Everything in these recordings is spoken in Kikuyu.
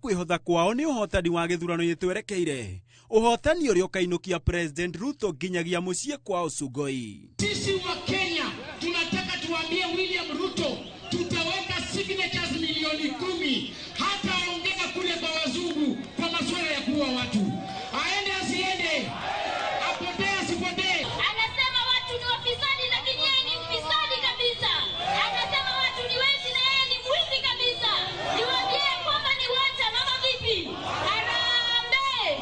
Kwĩhotha kwao nĩ ũhotani wa gĩthurano-inĩ twerekeire, ũhotani ũrĩa ũkainũkia President Ruto nginyagia mũciĩ kwao Sugoi. Sisi wa Kenya tunataka tuambie William Ruto tutaweka signatures milioni 10, hataongea kule kwa wazungu kwa masuala ya kuua watu. Aende asiende, apotee asipotee. Anasema watu ni wafisadi, lakini yeye ni mfisadi kabisa. Anasema watu ni wezi na yeye ni mwizi kabisa. Niwaambie kwamba ni wacha mama vipi? Harambee!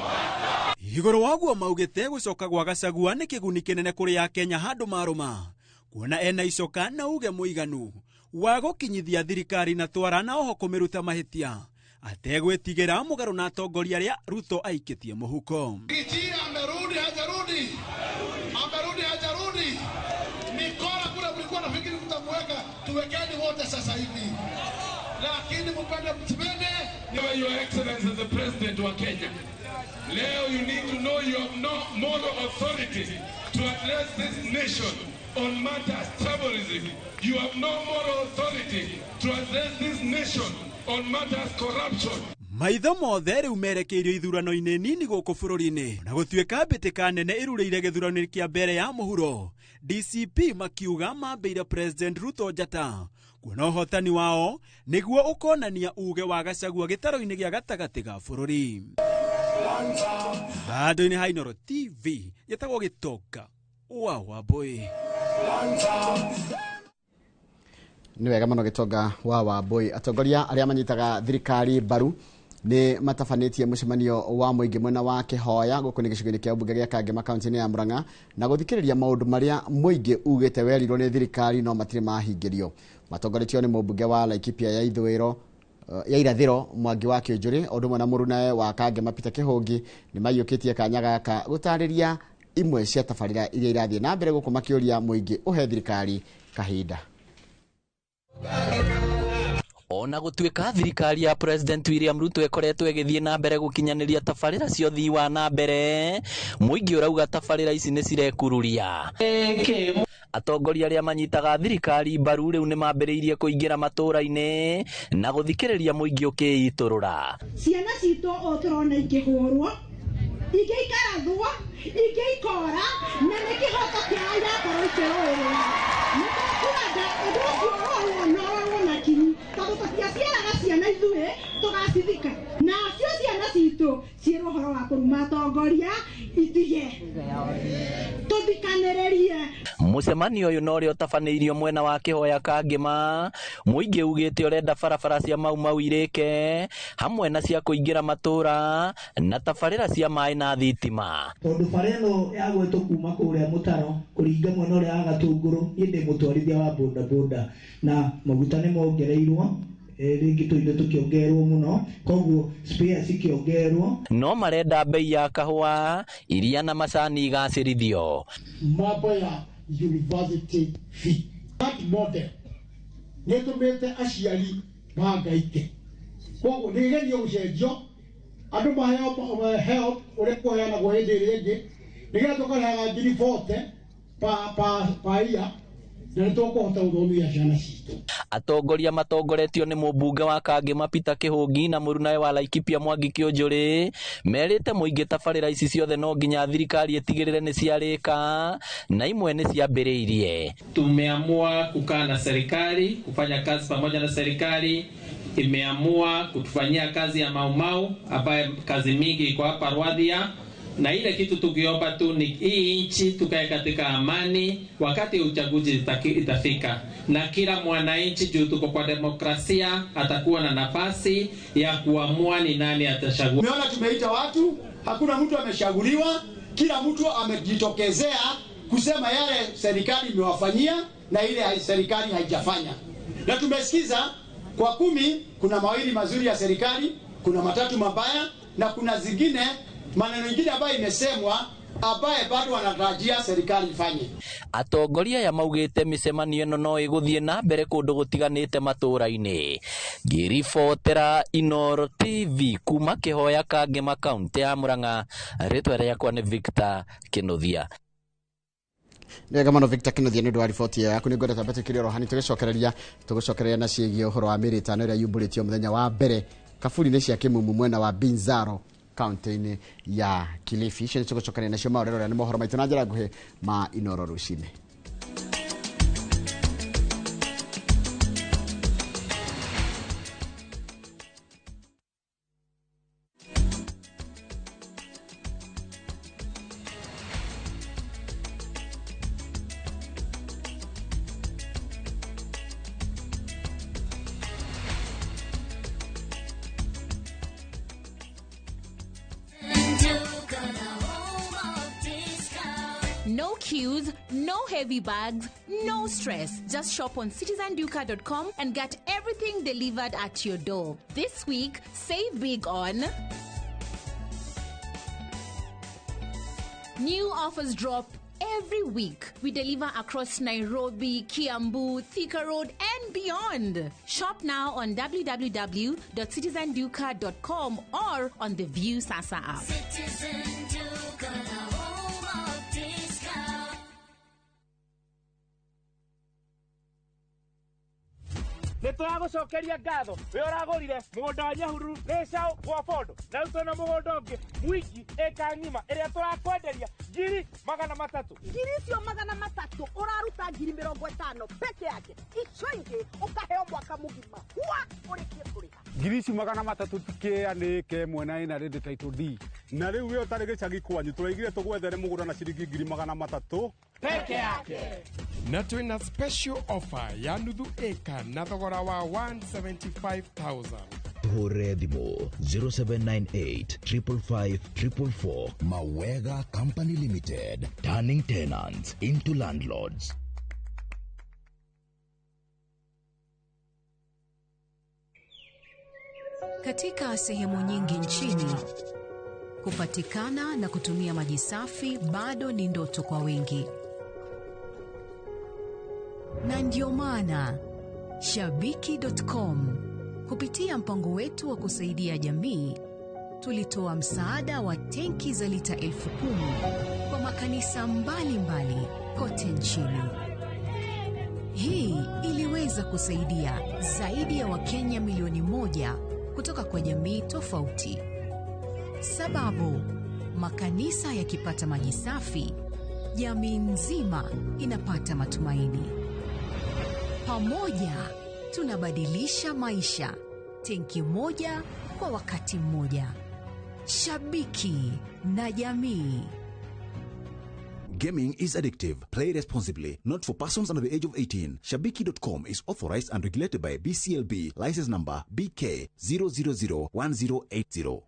Igũrũ wa ũguo, maugĩte gũcoka gwa Gachagua nĩ kĩguni kĩnene kũrĩ Akenya handũ marũma, kuona ena icoka na uge mũiganu wa gũkinyithia thirikari na twara na oho kũmĩruta mahĩtia ategwĩtigĩra, mũgarũ na atongoria arĩa Ruto aikĩtie mũhuko. Riggy G amerudi, hajarudi? Amerudi, hajarudi? Mikora kule mlikuwa nafikiri mtamweka, tuwekeni wote sasa hivi, lakini mpende msipende. Your Excellency the President wa Kenya, leo you need to know you have no moral authority to address this nation on matters terrorism. You have no moral authority to address this nation on matters corruption. Maitho mothe rĩu merekeirio ithurano-inĩ nini gũkũ bũrũri-inĩ, na gũtuĩka mbĩtĩka nene ĩrurĩire gĩthurano kĩa mbere ya mũhuro, DCP makiuga mambĩire President Ruto njata, kuona ũhotani wao nĩguo ũkonania uge wa Gachagua gĩtaro-inĩ gĩa gatagatĩ ga bũrũri. Handũ-inĩ ha Inooro TV, gĩtagwo Gĩtonga wa Wambũi. Nĩ wega mũno, Gĩtonga wa Wambũi. Atongoria arĩa manyitaga thirikari mbaru nĩ matabanĩtie mũcemanio wa mũingĩ mwena wa Kĩhoya, gũkũ nĩ gĩcigo-inĩ kĩa mbunge gĩa Kangema, kaunti-inĩ ya Murang'a, na gũthikĩrĩria maũndũ marĩa mũingĩ ugĩte werirwo nĩ thirikari no matirĩ mahingĩrio. Matongoretio nĩ mũmbunge wa Laikipia ya ithũĩro, ya irathĩro, Mwangi wa Kĩũnjũrĩ, o ũndũ ũmwe na mũrunawe wa Kangema Peter Kĩhũngi, nĩ maiyũkĩtie kanya gaka gũtarĩria imwe cia tabarĩra iria irathiĩ na mbere gũkũ, makĩũria mũingĩ ũhe thirikari kahinda. Ona gũtuĩka thirikari ya President William Ruto ĩkoretwo ĩgĩthiĩ na mbere gũkinyanĩria tabarĩra cia ũthii wa na mbere, mũingĩ ũrauga tabarĩra ici nĩ cirekururia. Atongoria arĩa manyitaga thirikari mbaru rĩu nĩ mambĩrĩirie kũingĩra matũũra-inĩ na gũthikĩrĩria mũingĩ ũkĩitũrũra. Ciana citũ o tũrona ikĩhũrwo, ingĩ ikarathwo, ingĩ ikora, na nĩ kĩhoto kĩao irakorwo ikĩrũĩrĩra. Nĩ tũkwenda ũndũ ũcio ũrorwo na ũrorwo na kinyi, tondũ tũtiaciaraga ciana ithuĩ tũgacithika, nacio ciana citũ ciĩrwo ũhoro wa kũruma atongoria itige tũthikanĩrĩrie. Mũcemanio ũyũ no ũrĩa ũtabanĩirio mwena wa Kĩhoya Kangĩma, mũingĩ ugĩte ũrenda barabara cia Mau Mau irĩke hamwe na cia kũingĩra matũũra na tabarĩra cia maĩ na thitima. Tondũ bara ĩno ya gwetwo kuma kũrĩa mũtaro kũringa mwena ũrĩa wa Gatũngũrũ, niĩ ndĩ mũtwarithia wa bodaboda na maguta nĩ mongereirwo, rĩngĩ tũindo tũkĩongererwo mũno, koguo spare cikĩongererwo. No marenda bei ya kahũa, iria na macani igacĩrithio. Mambo ya university fee, that model nĩ ĩtũmĩte aciari mahangaike, koguo nĩ ĩgerio gũcenjio, andũ maheo help ũrĩa kũheanagwo hĩndĩ ĩrĩa ĩngĩ, nĩgetha tũkarĩhaga ngiri 40 pa year na nĩ tũkũhota gũthomithia ciana citũ. Atongoria matongoretio nĩ mũmbunge wa Kangĩma Peter Kĩhũngi na mũrunawe wa Laikipia Mwangi Kĩũnjũrĩ merĩte mũingĩ tabarĩra ici ciothe no nginya thirikari ĩtigĩrĩre nĩ ciarĩka, na imwe nĩ ciambĩrĩirie. Tumeamua kukaa na serikali, kufanya kazi pamoja na serikali. Imeamua kutufanyia kazi ya Maumau ambaye kazi mingi iko hapa Rwathia, na ile kitu tukiomba tu ni hii nchi tukae katika amani wakati uchaguzi itafika, na kila mwananchi, juu tuko kwa demokrasia, atakuwa na nafasi ya kuamua ni nani atachagua. Umeona tumeita watu, hakuna mtu amechaguliwa, kila mtu amejitokezea kusema yale serikali imewafanyia na ile serikali haijafanya. Na tumesikiza kwa 10 kuna mawili mazuri ya serikali, kuna matatu mabaya na kuna zingine maneno mengine ambayo imesemwa ambaye bado wanatarajia serikali ifanye. Atongoria aya maugĩte mĩcemanio ĩno no ĩgũthiĩ na mbere kũndũ gũtiganĩte matũũra-inĩ. Ngĩribotera Inooro TV kuma Kĩhoya Kangema, kaũntĩ ya Murang'a, rĩtwa rĩakwa nĩ Victor Kĩnuthia. Nĩ wega mũno, Victor Kĩnuthia, nĩ ũndũ wa riboti ĩyo yaku. Nĩ ngwenda twambe tũkĩrĩ oro hani, tũgĩcokereria na ciĩgiĩ ũhoro wa mĩrĩ 5 ĩrĩa yumbũrĩtio mũthenya wa mbere. kaburi-inĩ cia Kĩmumu mwena wa Binzaro kaunti-inĩ ya Kilifi. Icio nĩ tũgũcokania nacio maũrero nĩ mohoro maitũ na njĩra nguhĩ ma Inoro rũcinĩ. No queues, no heavy bags, no stress. Just shop on citizenduka.com and get everything delivered at your door. This week, save big on new offers drop every week. We deliver across Nairobi, Kiambu, Thika Road, and beyond. Shop now on www.citizenduka.com or on the View Sasa app. Citizen Duka, the home of discount. Nä tå ragå cokeria ngatho wä å ragå rire må gå nda wa Nyahururu nä cao gwa Bondo na rä u twena må gå nda å ngä mwingi ĩka ng'ima ä rä a tå rakwenderia 300,000. Ngiri icio 300 ũraruta 50,000 peke yake, icio ingĩ ũkaheo mwaka mũgima hua ũrĩkie kũrĩha. Ngiri ici 300 tikĩanĩke mwena ĩna rĩndĩ title D na rĩu we ũtarĩ gĩcagi kwanyu tũraigire tũgwethere mũgũnda na ciringi 300,000 peke yake. Na twina special offer ya nuthu eka na thogora wa 175,000. Hũre thimũ 0798 555 444. Mawega Company Limited, turning tenants into landlords. Katika sehemu nyingi nchini, kupatikana na kutumia maji safi bado ni ndoto kwa wengi. Na ndio maana Shabiki.com kupitia mpango wetu wa kusaidia jamii tulitoa msaada wa tenki za lita 10,000 kwa makanisa mbalimbali kote nchini. Hii iliweza kusaidia zaidi ya Wakenya milioni 1 kutoka kwa jamii tofauti. Sababu, makanisa yakipata maji safi, jamii nzima inapata matumaini. Pamoja tunabadilisha maisha, tenki moja kwa wakati mmoja. Shabiki na jamii. Gaming is addictive. Play responsibly. Not for persons under the age of 18. Shabiki.com is authorized and regulated by BCLB. License number BK 0001080.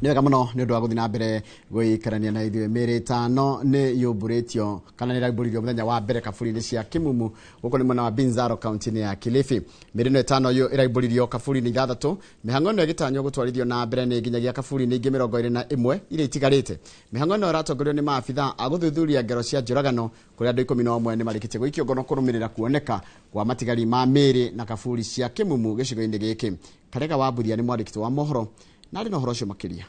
Nĩ wega mũno nĩ ũndũ wa gũthiĩ na mbere gũikarania na ithuĩ. Mĩĩrĩ ĩtano nĩ yũmbũrĩtio kana nĩ ĩraumbũririo mũthenya wa mbere kaburi-inĩ cia Kĩmumu gũkũ nĩ mwena wa Binzaro kaunti-inĩ ya Kilifi. Mĩĩrĩ ĩno ĩtano ĩraumbũririo kaburi-inĩ ithathatũ. Mĩhang'o ĩno ĩgĩtanywo gũtwarithio na mbere nĩ nginyagia kaburi-inĩ ingĩ 21 iria itigarĩte. Mĩhang'o ĩno ĩratongorio nĩ maabitha a gũthuthuria ngero cia njũragano kũrĩa andũ 11 nĩ marĩkĩtie gũikio ngono kũrũmĩrĩra kuoneka kwa matigari ma mĩĩrĩ na kaburi cia Kĩmumu gĩcigo-inĩ gĩkĩ. Karega wa Mbuthia nĩ mwandĩki wa mohoro na arĩ na ũhoro ũcio makĩria.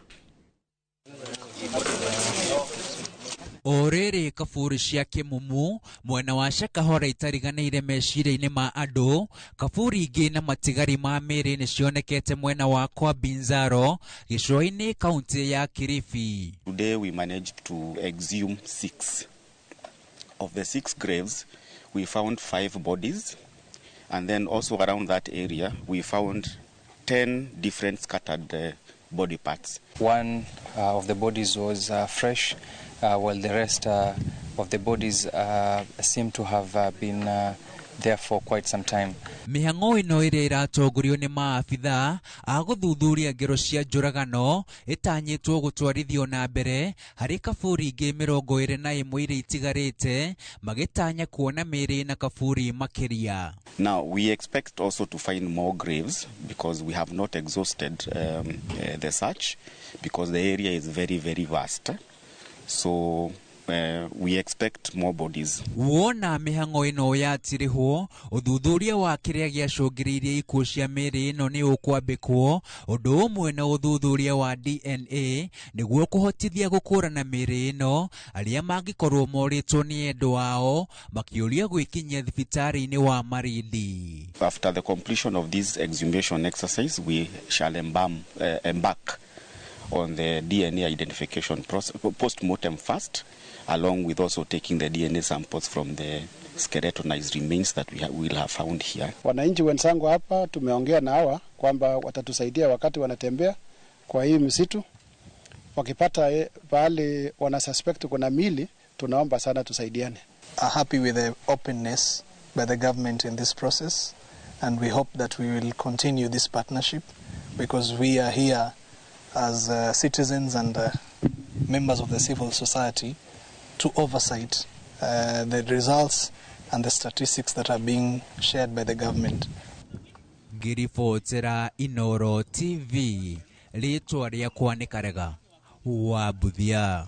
O rĩrĩ kaburi cia Kĩmumu mwena wa Shakahola itariganĩire meciria-inĩ ma andũ, kaburi ingĩ na matigari ma mĩĩrĩ nĩ cionekete mwena wa kwa Binzaro gĩcũa-inĩ kaunti ya Kilifi. Today we managed to exhume 6. Of the 6 graves, we found 5 bodies, and then also around that area we found 10 different scattered body parts. One of the bodies was fresh, while the rest of the bodies seem to have been there for quite some time. Mĩhang'o ĩno ĩrĩa ĩratongorio nĩ maabitha a gũthuthuria ngero cia njũragano ĩtanyĩtwo gũtwarithio na mbere harĩ kaburi ingĩ 21 iria itigarĩte, magĩtanya kuona mĩĩrĩ na kaburi makĩria. Now we expect also to find more graves because we have not exhausted the search because the area is very, very vast. So We expect more bodies. Wona mĩhang'o ĩno yatirihwo, ũthuthuria wa kĩrĩa gĩacũngĩrĩirie ikuũ cia mĩĩrĩ ĩno nĩ ũkwambĩkwo, ũndũ ũmwe na ũthuthuria wa DNA nĩguo kũhotithia gũkũrana mĩĩrĩ ĩno arĩa mangĩkorwo morĩtwo nĩ endwa ao makĩũria gwĩkinyia thibitarĩ-inĩ wa Malindi. After the completion of this exhumation exercise, we shall embark on the DNA identification process, post-mortem first, along with also taking the DNA samples from the skeletonized remains that we will have found here. Wananchi wenzangu hapa tumeongea na hawa kwamba watatusaidia wakati wanatembea kwa hii msitu, wakipata pahali wana suspect kuna mili, tunaomba sana tusaidiane. Are happy with the openness by the government in this process, and we hope that we will continue this partnership because we are here as citizens and members of the civil society to oversight the results and the statistics that are being shared by the government. Ngĩribotera Inoro TV, rĩtwa rĩakwa nĩ Karega wa Mbuthia.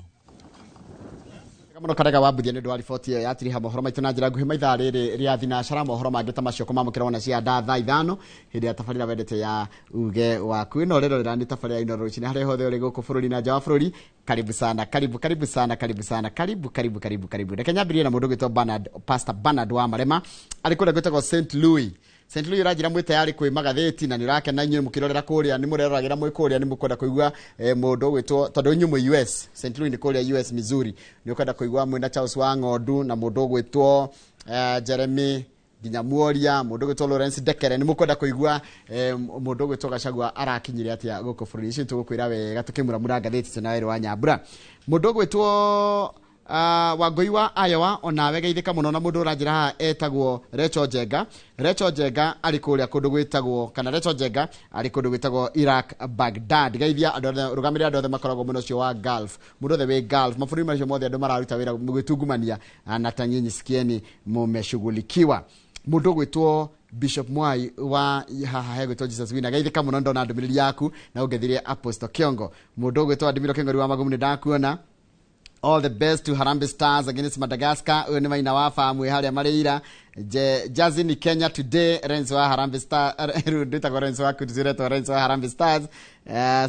Muno Karega wa Mbuthia nĩ ũndũ wa riboti ĩyo yatiriha mohoro maitũ na njĩra nguhĩ maithaa rĩrĩ rĩa thinacara. Mohoro mangĩ ta macio kũmamũkĩra wona cia nda thaa 5 hĩndĩ ya tabarĩra wendete ya uge waku. Ĩno rĩrorera nĩ tabarĩra Inoro rũcinĩ harĩa hothe ũrĩ gũkũ bũrũri na nja wa bũrũri. Karibu sana, karibu, karibu sana, karibu sana, karibu, karibu, karibu, karibu. Reke nyambĩrĩrie na mũndũ ũgwĩtwo Bernard, Pastor Bernard wa Marema arĩ kũrĩa gwĩtagwo St Louis. St Louis ũranjĩra mwĩ tayarĩ kwĩ magathĩti na nĩ ũrakena inyuĩ mũkĩrorera kũrĩa, nĩ mũreroragĩra mwĩ kũrĩa, nĩ mũkwenda kũigua mũndũ ũgwĩtwo, tondũ inyuĩ mwĩ US, St Louis nĩ kũrĩa US Missouri, nĩ ũkwenda kũigua mwĩna Charles wa Ng'ondu na mũndũ ũgwĩtwo Jeremy nginya Muoria, mũndũ ũgwĩtwo Lawrence Dekere, nĩ mũkwenda kũigua mũndũ ũgwĩtwo Gachagua arakinyire atĩa gũkũ bũrũri. Icio tũgũkwĩra wega tũkĩmuramura ngathĩti tena werũ wa Nyambura. Mũndũ ũgwĩtwo Wangũi wa Iowa onawe geithĩka mũno na mũndũ ũranjĩra haha etagwo Recho Njenga. Recho Njenga arĩ kũrĩa kũndũ gwĩtagwo, kana Recho Njenga arĩ kũndũ gwĩtagwo Iraq Baghdad. Geithia andũ othe, rũgamĩrĩra andũ othe makoragwo mwena ũcio wa Gulf, mũndũ othe wĩ Gulf, mabũrũri macio mothe andũ mararuta wĩra gwĩtungumania, na ta nyinyi sikieni mumeshughulikiwa. Mũndũ ũgwĩtwo Bishop Mwai wa haha hegwĩtwo Jesus Wina, geithĩka mũno ndona ndũmĩrĩri yaku na ũngethirie Apostle Kiongo. Mũndũ ũgwĩtwo Adimiro Kĩng'ori wa Magumu nĩ ndakuona. All the best to Harambee Stars against Madagascar. Uyu ni maina wa famu haria mareira. Jazi ni Kenya today. Renzo wa Harambee Stars. Nditagwo Renzo wa kutuziretwo Renzo wa Harambee Stars.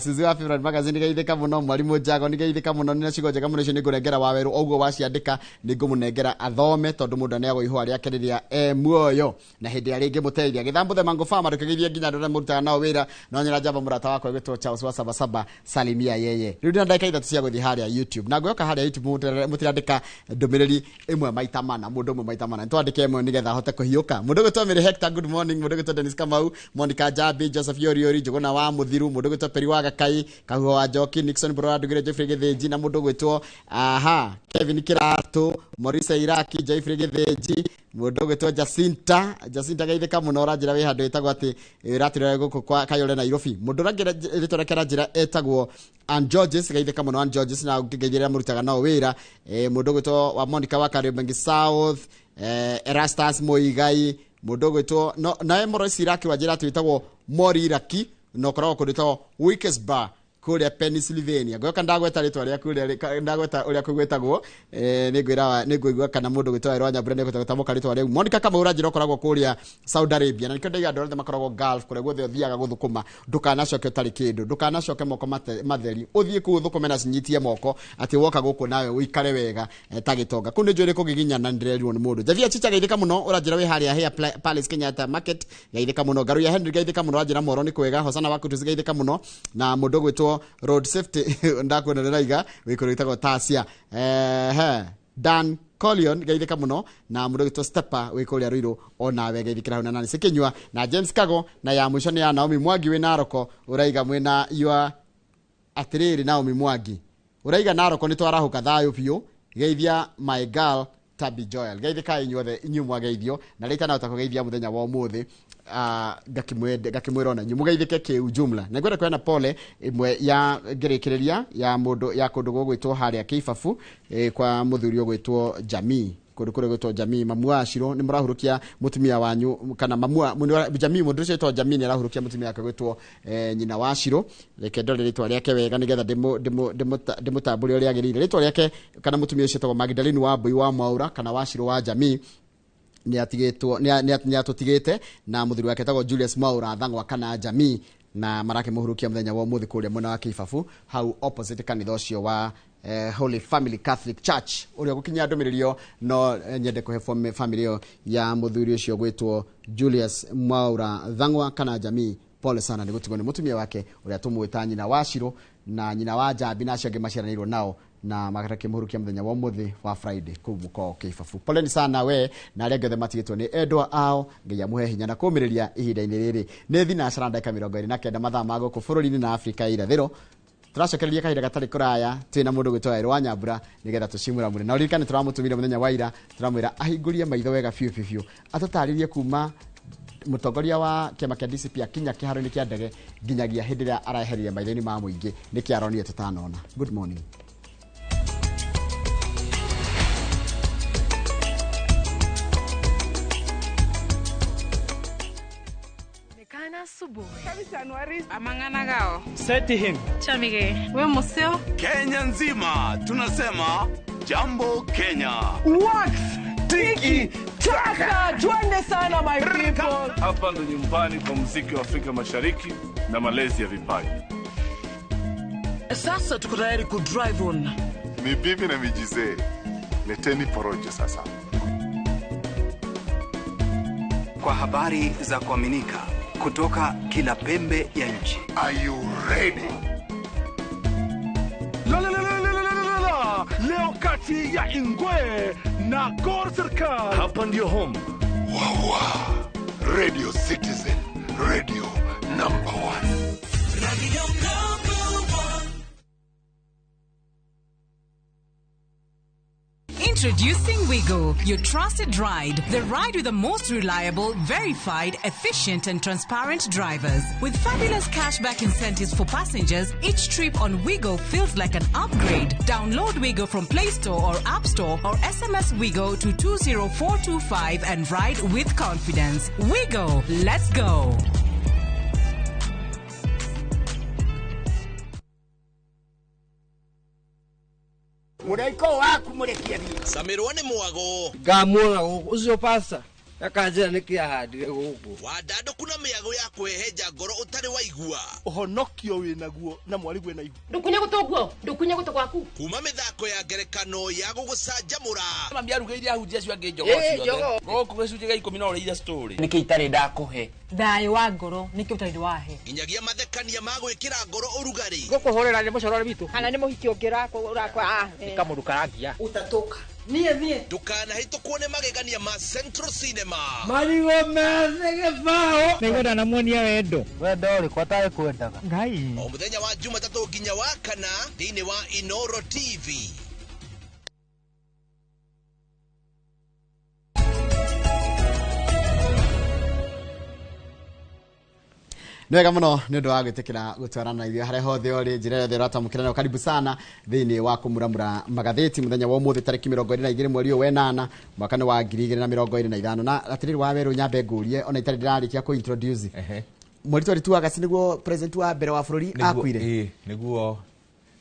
Suzi wa Favorite Magazine geithĩka mũno. Mwalimu Jago nĩ geithĩka mũno. Nĩ ciugo njega mũno icio nĩ ngũnengera wa werũ oguo waciandĩka nĩ ngũmũnengera athome tondũ mũndũ aneagwo ihũa rĩake rĩrĩa e muoyo na hĩndĩ ĩrĩa rĩngĩmũteithia. Gĩthambuthe Mango Farmer ndũkĩgeithie nginya andũ arĩa mũrutaga nao wĩra no nyĩra njamba mũrata wakwa gwĩtwo Charles wa Sabasaba salimia yeye. Rĩu ndĩna ndagĩka 3 cia gũthiĩ harĩa YouTube na ngũyoka harĩa YouTube mũtirandĩka ndũmĩrĩri ĩmwe maita mana, mũndũ ũmwe maita mana, nĩtwandĩke ĩmwe nĩgetha ahote kũhiũka. Mũndũ ũgwĩtwo Mary Hector, good morning. Mũndũ ũgwĩtwo Dennis Kamau, Monica Jambi, Joseph Yoriori, Njũgũna wa Mũthiru, mũndũ ũgwĩtwo Peri wa Gakai, Kahuho wa Njoki, Nixon Borora Ndugire, Geoffrey Gĩthĩnji na mũndũ ũgwĩtwo aha Kevin Kĩratũ, Maurice Iraki, Geoffrey Gĩthĩnji, mũndũ ũgwĩtwo Jacinta, Jacinta geithĩka mũno ũranjĩra wĩ handũ ĩtagwo atĩ ũratũrĩra gũkũ kwa Kayole Nairobi. Mũndũ ũrangĩra rĩtwa rĩake aranjĩra etagwo Ann Georges, geithĩka mũno Ann Georges na ũngĩngeithĩrĩra mũrutaga nao wĩra. Mũndũ ũgwĩtwo wa Monica wa Kariobangi South, Erastus Muigai, mũndũ ũgwĩtwo no nawe Maurice Iraki wanjĩra atĩ wĩtagwo Mori Iraki na ũkoragwo kũndũ gwĩtagwo Wilkes-Barre kũrĩa Pennsylvania. Ngũyoka ndagweta rĩtwa rĩaku rĩa ndagweta ũrĩa kũgwĩtagwo, nĩ ngũigua kana mũndũ ũgwĩtwo Werũ wa Nyambura nĩ gũtamũka rĩtwa rĩu. Monica Kamau ũranjĩra ũkoragwo kũrĩa Saudi Arabia na nĩkĩo ndaiga andũ othe makoragwo Gulf kũrĩa guothe ũthiaga gũthũkũma ndũkanacoke ũtarĩ kĩndũ, ndũkanacoke moko matheri, ũthiĩ kũu ũthũkũme na cinyitie moko atĩ woka gũkũ nawe ũikare wega ta gĩtonga. Kũu nĩ njũĩ nĩ kũgiginyana ndĩrerirwo nĩ mũndũ. Javier Chicha geithĩka mũno ũranjĩra wĩ harĩa Hair Palace Kenyatta Market, geithĩka mũno. Ngaruya Henry geithĩka mũno ũranjĩra Moro nĩ kwega. Hosana wa Kutuzi geithĩka mũno na mũndũ ũgwĩtwo Road Safety ndakuona ndĩraiga wĩ kũrĩa gwĩtagwo Tasia. Dan Colion geithĩka mũno na mũndũ ũgwĩtwo Stepper wĩ kũrĩa Ruiru onawe geithĩkĩra hau na Nancy Kinyua na James Kago na ya mũico nĩ ya Naomi Mwangi wĩ Naroko ũraiga mwĩna yua atĩrĩrĩ Naomi Mwangi ũraiga Naroko nĩ twarahũka thayũ biũ, geithia my girl Tabi Joel, geithĩka inyuothe inyuĩ mwageithio na rĩta nahota kũgeithia mũthenya wa ũmũthĩ ngakĩmwĩra ona inyuĩ mũgeithĩke kĩujumla. Na ngwenda kũheana pole ĩmwe ya ngĩrĩkĩrĩria ya mũndũ ya kũndũ gũgwĩtwo harĩa Kĩibabu kwa mũthuri ũgwĩtwo Jamii. Kundu kuria gwitwo Jamii. Mamu wa Shiro ni murahurukia mutumia wanyu kana mamu wa Jamii, mundu ucio witwo Jamii ni arahurukia mutumia wake gwitwo nyina wa Shiro. Reke ndore ritwa riake wega nigetha ndimutambure uria agirire. Ritwa riake kana mutumia ucio witagwo Magdalene wa Mbui wa Mwaura kana wa Shiro wa Jamii ni atigitwo ni atutigite na muthuri wake etagwo Julius Mwaura Thang'wa kana Jamii, na marakĩmũhurukia mũthenya wa ũmũthĩ kũrĩa mwena wa Kĩbabu hau opposite kanitha ũcio wa Holy Family Catholic Church. Ũrĩa gũkinyia ndũmĩrĩri no nyende kũhe family ĩyo ya mũthuri ũcio gwĩtwo Julius Mwaura Thang'wa kana Jamii pole sana nĩ gũtigwo nĩ mũtumia wake ũrĩa tũmwĩta nyina wa Shiro na nyina wa Njambi na acio angĩ maciaranĩirwo nao, na marakĩmũhurukia mũthenya wa ũmũthĩ wa Friday kũu mũkoa Kĩbabu. Poleni sana we na arĩa angĩ othe matigĩtwo nĩ endwa ao. Ngai amũhe hinya na kũmĩrĩria ihinda-inĩ rĩrĩ. Nĩ thinacara ndagĩka 29 mathaa ma gũkũ bũrũri-inĩ na Afrika ya irathĩro. Tũracokereria kahinda gatarĩ kũraya twĩna mũndũ gwĩtwo Wairũ wa Nyambura nĩgetha tũcimuramure. Na ũririkane tũramũtũmire mũthenya wa ira, tũramwĩra ahingũrie maitho wega biũ biũ biũ, atũtarĩrie kuma mũtongoria wa kĩama kĩa DCP akinya kĩharo-inĩ kĩa ndege nginyagia hĩndĩ ĩrĩa araeherire maitho-inĩ ma mũingĩ nĩkĩ aronire tũtanona. Good morning. Kenya nzima tunasema jambo Kenya. Wax tiki taka, twende sana my people. Hapa ndo nyumbani kwa muziki wa Afrika Mashariki na malezi ya vipaji. Sasa tuko tayari ku drive on. Ni bibi na mijizee. Leteni porojo sasa. Kwa habari za kuaminika kutoka kila pembe ya nchi. Are you ready? La la la la la la la. Leo kati ya Ingwe na Gor Serikali. Hapa ndio home. Wawa. Radio Citizen, radio number 1. Radio number 1. Introducing Wigo, your trusted ride. The ride with the most reliable, verified, efficient and transparent drivers. With fabulous cashback incentives for passengers, each trip on Wigo feels like an upgrade. Download Wigo from Play Store or App Store or SMS Wigo to 20425 and ride with confidence. Wigo, let's go. Muraiko waku murekia bi. Samirwo ni mwago. Ngamuona guku ucio pasta akanjira niki ahandire guku. Wandandũku na mĩago ya kwĩheja ngoro ũtarĩ waigua. Ũhonokio wĩnaguo na mwarigwe na ihu. Ndukunye gũtũ ndukunye gũtũ gwaku. Kuma mĩthako ya ngerekano ya gũgũcanjamũra. Mami arugĩire ahunjia acio angĩ njogoo ciothe. Gũkũ gĩcunjĩ gĩa 10 no ũrĩire story. Nĩkĩ itarĩ ndakũhe? Thayũ wa ngoro nĩkĩ ũtarĩ wahe? Nginyagia mathekania ma gwĩkĩra ngoro ũrugarĩ. Gũkũhũrĩra nĩ mũcorore witũ. Kana nĩ mũhiki ũngĩ ũrakwa. Nĩ kamũndũ karangia. Utatoka. Niĩ Ndũkanahĩtũkwo nĩ magegania ma Central Cinema. Marigũ methĩ gĩbaũ. Nĩngwenda namuonia wendo. Wendo ũrĩkũ atarĩ kwendaga? Ngai. O mũthenya wa Jumatatũ nginya wa kana thĩinĩ wa Inoro TV. Nĩ wega mũno nĩ ũndũ wa gwĩtĩkĩra gũtwarana ithuĩ harĩa hothe ũrĩ, njĩra yothe ũratamũkĩra nayo. Karibu sana thĩinĩ wa kũmuramura magathĩti mũthenya wa ũmũthĩ tarĩki 22 mweri ũyũ wenana mwaka nĩ wa 2025. Na atĩrĩrĩ wa werũ nyambe ngũrie ona itarĩ ndĩrarĩkia kũ introduce mweri 22 August nĩguo president wa mbere wa bũrũri akuire. Nĩguo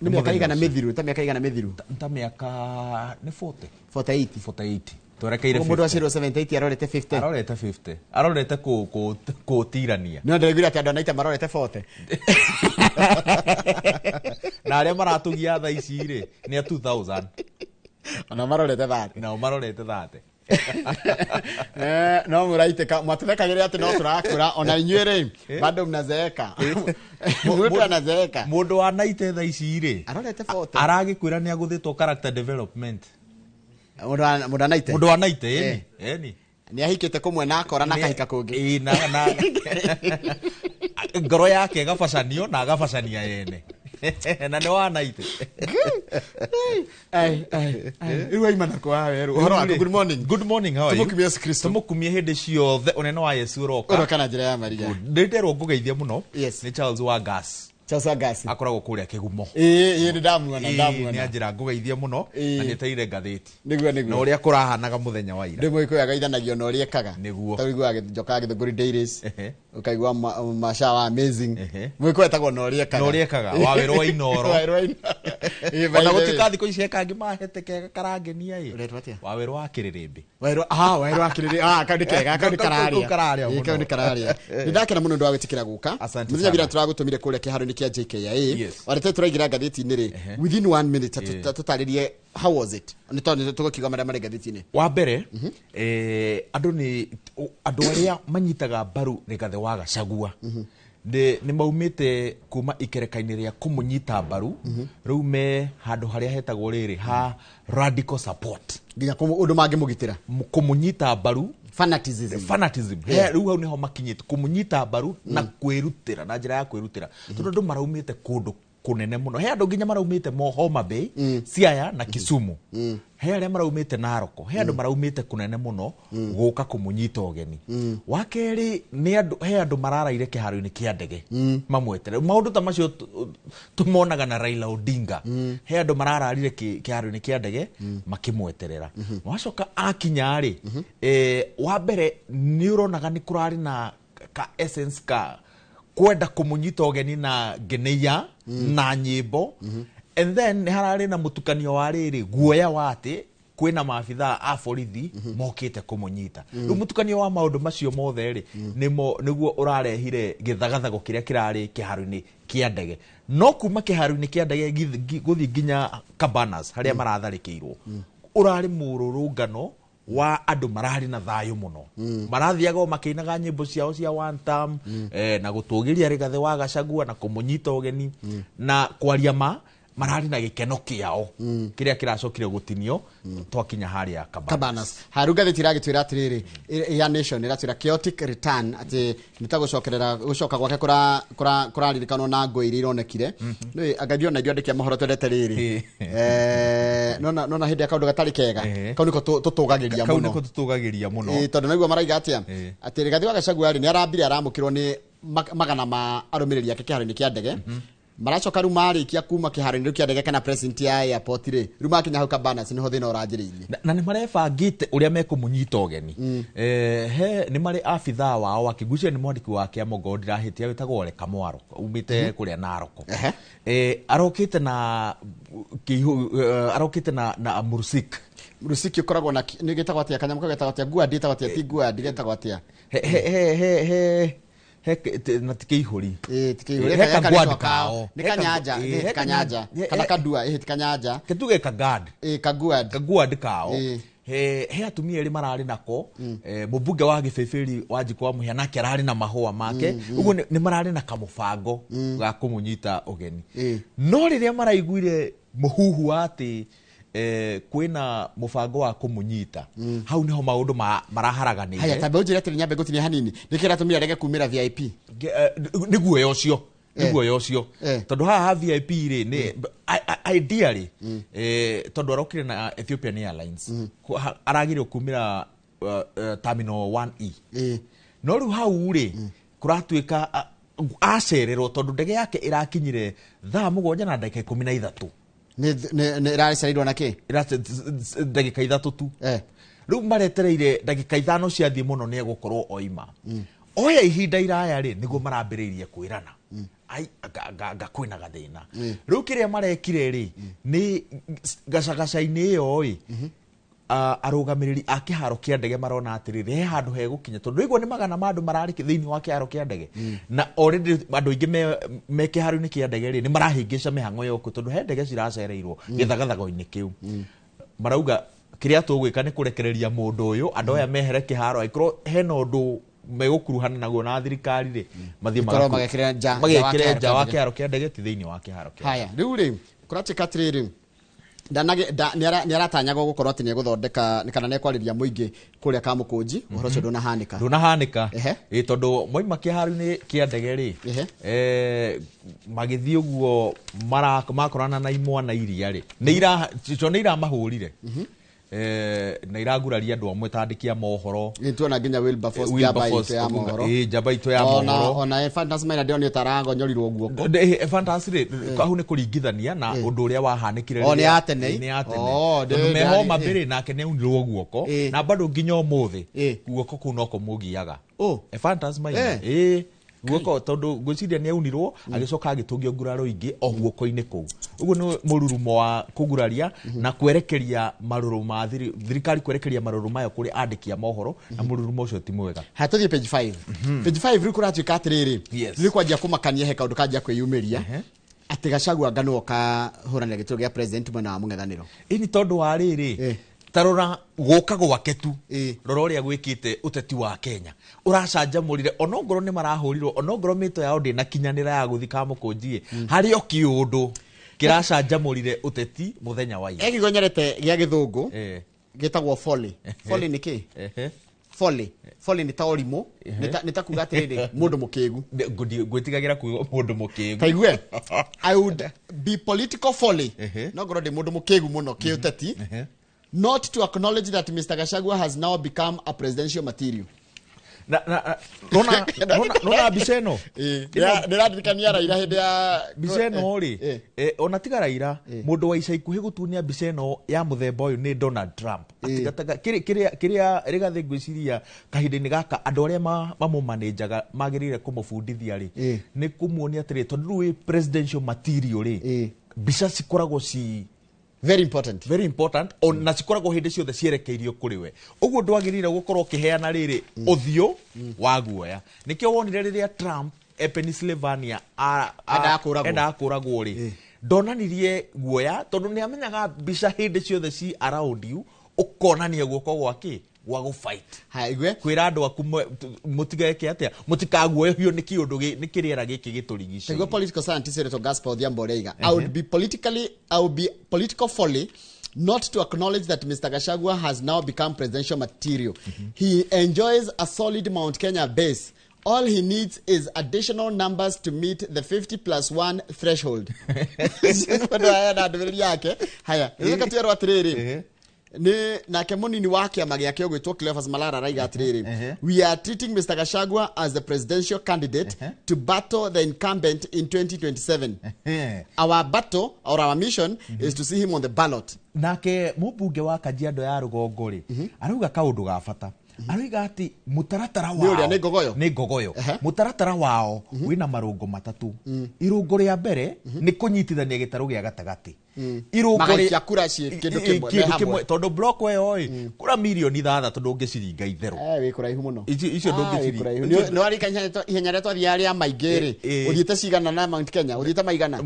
nĩ mĩaka igana mĩthiru, ta mĩaka igana mĩthiru, ta mĩaka nĩ 40 48 48 twerekeire mũndũ aciarwo 78 arorete 50 arorete 50 arorete kũtirania. No ndĩraiguire atĩ andũ a Naita marorete 40 na arĩa maratũgia thaa ici rĩ nĩ a 2000 ona marorete 30 nao marorete 30. No mũraitĩka mwatũthekagĩrĩra atĩ no tũrakũra ona inyuĩ rĩ bado mnazeeka. Mũndũ anazeeka. Mũndũ wa Naita thaa ici rĩ arorete 40 aragĩkwĩra nĩ agũthĩtwo character development. Mũndũ wa Naite ĩni ĩni nĩ ahikĩte kũmwe na akora na akahika kũngĩ. Na ngoro yake ĩgabacanio na agabacania yene na nĩ wa Naite. Rĩu aima na kwa werũ. Ũhoro waku? Good morning. Good morning, how are you? Tũmũkumie Yesu Kristo. Tũmũkumie hĩndĩ ciothe ũnene wa Yesu ũroka. Ũroka na njĩra ya Maria. Ndĩnderwo ngũgeithie mũno. Nĩ Charles wa Gas. Charles Wangasi akoragwo kũrĩa Kĩgumo. Ĩĩ, nĩ ndamuona. Ĩĩ, nĩ anjĩra ngũgeithie mũno na nĩ etereire ngathĩti. Nĩguo. Na ũrĩa kũrahanaga mũthenya wa ira. Rĩmwe Gĩkũyũ agaithanagio na ũrĩa ekaga. Nĩguo. Ta ũiguaga Njoka Gĩthũngũri Dailies, ũkaigua Masha wa Amazing. Mũgĩkũyũ etagwo na ũrĩa ekaga. Na ũrĩa ekaga, Wawerũ wa Inooro. Wawerũ wa Inooro. Ĩĩ, by Ona the way. gũtuĩka thikũ ici he kangĩ mahete kega karangenia ĩ. Ũretwo atĩa? Wawerũ wa Kĩrĩrĩmbĩ. Wawerũ, wawerũ wa Kĩrĩrĩmbĩ. Ah, kau nĩ kega, kau nĩ Kau kararia. kararia Ĩĩ, kau mũno. nĩ kararia. Nĩ ndakena mũno ũndũ wa gwĩtĩkĩra gũka. Asante Mũthenya sana. wira tũragũtũmire kũrĩa kĩharo-inĩ kĩa JKIA. Yes. Warete tũraingĩra ngathĩti-inĩ rĩ, within 1 minute tũtarĩrie how was it? Nĩ tondũ nĩ tũgũkiuga marĩa marĩ ngathĩti-inĩ. Wa mbere, andũ nĩ andũ arĩa manyitaga mbaru Rigathĩ wa Gachagua nĩ maumĩte kuma ikereka-inĩ rĩa kũmũnyita mbaru, rĩu me handũ harĩa hetagwo rĩrĩ ha radical support. Nginya ũndũ mangĩmũgitĩra. Kũmũnyita mbaru. Fanaticism. Fanaticism. Rĩu hau nĩho makinyĩte kũmũnyita mbaru na kwĩrutĩra na njĩra ya kwĩrutĩra, tondũ andũ maraumĩte kũndũ kũnene mũno. He andũ nginya maraumĩte mo Homa Bay, Siaya na Kisumu, he arĩa maraumĩte Naroko, he andũ maraumĩte kũnene mũno gũka kũmũnyita ũgeni. Wa kerĩ nĩ andũ, he andũ mararaire kĩharo-inĩ kĩa ndege mamwetere. Maũndũ ta macio tũmonaga na Raila Odinga. He andũ marararire kĩharo-inĩ kĩa ndege makĩmweterera. Wacoka akinya rĩ, wa mbere nĩ ũronaga nĩ kũrarĩ na ka essence ka kwenda kũmũnyita ũgeni na ngeneia na nyĩmbo, and then nĩ hararĩ na mũtukanio wa rĩrĩ guoya wa atĩ kwĩna maabithaa a borithi mokĩte kũmũnyita. Rĩu mũtukanio wa maũndũ macio mothe rĩ, nĩmo nĩguo ũrarehire gĩthagathago kĩrĩa kĩrarĩ kĩharo-inĩ kĩa ndege. No kuma kĩharo-inĩ kĩa ndege gũthiĩ nginya Cabanas harĩa maratharĩkĩirwo, ũrarĩ mũrũrũngano wa andũ mararĩ na thayũ mũno, marathiaga o makĩinaga nyĩmbo ciao cia one term, na gũtũgĩria Rigathĩ wa Gachagua na kũmũnyita ũgeni, na kwaria ma mararĩ na gĩkeno kĩao kĩrĩa kĩracokire gũtinio twakinya harĩa Cabanas. Cabanas. Haru ngathĩti ĩragĩtwĩra atĩrĩrĩ, ya Nation ĩratwĩra chaotic return, atĩ nĩ ta gũcokerera gũcoka gwake kũraririkanwo na ngũ iria ironekire. Nĩ anga ithuĩ ona ithuĩ andĩki a mohoro twendete rĩrĩ. Nona hĩndĩ ya kaũndũ gatarĩ kega, kau nĩko tũtũgagĩria Kau mũno. nĩko tũtũgagĩria mũno. Ĩĩ, tondũ naiguo maraiga atĩa? Atĩ Rigathĩ wa Gachagua rĩ, nĩ arambire aramũkĩrwo nĩ magana ma arũmĩrĩri ake kĩharo-inĩ kĩa ndege. Maracoka rĩu marĩkia kuma kĩharo-inĩ kĩa ndege kana president ya airport rĩ, rĩu makinya hau Cabanas nĩho thĩna ũranjĩrĩirie. Na nĩ marebangĩte ũrĩa mekũmũnyita ũgeni. He nĩ marĩ abithaa wao akĩgucia nĩ mwandĩki wa kĩama ngorwo ndirahĩtia wĩtagwo Ole Kamwaro umĩte kũrĩa Naroko. Arokĩte na kĩihũ, arokĩte na Mursik. Mursik ũkoragwo na nĩ gĩtagwo atĩa, kanyamũ kau getagwo atĩa, guard ĩtagwo atĩa, ti guard getagwo atĩa? He, he, he, he, he, he, na ti kĩihũri. Ĩĩ, ti kĩihũri. He He ka karĩtwa guard kao. kao. Nĩ He ka kanyanja, ĩĩ, ĩĩ, he ti kanyanja. kanyanja. Kana kadua, ĩĩ, ti kanyanja. Ketuge ka guard. Ĩĩ, ka guard. Ka guard kao. Ĩĩ. He atumia erĩ mararĩ nako, mũmbunge wa Gĩbĩbĩri wa Njikũ wa Mũhĩa nake ararĩ na mahũa make. Ũguo nĩ mararĩ na kamũbango ga kũmũnyita ũgeni. No rĩrĩa maraiguire mũhuhu wa atĩ, kwĩna mũbango wa kũmũnyita, hau nĩho maũndũ maraharaganĩire. Haya, tambe ũnjĩre atĩrĩ, nyambe ngũtinie hanini, nĩkĩ kĩratũmire arege kumĩra VIP? Nĩ guoya ũcio. Nĩ guoya ũcio. Tondũ haha ha VIP rĩ, nĩ ideally, tondũ arokire na Ethiopian Airlines, aragĩrĩirwo kumĩra, Terminal 1E. No rĩu hau rĩ, kũratuĩka, acererwo tondũ ndege yake ĩrakinyire thaa mũgwanja na ndagĩka ikũmi na ithatũ. Nĩ ĩracereirwo na kĩ? Ndagĩka ithatũ tu. Rĩu maretereire ndagĩka ithano ciathiĩ mũno nĩ egũkorwo oima. Oya ihinda iraya rĩ, nĩguo marambĩrĩirie kwĩrana. Ai, anga kwĩna gathĩna. Rĩu kĩrĩa marekire rĩ, nĩ gacagaca-inĩ ĩyo ĩ, arũgamĩrĩri a kĩharo kĩa ndege marona atĩrĩrĩ, he handũ hegũkinya, tondũ rĩu nĩ magana ma andũ mararĩ thĩinĩ wa kĩharo kĩa ndege. Na already andũ aingĩ me kĩharo-inĩ kĩa ndege rĩ, nĩ marahĩngĩca mĩhang'o yoko, tondũ he ndege ciracereirwo gĩthagathago-inĩ kĩu. Marauga kĩrĩa tũgwĩka nĩ kũrekereria mũndũ ũyũ, andũ aya mehere kĩharo, angĩkorwo hena ũndũ megũkuruhana naguo na thirikari rĩ, mathiĩ Ikorwo magekĩre nja wa magekĩre kĩharo nja wa kĩa ndege. kĩharo kĩa ndege, ti thĩinĩ wa kĩharo kĩa Haya, rĩu rĩ, kũratuĩka atĩrĩrĩ, nĩ aratanyagwo gũkorwo atĩ nĩ egũthondeka, nĩ kana nĩ ekwarĩria mũingĩ kũrĩa Kamũkũnji, ũhoro ũcio ndũnahanĩka. Ndũnahanĩka. Ĩĩ, tondũ moima kĩharo-inĩ kĩa ndege rĩ, magĩthiĩ ũguo makorana na imwana iria rĩ, nĩ iramahũrire. Na iraguraria andũ amwe ta andĩki a mohoro. Nĩ tuona nginya Wilberforce njamba itũ ya mohoro. Njamba itũ ya mohoro. Ona Ephantus Maina ndĩronio ta aragonyorirwo guoko. Ephantus rĩ, hau nĩ kũringithania na ũndũ ũrĩa wahanĩkire. O, nĩ ya tene. Nĩ ya tene. Tondũ me Homa Bay nake nĩ aunirwo guoko na bado nginya ũmũthĩ guoko kũu no kũmũgiaga. Ephantus Maina guoko, tondũ ngwĩciria nĩ aunirwo agĩcoka agĩtũngio nguraro ingĩ o guoko-inĩ kũu. Ũguo nĩ mũrurumo wa kũguraria na kwerekeria marũrũ ma thirikari, kwerekeria marũrũ mayo kũrĩ andĩki a mohoro, na mũrurumo ũcio ti mwega. Ha, tũthiĩ page 5. Page 5 rĩu kũratuĩka atĩrĩrĩ, rĩu kwanjia kũmakania, he kaũndũ kanjia kwĩyumĩria atĩ Gachagua anga nĩwe ũkahũranĩra gĩturwa gĩa president mwena wa mũng'ethanĩro. Ĩni tondũ wa rĩrĩ, tarora gũka gwake tu, rora ũrĩa gwĩkĩte ũteti wa Kenya ũracanjamũrire. Onongorwo nĩ marahũrirwo, onongorwo mĩto yao ndĩnakinyanĩra ya gũthi kamũkũnji, harĩ o kĩũndũ kĩracanjamũrire ũteti mũthenya wa ira. He kiugo nyendete gĩa gĩthũngũ gĩtagwo folly. Folly nĩ kĩ? Folly, folly nĩ ta ũrimũ, nĩ ta kuga atĩrĩrĩ, mũndũ mũkĩgu. Ngwĩtigagĩra kuga mũndũ mũkĩgu. Taigue, I would be political folly, no ngorwo ndĩ mũndũ mũkĩgu mũno kĩũteti, not to acknowledge that Mr. Gachagua has now become a presidential material. Na nona mbica ĩno. Ndĩraririkania Raila hĩndĩ ya Mbica ĩno rĩ, ona tiga Raila, mũndũ wa ica ikuhĩ gũtunia mbica ĩno ya mũthemba ũyũ nĩ Donald Trump. Atigataga kĩrĩa Rigathĩ, ngwĩciria kahinda-inĩ gaka andũ arĩa mamũmanĩnjaga magĩrĩire kũmũbundithia rĩ, nĩ kũmuonia atĩrĩ, tondũ rĩu wĩ presidential material rĩ, mbica cikoragwo ci very important, very important, na cikoragwo hĩndĩ ciothe cierekeirio kũrĩ we. Ũguo ndwagĩrĩire gũkorwo ũkĩheana rĩrĩ ũthiũ wa guoya. Nĩkĩo wonire rĩrĩa Trump e Pennsylvania Endaga kũũragwo. Endaga kũũragwo rĩ, ndonanirie guoya, tondũ nĩ amenyaga mbica hĩndĩ ciothe ci around you, ũkonania guoko gwake gwa gũfight. Haya, igue. Kwĩra andũ aku mũtigeke atĩa, mũtikaguoyohio nĩ kĩũndũ nĩ kĩrĩera gĩkĩ gĩtũrigicĩirie. Nĩguo political scientist Senator Gaspar Odhiambo Oreiga, I would be political folly not to acknowledge that Mr. Gachagua has now become presidential material. He enjoys a solid Mount Kenya base. All he needs is additional numbers to meet the 50 plus 1 threshold. Mũndũ aya na ndũmĩrĩri yake. Haya, rĩu twĩrwo atĩrĩrĩ, nĩ nake mũnini wa kĩama gĩake ũgwĩtwo Cleophas Malala araiga atĩrĩrĩ, we are treating Mr. Gachagua as the presidential candidate to battle the incumbent in 2027. Our battle or our mission is to see him on the ballot. Nake mũmbunge wa Kajiado ya rũgongo rĩ, arauga kaũndũ ga bata. Arauga atĩ mũtaratara Nĩ ũrĩa, wao nĩ Ngogoyo? Nĩ Ngogoyo. Mũtaratara wao wĩna marũngo matatũ. Irũngo rĩa mbere nĩ kũnyitithania gĩtarũ gĩa gatagatĩ. Irũngo Magaikia kura ciĩ kĩndũ kĩmwe, me kĩndũ hamwe. Kĩmwe, tondũ block ĩyo ĩ kura mirioni 6 ndũngĩciringa itherũ. Wĩ kũraihu mũno. Icio Ah, wĩ ndũngĩciringa. kũraihu. Nĩ warika ihenya rĩrĩa twathiaga rĩa maingĩ rĩ, ũthiĩte cigana na Mount Kenya, ũthiĩte maigana?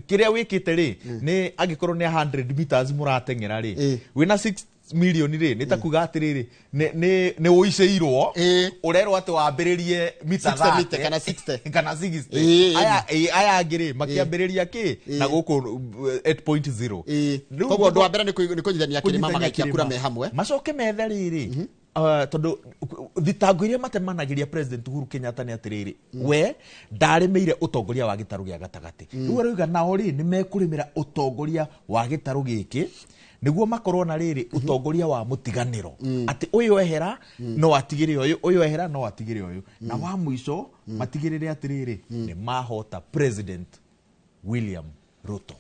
Kĩrĩa wĩkĩte rĩ, nĩ angĩkorwo nĩ 100 meters mũrateng'era rĩ, wĩna 6 milioni rĩ, nĩ ta kuga atĩrĩrĩ, nĩ ũicĩirwo, ũrerwo atĩ wambĩrĩrie mita 60 mita 30 kana 60. Kana 60. Aya angĩ rĩ, makĩambĩrĩria kĩ na gũkũ 8.0. Rĩu Koguo ũndũ wa mbere nĩ kũnyitithania kĩrĩma, kũnyitithania magaikia kura kĩrĩma. Me hamwe. Macoke methe rĩrĩ, tondũ thitango iria matemanagĩria President Uhuru Kenyatta nĩ atĩrĩrĩ, we ndarĩmĩire ũtongoria wa gĩtarũ gĩa gatagatĩ. Rĩu arauga nao rĩ, nĩ mekũrĩmĩra ũtongoria wa gĩtarũ gĩkĩ nĩguo makorwo na rĩrĩ ũtongoria wa mũtiganĩro, atĩ ũyũ ehera no atigĩre ũyũ, ũyũ ehera no atigĩre ũyũ, na wa mũico matigĩrĩre atĩrĩrĩ, nĩ mahota President William Ruto.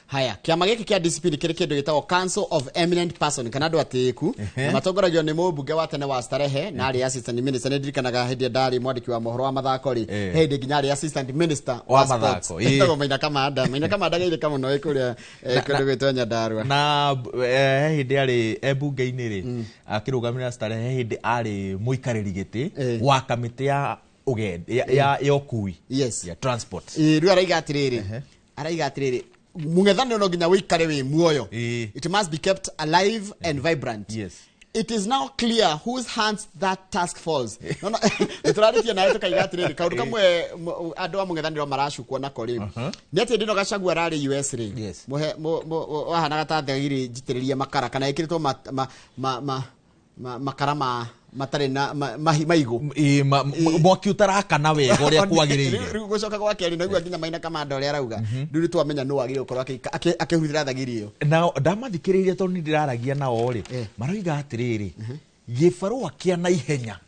Haya, kĩama gĩkĩ kĩa DCP nĩ kĩrĩ kĩndũ gĩtagwo Council of Eminent Person, kana andũ atĩĩku, na matongoragio nĩ mũmbunge wa tene wa Starehe na arĩ assistant minister. Nĩ ndirikanaga hĩndĩ ĩrĩa ndarĩ mwandĩki wa mohoro wa mathako rĩ, he hĩndĩ nginya arĩ assistant minister wa wa sports. Mathako, Etagwo Maina Kamanda. Maina Kamanda geithĩka mũno wĩ kũrĩa kũndũ gwĩtwo Nyandarua. Na he hĩndĩ arĩ e mbunge-inĩ rĩ, akĩrũgamĩrĩra Starehe, he hĩndĩ arĩ mũikarĩri gĩtĩ wa kamĩtĩ ya ũgendi ya ũkui, ya transport. Rĩu araiga atĩrĩrĩ, mũng'ethanĩro no nginya wĩikare wĩ muoyo. It must be kept alive and vibrant. It is now clear whose hands that task falls. No, nĩ tũrarĩtie nawe tũkaiga atĩrĩrĩ, kaũndũ kamwe andũ a mũng'ethanĩro maracukwo nako rĩ, nĩ atĩ hĩndĩ ĩno Gachagua ararĩ US rĩ, wahanaga ta thagiri njitĩrĩrie makara kana ĩkĩrĩtwo makara ma Matarĩ na maigũ. Mwaki ũtarakana wega ũrĩa kwagĩrĩire. Rĩu gũcoka gwa kerĩ naigua nginya Maina Kamanda ũrĩa arauga. Rĩu nĩ twamenya nũ wagĩrĩirwo gũkorwo akĩhũthĩra thagiri ĩyo. Nao ndamathikĩrĩirie tondũ nĩ ndĩraragia nao rĩ, maroiga atĩrĩrĩ, gĩbarũa kĩa naihenya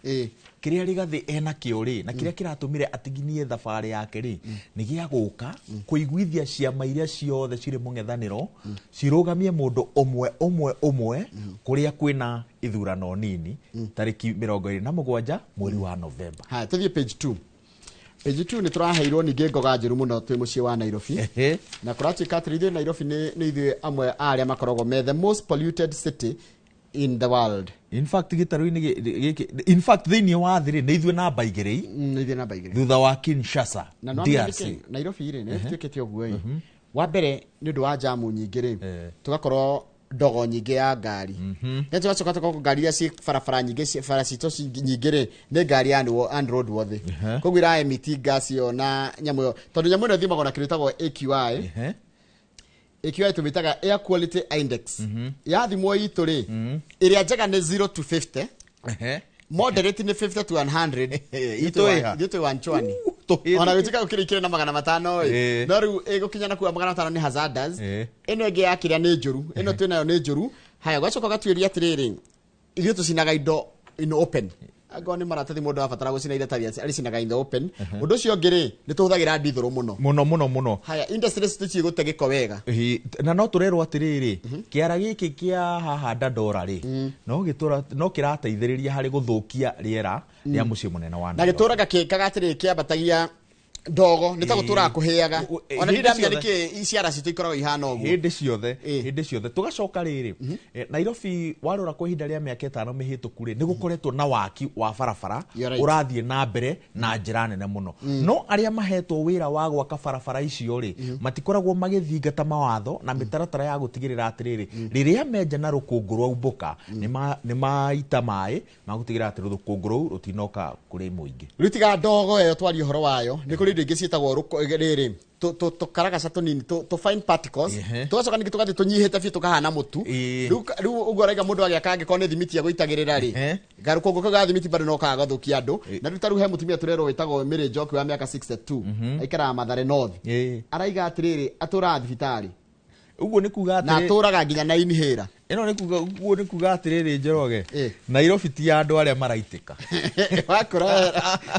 kĩrĩa Rigathĩ enakĩo rĩ, na kĩrĩa kĩratũmire atiginie thabarĩ yake rĩ, nĩ gĩa gũka kũiguithia ciama iria ciothe cirĩ mũng'ethanĩro cirũgamie mũndũ ũmwe ũmwe ũmwe kũrĩa kwĩna ithurano nini tarĩki 27 mweri wa Novemba. Haya, tũthiĩ page 2. Page 2 nĩ tũraheirwo ningĩ ngoga njũru mũno twĩ mũciĩ wa Nairobi. Na kũratuĩka atĩrĩ, ithuĩ Nairobi nĩ ithuĩ amwe a arĩa makoragwo me the most polluted city in the world. In fact gĩtarũ-inĩ gĩkĩ, in fact thĩinĩ wa thĩ rĩ, nĩ ithuĩ namba 2. Nĩ ithuĩ namba 2. Thutha wa Kinshasa, Na no DRC. Nairobi rĩ, nĩ ĩtuĩkĩte ũguo ĩ. Wa mbere nĩ ũndũ wa jamu nyingĩ rĩ, tũgakorwo ndogo nyingĩ ya ngari. Nĩ tũgacoka tũgakorwo ngari iria ciĩ barabara nyingĩ, ciĩ bara citũ nyingĩ rĩ, nĩ ngari ya and road worthy. Koguo ira emit gas ĩyo na nyamũ ĩyo. Tondũ nyamũ ĩno ĩthimagwo na kĩndũ gĩtagwo AQI. AQI tũmĩtaga Air Quality Index. Yathimwo itũ rĩ, ĩrĩa njega nĩ 0 to 50. Moderate nĩ 50 to 100. Itũ ĩha? Ithuĩ twĩ wanchwani. Ona gũtuĩka gũkĩrĩ ikĩrĩ na 500 ĩ. No rĩu ĩgũkinya na kuga 500 nĩ hazardous. Ĩno ĩngĩ ya kĩrĩa nĩ njũru. Ĩno twĩnayo nĩ njũru. Haya, ũgacoka ũgatuĩria atĩrĩrĩ, ithuĩ tũcinaga indo in open. Angorwo nĩ maratathi mũndũ abatara gũcina iratathi arĩcinaga in the open. Ũndũ ũcio ũngĩ rĩ, nĩ tũhũthagĩra ndithũrũ mũno. Mũno mũno mũno. Haya, industries citiĩ gũte gĩko wega. Na no tũrerwo atĩrĩrĩ, kĩara gĩkĩ kĩa haha Dandora rĩ, no kĩrateithĩrĩria harĩ gũthũkia rĩera rĩa mũciĩ mũnene wa Na Nairobi. gĩtũraga kĩkaga atĩrĩrĩ, kĩambatagia ndogo, nĩ ta gũtũraga kũhĩaga. Ona Hĩndĩ ndamenya ciothe. nĩkĩ ciara citũ ikoragwo ihana ũguo. Hĩndĩ ciothe, hĩndĩ ciothe. Tũgacoka rĩrĩ, Nairobi warora kwa ihinda rĩa mĩaka 5 mĩhĩtũku rĩ, nĩ gũkoretwo na waki wa barabara You're right. ũrathiĩ na mbere na njĩra nene mũno. No arĩa mahetwo wĩra wa gwaka barabara icio rĩ, matikoragwo magĩthingata mawatho na mĩtaratara ya gũtigĩrĩra atĩrĩrĩ, rĩrĩa menja na rũkũngũ rwaumbũka, nĩ maita maĩ ma gũtigĩrĩra atĩ rũkũngũ rũu rũtinoka kũrĩ mũingĩ. Rĩu tiga ndogo ĩyo twarie ũhoro wayo, nĩ kũrĩ indo ingĩ ciĩtagwo rĩrĩ, tũkaragaca tũnini, tũ fine particles. Tũgacoka ningĩ tũgathiĩ tũnyihĩte biũ tũkahana mũtu. Rĩu ũguo arauga mũndũ agĩaka angĩkorwo nĩ thimiti egũitagĩrĩra rĩ, garũkũngũ kau ga thimiti bado no kaga gathũkia andũ. Na rĩu ta rĩu he mũtumia tũrerwo wĩtagwo Mary Njoki wa mĩaka 62, aikaraga Mathare North. Araiga atĩrĩrĩ, atũraga thibitarĩ. Ũguo nĩ kuga Na atĩrĩ- atũraga nginya na inhaler. Ĩno nĩ kuga, ũguo nĩ kuga atĩrĩrĩ Njoroge, Nairobi ti ya andũ arĩa maraitĩka.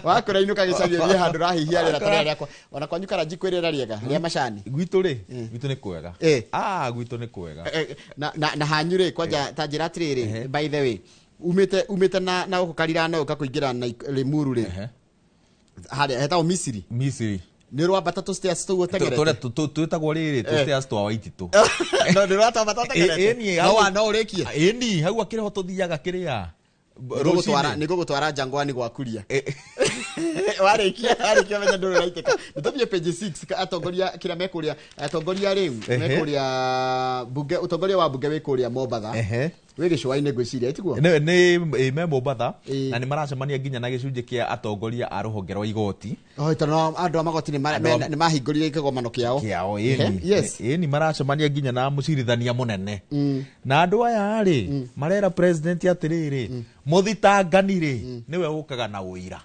Wakũra inũka gĩcagi ũthiĩ handũ ũrahihia rĩera ta rĩrĩa rĩakwa. Ona kwanyu Karanji kwĩ rĩera rĩega rĩa macani? Gwitũ rĩ, gwitũ nĩ kwega. Gwitũ nĩ kwega. Na hanyu rĩ, kwanja ta njĩra atĩrĩrĩ, by the way, umĩte na gũkũ Karirano ũka kũingĩra na Limuru rĩ, harĩa hetagwo Misiri. Misiri. Nĩ rwambata tũ stairs tũu ũtegerete? Tũrĩa twĩtagwo rĩrĩ, tũ stairs twa Waititũ. No, nĩ rwatwambata ũtegerete? No no ũrĩkie? Ĩni, hau akĩrĩ ho tũthiaga kĩrĩa. Nĩ ngũgũtwara Jangwani gwakuria. Warĩkia menya ndũrĩ ũraitĩka. Nĩ tũthiĩ page 6, atongoria kĩrĩa mekũrĩa, atongoria rĩu, mekũrĩa bunge, ũtongoria wa bunge wĩ kũrĩa Mombatha. Wĩ gĩcũa-inĩ ngwĩciria, tiguo? Nĩ me Mombatha, na nĩ maracemania nginya na gĩcunjĩ kĩa atongoria a rũhonge rwa igoti. Oh, tondũ andũ a magoti nĩ mahingũrire kĩgomano kĩao. Kĩao, ĩni. Yes. Ĩni maracemania nginya na mũcirithania mũnene. Na andũ aya rĩ, marera president atĩrĩrĩ, mũthitangani rĩ, nĩwe ũkaga na ũira.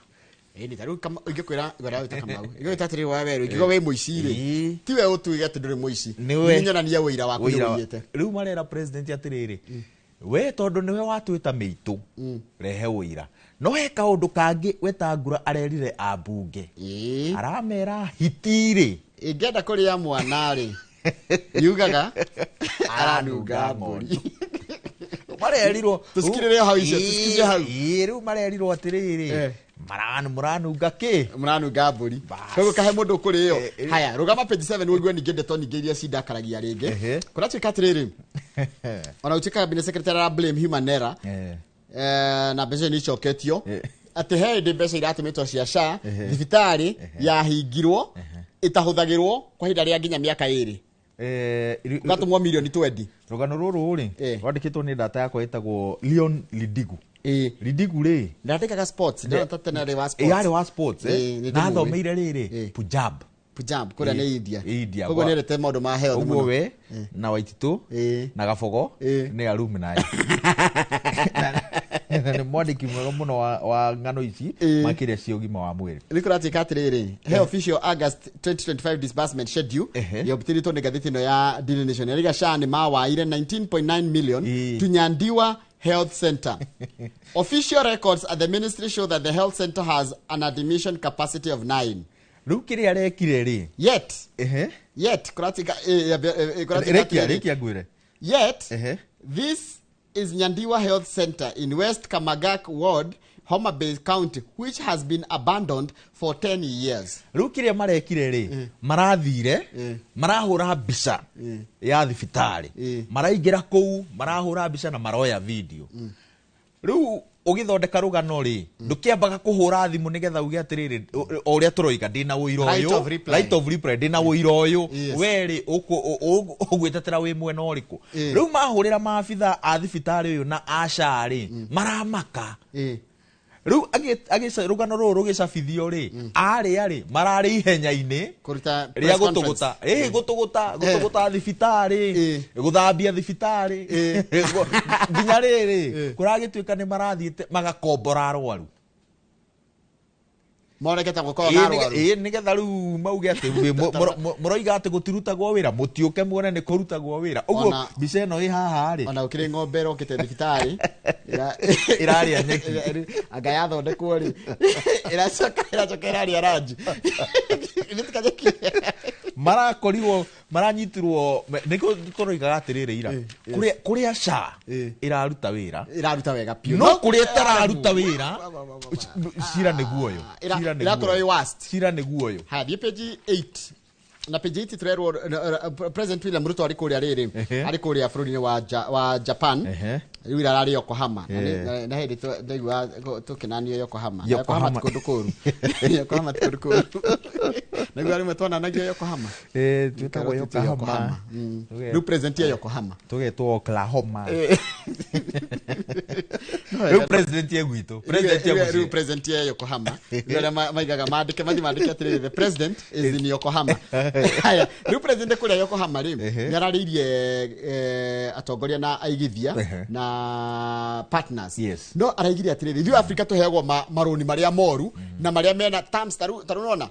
Ĩni, ta rĩu ingĩkwĩra igora wĩta Kamau. Ingĩkwĩra atĩrĩrĩ, wa werũ, ingĩkorwo wĩ mũici rĩ, tiwe ũtuige atĩ ndũrĩ mũici. Nĩwe. Nĩ nyonania ũira waku nĩ ũiyĩte. Rĩu marera president atĩrĩrĩ, we tondũ nĩwe watwĩta mĩitũ, rehe ũira. No he kaũndũ kangĩ Wetangula arerire ambunge. Aramera hiti rĩ. Ingĩenda kũrĩa mwana rĩ, yugaga aranunga mbũri. Marerirwo Tũcikirĩre hau icio, tũcikirĩre hau. Rĩu marerirwo atĩrĩrĩ, mũranunga kĩ? Mũranunga mbũri. Koguo kahe mũndũ ũkũrĩo. Haya, rũgama page 7 ũigue ningĩ ndeto ningĩ iria cindakaragia rĩngĩ. Kũratuĩka atĩrĩrĩ, ona gũtuĩka cabinet secretary ara blame human error, na mbeca nĩ icoketio, atĩ he hĩndĩ mbeca iratũmĩtwo cia SHA, thibitarĩ yahingirwo, ĩtahũthagĩrwo kwa ihinda rĩa nginya mĩaka 2. Ũgatũmwo mirioni 20. Rũgano rũrũ rĩ, rwandĩkĩtwo nĩ data yakwa ĩtagwo Leon Lidigu. Lidigu rĩ, Ndandĩkaga sports, ndĩrona ta tene arĩ wa sports. Yarĩ wa sports, Nĩ Na ndĩmũĩ. athomeire rĩrĩ, Punjab. Punjab, kũrĩa nĩ India. India. Koguo nĩerete maũndũ ma health Ũguo mũno. we, na Waititũ, na Gabogo, nĩ alumni. Nĩ mwandĩki mwega mũno wa ng'ano ici makĩria cia ũgima wa mwĩrĩ. Nĩ kũratuĩka atĩrĩrĩ, he official August 2025 disbursement schedule yobĩtĩrĩtwo nĩ ngathĩti ĩno ya Daily Nation. Yarĩga SHA nĩ mawaire 19.9 million to Nyandiwa Health Center. Official records at the ministry show that the health center has an admission capacity of 9. Rĩu kĩrĩa arekire rĩ, yet yet kũratuĩka kũratuĩka rĩkia rĩkia ngwĩre. Yet, this is Nyandiwa Health Center in West Kamagak Ward, Homa Bay County, which has been abandoned for 10 years. Rĩu kĩrĩa marekire rĩ, marathire marahũra mbica ya thibitarĩ, maraingĩra kũu marahũra mbica na maroya video. Rĩu ũgĩthondeka rũgano rĩ, ndũkĩambaga kũhũra thimũ nĩgetha uge atĩrĩrĩ, o ũrĩa tũroiga ndĩna ũira Right ũyũ, of reply. right of reply, ndĩna ũira ũyũ, we rĩ ũgwĩtetera wĩ mwena ũrĩkũ. Rĩu mahũrĩra maabitha a thibitarĩ ũyũ na a SHA rĩ, maramaka. Rĩu rũgano rũrũ rũgĩcabithio rĩ, arĩa rĩ mararĩ ihenya-inĩ kũruta rĩa press conference. gũtũgũta, gũtũgũta gũtũgũta thibitarĩ, gũthambia thibitarĩ, nginya rĩrĩ kũragĩtuĩka nĩ marathiĩte magakombora arwaru. Morekete gũkorwo na arwaru. Nĩgetha rĩu mauge atĩ mũroiga atĩ gũtirutagwo wĩra, mũtiũke muone nĩ kũrutagwo wĩra. Ũguo mbica ĩno ĩ haha rĩ, ona gũkĩrĩ ng'ombe ĩrokĩte thibitarĩ ĩrarĩa nyeki, anga yathondekwo rĩ, ĩracoka ĩrarĩa ranji. Marakorirwo maranyitirwo nĩkĩo tũroigaga atĩrĩrĩ ira, kũrĩa SHA ĩraruta wĩra, ĩraruta wega biũ, no kũrĩa ĩtararuta wĩra, cira nĩguo ũyũ. Cira nĩguo ĩrakorwo ũyũ. ĩ worst. Cira nĩguo ũyũ. Ha, thiĩ page 8 na page 8 turerwo President William Ruto arĩ kũrĩa rĩrĩ, arĩ kũrĩa bũrũri-inĩ wa Japan. Rĩu ira ararĩ Yokohama. Na hĩndĩ ndaigua tũkĩnanio Yokohama. Yokohama ti kũndũ kũũru. Yokohama ti kũndũ kũũru. Naigua rĩmwe twananagio Yokohama. Twĩtagwo Yokohama. Rĩu president ya Yokohama. Tũgetwo Oklahoma. Rĩu president ya gwitũ. President ya Rĩu mũciĩ. president ya Yokohama. Rĩu arĩa maigaga mandĩke, mathiĩ mandĩke atĩrĩrĩ, the president is in Yokohama. Haya, rĩu president kũrĩa Yokohama rĩ, nĩ ararĩirie atongoria na aigithia na partners. No araigire atĩrĩrĩ, ithuĩ Afrika tũheagwo marũni marĩa moru na marĩa mena terms. Ta rĩu nona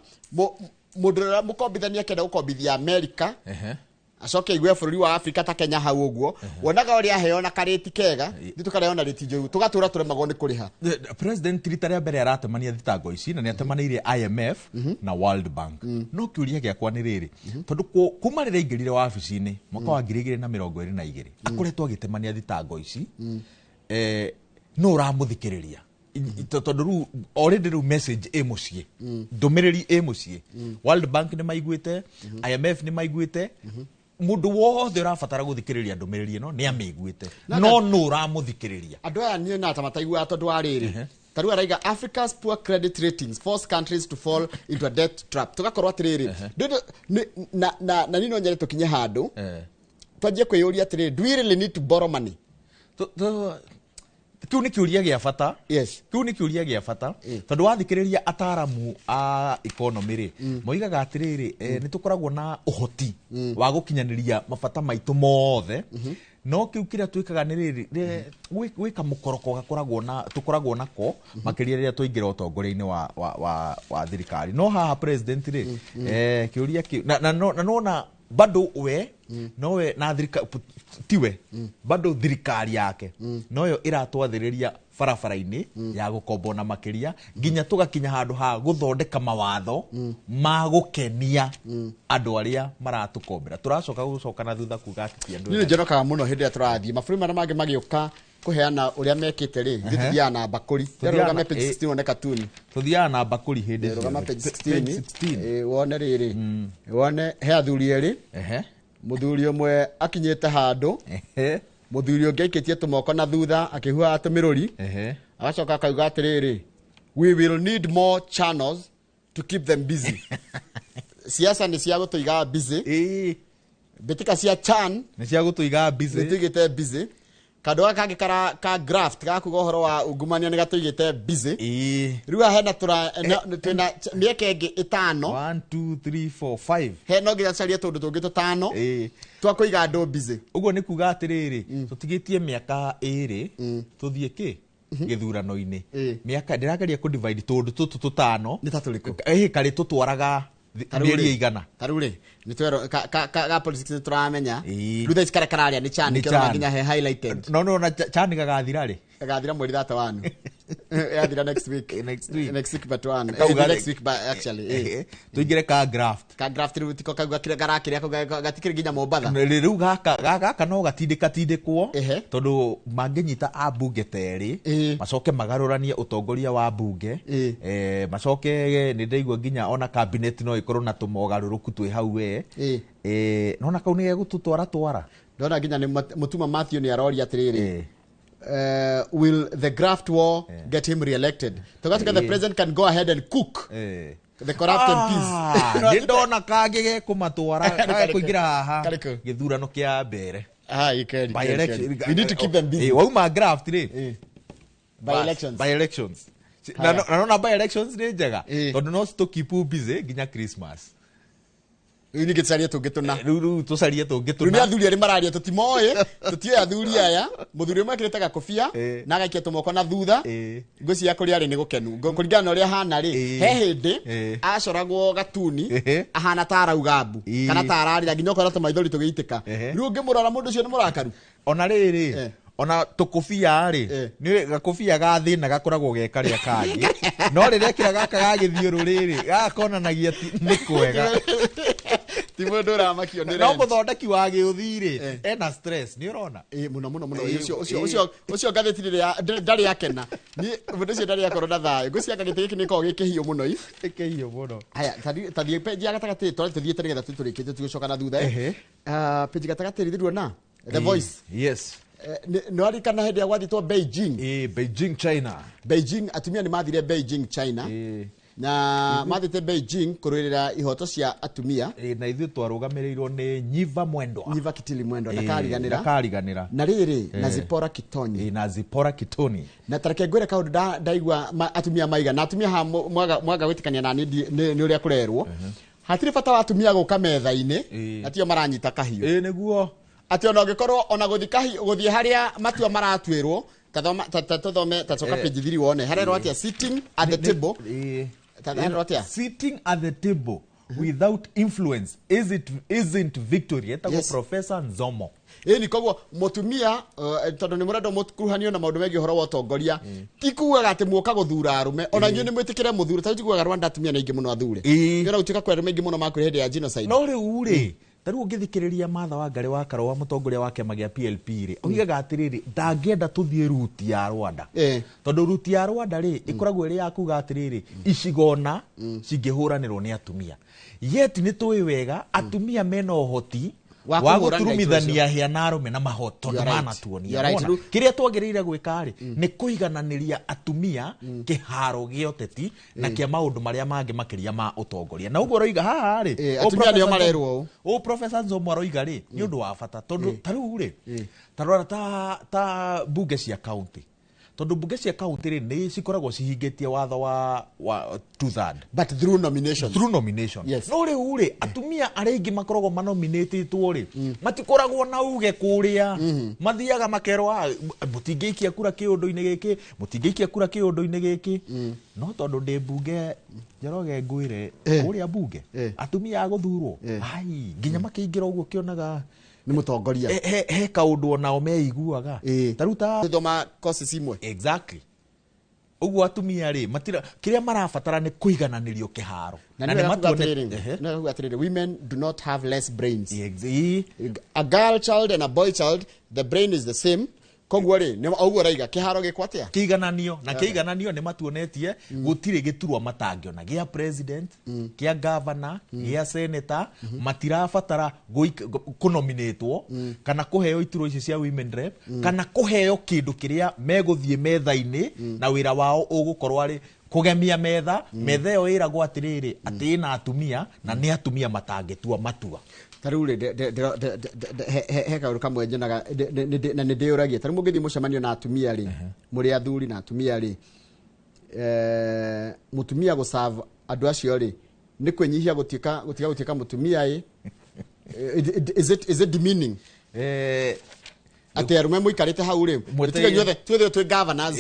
mũndũ ũrĩa mũkombithania akĩenda gũkombithia America, acoke aigue bũrũri wa Afrika ta Kenya hau ũguo, wonaga ũrĩa aheo na karĩti kega, ithuĩ tũkareheo na rĩti njũru, tũgatũra tũremagwo nĩ kũrĩha. President rita rĩa mbere aratemania thitango ici na nĩ atemanĩirie IMF na World Bank. No kĩũria gĩakwa nĩ rĩrĩ, tondũ kuma rĩrĩa aingĩrire wabici-inĩ mwaka wa 2022 akoretwo agĩtemania thitango ici, no ũramũthikĩrĩria tondũ rĩu already rĩu message ĩ mũciĩ, ndũmĩrĩri ĩ mũciĩ. World Bank nĩ maiguĩte, IMF nĩ maiguĩte, mũndũ wothe ũrabatara gũthikĩrĩria ndũmĩrĩri ĩno nĩ amĩiguĩte, no nũ ũramũthikĩrĩria? Andũ aya niĩ na ta mataiguaga tondũ wa rĩrĩ, ta rĩu araiga Africa's poor credit ratings force countries to fall into a debt trap. Tũgakorwo atĩrĩrĩ, na niĩ no nyende tũkinye handũ twanjie kwĩyũria atĩrĩrĩ, do we really need to borrow money? Kĩu nĩ kĩũria gĩa bata. Kĩu nĩ kĩũria gĩa bata tondũ wathikĩrĩria ataramu a economy rĩ, moigaga atĩrĩrĩ, nĩ tũkoragwo na ũhoti wa gũkinyanĩria mabata maitũ mothe, no kĩu kĩrĩa twĩkaga nĩ rĩrĩ, gwĩka mũkoroko gakoragwo na tũkoragwo nako makĩria rĩrĩa twaingĩra ũtongoria-inĩ wa thirikari. No haha president rĩ, kĩũria kĩu na nona bado we nowe na thirikari tiwe bado thirikari yake noyo iratwathĩrĩria barabara-inĩ ya gũkombo na makĩria nginya tũgakinya handũ ha gũthondeka mawatho ma gũkenia andũ arĩa maratũkombera. Tũracoka gũcoka na thutha kuga atĩ ti andũ Niĩ njonokaga mũno hĩndĩ ĩrĩa tũrathiĩ mabũrũri marĩa mangĩ magĩũka kũheana ũrĩa mekĩte rĩ, ithuĩ tũthiaga na mbakũri. Rũgama page 16 wone katuni. Tũthiaga na mbakũri hĩndĩ ciothe. Rũgama page 16 wone rĩrĩ, wone he athuri erĩ, mũthuri ũmwe akinyĩte handũ, mũthuri ũngĩ aikĩtie tũmoko na thutha akĩhuhaga tũmĩrũri, agacoka akauga atĩrĩrĩ, we will need more channels to keep them busy. Siasa nĩ cia gũtũiga busy. Mbĩtĩka cia chan nĩ cia gũtũiga busy, nĩ tũigĩte busy. Kandũ gaka kangĩ ka graft gakuga ũhoro wa ungumania nĩ gatũigĩte busy. Rĩu hena twĩna mĩeke ĩngĩ ĩtano, 1 2 3 4 5, he no nginya tũcarie tũndũ tũngĩ tũtano twa kũiga andũ busy. Ũguo nĩ kuga atĩrĩrĩ, tũtigĩtie mĩaka ĩrĩ tũthiĩ kĩ Gĩthurano-inĩ. Mĩaka ndĩrageria kũ divide tũndũ tũtũ tũtano. Nĩ ta tũrĩkũ? Karĩ tũtwaraga mĩeri ĩigana. Ta rĩu rĩ, nĩ twerwo ka politics nĩ tũramenya. Rĩu thaa ici karĩa kararia nĩ Chan, Nĩ kĩrona Chan. nginya he highlighted. No no na Chan gagathira rĩ? Gagathira mweri 31. Yathira next week. Next week. Next week but one. Kauga Next week but actually. Tuingire ka graft. Ka graft rĩu tiko kau gakire garakĩrĩa kau gatikĩrĩ nginya Mombatha. Rĩu gaka no gatindĩka tindĩkwo tondũ mangĩnyita ambunge ta erĩ macoke magarũranie ũtongoria wa mbunge, macoke nĩ ndaigua nginya ona cabinet no ĩkorwo na tũmogarũrũku twĩ hau we. Nona kau nĩ gegũtũtwara twara. Ndona nginya nĩ Mũtuma Matthew nĩ aroria atĩrĩrĩ, will the graft war get him re-elected? Toka the president can go ahead and cook the corrupt MPs. Nĩ ndona kangĩ gekũmatwara kũingĩra haha gĩthurano kĩa mbere. By election. We need to keep them busy. Wauma graft rĩ. By elections. By elections. Na nona by elections nĩ njega tondũ no citũ busy nginya Christmas. Rĩu ningĩ tũcarie tũngĩ tũna. Rĩu tũcarie tũngĩ tũna. Rĩu nĩ athuri arĩa mararia tũtimoĩ, tũtiũĩ athuri aya. Mũthuri ũmwe ekĩrĩte gakobia na agaikia tũmoko na thutha. Ngwĩciria kũrĩa arĩ nĩ gũkenu. Kũringana na ũrĩa ahana rĩ, he hĩndĩ acoragwo gatuni ahana ta arauga mbu kana ta ararĩra nginya ũkona tũmaithori tũgĩitĩka. Rĩu ũngĩmũrora mũndũ ũcio nĩ mũrakaru. Ona rĩrĩ, ona tũkũbia rĩ, nĩ gakũbia ga thĩna gakoragwo ge karĩa kangĩ. No rĩrĩa kĩra gaka ga gĩthiũrũrĩ rĩ, gaka konanagia nĩ kwega. Ti mũndũ ũramakio nĩ No mũthondeki wa gĩũthi rĩ, ena stress, nĩ ũrona? Mũno mũno mũno. Ũcio ngathĩti rĩrĩa ndarĩ akena. Niĩ mũndũ ũcio ndarĩ akorwo na thayũ. Ngwĩciria gĩtĩ gĩkĩ nĩ gĩkoragwo gĩ kĩhiũ mũno i. Kĩhiũ mũno. Haya, tathiĩ page ya gatagatĩ, twarĩ tũthiĩte nĩgetha tũrĩkĩtie tũgĩcoka na thutha. Page gatagatĩ rĩ, ndĩruona? The Voice. Yes. Nĩ warikana hĩndĩ ya gwathitwo Beijing. Beijing, China. Beijing, atumia nĩ mathire Beijing, China. Na mathite Beijing kũrũĩrĩra ihoto cia atumia. Na ithuĩ twarũgamĩrĩirwo nĩ Nyiva Mwendwa. Nyiva Kitili Mwendwa, ndakariganĩra. Ndakariganĩra. Na rĩrĩ, na Zipporah Kitoni. Na Zipporah Kitoni. Na tareke ngwĩre kaũndũ ndaigua atumia maiga. Na atumia haha mwaga gwĩtĩkania na niĩ nĩ ũrĩa kũrerwo. Hatirĩ bata wa atumia gũka metha-inĩ, na tio maranyita kahiũ. Nĩguo. Atĩ ona ũngĩkorwo ona gũthiĩ harĩa matua maratuĩrwo, tathome tacoka page 3 wone harerwo atĩa sitting at the table. Sitting at the table without influence isn't victory. Etagwo Professor Nzomo. Ni koguo mutumia tondu ni murenda mukuruhanio na maundu megie uhoro wa utongoria, ti kugaga ati muoka guthura arume ona inyuĩ nĩ mwĩtĩkĩre muthure ta tiguaga Rwanda atumia nĩ aingĩ mũno athure. Nĩ ũra kwĩ arume aingĩ mũno makuire hĩndĩ ya genocide. No rĩu rĩ, ta rĩu ũngĩthikĩrĩria Martha Wangari wa Karũa mũtongoria wa kĩama gĩa PLP rĩ, oigaga atĩrĩrĩ, ndangĩenda tũthiĩ ruti ya Rwanda. Tondũ ruti ya Rwanda rĩ, ĩkoragwo ĩrĩ ya kuga atĩrĩrĩ, icigona cingĩhũranĩrwo nĩ atumia. Yet nĩ tũĩ wega atumia mena ũhoti wa gũturumithania hĩa na arũme na mahoto tondũ manatuonia. Kĩrĩa twagĩrĩire gwĩka rĩ, nĩ kũigananĩria atumia kĩharo gĩa ũteti na kĩa maũndũ marĩa mangĩ makĩria ma ũtongoria. Na ũguo ũroiga haha rĩ, atumia nĩo marerwo ũũ. Professor Nzomo aroiga rĩ, nĩ ũndũ wa bata tondũ ta rĩu rĩ, ta rora ta mbunge cia county. Tondũ mbunge cia county rĩ, nĩ cikoragwo cihingĩtie watho wa 2/3. But through nomination. Through nomination. Yes. No rĩu rĩ, atumia arĩa aingĩ makoragwo manominĩtĩtwo rĩ, matikoragwo na uge kũrĩa. Mathiaga makerwo, mũtingĩikia kura kĩũndũ-inĩ gĩkĩ, mũtingĩikia kura kĩũndũ-inĩ gĩkĩ. No tondũ ndĩ mbunge, Njoroge ngwĩre, kũrĩa mbunge, atumia a gũthurwo, ai, nginya makĩingĩra ũguo kĩonaga nĩ mũtongoria. He kaũndũ onao meiguaga. Ta rĩu ta thoma courses imwe. Exactly. Ũguo atumia rĩ, matira kĩrĩa marabatara nĩ kũigananĩrio kĩharo. Na nĩ atĩrĩrĩ, women do not have less brains. A girl child and a boy child, the brain is the same. Koguo rĩ, nĩ ũguo raiga kĩharo gĩkwo atĩa? Kĩigananio, na kĩigananio nĩ matuonetie gũtirĩ gĩturwa matangĩona gĩa president, kĩa governor, gĩa senator, matirabatara kũnominĩtwo kana kũheo iturwa ici cia women rep, kana kũheo kĩndũ kĩrĩa megũthiĩ metha-inĩ na wĩra wao ũgũkorwo arĩ kũgemia metha, metha ĩyo ĩragwo atĩrĩrĩ, atĩ ĩna atumia na nĩ atumia matangĩtua matua. Ta rĩu rĩ, he kaũndũ kamwe nyonaga na nĩ ndĩyũragia. Ta rĩu mũngĩthiĩ mũcemanio na atumia rĩ, mũrĩ athuri na atumia rĩ, mũtumia gũserve andũ acio rĩ, nĩ kwĩnyihia gũtiga gũtuĩka mũtumia ĩ? Is it demeaning? Atĩ arũme mũikarĩte hau rĩ, tiga inyuothe twĩ governors.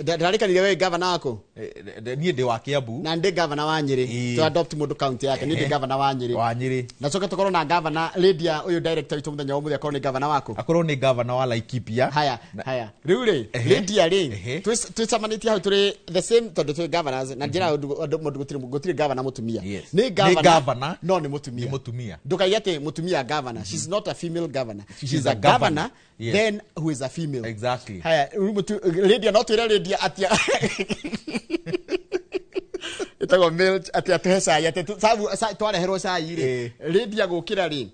Ndarĩkanire we governor wako Niĩ ndĩ wa Kiambu. Na ndĩ governor wa Nyĩrĩ. To adopt mũndũ county yake, niĩ ndĩ governor wa Nyĩrĩ. Wa Nyĩrĩ. Na coke tũkorwo na governor Lydia ũyũ director witũ mũthenya wa ũmũthĩ akorwo nĩ governor waku. Akorwo nĩ governor wa Laikipia. Haya, haya. Rĩu rĩ, Lydia rĩ, twĩcemanĩtie hau tũrĩ the same tondũ twĩ governors na njĩra andũ mũndũ gũtirĩ governor mũtumia. Nĩ governor no nĩ mũtumia. Nĩ mũtumia. Ndũkaiye atĩ mũtumia governor. She's not a female governor. She's a governor then who is a female. Exactly. Haya, Lydia no twĩre Lydia atia ĩtagwo milk atĩ atũhe cai atĩ twareherwo cai rĩ Lydia gũkĩra rĩ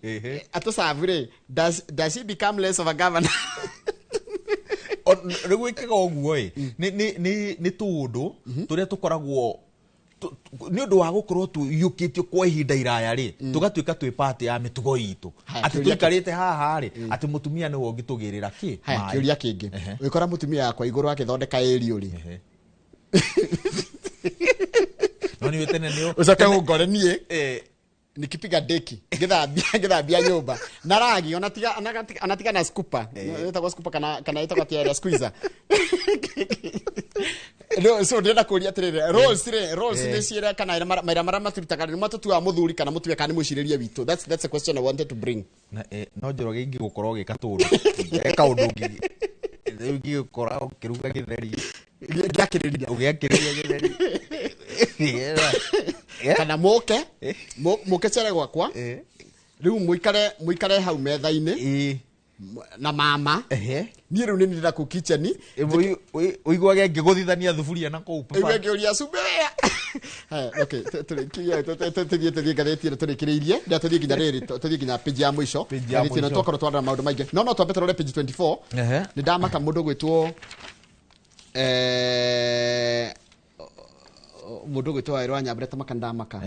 atũcabu rĩ does she become less of a governor? Rĩu gwĩkaga ũguo ĩ nĩ tũũndũ tũrĩa tũkoragwo nĩ ũndũ wa gũkorwo tũiyũkĩtio kwa ihinda iraya rĩ tũgatuĩka twĩ part ya mĩtugo itũ atĩ tũikarĩte haha rĩ atĩ mũtumia nĩwe ũngĩtũgĩrĩra kĩ. Haya, kĩũria kĩngĩ, ũgĩkora mũtumia yakwa igũrũ akĩthondeka ĩrio rĩ no nĩ tene nĩ ũcoke ũngore niĩ nikipiga deki ngithambia nyumba na ragi onatiga na scooper ĩtagwo scooper kana ĩtagwo atĩa squeezer. No, so ndĩrenda kũria atĩrĩrĩ, roles rĩ, roles nĩ ciĩra kana maira marĩa maturutaga nĩ matũtuaga mũthuri kana mũtumia kana nĩ mũcirĩrie witũ. That's a question I wanted to bring. No Njoroge ingĩgũkorwo ũgĩka tũũndũ kaũndũ ũngĩgũkora ũkĩruga gĩtheri ngĩakĩrĩria ũgĩakĩrĩria gĩtheri kana mũke cere gwakwa rĩu mũikare hau metha-inĩ na mama niĩ rĩu nĩ ndĩrenda kũu kitchen ũiguage ngĩgũthithania thuburia na kũu igue ngĩũria cumbĩ. Okay, tũthiĩ ngathĩti ĩno tũrĩkĩrĩirie ndia tũthiĩ nginya rĩrĩ tũthiĩ nginya page ya mũico ngathĩti ĩno twakorwo twarora maũndũ maingĩ no twambe tũrore page 24. Nĩ ndamaka mũndũ gwĩtwo mũndũ gwĩtwo Wairũ wa Nyambura tamaka ndamaka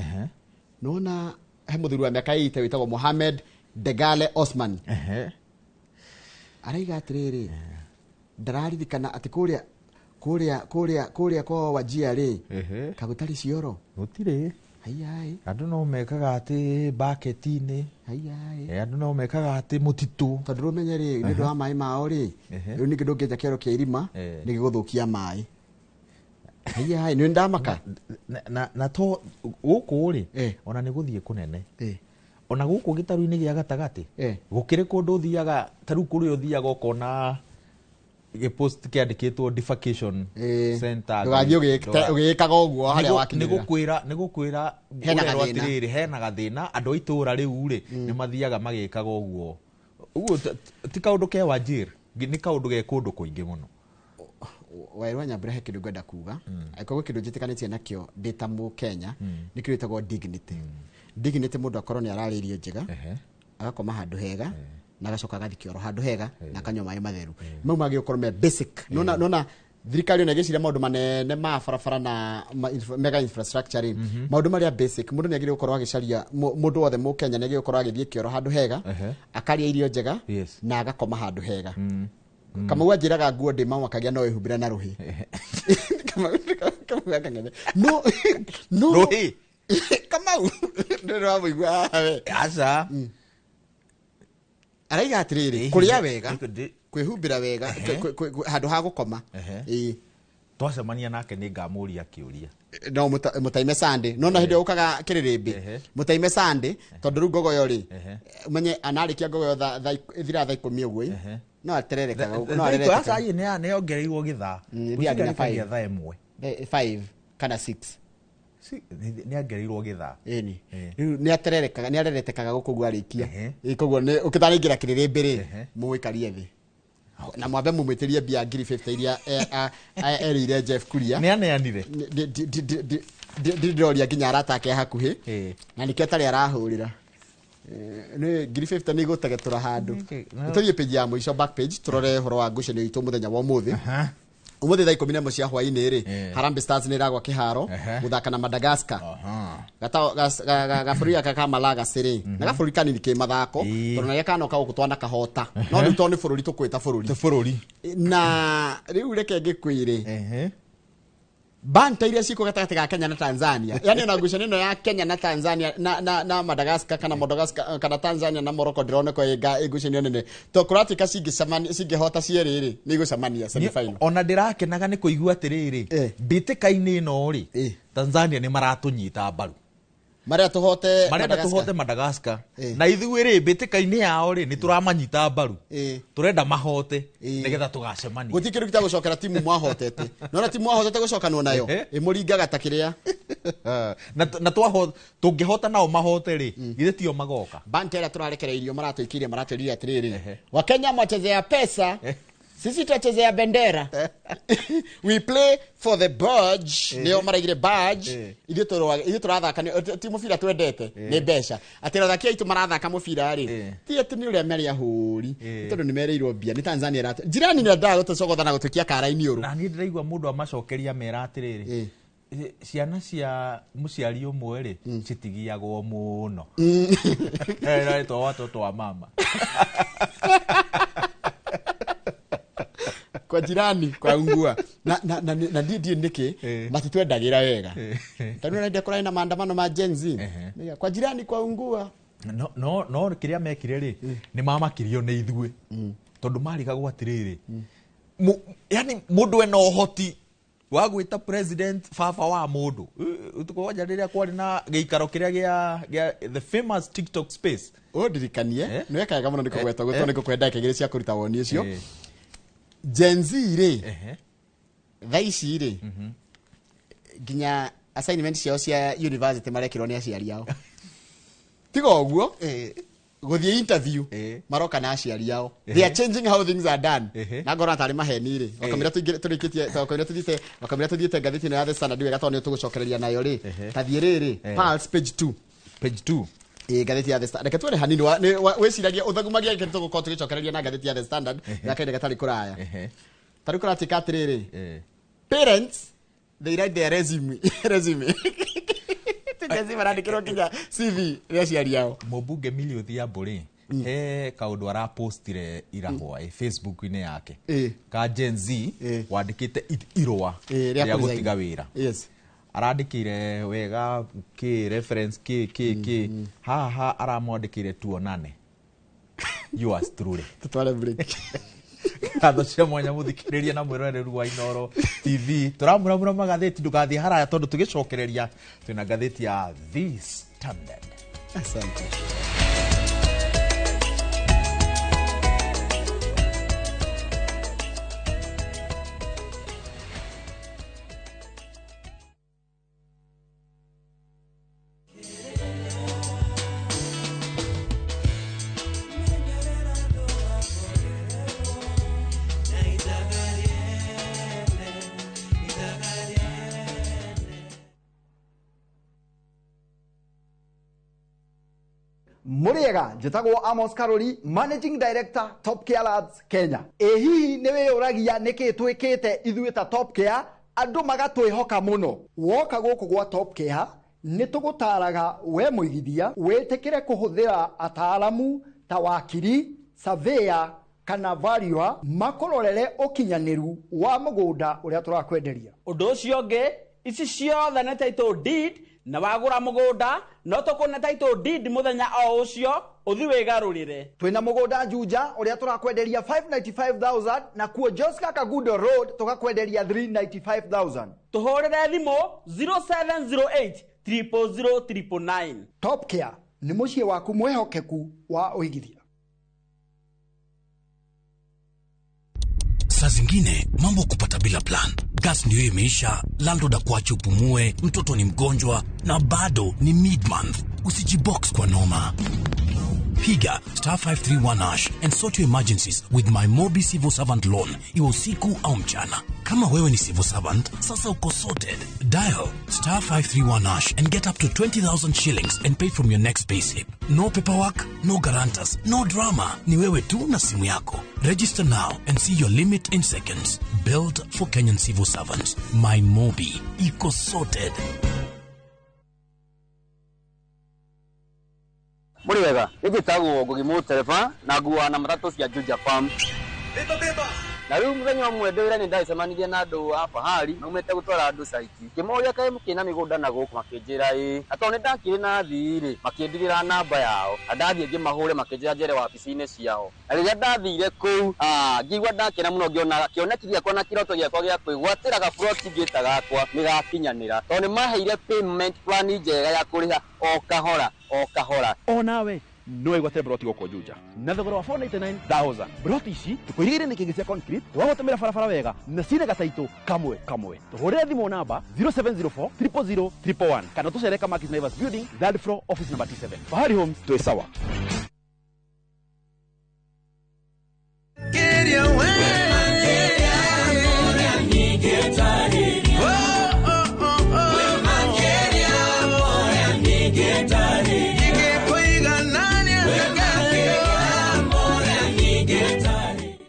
nona he mũthuri wa mĩaka 80 wĩtagwo Mohamed Degale Osman. Araiga atĩrĩrĩ ndararirikana atĩ kũrĩa kwa Wajia rĩ kagũtarĩ cioro gũtirĩ. Haiai andũ no mekaga atĩ baketi-inĩ. Haiai andũ no mekaga atĩ mũtitũ tondũ rũmenye rĩ nĩ ũndũ wa maĩ mao rĩ rĩu ningĩ ndũngĩenja kĩoro kĩa irima nĩ gĩgũthũkia maĩ. Haiai nĩ ndamaka na to gũkũ rĩ ona nĩ gũthiĩ kũnene ona gũkũ gĩtarũ-inĩ gĩa gatagatĩ gũkĩrĩ kũndũ ũthiaga ta rĩu kũrĩa ũthiaga ũkona gĩpost kĩandĩkĩtwo defecation center ndũgathiĩ ũgĩĩkaga ũguo harĩa wakinyĩrĩra. Nĩ gũkwĩra ũrerwo atĩrĩrĩ hena gathĩna andũ a itũũra rĩu rĩ nĩ mathiaga magĩkaga ũguo ũguo ti kaũndũ ke Wajir nĩ kaũndũ ge kũndũ kũingĩ mũno. Wairũ wa Nyambura he kĩndũ ngwenda kuga angĩkorwo kĩndũ njĩtĩkanĩtie nakĩo ndĩ ta mũkenya nĩ kĩndũ gĩtagwo dignity. Dignity mũndũ akorwo nĩ ararĩa irio njega agakoma handũ hega na agacoka agathiĩ kĩoro handũ hega na akanyua maĩ matheru mau magĩgũkorwo me basic. Nona thirikari ona ĩgĩciria maũndũ manene ma barabara na mega infrastructure rĩ maũndũ marĩa basic mũndũ nĩ agĩrĩirwo gũkorwo agĩcaria mũndũ wothe mũkenya nĩ agĩrĩirwo gũkorwo agĩthiĩ kĩoro handũ hega akarĩa irio njega na agakoma handũ hega. Kamau anjĩraga nguo ndĩ mamakagia no ĩhumbĩre na rũhĩ. Kamau akang'ethe no no rũhĩ Kamau ndĩrĩ wamũigua haha we. Aca araiga atĩrĩrĩ kũrĩa wega kwĩhumbĩra wega handũ ha gũkoma. Twacemania nake nĩ ngamũria kĩũria no mũtaime Sunday no na hĩndĩ ũkaga kĩrĩrĩmbĩ mũtaime Sunday tondũ rĩu ngogoyo rĩ ũmenye anarĩkia ngogoyo ĩthira thaa 10 ũguo no atererekaga no arerekaga. Aca nĩ ongereirwo gĩthaa nginya thaa 1 5 kana 6 nĩ ongereirwo gĩthaa ĩni rĩu nĩ atererekaga nĩ areretekaga gũkũ ũguo arĩkia koguo nĩ ũkĩtaraingĩra kĩrĩrĩmbĩ rĩ mũikarie thĩ na mwambe mumwĩtĩrie mbia 50 iria erĩire Jeff Kuria nĩ aneanire ndĩroria nginya arata ake hakuhĩ na nĩkĩo atarĩ arahũrĩra nĩ 50 nĩ igũtegetũra handũ. Tũthiĩ page ya mũico back page tũrore ũhoro wa ngucanio itũ mũthenya wa ũmũthĩ. Ũmũthĩ thaa 11 cia hwaĩ-inĩ rĩ Harambee Stars nĩ ĩragwa kĩharo gũthaka na Madagascar gabũrũri gaka ka Malagasy rĩ na gabũrũri kanini kĩ mathako tondũ narĩa kanoka gũkũ twanakahota no rĩu tondũ nĩ bũrũri tũkwĩta bũrũri na rĩu reke ngĩkwĩre Banta iria ciko gatagatĩ ga Kenya na Tanzania, yani ona ngucanio ĩno ya Kenya na Tanzania na Madagascar kana Madagascar kana Tanzania na Morocco ndĩroneka ĩ ngucanio nene to kũratuĩka cingĩcemania cingĩhota cierĩ rĩ nĩ igũcemania semi final. Ona ndĩrakenaga nĩ kũigua atĩrĩrĩ, mbĩtĩka-inĩ ĩno rĩ, Tanzania nĩ maratũnyita mbaru, marĩa tũhote marenda tũhote Madagascar, na ithuĩ rĩ mbĩtĩka-inĩ yao rĩ nĩ tũramanyita mbaru, tũrenda mahote nĩgetha tũgacemania. Gũtirĩ kĩndũ gĩtagũcokera timu mwahotete, nona timu mwahotete gũcokanwo nayo ĩmũringaga ta kĩrĩa na tũngĩhota nao mahote rĩ githĩ tio magoka. Banta ĩrĩa tũrarekereirio maratũikĩrie maratwĩrire atĩrĩrĩ, Wakenya mwachezea pesa, sisi twachezea bendera. We play for the badge. Nĩo maraigire badge. Ithuĩ tũrathaka ti mũbira twendete nĩ mbeca. Atĩ athaki aitũ marathaka mũbira rĩ ti atĩ nĩ ũrĩa marĩ ahũri tondũ nĩ merĩirwo mbia nĩ Tanzania ĩratũ jirani nĩ endaga gũtũcogotha na gũtũikia kara-inĩ ũru. Na niĩ ndĩraigua mũndũ amacokeria mera atĩrĩrĩ, ciana cia mũciari ũmwe rĩ citigiagwo mũno. Ĩretwo watoto wa mama. Kwa jirani kwa ungua na ndiĩ nĩkĩ matitwendagĩra wega tondũ nĩ kũrarĩ na maandamano ma Gen Z kwa jirani kwa ungua. No kĩrĩa mekire rĩ nĩ mamakirio nĩ ithuĩ tondũ marigagwo atĩrĩrĩ, yani mũndũ ena ũhoti wa gwĩta president baba wa mũndũ. Ũtukũ wa rĩrĩa kwarĩ na gĩikaro kĩrĩa gĩa the famous TikTok space. Ũndirikanie nĩ weka wega mũno nĩ kũgweta ũguo tondũ nĩ ngũkwenda ndagĩka igĩrĩ cia kũruta woni ũcio. Gen Z rĩ thaa ici rĩ nginya assignment ciao cia university marekĩrwo nĩ aciari ao, tiga ũguo gũthiĩ interview maroka na aciari ao. They are changing how things are done. Na ngorwo tarĩ maheni rĩ wakamĩra tũrĩkĩtie wakamĩra tũthiĩte ngathĩti ĩno ya The Standard wega tondũ nĩ tũgũcokereria nayo rĩ tathiĩ rĩrĩ Pulse page 2 page 2 ngathĩti ya The Standard. Reke tuone hanini wĩciragia ũthagumagia gĩkĩ tũgũkorwo tũgĩcokereria na ngathĩti ya The Standard ya kahinda gatarĩ kũraya. Tarĩu kũratuĩka atĩrĩrĩ, parents they write their resume Gen Z marandĩkĩrwo nginya CV nĩ aciari ao. Mũmbunge Millie Odhiambo rĩ he kaũndũ arapostire ira hwaĩ Facebook-inĩ yake ka Gen Z wandĩkĩte irũa rĩa gũtiga wĩra. Arandĩkĩire wega kĩ reference kĩ kĩ kĩ haha aramwandĩkĩire tuonane yours truly. Tutware break. Ngatho cia mwanya mũthikĩrĩria na mwĩroreri wa Inooro TV tũramũramũra magathĩti ndũgathiĩ haraya tondũ tũgĩcokereria twĩna ngathĩti ya The Standard. Asante. Muriega njĩtagwo Amos Karori, Managing Director Top Care Labs Kenya. Ĩ hihi nĩ wĩyũragia nĩkĩ twĩkĩte ithuĩ ta Top Care andũ magatwĩhoka mũno. Woka gũkũ gwa Top Care nĩ tũgũtaraga we mũigithia wĩtĩkĩre kũhũthĩra ataaramu ta wakiri, surveyor kana valuer makũrorere ũkinyanĩru wa mũgũnda ũrĩa tũrakwenderia. Ũndũ ũcio ũngĩ ici ciothe nĩ title deed na wagũra mũgũnda no tũkũne title deed mũthenya o ũcio ũthi wĩgarũrĩre. Twĩna mũgũnda Juja ũrĩa tũrakwenderia 595,000 na kuo Joska Kagudo Road tũgakwenderia 395,000. Tũhũrĩre thimũ 0708 000 999. Top Care nĩ mũciĩ waku mwĩhokeku wa ũigithia. Saa zingine mambo kupata bila plan. Gas ndio imeisha, landlord akuache upumue, mtoto ni mgonjwa na bado ni mid-month. Usijibox kwa noma. Piga star 531 hash and sort your emergencies with my Mobi Civil Servant Loan, iwe usiku au mchana. Kama wewe ni civil servant, sasa uko sorted. Dial star 531 hash and get up to 20,000 shillings and pay from your next payslip. No paperwork, no guarantors, no drama. Ni wewe tu na simu yako. Register now and see your limit in seconds. Built for Kenyan civil servants. My Mobi. Iko sorted. Muriwega, nĩnjĩtagwo Ngugi Mũtereba na nguaga na matatũ cia Juja Farm. Beba beba, Na rĩu mũthenya ũmwe ndĩ wĩra-inĩ ndagĩcemanirie na andũ a Fahari maumĩte gũtwara andũ site. Ngĩmoria kaĩ mũkĩrĩ na mĩgũnda na gũkũ, makĩnjĩra ĩĩ. Na tondũ nĩ ndakĩrĩ na athii rĩ, makĩndigĩra namba yao. Na ndathiĩ ngĩmahũre makĩnjĩra njere wabici-inĩ ciao. Na rĩrĩa ndathire kũu, ngĩigua ndakena mũno ngĩona kĩoneki gĩakwa na kĩroto gĩakwa gĩa kwĩgwatĩra gaburoti ngĩta gakwa nĩ gakinyanĩra. Tondũ nĩ maheire payment plan njega ya kũrĩha o kahora o kahora. Onawe no wĩgwatĩre broti gũkũ Juja na thogora wa 499,000. Broti ici tũkũirigĩire nĩ kĩngĩ cia concrete, twagũtũmĩra barabara wega na cina gataitũ kamwe kamwe. Tũhũrĩre thimũ namba 0704 000 111 kana tũcere Kamakis Naivas Building, third floor, office number T7. Fahari Homes, twĩ sawa.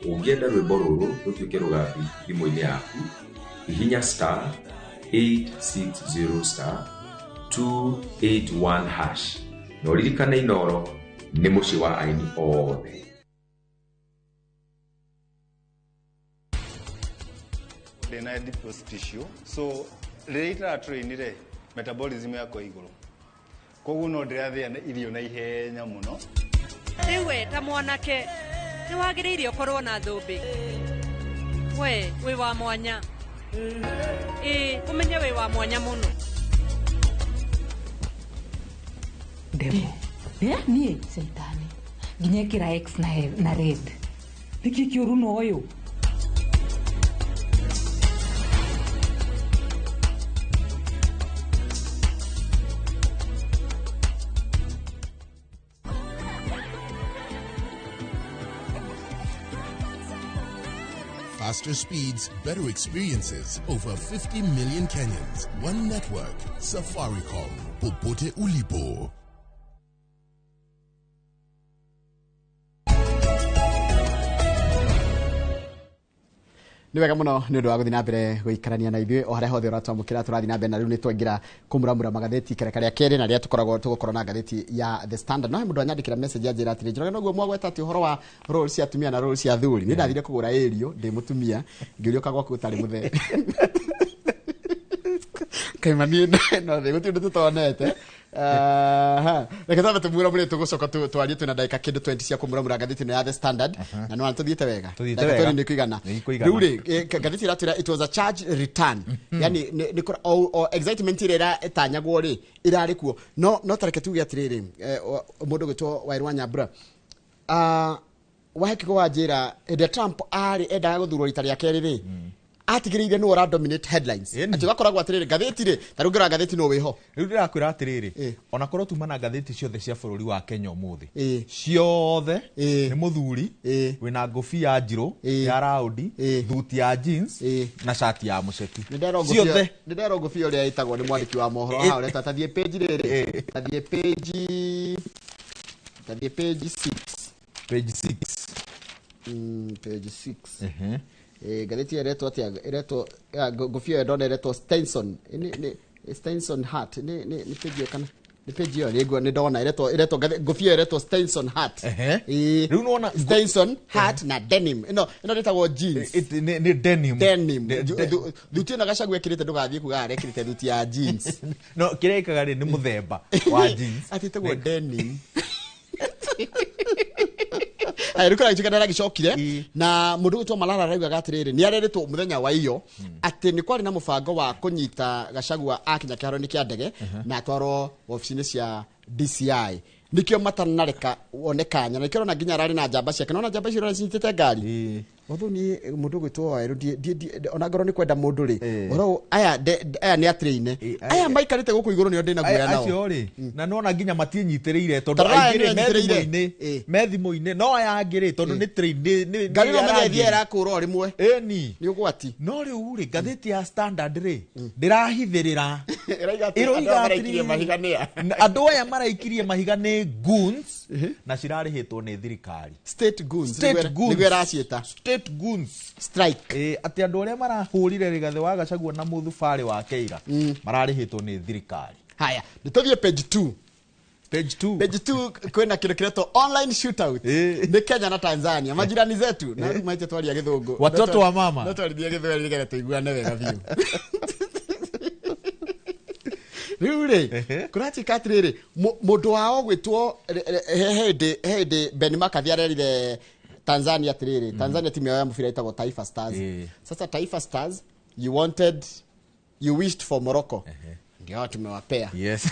Ũngĩenda rwĩmbo rũrũ rũtuĩke rũgambi thimũ-inĩ yaku, hihinya star 860 star 281 hash na ũririkane Inooro nĩ mũciĩ wa aini othe. Ndĩna adipose tissue, so rĩrĩa itaratrainire metabolism yakwa igũrũ, koguo no ndĩrathĩa irio na ihenya mũno. Rĩu we ta mwanake nĩ wagĩrĩire ũkorwo na thũmbĩ. We wĩ wa mwanya, ĩĩ ũmenye wĩ wa mwanya mũno. Ndemo niĩ caitani nginya ĩkĩra X na red nĩkĩ kĩũru na ũyũ. Faster speeds, better experiences. Over 50 million Kenyans. One network. Safaricom. Popote ulipo. Nĩ wega mũno nĩ ũndũ wa gũthiĩ na mbere gũikarania na ithuĩ o harĩa hothe ũratwamũkĩra. Tũrathiĩ na mbere na rĩu nĩ twaingĩra kũmuramura magathĩti kere karĩa kerĩ na rĩrĩa tũkoragwo tũgũkorwo na ngathĩti ya The Standard. No he mũndũ anyandĩkĩra message anjĩra atĩrĩ, Njoroge noguo mwagweta atĩ ũhoro wa role cia atumia na role cia athuri. Niĩ ndathire kũgũra ĩrio ndĩ mũtumia ngĩũrio kagwaku ũtarĩ mũthee. Kaima niĩ no thĩ gũtirĩ ũndũ tũtonete. Reke twambe tũmuramure tũgũcoka twarie twĩna ndagĩka kĩndũ 20 cia kũmuramura ngathĩti ĩno ya The Standard na nĩwona tũthiĩte wega. Ndagĩka 20 nĩ kũigana. Rĩu rĩ, ngathĩti ĩratwĩra it was a charge return, yani nĩ o excitement ĩrĩa ĩtanyagwo rĩ ĩrarĩ kuo. No tareke tuge atĩrĩrĩ, mũndũ gwĩtwo Wairũ wa Nyambura, wahekiko wa njĩra hĩndĩ ĩrĩa Trump arĩ endaga gũthurwo rita rĩa kerĩ rĩ, atigĩrĩire nĩwe ũra dominate headlines. Atĩ ũgakoragwo atĩrĩrĩ ngathĩti rĩ, ta rĩu ngĩrora ngathĩti no wĩho. Rĩu ndĩrakwĩra atĩrĩrĩ, ona korwo tuma na ngathĩti ciothe cia bũrũri wa Kenya ũmũthĩ ciothe nĩ mũthuri wĩna ngũbia njirũ ya raundi, thuti ya jeans na shati ya mũceki. Ciothe. Nĩ nderwo ngũbia ũrĩa ĩtagwo nĩ mwandĩki wa mohoro haha ũreta, tathiĩ page rĩrĩ, tathiĩ page 6. Page 6. Page 6. Ngathĩti ĩretwo atĩa? Ĩretwo ngũbia ĩyo ndona ĩretwo Stinson. Nĩ Stinson hat. Nĩ page ĩyo kana nĩ page ĩyo nĩguo nĩ ndona ĩretwo ngũbia ĩretwo Stinson hat. Rĩu nĩwona Stinson hat na denim. Ĩno ĩtagwo jeans. Nĩ denim. Denim. Thuti ĩno Gachagua ekĩrĩte ndũgathiĩ kuga arekĩrĩte thuti ya jeans. No kĩrĩa ĩkaga rĩ nĩ mũthemba wa jeans. Atĩ ĩtagwo denim. Aya rĩu kĩragĩtuĩka nĩaragĩcokire na mũndũ ũgwĩtwo Malala araugaga atĩrĩrĩ nĩ arerĩtwo mũthenya wa iyo atĩ nĩ kwarĩ na mũbango wa kũnyita Gachagua akinya kĩharo-inĩ kĩa ndege na atwarwo wabici-inĩ cia DCI. Nĩkĩo matanareka one kanya, na nĩkĩo ũrona nginya ararĩ na njamba ciake. Nĩwona njamba icio ũrona cinyitĩte ngari. Although niĩ mũndũ ũgwĩtwo Wawerũ ona ngorwo nĩ kwenda mũndũ rĩ, ũhoro aya aya nĩ atraine aya maikarĩte gũkũ igũrũ nĩo ndĩna guoya nao. Acio rĩ, na nĩwona nginya matiĩnyitĩrĩire tondũ aingĩ rĩ me thimũ-inĩ, no aya angĩ rĩ tondũ nĩ train nĩ ngari ĩno menya ĩthiĩ ĩrakũra o rĩmwe. Ĩni nĩ ũgwati. No rĩu rĩ ngathĩti ya Standard rĩ ndĩrahithĩrĩra, ĩroiga atĩ andũ aya maraikirie mahiga nĩ a? Andũ aya maraikirie mahiga nĩ goons na cirarĩhĩtwo nĩ thirikari. State goons, State goons. nĩguo ĩraciĩta. State goons. Strike. Atĩ andũ arĩa marahũrire Rigathĩ wa Gachagua na mũthubarĩ wa Keira mararĩhĩtwo nĩ thirikari. Haya, nĩ tũthiĩ page 2. Page 2. Page 2 kwĩna kĩndũ kĩretwo online shootout. Nĩ Kenya na Tanzania, majirani zetu. Na rĩu maite twaria gĩthũngũ. Watoto wa mama. No twarithia gĩthweri nĩgetha tũiguane wega biũ. Rĩu rĩ, kũratuĩka atĩrĩrĩ, mũndũ wao gwĩtwo he hĩndĩ Ben McCarthy arerire Tanzania atĩrĩrĩ, Tanzania timu yao ya mũbira ĩtagwo Taifa Stars. Sasa Taifa Stars, you wished for Morocco. Ndio tumewapea. Yes.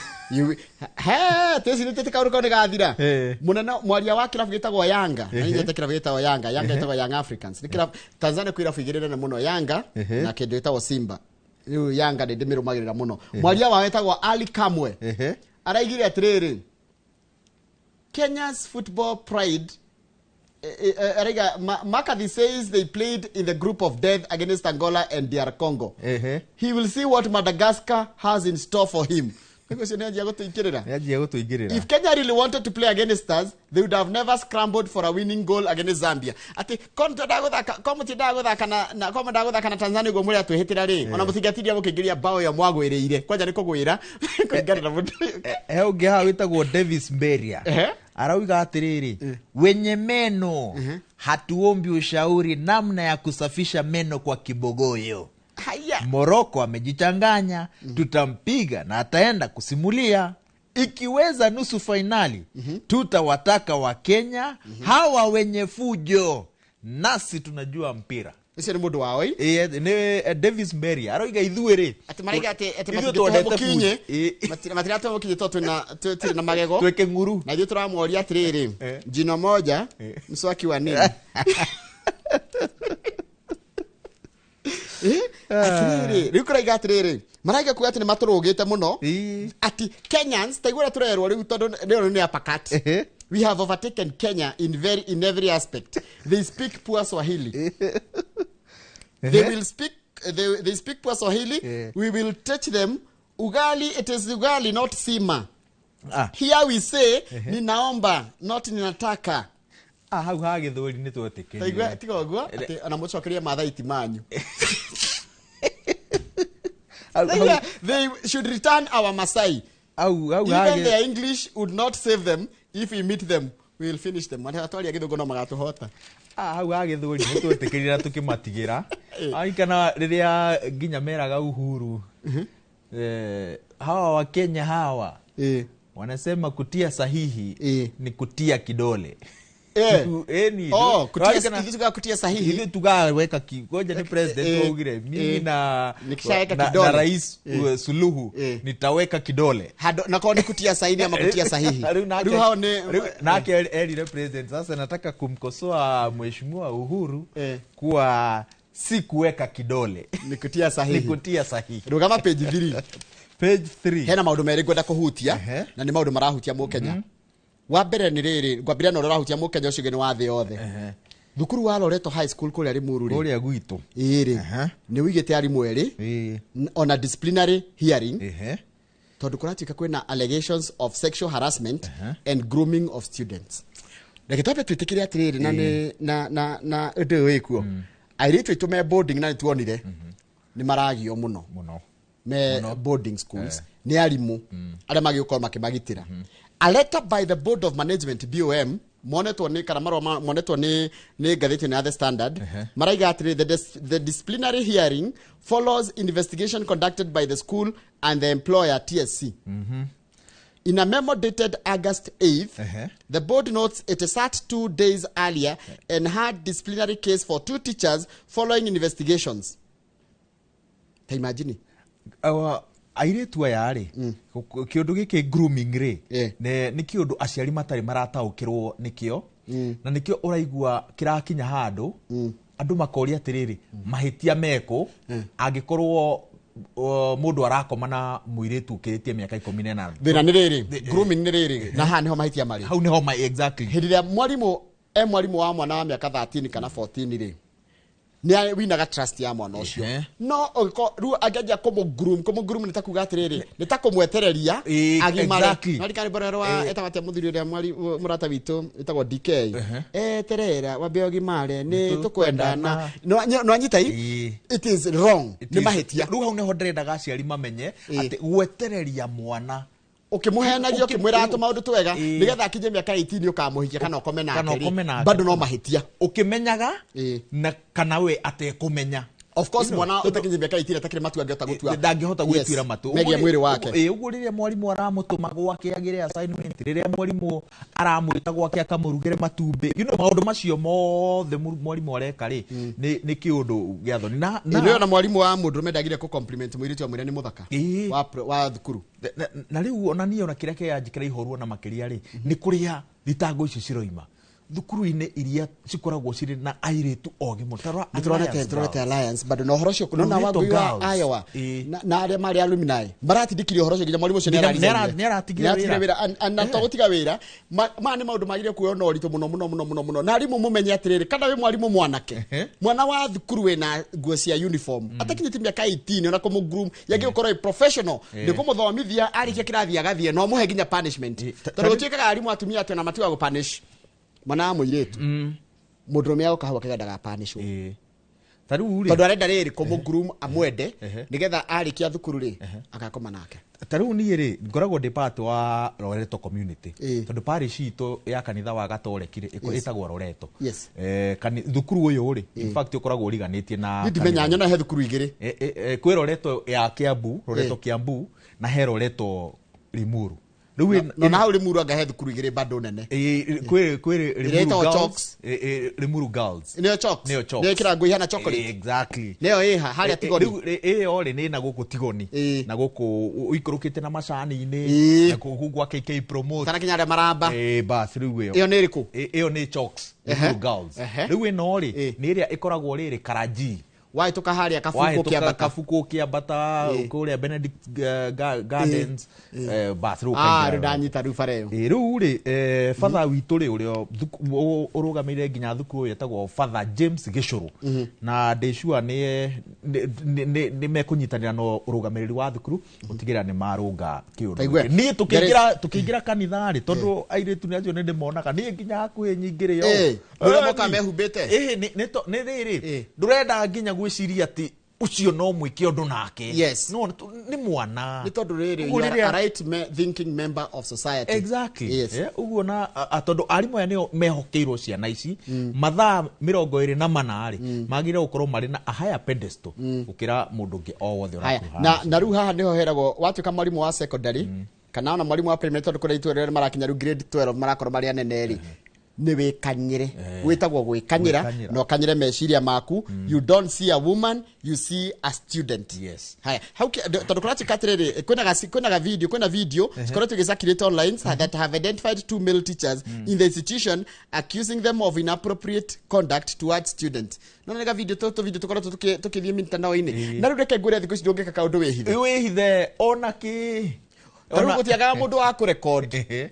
He, tesi kaũndũ kau nĩgathira. Mũnene mwaria wa kĩrabu gĩtagwo Yanga. Na nĩnyendete kĩrabu gĩtagwo Yanga. Yanga ĩtagwo Young Africans. Nĩ kĩrabu Tanzania kwĩ irabu igĩrĩ nene mũno, Yanga na kĩndũ gĩtagwo Simba. Rĩu Yanga nĩ ndĩmĩrũmagĩrĩra mũno. Mwaria wao etagwo Ali Kamwe. Araigire atĩrĩrĩ, Kenya's football pride. Araiga McCarthy says they played in the group of death against Angola and DR Congo. He will see what Madagascar has in store for him. If Kenya really wanted to play against us, they would have never scrambled for a winning goal against Zambia. Ati komo na Tanzania go muri atwihitira ri ona mutingatiria gukingiria bao ya mwagwiriire kwanja ni kugwira kũringana na mũndũ. He ũngĩ haha wĩtagwo Davis Mberia. Arauga atiriri, wenye meno hatuombi ushauri namna ya kusafisha meno kwa kibogoyo. Haya. Morocco amejichanganya, tutampiga na ataenda kusimulia. Ikiweza nusu fainali, tutawataka wa Kenya hawa wenye fujo, nasi tunajua mpira. Ũcio nĩ mũndũ wao ĩ? Nĩ Davis Mberia aroiga ithuĩ rĩ, atĩ maraiga atĩ ithuĩ twendete matingĩtũhe mũkinye, matiratũhe mũkinye tondũ tũtirĩ na magego, twĩke ng'uru. Na ithuĩ tũramworia atĩrĩrĩ, jino moja mswaki wa nini? Atĩrĩrĩ, rĩu kũraiga atĩrĩrĩ, maraiga kuga atĩ nĩ matũrũgĩte mũno, atĩ Kenyans taigua ũrĩa tũrerwo rĩu tondũ rĩu nĩ uppercut. We have overtaken Kenya in every aspect. They speak poor Swahili. They will speak they speak poor Swahili. We will teach them ugali, it is ugali not sima. Here we say ninaomba not ninataka. Hau ha gĩthweri nĩ twetĩkĩrire. Taigua tiga ũguo atĩ ona mũcokerie mathaiti manyu. They should return our Masai. Even their English would not save them. If we meet them, we will finish them. Atwaria gĩthũngũ no magatũhota. Hau ha gĩthweri nĩ twetĩkĩrire tũkĩmatigĩra. Kana rĩrĩa nginya meraga Uhuru, hawa wa Kenya hawa wanasema kutia sahihi ni kutia kidole. Kutia sahihi. Ithuĩ tugaweka ngoja ni president waugire mimi na rais Suluhu nitaweka kidole. Na kwa ni kutia saini ama kutia sahihi. Rĩu hao ni nake erire president sasa nataka kumkosoa mheshimiwa Uhuru kuwa si kuweka kidole, ni kutia sahihi. Ni kutia sahihi. Rugama page 3. Page 3. Hena maũndũ merĩ ngwenda kũhutia na nĩ maũndũ marahutia mũkenya. Wa mbere nĩ rĩrĩ, ngwambĩrĩria na ũrĩa ũrahutia mũkenya ũcio ũngĩ nĩ wa thĩ yothe. Thukuru wa Loreto High School kũrĩa Limuru rĩ, kũrĩa gwitũ, ĩĩ rĩ, nĩ wĩigĩte arimũ erĩ ona disciplinary hearing, tondũ kũratuĩka kwĩna allegations of sexual harassment and grooming of students. Reke twambe twĩtĩkĩre atĩrĩrĩ, na na na ũndũ ũyũ wĩkuo, airĩtu aitũ me boarding na nĩtuonire nĩ maragio mũno me boarding schools nĩ arimũ arĩa magĩgũkorwo makĩmagitĩra. A letter by the Board of Management BOM monetwo nĩ kana marũa monetwo nĩ ngathĩti ya The Standard maraiga atĩrĩ, the disciplinary hearing follows investigation conducted by the school and the employer TSC. In a memo dated August 8th, the board notes it sat 2 days earlier and had disciplinary case for 2 teachers following investigations. Ta imagine. Airĩtu aya rĩ, kĩũndũ gĩkĩ grooming rĩ, nĩ kĩũndũ aciari matarĩ marataũkĩrwo nĩkĩo, na nĩkĩo ũraigua kĩrakinya handũ andũ makoria atĩrĩrĩ, mahĩtia mekũ angĩkorwo mũndũ arakoma na mũirĩtu ũkĩrĩtie mĩaka 18. Thĩna nĩ rĩrĩ, grooming nĩ rĩrĩ, na haha nĩho mahĩtia marĩ. Hau nĩho exactly. Hĩndĩ ĩrĩa mwarimũ mwarimũ wa mwana wa mĩaka 13 kana 14 rĩ, nĩ winaga trust ya mwana ũcio. No rĩu angĩanjia kũmũ-groom nĩ ta kuga atĩrĩrĩ, nĩ ta kũmwetereria agimare. No rikari mbora wa etagwo atĩa mũthuri ũrĩa mũrata witũ etagwo DK. Eterera wambe ũgimare nĩ tũkwendana. No anyita it is wrong. Nĩ mahĩtia. Rĩu hau nĩho ndĩrendaga aciari mamenye atĩ gwetereria mwana Ũkĩmũhenagia ũkĩmwĩra tũmaũndũ twega nĩgetha akinye mĩaka 18 ũkamũhikia kana ũkome nake rĩ, bado no mahĩtia. Ũkĩmenyaga na kana we atekũmenya. Of course mwana ũtakinyia mĩaka 18 atakĩrĩ matua angĩhota gũtua. Ndangĩhota gwĩtuĩra matua. Megiĩ mwĩrĩ wake. Ũguo rĩrĩa mwarimũ aramũtũma gwake agĩre assignment, rĩrĩa mwarimũ aramwĩta gwake akamũrugĩre matumbĩ, you know, maũndũ macio mothe mwarimũ areka rĩ, nĩ kĩũndũ gĩa thoni. Na nĩ ona mwarimũ wa mũndũrũme ndagire kũ compliment mũirĩtu amwĩre nĩ mũthaka wa thukuru. Na rĩu ona niĩ ona kĩrĩa kĩranjĩkĩra ihoru ona makĩria rĩ, nĩ kũrĩa thitango icio ciroima. Thukuru-inĩ iria cikoragwo cirĩ na airĩtu ogĩ mũno. Nĩtũronete Alliance bado na ũhoro ũcio na Wangũi wa Iowa na arĩa marĩ alumni maratindikirie ũhoro ũcio nginya mwarimũ ũcio nĩaratigire wĩra na to gũtiga wĩra. Maya nĩ maũndũ magĩrĩire kuoywo na ũritũ mũno mũno mũno mũno mũno. Na arimũ mũmenye atĩrĩrĩ, kana wĩ mwarimũ mwanake, mwana wa thukuru wĩna nguo cia uniform atakinyĩtie mĩaka 18 ona kũmũ-groom yagĩrĩirwo gũkorwo ĩ professional, nĩ kũmũthomithia arĩkia kĩrathi agathiĩ no mũhe nginya punishment, tondũ gũtuĩkaga arimũ atumia atĩ ona matigaga gũ-punish mwana wa mũirĩtu. Mũndũrũme agoka hau akauga ndagapanishwo tondũ arenda rĩrĩ kũmũ-groom amwende nĩgetha arĩkia thukuru rĩ agakoma nake. Ta rĩu niĩ rĩ ngoragwo ndĩ part wa Loreto community tondũ parish itũ ya kanitha wa Gatoreki rĩ ĩtagwo Loreto. Thukuru ũyũ rĩ in fact ũkoragwo ũriganĩtie na ndimenya nyona he thukuru igĩrĩ, kwĩ Loreto ya Kiambu, Loreto Kiambu na he Loreto Limuru. No na hau Limuru anga he thukuru igĩrĩ bado nene. Kwĩ Limuru Girls, Limuru Girls. Nĩyo Chalks. Nĩyo ĩkĩraga ihana chocolate. Exactly. Nĩyo ĩha harĩa Tigoni. Ĩyo rĩ nĩ na gũkũ Tigoni. Na gũkũ ũikũrũkĩte na macani-inĩ na kũu gwa KK Promote. Kana kinya harĩa maramba. Bas rĩu ĩyo. Ĩyo nĩ ĩrĩkũ? Ĩyo nĩ Chalks, Limuru Girls. Rĩu ĩno rĩ nĩ ĩrĩa ĩkoragwo rĩrĩ Karaji. Wahetũka harĩa Kabuku ũkĩambata. Kabuku ũkĩambata kũrĩa Benedict Gardens, bas rĩu ũkaingĩra. Rĩu ndanyita rĩu bara ĩyo. Rĩu rĩ father witũ rĩ ũrĩa ũrũgamĩrĩire nginya thukuru ĩyo ĩtagwo Father James Gĩcũrũ, na ndĩ sure nĩ mekũnyitanĩra na ũrũgamĩrĩri wa thukuru gũtigĩrĩra nĩ marũnga kĩũndũ gĩkĩ. Niĩ tũkĩingĩra kanitha rĩ, tondũ airĩtu nĩ acio nĩ ndĩmonaga niĩ nginya hakuhĩ nyingĩre ĩyo. Ũrĩa moka mehumbĩte. Nĩ rĩrĩ ndũrenda nginya gwĩciria atĩ ũcio no mwĩke ũndũ nake. Yes. No nĩ mwana. Nĩ tondũ rĩrĩ you are a right thinking member of society. Exactly. Yes. Ũguo na tondũ arimũ aya nĩo mehokeirwo ciana ici mathaa 24 rĩ magĩrĩire gũkorwo marĩ na a higher pedestal gũkĩra mũndũ ũngĩ o wothe ũrakuha. Na rĩu haha nĩho heragwo watuĩka mwarimũ wa secondary kana ona mwarimũ wa primary, tondũ kũrĩa itũũra rĩrĩa marakinya rĩu grade 12 marakorwo marĩ anene rĩ, nĩ wĩkanyĩre. Wĩtagwo gwĩkanyĩra na ũkanyĩre meciria maku. You don't see a woman, you see a student. Yes. Haya, hau tondũ kũratuĩka atĩrĩrĩ, kwĩna video cikoretwo igĩcirculate online that have identified two male teachers in the institution accusing them of inappropriate conduct towards students. No nĩ ga video tũtũ video tũkoretwo tũkĩthiĩ mitandao-inĩ. Na rĩu reke ngwĩre thikũ ici ndũngĩka kaũndũ wĩhithe. Wĩhithe ona kĩ. Tarĩu gũtiagaga mũndũ wa kũrecord.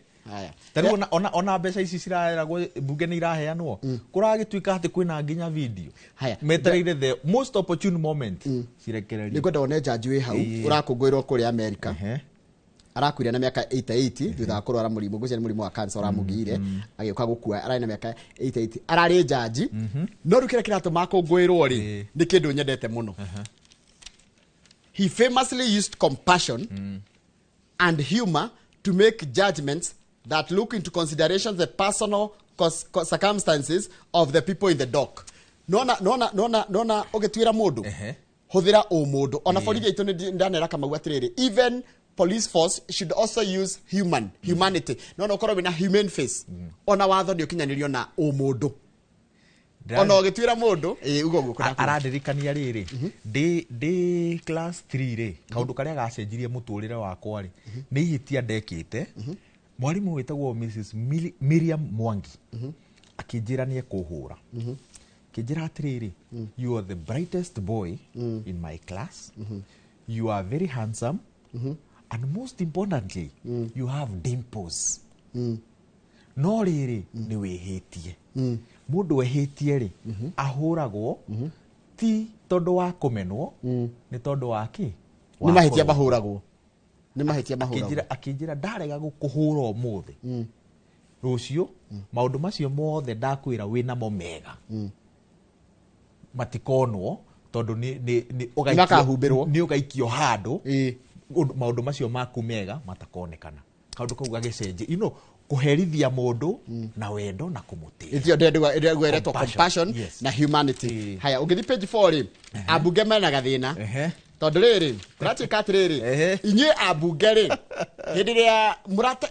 Tarĩu ona mbeca ici ciraheragwo mbunge nĩ iraheanwo kũragĩtuĩka atĩ kwĩna nginya video metereire the most opportune moment cirekererio. Nĩngwenda wone jaji wĩ hau ũrakũngũĩrwo kũrĩa America. Arakuire na mĩaka 88 thutha wa kũrwara mũrimũ, ngwĩciria nĩ mũrimũ wa cancer ũramũgiire, agĩũka gũkua ararĩ na mĩaka 88, ararĩ jaji. No rĩu kĩrĩa kĩratũma akũngũĩrwo rĩ nĩ kĩndũ nyendete mũno. He famously used compassion and humor to make judgments that look into consideration the personal circumstances of the people in the dock. Nona ũgĩtuĩra mũndũ hũthĩra ũmũndũ. Ona borithi aitũ nĩ ndanera Kamau atĩrĩrĩ, even police force should also use humanity. Nona ũkorwo wĩna human face. Ona watho nĩ ũkinyanĩrio na ũmũndũ. Ona ũgĩtuĩra mũndũ ugo ũguo arandirikania rĩrĩ ndĩ class 3 rĩ, kaũndũ karĩa gacenjirie mũtũrĩre wakwa rĩ nĩ ihĩtia ndekĩte. Mwarimũ wĩtagwo Mrs. Miriam Mwangi akĩnjĩra nĩ ekũhũra. Akĩnjĩra atĩrĩrĩ, you are the brightest boy in my class, you are very handsome, and most importantly you have dimples. No rĩrĩ nĩ wĩhĩtie. Mũndũ wĩhĩtie rĩ ahũragwo ti tondũ wa kũmenwo, nĩ tondũ wa kĩ? Nĩ mahĩtia mahũragwo. Nĩ mahĩtia mahũragwo. Akĩnjĩra ndarega gũkũhũra ũmũthĩ, rũciũ maũndũ macio mothe ndakwĩra wĩnamo mega matikonwo, tondũ nĩ ũgaikio handũ maũndũ macio maku mega matakonekana. Kaũndũ kau gagĩcenjia, you know, kũherithia mũndũ na wendo na kũmũtĩa. Ithio ndĩrendwa ĩretwo compassion na humanity. Haya, ũngĩthiĩ page 4 rĩ, ambunge mena gathĩna. Tondũ rĩrĩ, kũratuĩka atĩrĩrĩ, inyuĩ ambunge rĩ, hĩndĩ ĩrĩa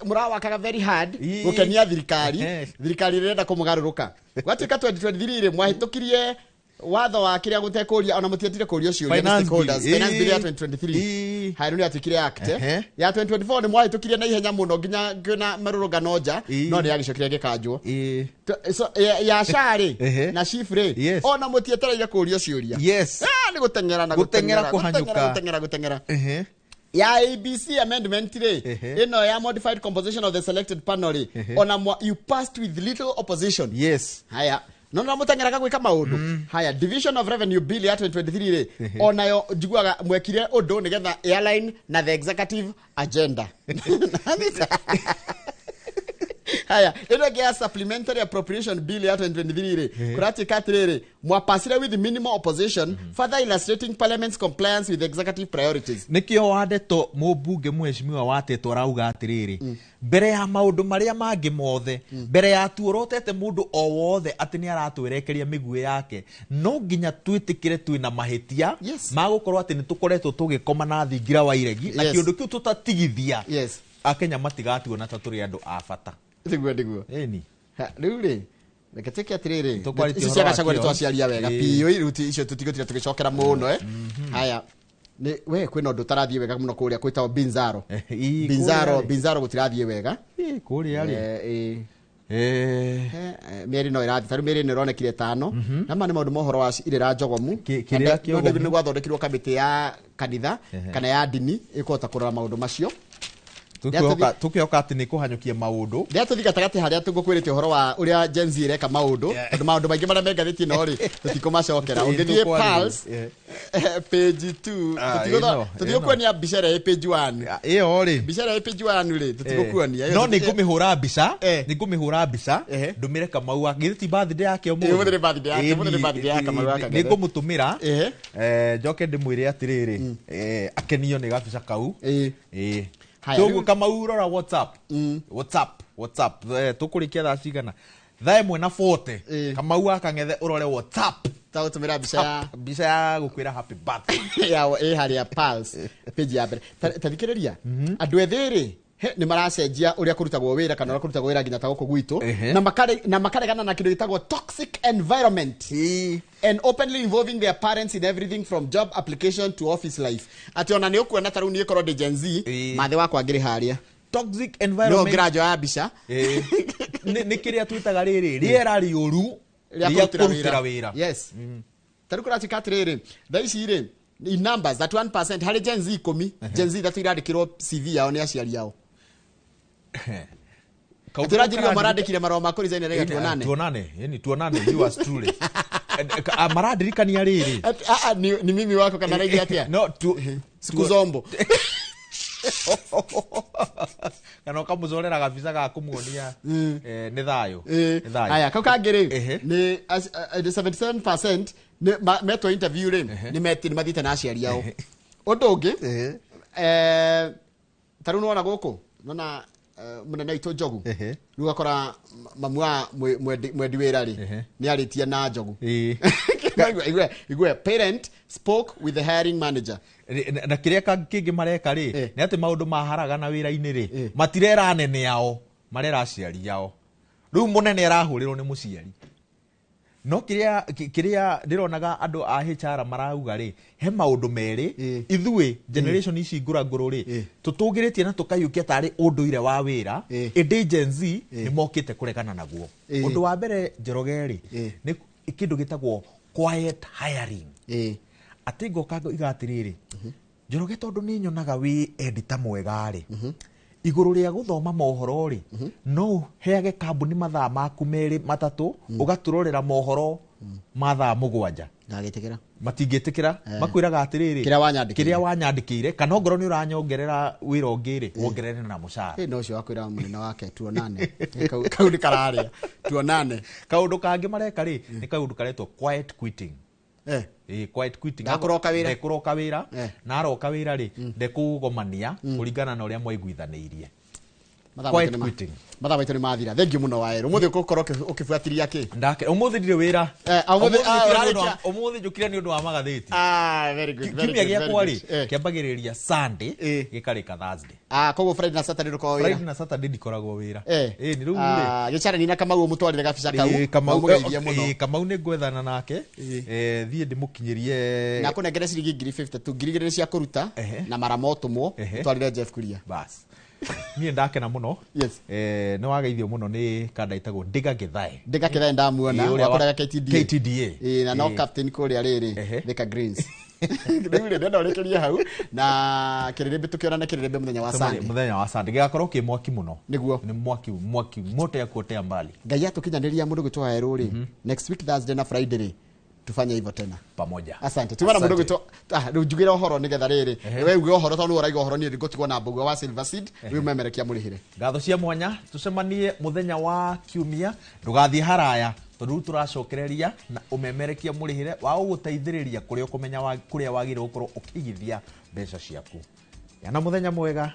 mũrawakaga very hard gũkenia thirikari, thirikari ĩrenda kũmũgarũrũka. Gwatuĩka 2023 rĩ, mwahĩtũkirie watho wa kĩrĩa gũtekũria, ona mũtiendire kũrio ciũria nĩ stakeholders. Finance bill ya 2023 haya, rĩu nĩyatuĩkire act. Ya 2024 nĩ mwahĩtũkirie na ihenya mũno nginya kwĩna marũrũngano nja, no nĩ yagĩcokire gĩkanjwo. So ya SHA rĩ na SHIF rĩ, ona mũtietereire kũrio ciũria. Nĩ gũteng'era na gũteng'era kũhanyũka. Gũteng'era. Ya ABC amendment rĩ, ĩno ya modified composition of the selected panel rĩ, ona you passed with little opposition. Haya, no no muteng'eraga gwĩka maũndũ. Haya, division of revenue bill ya 2023 rĩ, onayo njiguaga mwekire ũndũ nĩgetha airline na the executive agenda. Haya, ĩno ĩngĩ ya supplementary appropriation bill ya 2023 rĩ, kũratuĩka atĩrĩrĩ, mwapasire with minimal opposition, further illustrating parliament's compliance with executive priorities. Nĩkĩo wandeto mũmbunge mheshimiwa watetwo arauga atĩrĩrĩ, mbere ya maũndũ marĩa mangĩ mothe, mbere ya tuorotete mũndũ o wothe atĩ nĩ aratwerekeria mĩguĩ yake, no nginya twĩtĩkĩre twĩna mahĩtia ma gũkorwo atĩ nĩ tũkoretwo tũgĩkoma na thingira wa iregi, na kĩũndũ kĩu tũtatigithia, Akenya matigatuona ta tũrĩ andũ a bata. Nĩguo. Ĩni. Rĩu rĩ, reke tuĩke atĩrĩrĩ, ici cia Gachagua nĩ twaciaria wega biũ, rĩu icio tũtigũtinda tũgĩcokera mũno. Haya, nĩ we kwĩna ũndũ ũtarathiĩ wega mũno kũrĩa kwĩtagwo Binzaro. Binzaro gũtirathiĩ wega. Kũrĩa rĩ. Mĩeri no ĩrathiĩ, tarĩu mĩeri ĩno ĩronekire 5. Na ma nĩ maũndũ ma ũhoro wa irĩra njogomu. Nĩ gwathondekirwo kamĩtĩ ya kanitha kana ya ndini ĩkũhota kũrora maũndũ macio. Tukĩhoka atĩ nĩ kũhanyũkia maũndũ. Rĩrĩa tũthiĩ gatagatĩ harĩa tũgũkwĩrĩte ũhoro wa ũrĩa Gen Z ĩreka maũndũ, tondũ maũndũ maingĩ marĩa me ngathĩti ĩno rĩ, tũtikũmacokera. Ũngĩthiĩ Pulse page 2, tũtigũkuonia mbica ĩrĩa ĩ page 1. Ĩyo rĩ, mbica ĩrĩa ĩ page 1 rĩ, tũtigũkuonia. No nĩ ngũmĩhũra mbica, ndũmĩre Kamau wa githĩ ti birthday yake ũmũthĩ. Ũmũthĩ nĩ birthday yake, ũmũthĩ nĩ birthday ya Kamau wa Kang'ethe. Nĩ ngũmũtũmĩra, njoke ndĩmwĩre atĩrĩrĩ, akenio nĩ gabica kau. Toguo Kamau rora WhatsApp. WhatsApp. Tũkũrĩkia thaa cigana? Thaa 1:40. Kamau wa Kang'ethe ũrore WhatsApp. Tagũtũmĩra mbica ya gũkwĩra happy birthday. Ya ĩ harĩa Pulse page ya mbere. Ta thikĩrĩria, andũ ethĩ rĩ, nĩ maracenjia ũrĩa kũrutagwo wĩra kana ũrĩa kũrutagwo wĩra nginya ta gũkũ gwitũ, na makaregana na kĩndũ gĩtagwo toxic environment and openly involving their parents in everything from job application to office life. Atĩ ona nĩ ũkuona ta rĩu niĩ korwo ndĩ Gen Z, mathĩ wakwa ngĩrĩ harĩa. Toxic environment. No ngĩranjoya mbica. Nĩ kĩrĩa twĩtaga rĩrĩ, rĩera rĩũru rĩa kũrutĩra wĩra. Yes. Ta rĩu kũratuĩka atĩrĩrĩ, thaa ici rĩ, in numbers, that 1% harĩ Gen Z 10, Gen Z 3 irandĩkĩrwo CV yao nĩ aciari ao. Atĩranjirio marandĩkire marũa ma kũresign rĩga tuonane. Tuonane, tuonane, you are truly. Marandirikania rĩrĩ. Ni mimi wako kana rĩngĩ atĩa? No, siku zombo. Kana ũkamũcorera gabica ga kũmuonia nĩ thayũ. Haya, kau kangĩ rĩ, nĩ 77% metwo interview rĩ, nĩ mathiĩte na aciari ao. Ũndũ ũngĩ, ta rĩu nĩwona gũkũ, nona mũnene witũ Njogu, rĩu ũgakora mamu wa mwendi wĩra rĩ, nĩ arĩtie na Njogu. Igwe, parent spoke with the hiring manager. Na kĩrĩa kĩngĩ mareka rĩ, nĩ atĩ maũndũ maharagana wĩra-inĩ rĩ, matirera anene ao, marera aciari ao. Rĩu mũnene arahũrĩrwo nĩ mũciari. No kĩrĩa ndĩronaga andũ a HR marauga rĩ, he maũndũ merĩ, ithuĩ generation ici ngũrangũrũ rĩ, tũtũgĩrĩtie na tũkaiyũkia tarĩ ũndũire wa wĩra, ĩndĩ Gen Z nĩ mokĩte kũregana naguo. Ũndũ wa mbere Njoroge rĩ, nĩ kĩndũ gĩtagwo quiet hiring. Atĩ ngoka ngoiga atĩrĩrĩ, Njoroge tondũ nĩ nyonaga wĩ editor mwega rĩ, igũrũ rĩa gũthoma mohoro rĩ, no heage kambuni mathaa maku merĩ matatũ, ũgatũrorera mohoro ma thaa 7. Ndagĩtĩkĩra. Matingĩtĩkĩra, makwĩraga atĩrĩrĩ, kĩrĩa wanyandĩkĩire, kana ongorwo nĩ ũranyongerera wĩra ũngĩ rĩ, wongerere na mũcara. No ũcio wakwĩra mũnene wake tuonane. Kau nĩ kararĩa. Tuonane. Kaũndũ kangĩ mareka rĩ, nĩ kaũndũ karetwo quiet quitting. Quiet quitting. Ndakũroka wĩra. Ndekũroka wĩra, na aroka wĩra rĩ, ndekũgomania kũringana na ũrĩa mwaiguithanĩirie. Quiet quitting. Mathaa maitũ nĩ mathira. Thank you mũno Waweru. Ũmũthĩ ũgũkorwo ũkĩbuatĩria kĩ? Ndake ũmũthĩ ndirĩ wĩra. Ũmũthĩ ũmũthĩ njũkire nĩ ũndũ wa magathĩti. Very good, very Kiumia good, very gĩakwa rĩ good. kĩambagĩrĩria Sunday gĩkarĩka Thursday. Koguo Friday na Saturday ndũkoragwo wĩra. Friday na Saturday ndikoragwo wĩra. Nĩ rĩu rĩ. Gĩcarani na Kamau ũmũtwarĩre gabica kau. Kamau Ũmũgeithie mũno. Kamau nĩ ngwethana nake. Thiĩ ndĩmũkinyĩrie. Na kũnengere ciringi 50,000 2,000 cia kũruta na mara motũmwo ũtwarĩre Jeff Kuria. Bas. Niĩ ndakena mũno. Yes. Nĩ wageithio mũno nĩ kanda ĩtagwo Ndiga Gĩthae. Ndiga Gĩthae ndamuona wakũraga KTDA. KTDA. Na no captain kũrĩa rĩrĩ Thika Greens. Rĩu rĩ ndenda ũrĩkĩrie hau na kĩrĩrĩmbĩ tũkĩonane kĩrĩrĩmbĩ mũthenya wa Sunday. Mũthenya wa Sunday gĩgakorwo kĩ mwaki mũno. Nĩguo. Nĩ mwaki mwaki moto ya kuotea mbali. Ngai atũkinyanĩria mũndũ gwĩtwo Waweru rĩ. Next week Thursday na Friday rĩ tufanye hivyo tena pamoja. Asante. Tumana mũndũ gwĩtwo rĩu njugĩre ũhoro nĩgetha rĩrĩ we uge ũhoro tondũ ũraiga ũhoro niĩ ngũtigwo na mbũgua wa Silver Seed rĩu memerekia mũrĩhĩre. Ngatho cia mwanya tucemanie mũthenya wa kiumia ndũgathiĩ haraya tondũ rĩu tũracokereria na ũmemerekia mũrĩhĩre wa gũgũteithĩrĩria kũrĩa ũkũmenya kũrĩa wagĩrĩirwo gũkorwo ũkĩigithia mbeca ciaku. Yana mũthenya mwega.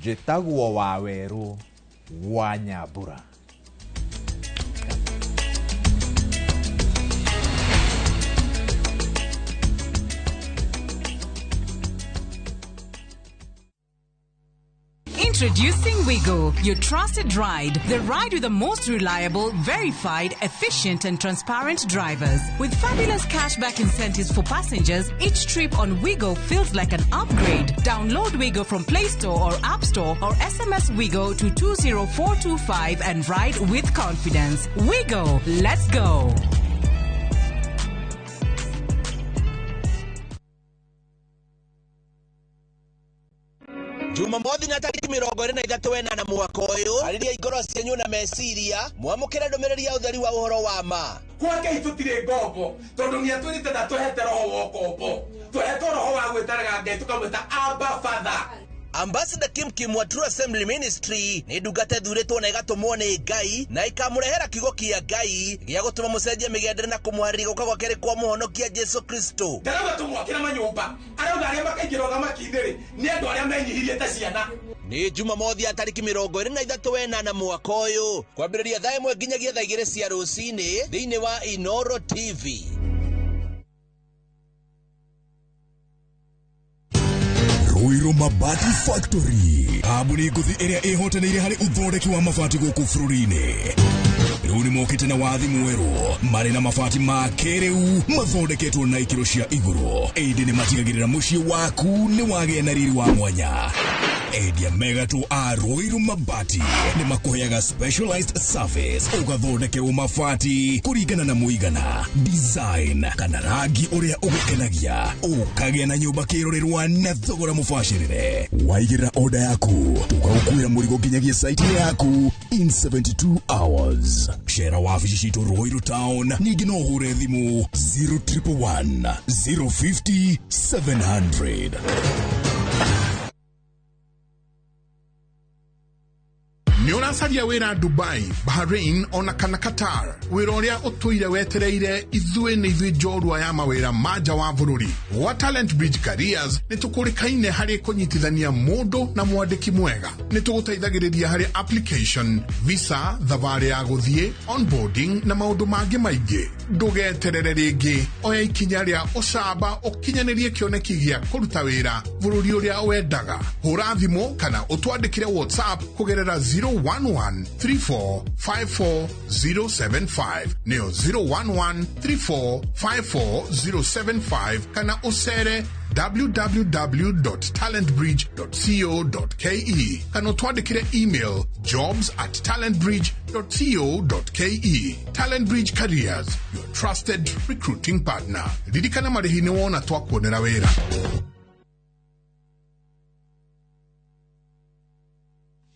Njĩtagwo Waweru wa Nyambura. Introducing Wigo, your trusted ride. The ride with the most reliable, verified, efficient and transparent drivers. With fabulous cashback incentives for passengers, each trip on Wigo feels like an upgrade. Download Wigo from Play Store or App Store or SMS Wigo to 20425 and ride with confidence. Wigo, let's go. Jumamothi na tariki 23 mwaka ũyũ arĩria ngoro cianyu na meciria mwamũkĩre ndũmĩrĩri ya ũtheri wa ũhoro wa ma. Kwa Ngai tũtirĩ ngombo tondũ nĩ atwĩrĩte ndatũhete roho wa ũkombo tũhetwo roho wa gwĩtaraga Ngai tũkamwĩta Abba Father. Ambassador Kim Kim wa True Assembly Ministry nĩ ndungata ĩthurĩtwo na ĩgatũmwo nĩ Ngai na ĩkamũrehera kiugo kĩa Ngai gĩa gũtũma mũcenjie mĩgendere na kũmũharĩria gũka gwake kwa mũhonokia Jesu Kristo. Ndarauga tũmwakĩre manyũmba arauga arĩa makaingĩra ũthamaki-inĩ rĩ nĩ andũ arĩa menyihirie ta ciana. Nĩ Jumamothi ya tariki 23 mwaka ũyũ kwambĩrĩria thaa 1 nginyagia thaa 2 cia rũcinĩ thĩinĩ wa Inoro TV. Ruiru Mabati Factory kambuni ngũthi ĩrĩa ĩhotanĩire harĩ ũthondeki wa mabati gũkũ bũrũri-inĩ. Rĩu nĩ mokĩte na wathi mwerũ marĩ na mabati ma kĩrĩu mathondeketwo na ikĩro cia igũrũ ĩndĩ nĩ matigagĩrĩra mũciĩ waku nĩ wagĩa na riri wa mwanya. Endia mega tu a Ruiru Mabati nĩ makũheaga specialized service ũgathondekerwo mabati kũringana na mũigana, design kana rangi ũrĩa ũgũkenagia, ũkagĩa na nyũmba kĩrorerwa na thogora mũbacĩrĩre. Waigĩrĩra order yaku tũgagũkuĩra mũrigo nginyagia site yaku in 72 hours. Cera wabici citũ Ruiru Town, ningĩ no ũhũre thimũ 0111 050 700. Nĩ ũracaria wĩra Dubai, Bahrain ona kana Qatar, wĩra ũrĩa ũtũire wetereire ithuĩ nĩ ithuĩ njorua ya mawĩra ma nja wa bũrũri. Gwa Talent Bridge Careers nĩ tũkũrĩkaine harĩ kũnyitithania mũndũ na mwandĩki mwega. Nĩ tũgũteithagĩrĩria harĩ application, visa, thabarĩ ya gũthiĩ, onboarding na maũndũ mangĩ maingĩ. Ndũgeterere rĩngĩ, oya ikinya rĩa ũcamba ũkinyanĩrie kĩoneki gĩa kũruta wĩra bũrũri ũrĩa wendaga. Hũra thimũ kana ũtwandĩkĩre WhatsApp kũgerera 011 34 54 075 neo 011 34 54 075 kana usere www.talentbridge.co.ke kana utwandikire email jobs@talentbridge.co.ke. Talent Bridge Careers, your trusted recruiting partner. Ririkana marĩhi nĩ wona twakuonera wĩra.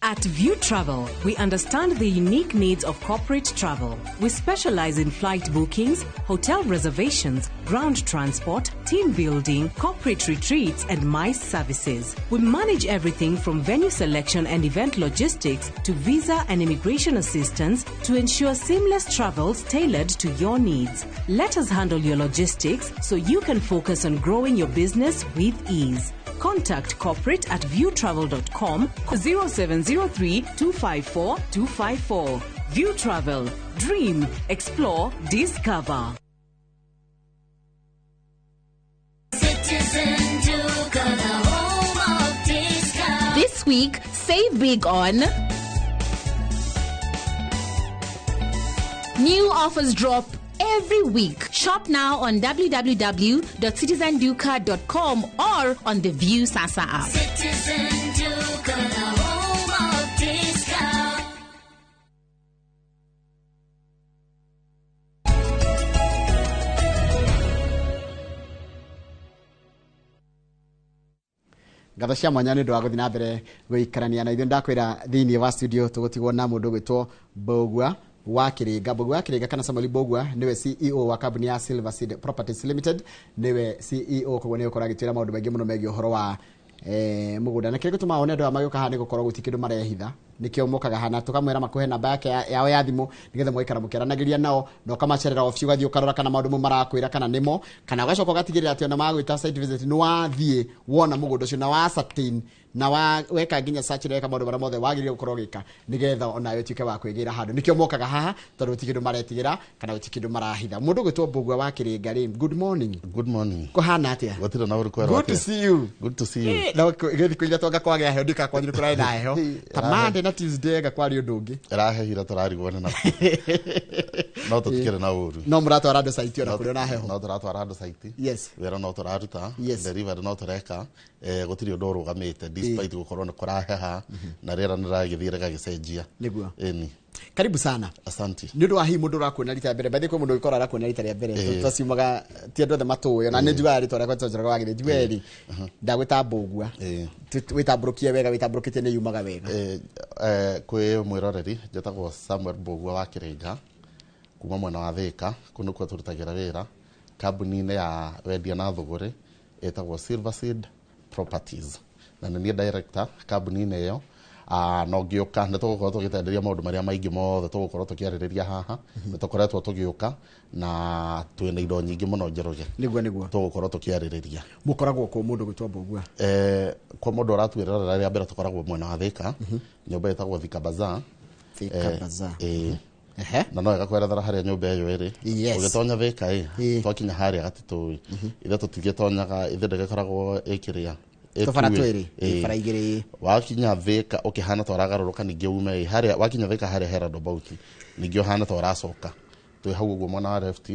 At View Travel, we understand the unique needs of corporate travel. We specialize in flight bookings, hotel reservations, ground transport, team building, corporate retreats, and MICE services. We manage everything from venue selection and event logistics to visa and immigration assistance to ensure seamless travels tailored to your needs. Let us handle your logistics so you can focus on growing your business with ease. Contact corporate at viewtravel.com 0703 254 254. View Travel. Dream, explore, discover. Citizen Duka, the home of discount. This week, save big on new offers drop every week. Shop now on www.citizenduka.com or on the View Sasa app. Citizen Duka, the home of discount. Ngatho cia mwanya nä å ndå wa gå thiä na mbere gå ikarania na ithuä ndakwä ra thä inä wa studio tå gå tigwo na må ndå gwä two Mbũgua wa Kĩrĩnga. Mbũgua wa Kĩrĩnga kana Samuel Mbũgua nĩwe CEO wa kambuni ya Silver Seed Properties Limited, nĩwe CEO, koguo nĩ ũkorwo agĩtwĩra maũndũ maingĩ mũno megiĩ ũhoro wa mũgũnda na kĩrĩa gĩtũmaga one andũ aya magĩũka haha nĩ gũkorwo gũtirĩ kĩndũ marehitha, nĩkĩo mokaga haha na tũkamwĩra makũhe namba yake yao ya thimũ nĩgetha mũgaikara mũkĩaranagĩria nao na ũkamacerera obici ũgathiĩ ũkarora kana maũndũ mau marakwĩra kana nĩmo, kana ũgacoka ũgatigĩrĩra atĩ ona magwĩta site visit nĩ wathiĩ wona mũgũnda ũcio na wa ascertain na wa weka nginya search na weka maũndũ marĩa mothe wagĩrĩire gũkorwo ũgĩka nĩgetha onawe ũtuĩke wa kwĩgĩra handũ. Nĩkĩo mokaga haha tondũ gũtirĩ kĩndũ maretigĩra kana gũtirĩ kĩndũ marahitha. Mũndũ ũgwĩtwo Mbũgua wa Kĩrĩnga rĩ, good morning. Good morning. Kũhana atĩa? Gũtirĩ na ũru kwerwo Good to atĩa? see you. Good to see you. Na gĩthikũ iria twanga kwagĩa heho ndika kwanyu nĩ kũrarĩ na heho ta Monday na Tuesday ga kwarĩ ũndũ ũngĩ. Ĩrahehire tũrarigwo nĩ naku. No tũtikĩrĩ na ũru. No mũratwara andũ site ona kũrĩ na heho. No tũratwara andũ site. Yes. Wĩra no tũraruta. Yes. Delivery no tũreka. Gũtirĩ ũndũ ũrũgamĩte despite gũkorwo nĩ kũraheha na rĩera nĩ rĩragĩthiĩ rĩgagĩcenjia. Nĩguo. Ĩni. Karibu sana. Asante. Nĩ ũndũ wa hihi mũndũ ũrakuona rita rĩa mbere, by the way kwĩ mũndũ ũgĩkorwo arakuona rita rĩa mbere, twaciumaga ti andũ othe matũĩ, ona nĩ njugaga rĩtwa rĩakwa tondũ wagĩrĩire, njuge rĩ, ndagwĩta Mbũgua, wĩtambũrũkie wega, wĩtambũrũkĩtie nĩ yumaga wega. Kwĩ mwĩroreri njĩtagwo Samuel Mbũgua wa Kĩrĩnga kuma mwena wa Thĩka, kũu nĩkuo tũrutagĩra wĩra kambuni-inĩ ya wendia na thũgũrĩ ĩtagwo Silver Seed Properties, na nĩ niĩ director kambuni-inĩ ĩyo. No ngĩũka nĩ tũgũkorwo tũgĩtenderia maũndũ marĩa maingĩ mothe tũgũkorwo tũkĩarĩrĩria haha. Nĩ tũkoretwo tũgĩũka na twĩna indo nyingĩ mũno Njoroge. Nĩguo nĩguo. Tũgũkorwo tũkĩarĩrĩria. Mũkoragwo kũ mũndũ gwĩtwo Mbũgua? Kwa mũndũ ũratuĩrora rĩa mbere tũkoragwo mwena wa Thĩka, nyũmba ĩtagwo Thika Bazaar. Thika Bazaar. Na no wega kwerethera harĩa nyũmba ĩyo ĩrĩ. Ũgĩtonya Thĩka ĩ, twakinya harĩa Gatitũ ĩ, ithe tũtigĩtonyaga, ithe ndĩgĩkoragwo ĩkĩrĩa Tũbara twĩrĩ, bara igĩrĩ. Wakinya Thĩka ũkĩhana ta ũragarũrũka ningĩ ume ĩ, harĩa wakinya Thĩka harĩa he roundabout ningĩ ũhana ta ũracoka. Twĩ hau ũguo mwena wa left,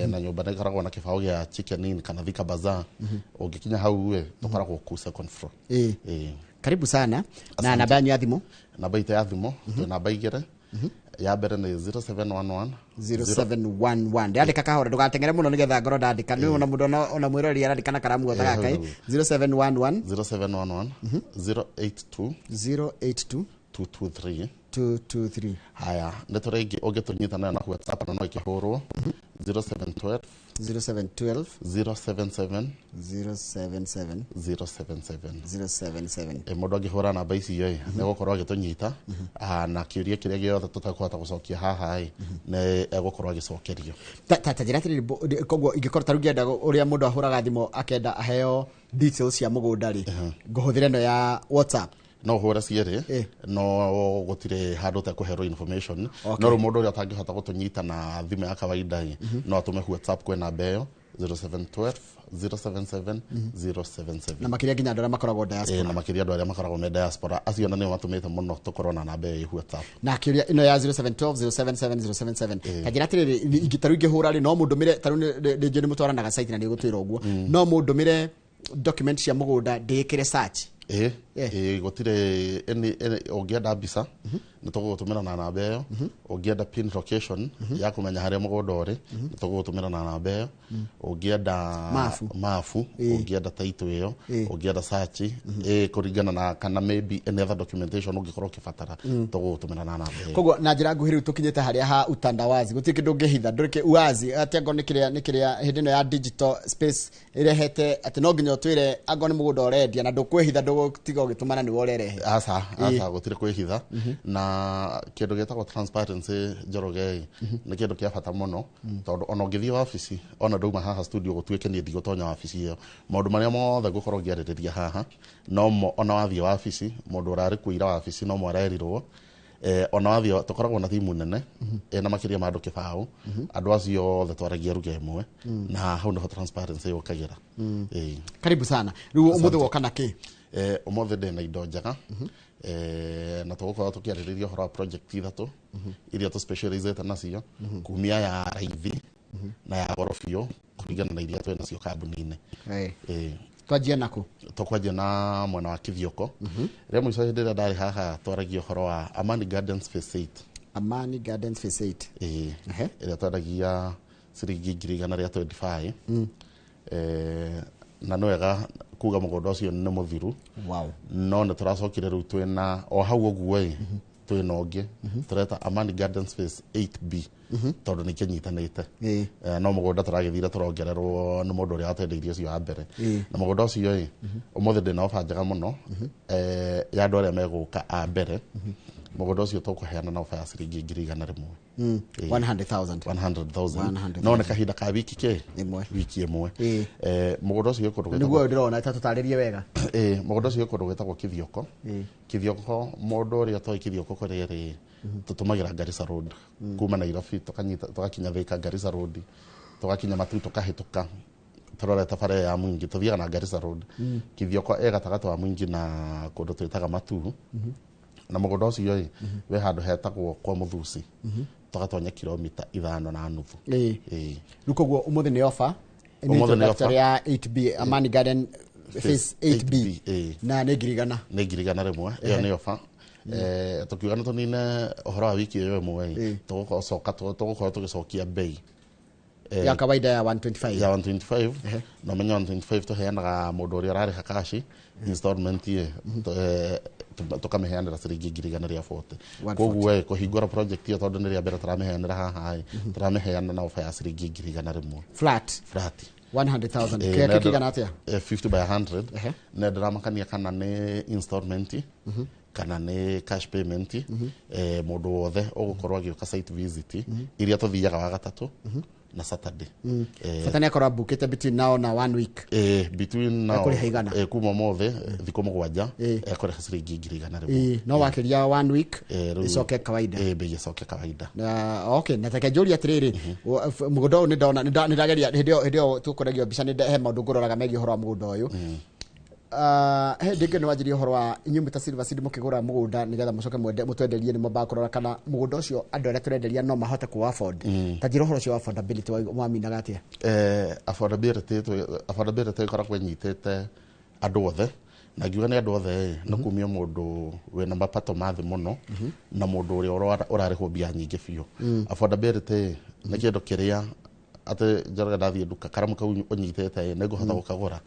na nyũmba nĩ ĩkoragwo na kĩbaũ gĩa Chicken Inn kana Thika Bazaar. Ũngĩkinya hau ĩ, tũkoragwo kũu second floor. Karibu sana. Na namba yanyu ya thimũ? Namba itũ ya thimũ, twĩ namba igĩrĩ. Ya mbere nĩ 0711 0711. Ndĩrandĩka kahora ndũgateng'ere mũno nĩgetha ngorwo ndandĩka. Nĩ ona mũndũ ona mwĩroreri arandĩka na karamu gothe gaka. 0711 0711 082 082 223 223. Haya, nĩ tũrĩ ĩngĩ ũngĩtũnyita nayo na WhatsApp na no ĩkĩhũrwo 0712 0712 077 077 077 077. Mũndũ angĩhũra namba icio ĩ, nĩ egũkorwo agĩtũnyita, na kĩũria kĩrĩa gĩothe tũtekũhota gũcokia haha ĩ, nĩ egũkorwo agĩcokerio. Ta njĩra atĩrĩrĩ, koguo ingĩkorwo ta rĩu ngĩenda ũrĩa mũndũ ahũraga thimũ akenda aheo details cia mũgũnda rĩ, ngũhũthĩra ĩno ya WhatsApp? No ũhũre cierĩ, no gũtirĩ handũ ũtekũherwo information. No rĩu mũndũ ũrĩa ũtangĩhota gũtũnyita na thimũ ya kawaida ĩ, no atũme WhatsApp kwĩ namba ĩyo 0712 077 077. Na makĩria nginya andũ arĩa makoragwo diaspora. Na makĩria andũ arĩa makoragwo me diaspora, acio na nĩo matũmĩte mũno tũkorwo na namba ĩyo ĩ WhatsApp. Na kĩũria ĩno ya 0712 077 077. Ta njĩra atĩrĩrĩ, ta rĩu ingĩhũra rĩ, no mũndũmĩre, ta rĩu nĩ njũĩ nĩ mũtwaranaga site na nĩ ũgũtwĩra ũguo, no mũndũmĩre document cia mũgũnda ndĩĩkĩre search? Gũtirĩ ũngĩenda mbica nĩ tũgũgũtũmĩra na namba ĩyo, ũngĩenda pin location ya kũmenya harĩa mũgũnda ũrĩ nĩ tũgũgũtũmĩra na namba ĩyo, ũngĩenda mabu, ũngĩenda title ĩyo, ũngĩenda search kũringana na kana maybe any other documentation ũngĩkorwo ũkĩbatara tũgũgũtũmĩra na namba ĩyo. Koguo na njĩra nguhĩ rĩu tũkinyĩte harĩa ha utandawazi, gũtirĩ kĩndũ ũngĩhitha, ndũrĩ uwazi atĩ angorwo nĩ kĩrĩa hĩndĩ ĩno ya digital space ĩrehete atĩ no nginya ũtwĩre angorwo nĩ mũgũnda ũrendia na ndũkwĩhitha, ndũgũtiga ũgĩtũmana nĩwe ũrerehe. Aca, aca, gũtirĩ kwĩhitha. Na kĩndũ gĩtagwo transparency, Njoroge, nĩ kĩndũ kĩa bata mũno, tondũ ona ũngĩthiĩ wabici, ona ndauma haha studio gũtuĩke niĩ ndigũtonya wabici ĩyo, maũndũ marĩa mothe ngũkorwo ngĩarĩrĩria haha nomo ona wathiĩ wabici, mũndũ ũrarĩ kuo ira wabici nomo arerirwo. Ona wathiĩ, tũkoragwo na timu nene ĩna makĩria ma andũ 20. Andũ acio othe twaragia ruga ĩmwe, na hau nĩho transparency yũkagĩra. Ĩĩ. Karibu sana. Rĩu ũmũthĩ woka na kĩ? Ũmũthĩ ndĩ na indo njega, na tũgũkorwo tũkĩarĩrĩria ũhoro wa project ithatũ iria tũ specializate nacio, kumia ya raithi na ya goro biũ, kũringana na iria twĩ nacio kambuni-inĩ. Twanjie nakũ? Tũkwanjia na mwena wa Kithioko. Rĩa mũico hĩndĩ ĩrĩa ndarĩ haha twaragia ũhoro wa Amani Gardens Phase 8. Amani Gardens Phase 8. Ĩĩ, ĩrĩa twendagia ciringi 125,000. Na nĩ wega kuga mũgũnda ũcio nĩ mũthiru. No nĩ tũracokire rĩu twĩna o hau ũguo ĩ, twĩna ũngĩ tũreta Amani Gardens Phase 8B, tondũ nĩ kĩnyitanĩte. No mũgũnda tũragĩthire tũrongererwo nĩ mũndũ ũrĩa watendeirie ũcio wa mbere. Na mũgũnda ũcio ĩ, ũmũthĩ ndĩna ofa njega mũno ya andũ arĩa megũka a mbere. Mũgũnda ũcio tũkũheana na ofa ya ciringi 100,000. 100,000. 100,000. 100,000. No nĩ kahinda ka wiki kĩ ĩmwe. Wiki ĩmwe. Mũgũnda ũcio wĩ kũndũ Nĩguo ũyũ ndĩrona, ta tũtarĩrie wega. Mũgũnda ũcio wĩ kũndũ gwĩtagwo Kithioko. Kithioko, mũndũ ũrĩa ũtoĩ Kithioko kũrĩa rĩ, tũtũmagĩra Garissa Road kuma Nairobi, tũkanyita tũgakinya Thika Garissa Road, tũgakinya Matu, tũkahĩtũka tũrorete bara ĩyo ya Mwingi, tũthiaga na Garissa Road. Kithioko ĩ gatagatĩ wa Mwingi na kũndũ twĩtaga Matu. Na mũgũnda ũcio ĩ, wĩ handũ hetagwo kwa Mũthusi, tũgatonya kilomita 5.5. Ĩĩ. Rĩu koguo ũmũthĩ nĩ ofa nĩ Ũmũthĩ nĩ introductory ofa. ya 8B, Amani Garden Phase 8B. Ĩĩ. Na nĩ 100,000. Nĩ 100,000 ĩyo nĩ ofa. Tũkiuga nĩ tũnine ũhoro wa wiki ĩyo ĩmwe ĩ, tũgũcoka tũgũkorwo tũgĩcokia bei ya kawaida ya 125. Ya 125. Na ũmenye 125 tũheanaga mũndũ ũrĩa ũrarĩha cash, installment ĩ, tũkamĩheanĩra ciringi 140,000. 140. Koguo ĩ, kũhingũra project ĩyo, tondũ nĩ rĩa mbere tũramĩheanĩra haha ĩ, tũramĩheana na ofa ya ciringi 100,000. Flat. Flat. 100,000. Kĩrĩa kĩigana atĩa? 50 by 100. Na ndĩramakania kana nĩ installment kana nĩ cash payment, mũndũ wothe ũgũkorwo agĩũka site visit iria tũthiaga wa gatatũ na Saturday. Bata nĩ akorwo abukĩte between now na one week. Between now Ekũrĩha 100. Kuma ũmũthĩ thikũ 7 ekũrĩha ciringi 100,000. No wakĩria one week, Rĩu- ĩcoke kawaida. Bei ĩcoke kawaida. Na okay, na take njũrie atĩrĩrĩ, mũgũnda ũyũ nĩ ndona, nĩ ndageria hĩndĩ ĩyo tũkũragio mbica, he maũndũ ngũroraga megiĩ ũhoro wa mũgũnda ũyũ. He ndĩngĩ nĩ wanjirie ũhoro wa inyuĩ mwĩ ta Silver Seed mũkĩgũra mũgũnda nĩgetha mũcoke mwende mũtwenderie, nĩ mwambaga kũrora kana mũgũnda ũcio andũ arĩa tũrenderia no mahote kũ afford. Ta njĩra ũhoro ũcio wa affordability waminaga atĩa? Affordability ĩkoragwo ĩnyitĩte andũ othe, na ngiuga nĩ andũ othe ĩ, nĩ kumia mũndũ wĩna mapato ma thĩ mũno na mũndũ ũrĩa ũrarĩhwo mbia nyingĩ biũ. Affordability ĩ, nĩ kĩndũ kĩrĩa atĩ Njoroge ndathiĩ nduka, karamu kau ũnyitĩte ĩ, nĩ ngũhota gũkagũra.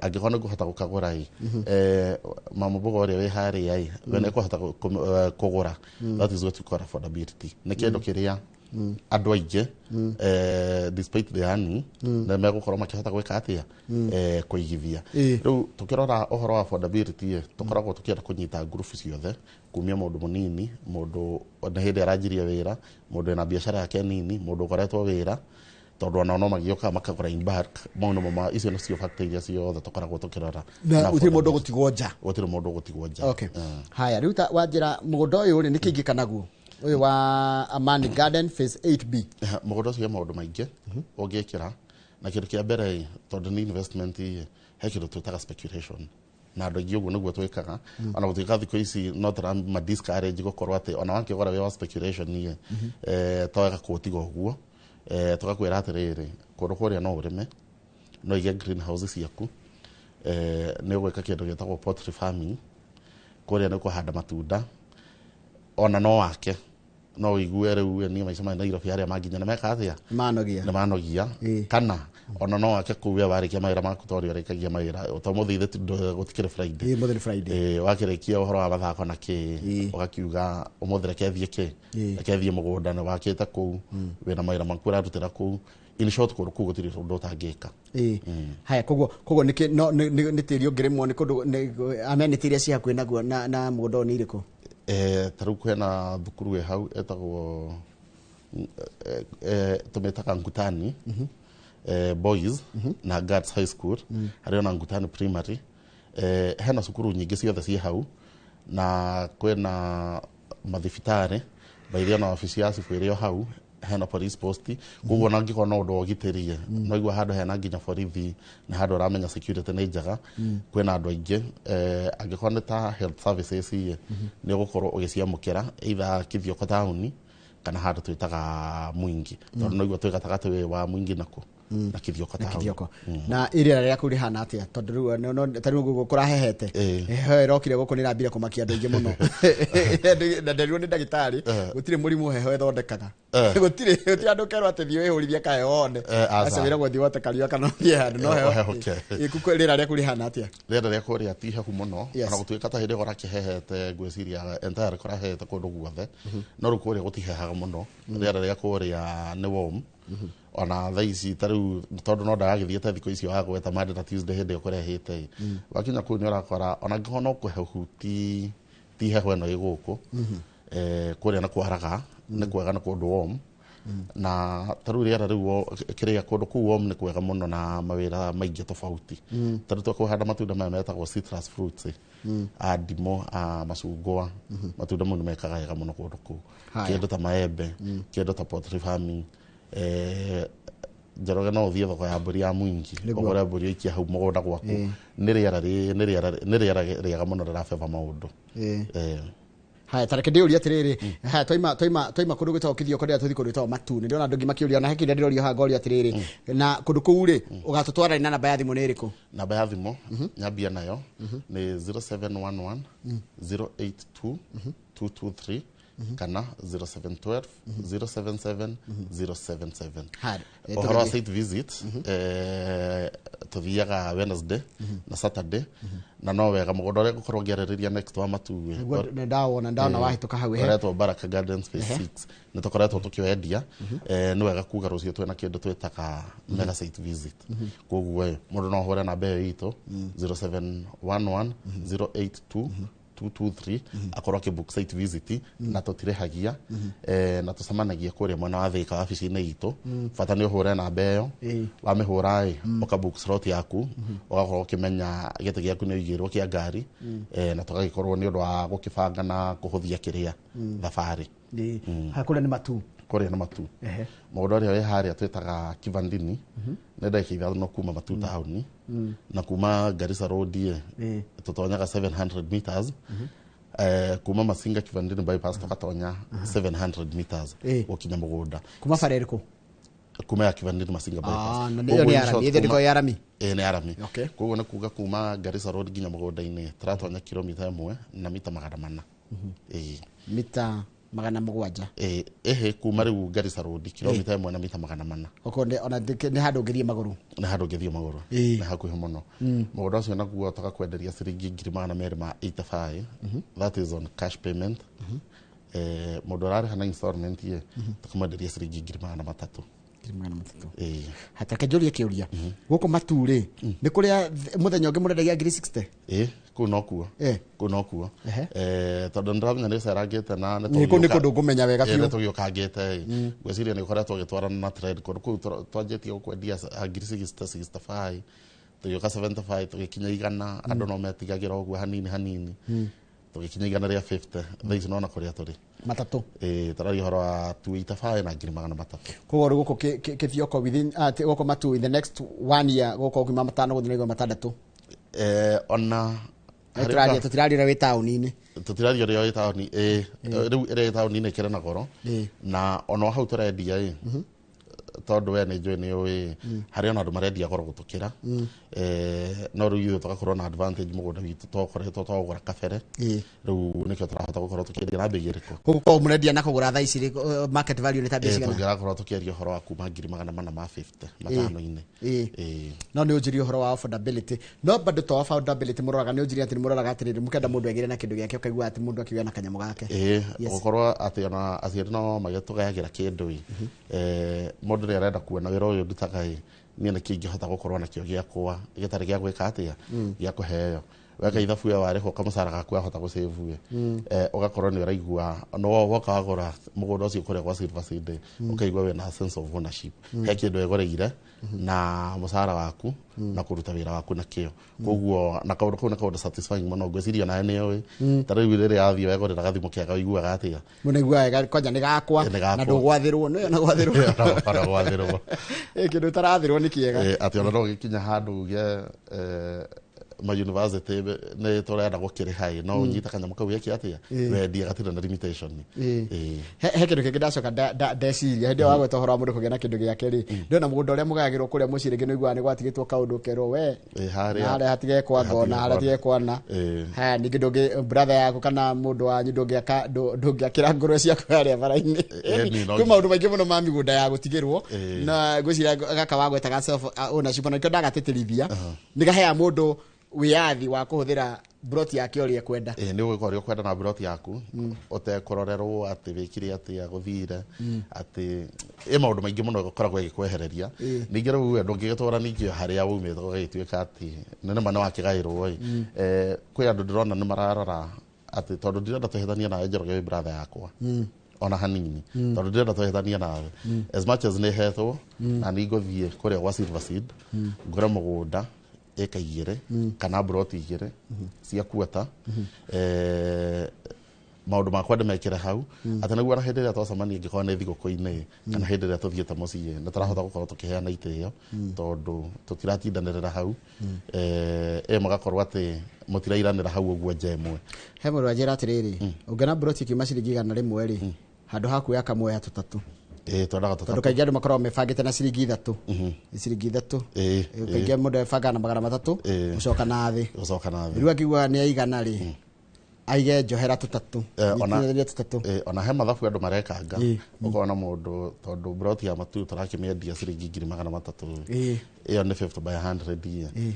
Angĩkorwo nĩ ngũhota gũkagũra ĩ, mama mboga ũrĩa wĩ harĩa ĩ, we nĩ ekũhota kũgũra. That is what you call affordability. Nĩ kĩndũ kĩrĩa andũ aingĩ, despite the earning, nĩ megũkorwo makĩhota gwĩka atĩa? Kũigithia. Rĩu tũkĩrora ũhoro wa affordability ĩ, tũkoragwo tũkĩenda kũnyita ngurubu ciothe, kumia mũndũ mũnini, mũndũ nĩ hĩndĩ aranjirie wĩra, mũndũ wĩna biacara yake nini, mũndũ ũkoretwo wĩra, tondũ onao no magĩũkaga makagũra in bulk. Mau nĩmo icio nĩcio factor iria ciothe tũkoragwo tũkĩrora. Na gũtirĩ mũndũ affordability. ũgũtigwo nja. Gũtirĩ mũndũ ũgũtigwo nja. Okay. Haya, rĩu ta wanjĩra mũgũnda ũyũ rĩ, nĩkĩ ingĩka naguo ũyũ wa Amani Garden Phase 8B? Mũgũnda ũcio he maũndũ maingĩ ũngĩkĩra, na kĩndũ kĩa mbere ĩ, tondũ nĩ investment ĩ, he kĩndũ twĩtaga speculation, na andũ aingĩ ũguo nĩguo twĩkaga. Ona gũtuĩka thikũ ici no tũrama discourage gũkorwo atĩ ona wakĩgũra wĩ wa speculation ĩ, to wega kũũtiga ũguo. Tũgakwĩra atĩrĩrĩ, kũndũ kũrĩa no ũrĩme, no ũige greenhouse ciaku, nĩ ũgwĩka kĩndũ gĩtagwo poultry farming kũrĩa, nĩ kũhanda matunda, ona no wake no ũigue rĩu niĩ maica maya Nairobi arĩa manginya nĩ meka atĩa? Manogia. Nĩ manogia. Kana ona no wake kũu we warĩkia mawĩra maku, ta ũrĩa ũrĩkagia mawĩra, to mũthĩ ithe gũtikĩrĩ Friday. Ĩĩ, mũthĩ nĩ Friday. Ĩĩ, wakĩrĩkia ũhoro wa mathako na kĩ, ũgakiuga ũmũthĩ reke thiĩ kĩ, reke thiĩ mũgũnda. Nĩ wakĩte kũu, wĩna mawĩra maku ũrarutĩra kũu. In short kũndũ kũu gũtirĩ ũndũ ũtangĩka. Haya, koguo nĩ no nĩ tĩri ũngĩrĩmwo nĩ kũndũ amenity iria ciĩ hakuhĩ naguo na mũgũnda ũyũ nĩ irĩkũ? Ta rĩu kwĩna thukuru ĩ hau ĩtagwo tũmĩtaga Ngutani Boys na Girls High School, harĩ ona Ngutani Primary, hena cukuru nyingĩ ciothe ciĩ hau, na kwĩna mathibitarĩ baithia na wabici ya cibũ ĩrĩ o hau, hena police post. Koguo ona angĩkorwo no ũndũ wa ũgitĩri, no igua handũ hena nginya borithi na handũ ũramenya security nĩ njega, kwĩna andũ aingĩ. Angĩkorwo nĩ ta health services ĩ, nĩ ũgũkorwo ũgĩciamũkĩra either Kithioko taũni kana handũ twĩtaga Mwingi, tondũ no igua twĩ gatagatĩ wa Mwingi na na Kithioko na taũni. Kithioko. Na rĩera rĩa kũu rĩhana atĩa? Tondũ rĩu ta rĩu gũkũ kũrahehete, heho ĩrokire gũkũ nĩ ĩrambire kũmakia andũ aingĩ mũno, na nderirwo nĩ ndagĩtarĩ gũtirĩ mũrimũ heho ĩthondekaga. Gũtirĩ andũ kerwo atĩ thiĩ wĩhũrithie kaheho wone. Aca. Aca, wĩragwo thiĩ wote kariũa kana ũthiĩ handũ no heho. Rĩera rĩa kũu rĩhana atĩa? Rĩera rĩa kũrĩa ti hehu mũno, ona gũtuĩka ta hĩndĩ ĩyo kũrakĩhehete, ngwĩciria entire kũrahehete kũndũ guothe, no rĩu kũrĩa gũtihehaga mũno. Rĩera rĩa kũrĩa nĩ warm. Ona thaa ici ta rĩu, tondũ no ndagagĩthiĩte thikũ icio wagweta Monday na Tuesday hĩndĩ ĩyo kũrehete, wakinya kũu nĩ ũrakora ona angĩkorwo no kũhehu ti heho ĩno ĩ gũkũ. Kũrĩa nĩ kwaraga, nĩ kwega, nĩ kũndũ warm, na ta rĩu rĩera rĩu kĩrĩa kũndũ kũu warm nĩ kwega mũno na mawĩra maingĩ tofauti. Ta rĩu twakũhanda matunda maya metagwo citrus fruits, a ndimũ, a macungwa, matunda mau nĩ mekaga wega mũno kũndũ kũu. Kĩndũ ta maembe, kĩndũ ta poultry farming. Njoroge, no ũthiĩ thoko ya mbũri ya Mwingi, ũgũre mbũri ũikie hau mũgũnda gwaku. Nĩ rĩera rĩega mũno rĩrabeba maũndũ. Haya, tareke ndĩũrie atĩrĩrĩ. Haya, twaima kũndũ gwĩtagwo Kithioko, ndĩrenda tũthiĩ kũndũ gwĩtagwo Matu. Nĩ ndĩrona andũ aingĩ makĩũria, ona he kĩũria ndĩrorio haha ngorio atĩrĩrĩ, na kũndũ kũu rĩ, ũgatũtwara na namba ya thimũ nĩ ĩrĩkũ? Namba ya thimũ nyambia nayo nĩ 0711 082 223 kana 0712 077 077. Haya, Ũhoro wa tũgĩthiĩ. site visit, tũthiaga Wednesday na Saturday, na no wega mũgũnda ũrĩa ngũkorwo ngĩarĩrĩria next wa Matu. Nĩguo nĩ ndawona wahĩtũka hau, ehe. Ũretwo Baraka Gardens Phase 6, nĩ tũkoretwo tũkĩwendia. Nĩ wega kuga rũciũ twĩna kĩndũ twĩtaga mega site visit. Koguo mũndũ no ahũre namba ĩyo itũ 0711 082 223 akorwo akĩbook site visit, na tũtirĩhagia, na tũcemanagia kũrĩa mwena wa Thĩka wabici-inĩ itũ. Bata nĩ ũhũre namba ĩyo. Wamĩhũra ĩ, ũkabook slot yaku, ũgakorwo ũkĩmenya gĩtĩ gĩaku nĩ ũigĩrwo kĩa ngari, na tũgagĩkorwo nĩ ũndũ wa gũkĩbanga na kũhũthia kĩrĩa thabarĩ. Haya, kũrĩa nĩ Matu. Kũrĩa nĩ Matu. Mũgũnda ũrĩa wĩ harĩa twĩtaga Kivandini, nĩ ndagĩka 5 kuma Matu taũni, na kuma Garissa Road ĩ, tũtonyaga 700 meters, kuma Masinga Kivandini bypass tũgatonya 700 meters gũkinya mũgũnda. Kuma bara ĩrĩkũ? Kuma ya Kivandini Masinga bypass. Ah, na ĩyo nĩ Koguo in ya short, rami, ĩyo ndĩkoragwo ya rami. Ĩĩ, nĩ ya rami. Koguo nĩ kuga kuma Garissa Road nginya mũgũnda-inĩ tũratonya kilomita 1 na mita 400. Ĩĩ. Mita 700. Ĩĩ, ĩhĩ, kuma rĩu Garissa Road kilomita 1 na mita 400. Okorwo ona nĩ handũ ũngĩthiĩ magũrũ. Nĩ handũ ũngĩthiĩ magũrũ. Nĩ hakuhĩ mũno. Mũgũnda ũcio naguo tũgakwenderia ciringi 285,000. That is on cash payment. Mũndũ ũrarĩha na installment ĩ, tũkamwenderia ciringi 300,000. 300,000. Ĩĩ. Hatake njũrie kĩũria, gũkũ Matu rĩ, nĩ kũrĩa mũthenya ũngĩ mũrendagia 60,000? Ĩĩ, kũu nokuo. Kũu nokuo. Tondũ nĩndĩramenya nĩ ũcerangĩte na Nĩ kũu nĩ kũndũ ngũmenya wega biũ. Nĩ tũgĩũkangĩte ĩ. Ngwĩciria nĩ ũkoretwo ũgĩtwarana na trend. Kũndũ kũu twanjĩtie gũkwendia 60,000, 65, tũgĩũka 75, tũgĩkinya 100. Andũ no metigagĩra ũguo hanini hanini, tũgĩkinya 150. Thaa ici nona kũrĩa tũrĩ. Matatũ. Ĩĩ, tũraria ũhoro wa 285 na 300,000. Koguo rĩu gũkũ Kithioko within gũkũ Matu in the next one year gũkũ kuma 5 gũthiĩ na igũrũ 6. Ona Tũtiraria ũrĩa wĩ taũni-inĩ. Tũtiraria ũrĩa wĩ taũni, ĩĩ. Rĩu ĩrĩa ĩ taũni-inĩ ĩkĩrĩ na goro, na ona hau tũrendia ĩ, tondũ we nĩ njũĩ nĩ ũĩ harĩ ona andũ marendia goro gũtũkĩra. No rĩu ithuĩ tũgakorwo na advantage, mũgũnda witũ twakoretwo twagũra kabere. Rĩu nĩkĩo tũrahota gũkorwo tũkĩendia na mbei ĩrĩkũ. Koguo korwo mũrendia na kũgũra thaa ici rĩ, market value nĩ ta mbia cigana? Tũngĩrakorwo tũkĩaria ũhoro wa kuma 450,000 matano-inĩ. Ĩĩ. No nĩ ũnjĩrie ũhoro wa affordability, no bado to affordability mũroraga, nĩ ũnjĩrie atĩ nĩ mũroraga atĩrĩrĩ, mũkenda mũndũ egĩre na kĩndũ gĩake, ũkaigua atĩ mũndũ akĩgĩa na kanyamũ gake. Ĩĩ, gũkorwo atĩ ona aciari no magĩtũgayagĩra kĩndũ ĩ, mũndũ Mũndũ nĩ arenda kuona wĩra ũyũ ndutaga ĩ, niĩ nĩkĩ ingĩhota gũkorwo nakĩo gĩakwa gĩtarĩ gĩa gwĩka atĩa, gĩa kũheo. Weka ithabu ĩyo, warĩhwo kamũcara gaku, wahota gũsave ĩ, ũgakorwo nĩ ũraigua no woka wagũra mũgũnda ũcio kũrĩa gwa Silver Seed, ũkaigua wĩna sense of ownership, he kĩndũ wĩgũrĩire na mũcara waku na kũruta wĩra waku na kĩo. Koguo na kaũndũ kau nĩ kaũndũ satisfying mũno. Ngwĩciria nawe nĩ ũĩ, ta rĩu rĩrĩa wathiĩ wegũrĩra gathimũ kega, ũiguaga atĩa? Mũndũ aiguaga wega, kwanja nĩ gakwa. Nĩ gakwa. Na ndũgwathĩrwo, nĩyo na gwathĩrwo. Ona gwathĩrwo. Kĩndũ ũtarathĩrwo nĩ kĩega. Atĩ ona no gĩkinya handũ uge ma university nĩ tũrenda gũkĩrĩha ĩ, no ũnyite kanyamũ kau geke atĩa, wendie, gatirĩ na limitation. He kĩndũ kĩngĩ ndacoka ndeciria hĩndĩ ĩyo wagweta ũhoro wa mũndũ kũgĩa na kĩndũ gĩake rĩ, ndĩrona mũgũnda ũrĩa mũgayagĩrwo kũrĩa mũciĩ, rĩngĩ nĩ ũiguaga nĩ gwatigĩtwo kaũndũ kerwo we harĩa na harĩa hatigekwa ngona, harĩa hatigekwa na haya. Ningĩ ndũngĩ brother yaku kana mũndũ wanyu ndũngĩaka ndũngĩakĩra ngũrwe ciaku harĩa bara-inĩ. Ĩni, no Kwĩ maũndũ maingĩ mũno ma mĩgũnda ya gũtigĩrwo. Na ngwĩciria gaka wagwetaga self ownership, ona nĩkĩo ndagatĩtĩrithia, nĩ gaheaga mũndũ wĩyathi wa kũhũthĩra broti yake ũrĩa ekwenda. Nĩ ũgwĩka ũrĩa ũkwenda na broti yaku ũtekũrorerwo atĩ wĩkire atĩa, gũthire atĩ ĩ, maũndũ maingĩ mũno ũkoragwo ĩgĩkwehereria. Ningĩ rĩu we ndũngĩgĩtũra ningĩ harĩa waumĩte ũgagĩtuĩka atĩ nĩ nĩma nĩ wakĩgaĩrwo ĩ. Kwĩ andũ ndĩrona nĩ mararora atĩ tondũ ndirenda tũhĩtanie nawe Njoroge, wĩ brother yakwa, ona hanini, tondũ ndirenda tũhĩtanie nawe, as much as nĩ hetwo, na nĩ ngũthiĩ kũrĩa gwa Silver Seed ngũre mũgũnda ĩka 2 kana broti 2 cia kuota, maũndũ makwa ndĩmekĩre hau, atĩ nĩguo ona hĩndĩ ĩrĩa twacemania, ingĩkorwo nĩ thigũkũ-inĩ kana hĩndĩ ĩrĩa tũthiĩte mũciĩ, nĩ tũrahota gũkorwo tũkĩheana itĩo tondũ tũtiratindanĩrĩra hau. Ĩ mũgakorwo atĩ mũtirairanĩra hau ũguo nja ĩmwe. He mũndũ anjĩra atĩrĩrĩ, ũngĩona broti ikiuma ciringi 100 rĩ, handũ ha kuoya kamwe ya tũtatũ. Ĩ, twendaga Tondũ tũtatũ. Kaingĩ andũ makoragwo mebangĩte na ciringi 3, ciringi 3. Kaingĩ mũndũ ebangaga na 300, gũcoka na thĩ. Gũcoka na thĩ. Rĩu akiuga nĩ aigana rĩ, aige njohera tũtatũ. Ona Nyitithania tũtatũ. Ona he mathabu andũ marekanga, ũkona mũndũ tondũ broti ya matu tũrakĩmĩendia ciringi 300,000, ĩyo nĩ 50 by 100 ĩ.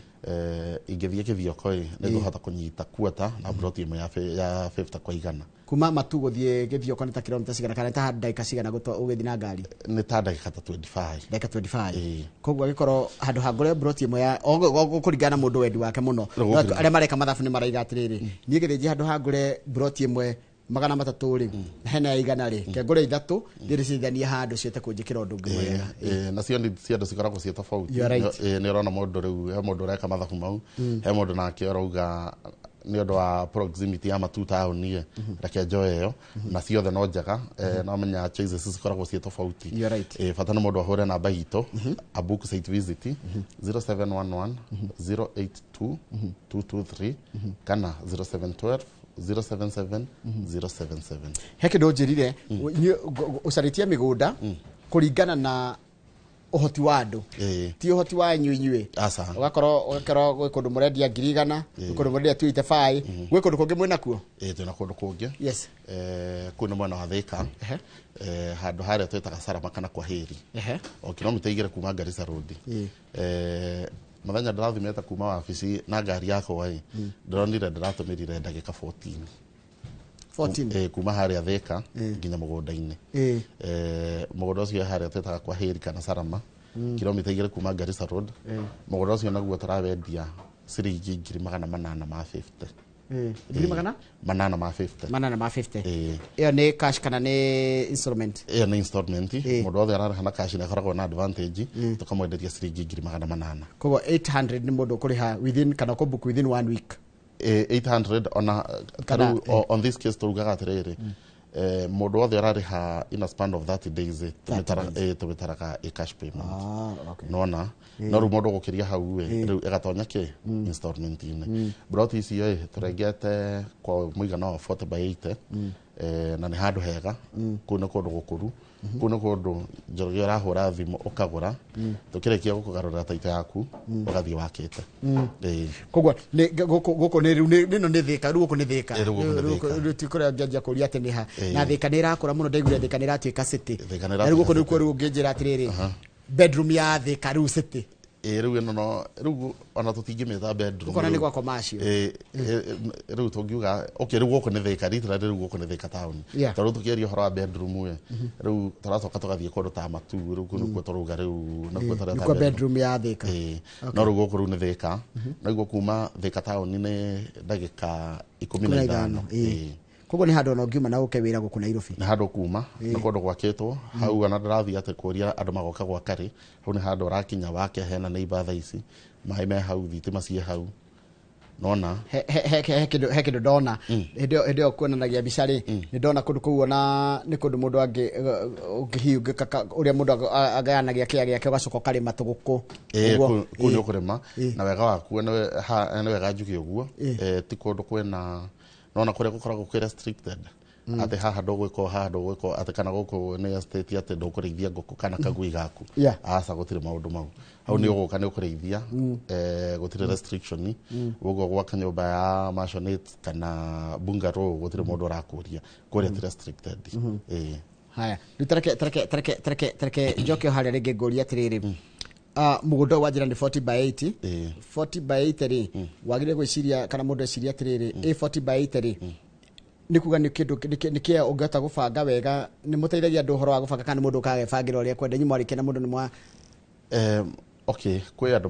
Ingĩthiĩ kĩthioko ĩ, nĩ ngũhota kũnyita kuota na broti ĩmwe ya 50 kwa 100. Kuma matu gũthiĩ gĩthioko nĩ ta kilomita cigana kana nĩ ta ndagĩka cigana ũgĩthiĩ na ngari? Nĩ ta ndagĩka ta 25. Ndagĩka 25. Koguo agĩkorwo handũ ha ngũre broti ĩmwe ya gũkũringana na mũndũ wendi wake mũno. Rĩu No gũkũringana. Arĩa mareka mathabu nĩ maraiga atĩrĩrĩ, niĩ gĩthĩnji handũ ha ngũre broti ĩmwe 300 rĩ, na hena ya 100 rĩ, ke ngũre 3 thiĩ ndĩcithanie handũ cihote kũnjĩkĩra ũndũ ũngĩ mwega. Nacio nĩ cia andũ cikoragwo ciĩ tofauti. You are right. Nĩ ũrona mũndũ rĩu, he mũndũ ũreka mathabu mau, he mũndũ nake ũrauga nĩ ũndũ wa proximity ya matu taũni ĩ, reke njoe ĩyo, na ciothe no njega. No menya choices cikoragwo ciĩ tofauti. You are right. Bata nĩ mũndũ ahũre namba itũ a book site visit, 0711 082 223 kana 0712 077 077. He kĩndũ njĩrire, ũcarĩtie mĩgũnda kũringana na ũhoti wa andũ, ti ũhoti wa inyuĩ. Aca. Ũgakorwo gwĩ kũndũ mũrendia 100,000, gwĩ kũndũ mũrendia 285, gwĩ kũndũ kũngĩ mwĩna kuo. Ĩ, twĩna kũndũ kũngĩ. Kũu nĩ mwena wa Thĩka, handũ harĩa twĩtaga Sarama kana Kwaheri, o kilomita 2 kuma Garissa Road. Mũthenya ndĩrathimĩte kuma wabici na ngari yakwa ĩ, ndĩronire ndĩratũmĩrire ndagĩka 14. 14. Kuma harĩa Thĩka nginya mũgũnda-inĩ. Mũgũnda ũcio harĩa twĩtaga Kwaheri kana Sarama, kilomita 2 kuma Garissa Road. Mũgũnda ũcio naguo tũrawendia ciringi 850,000. Ngiri magana 850. 850. Ĩ. Ĩyo nĩ cash kana nĩ installment? Ĩyo nĩ installment. Mũndũ wothe ararĩha na cash nĩ akoragwo na advantage, tũkamwenderia ciringi 800,000. Koguo 800 nĩ mũndũ ũkũrĩha within kana kũbook within one week? 800 ona Kana, tarĩu on this case turugaga atĩrĩrĩ, mũndũ wothe ũrarĩha in a span of 30 days, tũmĩtaraga a cash payment. Nona no rĩu mũndũ gũkĩria hau ĩ, rĩu ĩgatonya kĩ installment-inĩ. Broti icio ĩ, tũrengete kwa mũigana wa 40 by 80. Na nĩ handũ hega. Kũu nĩ kũndũ gũkũru, kũu nĩ kũndũ Njoroge ũrahũra thimũ ũkagũra, tũkĩrĩkia gũkũgarũrĩra taito yaku, ũgathiĩ wakĩte. Koguo nĩ gũkũ nĩ rĩu ĩno nĩ Thĩka, rĩu gũkũ nĩ Thĩka. Ĩ, rĩu gũkũ nĩ Rĩu Thĩka. rĩu ti kũrĩa ngĩanjia kũria atĩ nĩ ha. Na Thĩka nĩ ĩrakũra mũno, ndaiguire Thĩka nĩ ĩratuĩka city. Thĩka nĩ Na rĩu gũkũ ĩratuĩka nĩkuo rĩu ũngĩnjĩra atĩrĩrĩ, bedroom ya Thĩka rĩu city. Ĩ rĩu ĩno no rĩu ona tũtingĩmĩta bedroom. Ũkona nĩ Rĩu. gwa commercial. Ĩ, rĩu tũngiuga okay, rĩu gũkũ nĩ Thika, literally rĩu gũkũ nĩ Thika town. Tondũ tũkĩaria ũhoro wa bedroom ĩ, rĩu tũracoka tũgathiĩ kũndũ ta Matu, rĩu kũu nĩkuo tũrauga, rĩu nĩkuo tũreta Nĩkuo bedroom ya Thika. Ĩ, no rĩu gũkũ rĩu nĩ Thika. Naguo kuma Thika town nĩ ndagĩka 15. Ĩ. Koguo nĩ handũ ona ũngiuma na ũke wĩra gũkũ Nairobi. Nĩ handũ kuma, nĩ kũndũ gwakĩtwo hau, ona ndĩrathiĩ atĩ kũria andũ magoka gwaka rĩ, hau nĩ handũ ũrakinya wake, hena neighbor thaa ici, maĩ me hau, thitima ciĩ hau, nona. He kĩndũ ndona hĩndĩ ĩyo kuonanagia mbica rĩ, nĩ ndona kũndũ kũu ona nĩ kũndũ mũndũ ũngĩhiũngĩka ũrĩa mũndũ agayanagia kĩea gĩake, ũgacoka ũkarĩma tũgũkũ. Ĩ, Ũguo. kũu nĩ ũkũrĩma na wega wakuo nĩ wega njuge ũguo. Ti kũndũ kwĩna nona kũrĩa gũkoragwo kwĩ restricted, atĩ haha ndũgwĩka, haha ndũgwĩka, atĩ kana gũkũ nĩ estate, atĩ ndũkũrĩithia ngũkũ kana kagui gaku. Aca, gũtirĩ maũndũ mau hau. Nĩ ũgũka, nĩ ũkũrĩithia, gũtirĩ restriction. Ũguo gwaka nyũmba ya maisonette kana bungalow, gũtirĩ mũndũ ũrakũria kũrĩa, ti restricted. Ĩ. Haya, rĩu tareke njoke o harĩa rĩngĩ ngũrie atĩrĩrĩ. Ah, mũgũnda ũyũ wanjĩra nĩ 40 by 80. 40 by 80 rĩ, wagĩrĩire gwĩciria kana mũndũ eciria atĩrĩrĩ, ĩ 40 by 80 rĩ, nĩ kuga nĩ kĩndũ nĩ kĩa ũngĩhota gũbanga wega? Nĩ mũteithagia andũ ũhoro wa gũbanga kana nĩ mũndũ ũkagebangĩra ũrĩa kwenda, inyuĩ mwarĩkia na mũndũ nĩ mwa Okay, kwĩ andũ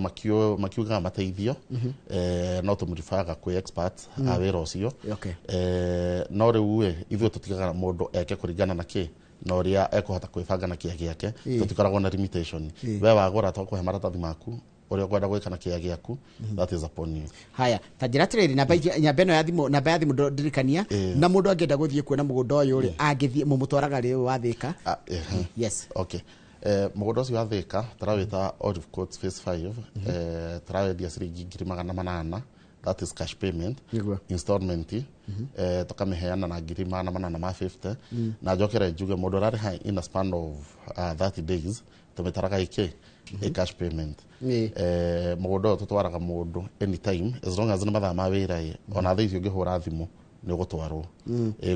makiugaga mateithio, no tũmũribaga kwĩ experts a wĩra ũcio. No rĩu ĩ, ithuĩ tũtigaga mũndũ eke kũringana na kĩ na ũrĩa ekũhota kwĩbanga na kĩa gĩake. Tũtikoragwo na limitation. We wagũra, twakũhe maratathi maku, ũrĩa ũkwenda gwĩka na kĩa gĩaku, that is upon you. Haya, ta njĩra atĩrĩrĩ, namba ĩno ya thimũ, namba ya thimũ ndirikania. Na mũndũ angĩenda gũthiĩ kuona mũgũnda ũyũ rĩ, angĩthiĩ mũmũtwaraga rĩ, ũyũ wa Thĩka? Ah, ehe. Yes. Okay. Mũgũnda ũcio wa Thika tũrawĩta Olive Court Phase 5. Tũrawendia ciringi 800,000, that is cash payment. Installment tũkamĩheana na 850,000. Na njokere njuge mũndũ ũrarĩha in a span of 30 days, tũmĩtaraga ĩkĩ ĩ cash payment. Mũgũnda ũyũ tũtwaraga mũndũ anytime as long as nĩ mathaa ma wĩra ĩ, ona thaa ici ũngĩhũra thimũ nĩ ũgũtwarwo.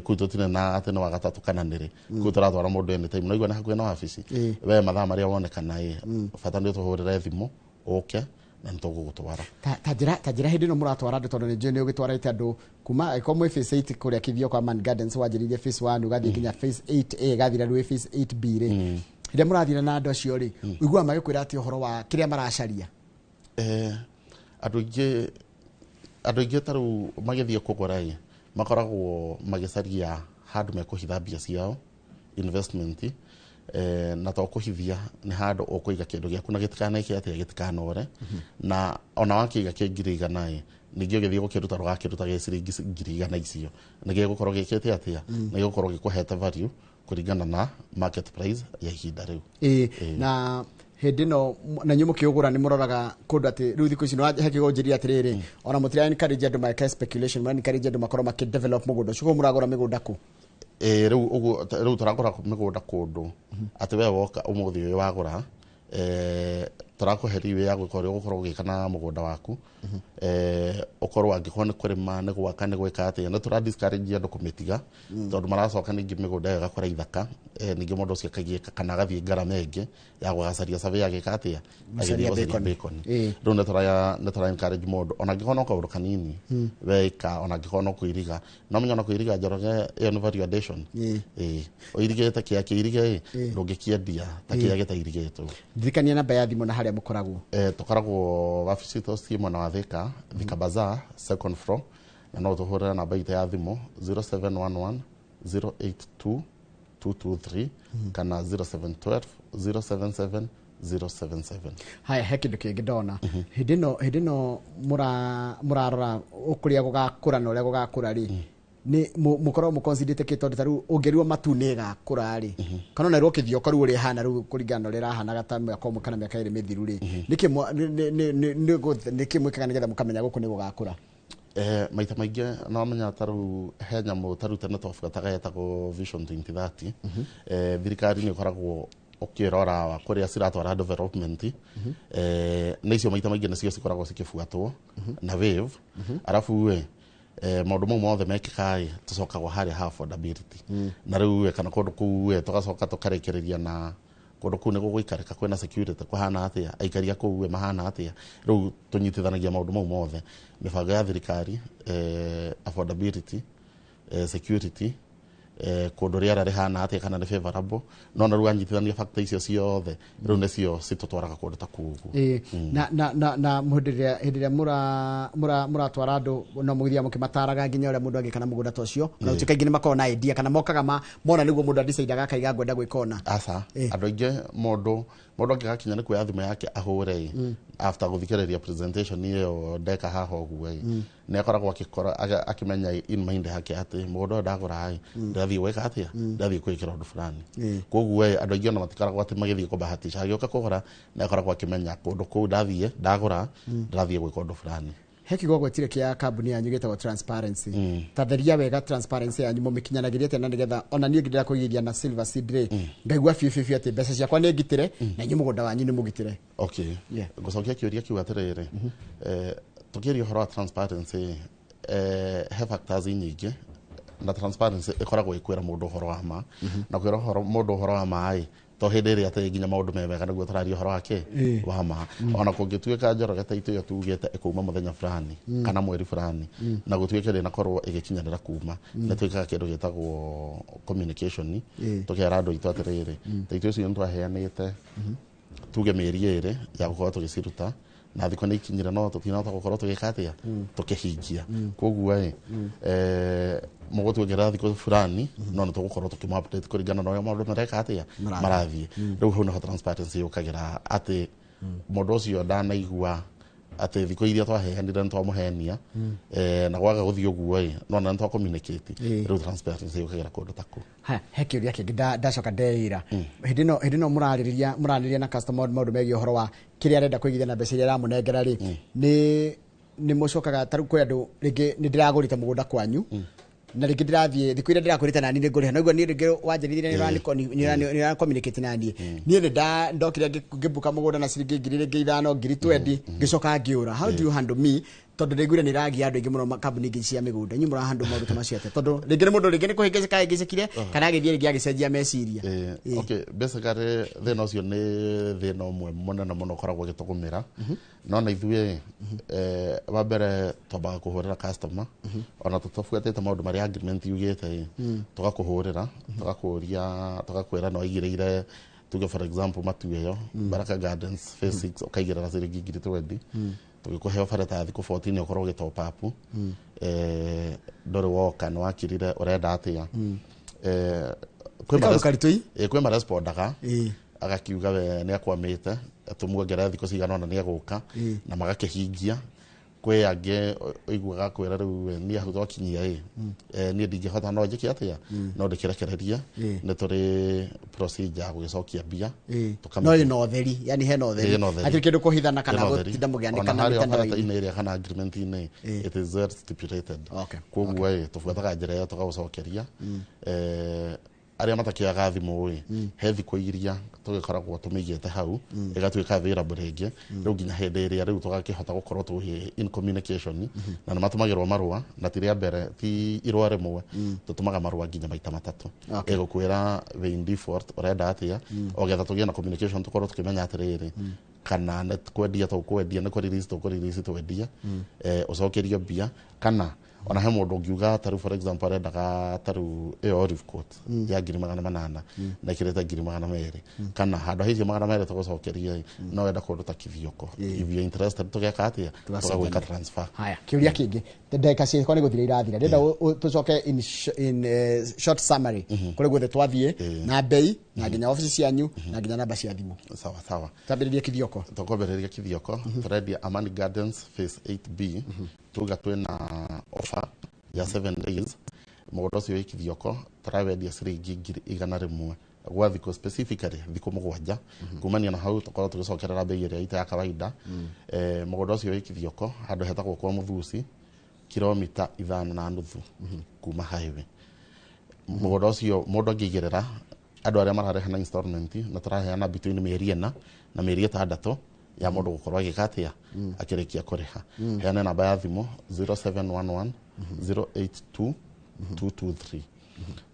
Kũu tũtirĩ na atĩ nĩ wagatatũ kana nĩrĩ. Kũu tũratwara mũndũ anytime, naigua nĩ hakuhĩ na wabici. We mathaa marĩa wonekana ĩ, bata nĩ ũtũhũrĩre thimũ ũke na nĩ tũgũgũtwara. Ta njĩra hĩndĩ ĩno mũratwara andũ, tondũ nĩ njũĩ nĩ ũgĩtwarĩte andũ kuma angĩkorwo mwĩ phase 8 kũrĩa Kithio kwa Man Gardens, wanjĩrĩirie phase 1 ũgathiĩ nginya phase 8A, ĩgathira rĩu phase 8B rĩ, hĩndĩ ĩrĩa mũrathira na andũ acio rĩ, ũiguaga magĩkwĩra atĩ ũhoro wa kĩrĩa maracaria? Andũ aingĩ ta rĩu magĩthiĩ kũgũra ĩ, makoragwo magĩcaria handũ mekũhitha mbia ciao, investment, na to kũhithia, nĩ handũ ũkũiga kĩndũ gĩaku na gĩtikaneke atĩa, gĩtikanore. Na ona wakĩiga kĩ 100,000 ĩ, ningĩ ũgĩthiĩ gũkĩruta, ndũgakĩruta gĩ ciringi 100,000 icio, nĩ gĩgũkorwo gĩkĩte atĩa, nĩ gĩgũkorwo gĩkũhete value kũringana na market price ya ihinda rĩu. Ĩ, na hĩndĩ ĩno na inyuĩ mũkĩũgũra nĩ mũroraga kũndũ atĩ rĩu thikũ ici nĩ he kĩgũnjĩria atĩrĩrĩ, ona mũtira encourage andũ meke speculation, mũra encourage andũ makorwo makĩ develop mũgũnda ũcio. Koguo mũragũra mĩgũnda kũ? Ĩ, rĩu ũguo rĩu tũragũra mĩgũnda kũndũ atĩ we woka ũmũthĩ ũyũ wagũra, tũrakũhe leeway ya gwĩka ũrĩa ũgũkorwo ũgĩka na mũgũnda waku, ũkorwo angĩkorwo nĩ kũrĩma, nĩ gwaka, nĩ gwĩka atĩa. Nĩ tũra discourage andũ kũmĩtiga, tondũ maracoka ningĩ mĩgũnda ĩyo ĩgakora ithaka, ningĩ mũndũ ũcio akagiĩka kana agathiĩ ngarama ĩngĩ ya gũgacaria survey, agĩka atĩa, Gũcaria agĩthiĩ gũcaria bacon. bacon. Rĩu nĩ tũra encourage mũndũ ona angĩkorwo no kaũndũ kanini weka, ona angĩkorwo no kũiriga, no menya ona kũiriga, Njoroge, ĩyo nĩ value addition. Ĩ, ũirigĩte kĩa kĩirige ĩ, ndũngĩkĩendia ta kĩrĩa gĩtairigĩtwo. Ndirikania namba ya thimũ na harĩa mũkoragwo. Tũkoragwo wabici citũ ciĩ mwena wa Thika, Thika Bazaar, second floor, na no tũhũrĩre namba itũ ya thimũ 0711 082 223 kana 0712 077 077. Haya, he kĩndũ kĩngĩ ndona hĩndĩ ĩno mũrarora ũkũrĩa gũgakũra na ũrĩa gũgakũra rĩ, nĩ mũkoragwo mũconsiderĩte kĩ? Tondũ ta rĩu ũngĩrwo matu nĩ ĩgakũra rĩ, kana ona ĩrwo kĩthioka rĩu ũrĩa ĩhana rĩu kũringana na ũrĩa ĩrahanaga ta mwaka ũmwe kana mĩaka 2 mĩthiru rĩ, nĩkĩ mwĩkaga nĩgetha mũkamenya gũkũ nĩ gũgakũra? Maita maingĩ no menya ta rĩu he nyamũ ta rĩu tene twabuataga yetagwo Vision 2030. Thirikari nĩ ĩkoragwo ũkĩrora kũrĩa ciratwara development, na icio maita maingĩ nĩcio cikoragwo cikĩbuatwo na wave. Arabu ĩ, maũndũ mau mothe mekĩka ĩ, tũcokagwo harĩa ha affordability, na rĩu ĩ, kana kũndũ kũu ĩ, tũgacoka tũkarĩkĩrĩria na Kũndũ kũu nĩ gũgũikarĩka, kwĩna security kũhana atĩa, aikari a kũu mahana atĩa. Rĩu tũnyitithanagia maũndũ mau mothe, mĩbango ya thirikari, affordability, security, kũndũ rĩera rĩhana atĩa, kana nĩ favorable. No na rĩu anyitithania factor icio ciothe, rĩu nĩcio citũtwaraga kũndũ ta kũu ũguo. Na hĩndĩ ĩrĩa mũratwara andũ, no mũgĩthiaga mũkĩmataraga nginya ũrĩa mũndũ angĩka na mũgũnda ta ũcio, na gũtuĩka aingĩ nĩ makoragwo na idea, kana mokaga mona nĩguo mũndũ adecidaga akaiga ngwenda gwĩka ũna? Aca, andũ aingĩ, mũndũ angĩgakinya nĩ kuoya thimũ yake ahũre ĩ, after gũthikĩrĩria presentation ĩyo ndeka haha ũguo ĩ, nĩ akoragwo akĩkora akĩmenya in mind yake atĩ mũgũnda ũyũ ndagũra ĩ, ndĩrathiĩ gwĩka atĩa, ndĩrathiĩ kwĩkĩra ũndũ fulani. Koguo ĩ, andũ aingĩ ona matikoragwo atĩ magĩthiĩ kũbahatisha. Agĩũka kũgũra, nĩ akoragwo akĩmenya kũndũ kũu ndathiĩ ndagũra, ndĩrathiĩ gwĩka ũndũ fulani. He kiugo gwetire kĩa kambuni yanyu gĩtagwo transparency. Ta theria wega transparency yanyu, mũmĩkinyanagĩria atĩa, na nĩgetha ona niĩ ngĩndĩra kũigithia na Silver Seed rĩ, ngaigua biũ biũ biũ atĩ mbeca ciakwa nĩ ngitĩre na inyuĩ mũgũnda wanyu nĩ mũgitĩre? Okay, ngũcokia kĩũria kĩu atĩrĩrĩ, tũkĩaria ũhoro wa transparency, he factors nyingĩ, na transparency ĩkoragwo ĩkwĩra mũndũ ũhoro wa ma. Na kwĩra ũhoro mũndũ ũhoro wa ma ĩ, to hĩndĩ ĩrĩa atĩ nginya maũndũ me mega nĩguo tũraria ũhoro wake wa ma. Ona kũngĩtuĩka Njoroge taitũ ĩyo tugĩte ĩkuma mũthenya fulani kana mweri fulani, na gũtuĩke ndĩnakorwo ĩgĩkinyanĩra kuma, nĩ twĩkaga kĩndũ gĩtagwo communication. Tũkera andũ aitũ atĩrĩrĩ, taitũ icio nĩ twaheanĩte tuge mĩeri 2 ya gũkorwo tũgĩciruta, na thikũ nĩ ikinyire, no tũtinahota gũkorwo tũgĩka atĩa, tũkĩhingia. Koguo ĩ, mũgũtuongerera thikũ fulani, no nĩ tũgũkorwo tũkĩmũ update kũringana na ũrĩa maũndũ mareka atĩa, marathiĩ. Marathiĩ. Rĩu hau nĩho transparency yũkagĩra, atĩ mũndũ ũcio ndanaigua atĩ thikũ iria twaheanire nĩ twamũhenia, na gwaga gũthiĩ ũguo ĩ, no na nĩ twa communicate. Rĩu transparency yũkagĩra kũndũ ta kũu. Haya, he kĩũria kĩngĩ ndacoka ndeĩra. Hĩndĩ ĩno mũrarĩrĩria na customer maũndũ megiĩ ũhoro wa kĩrĩa arenda kũigithia na mbeca iria aramũnengera rĩ, nĩ mũcokaga, ta rĩu kwĩ andũ rĩngĩ nĩ ndĩragũrĩte mũgũnda kwanyu, na rĩngĩ ndĩrathiĩ thikũ iria ndĩrakwĩrĩte nani nĩ ngũrĩha, noguo niĩ rĩngĩ wanjĩrĩire nĩ communicate naniĩ, niĩ nĩ ndokire ngĩbuka mũgũnda na ciringi ngiri rĩngĩ 5, ngiri 20, ngĩcoka ngĩũra. How do you handle me? Tondũ ndĩiguire nĩ iragia andũ aingĩ mũno kambuni ingĩ cia mĩgũnda. Inyuĩ mũrahandle maũndũ ta macio atĩa? Tondũ rĩngĩ nĩ mũndũ rĩngĩ nĩ kũhĩngĩcĩka ahĩngĩcĩkire, kana agĩthiĩ rĩngĩ agĩcenjia meciria. Okay, basically thĩna ũcio nĩ thĩna ũmwe mũnene mũno ũkoragwo ũgĩtũgũmĩra. No na ithuĩ, wa mbere twambaga kũhũrĩra customer, ona tũtabuatĩte maũndũ marĩa agreement yugĩte ĩ, tũgakũhũrĩra, tũgakũria, tũgakwĩra no aigĩrĩire, tuge for example matu ĩyo Baraka Gardens phase 6, ũkaigĩrĩra ciringi ngiri 20, tũgĩkũhe offer ta thikũ 14 ũkorwo ũgĩ top up. Ndũrĩ woka, nĩ wakirire, ũrenda atĩa? Nĩ kaũndũ karitũ ĩ? Kwĩ marespondaga agakiuga we nĩ akwamĩte, tũmuongerere thikũ cigana ũna nĩ egũka, na magakĩhingia. Kwĩ angĩ ũiguaga kwĩra rĩu we, niĩ hau twakinyia ĩ, niĩ ndingĩhota, no njĩke atĩa? No ndĩkĩrekererie. Nĩ tũrĩ procedure ya gũgĩcokia mbia. No ĩna ũtheri, yani hena ũtheri. Ĩna ũtheri. Hatirĩ kĩndũ kũhithana kana Ĩna ũtheri. gũtinda mũgĩanĩkana Ona harĩa mĩtandao-inĩ. barata-inĩ ĩrĩa kana agreement-inĩ, it is well stipulated. Koguo ĩ, tũbuataga njĩra ĩyo tũgagũcokeria. Arĩa matakĩoyaga thimũ ĩ, he thikũ iria tũgĩkoragwo tũmĩigĩte hau, ĩgatuĩka available rĩngĩ, rĩu nginya hĩndĩ ĩrĩa rĩu tũgakĩhota gũkorwo tũgĩ in communication. Na nĩ matũmagĩrwo marũa, na ti rĩa mbere, ti irũa rĩmwe, tũtũmaga marũa nginya maita 3, ĩgũkwĩra wĩ in default, ũrenda atĩa, o getha tũgĩe na communication, tũkorwo tũkĩmenya atĩrĩrĩ, kana nĩ kwendia tũkwendia, nĩ kũ-release tũkũ-release twendie, ũcokerio mbia, kana ona he mũndũ ũngiuga tarĩu for example arendaga tarĩu ĩyo Olive Court ya ngiri 800, na ĩkĩrĩte ngiri 200, kana handũ ha icio 200 tũgũcokeria ĩ, no wenda kũndũ ta Kithioko, if you are interested, tũgeka atĩa? Tũgagwĩka transfer. Haya, kĩũria kĩngĩ, ndagĩka ciakwa nĩ gũthira irathira, ndĩrenda tũcoke in short summary kũrĩ guothe twathiĩ, na mbei, na nginya obici cianyu, na nginya namba cia thimũ. Sawa sawa. Twambĩrĩrie Kithioko. Tũkwambĩrĩria Kithioko. Tũrendia Amani Gardens phase 8B. Tuga twĩna offer ya 7 days. Mũgũnda ũcio wĩ Kithioko tũrawendia ciringi ngiri 100 gwa thikũ, specifically thikũ 7. Kumania na hau tũkorwo tũgĩcokerera bei ĩrĩa itũ ya kawaida. Mũgũnda ũcio wĩ Kithioko, handũ hetagwo kwa Mũthusi, kilomita 5.5 kuma highway. Mũgũnda ũcio mũndũ angĩigĩrĩra, andũ arĩa mararĩha na installment, na tũraheana between mĩeri 4 na mĩeri 6 ya mũndũ gũkorwo agĩka atĩa, akĩrĩkia kũrĩha. Heane namba ya thimũ 0711 082 223.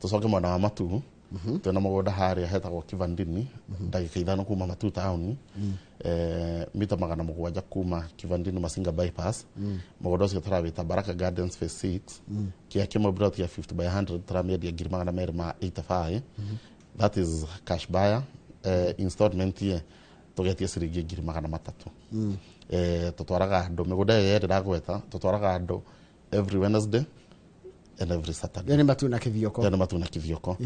Tũcoke mwena wa Matu. Twĩna mũgũnda harĩa hetagwo Kivandini, ndagĩka 5 kuma Matu town, mita 700 kuma Kivandini Masinga bypass. Mũgũnda ũcio tũrawĩta Baraka Gardens Phase 6. Kĩa kĩmwe plot ya 50 by 100 tũramĩendia 285,000. That is cash buyer. Installment ye tũgetie ciringi 300,000. Tũtwaraga andũ mĩgũnda ĩyo yerĩ ndagweta, tũtwaraga andũ every Wednesday and every Saturday. Yani matuna kithioko. Yani matuna kithioko.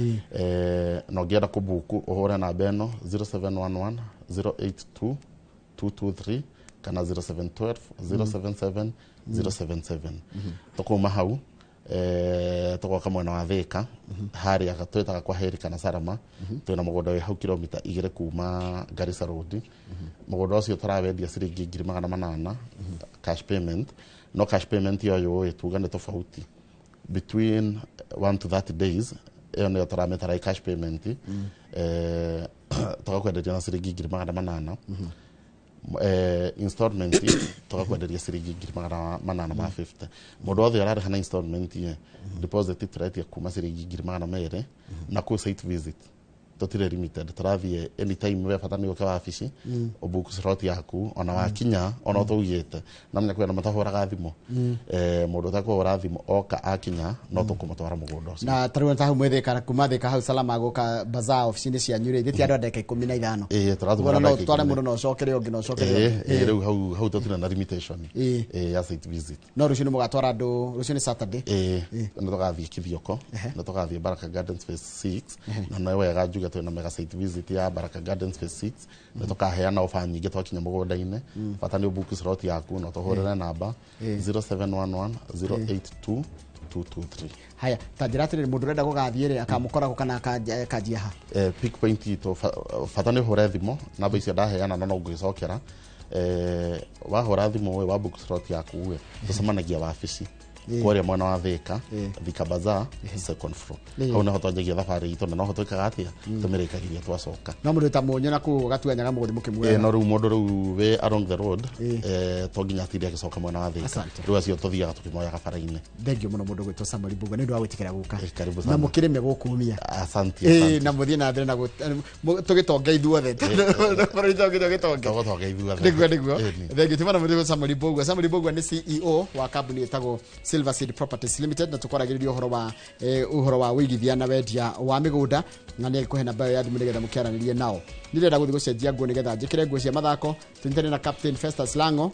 Na ũngĩenda kũbuku ũhũre namba ĩno 0711 082 223 kana 0712 077 077. Tũkauma hau tũgoka mwena wa Thika harĩa twĩtaga kwa Heri kana Sarama. Twĩna mũgũnda wĩ hau kilomita 2 kuma Garissa Road. Mũgũnda ũcio tũrawendia ciringi 800,000 cash payment. No cash payment yoyo ĩ tuga nĩ tofauti between 1 to 30 days ĩyo nĩyo tũramĩtara cash payment. Tũgakwenderia na ciringi 800,000. Installment tũgakwenderia ciringi 850,000. Mũndũ wothe ũrarĩha na installment ye deposit tũretia kuma ciringi 200,000 na kũ site visit tũtirĩ limited, tũrathiĩ anytime we bata nĩ ũke wabici ũbuku slot yaku ona wakinya ona ũtaugĩte namenya kwĩna matahũraga thimũ. Mũndũ ũtakũhũra thimũ oka akinya no tũkũmũtwara mũgũnda ũcio. Na tarĩu ta hau mwĩthĩka kuma Thika hau Salama gũka bazaar obici-inĩ cianyu rĩ thĩti andũ a ndagĩka 15. Tũratũmĩra no tware mũndũ no ũcokere ũngĩ no ũcokere. Rĩu hau tũtirĩ na limitation ya site visit. No rũciũ nĩ mũgatwara andũ, rũciũ nĩ Saturday. Nĩ tũgathiĩ Kithioko, nĩ tũgathiĩ Baraka Gardens Phase 6 na nĩ wega njuge twĩna mega site visit ya Baraka Gardens Phase 6 nĩ tũkaheana ofa nyingĩ twakinya mũgũnda-inĩ. Bata nĩ ũbuku slot yaku na tũhũrĩre namba 0711 082 223. Haya, ta njĩra atĩrĩrĩ, mũndũ ũrenda gũgathiĩ rĩ akamũkora kũ kana akanjia ha? Pick point itũ bata nĩ ũhũre thimũ namba icio ndaheana na no ngwĩcokera. Wahũra thimũ wa book slot yaku ĩ tũcemanagia wabici kũrĩa mwena wa Thika, Thika Bazaar second floor. Hau nĩho twanjagia thabarĩ itũ na noho twĩkaga atĩa tũmĩrĩkagĩria twacoka. No mũndũ ta Mũnyũ na kũu gatuanyaga mũgũthiĩ mũkĩmuoyaga. No rĩu mũndũ rĩu wĩ along the road to nginya atinde agĩcoka mwena wa Thika. Rĩu acio tũthiaga tũkĩmoyaga bara-inĩ. Thengiũ mũno mũndũ gwĩtwo Samuel Mbugua nĩ ũndũ wa gwĩtĩkĩra gũka. Karibu Na sana. mũkĩrĩme gũkumia. Asante. Na mũthiĩ na mbere na tũgĩtonge ithuothe. Bũrũri tũgĩtonge. Tũgĩtonge ithuothe. Nĩguo. Thengiũ timana mũndũ gwĩtwo Samuel Mbugua. Samuel Mbugua nĩ CEO wa kambuni ĩtagwo Silver Seed Properties Limited na tũkwaragĩrĩria ũhoro wa wĩigithia na wendia wa mĩgũnda na nĩ agĩkũhe namba ĩyo ya thimũ nĩgetha mũkĩaranĩrie nao. Nĩ ndĩrenda gũthiĩ gũcenjia nguo nĩgetha njĩkĩre nguo cia mathako, tũnyitane na Captain Festus Lango,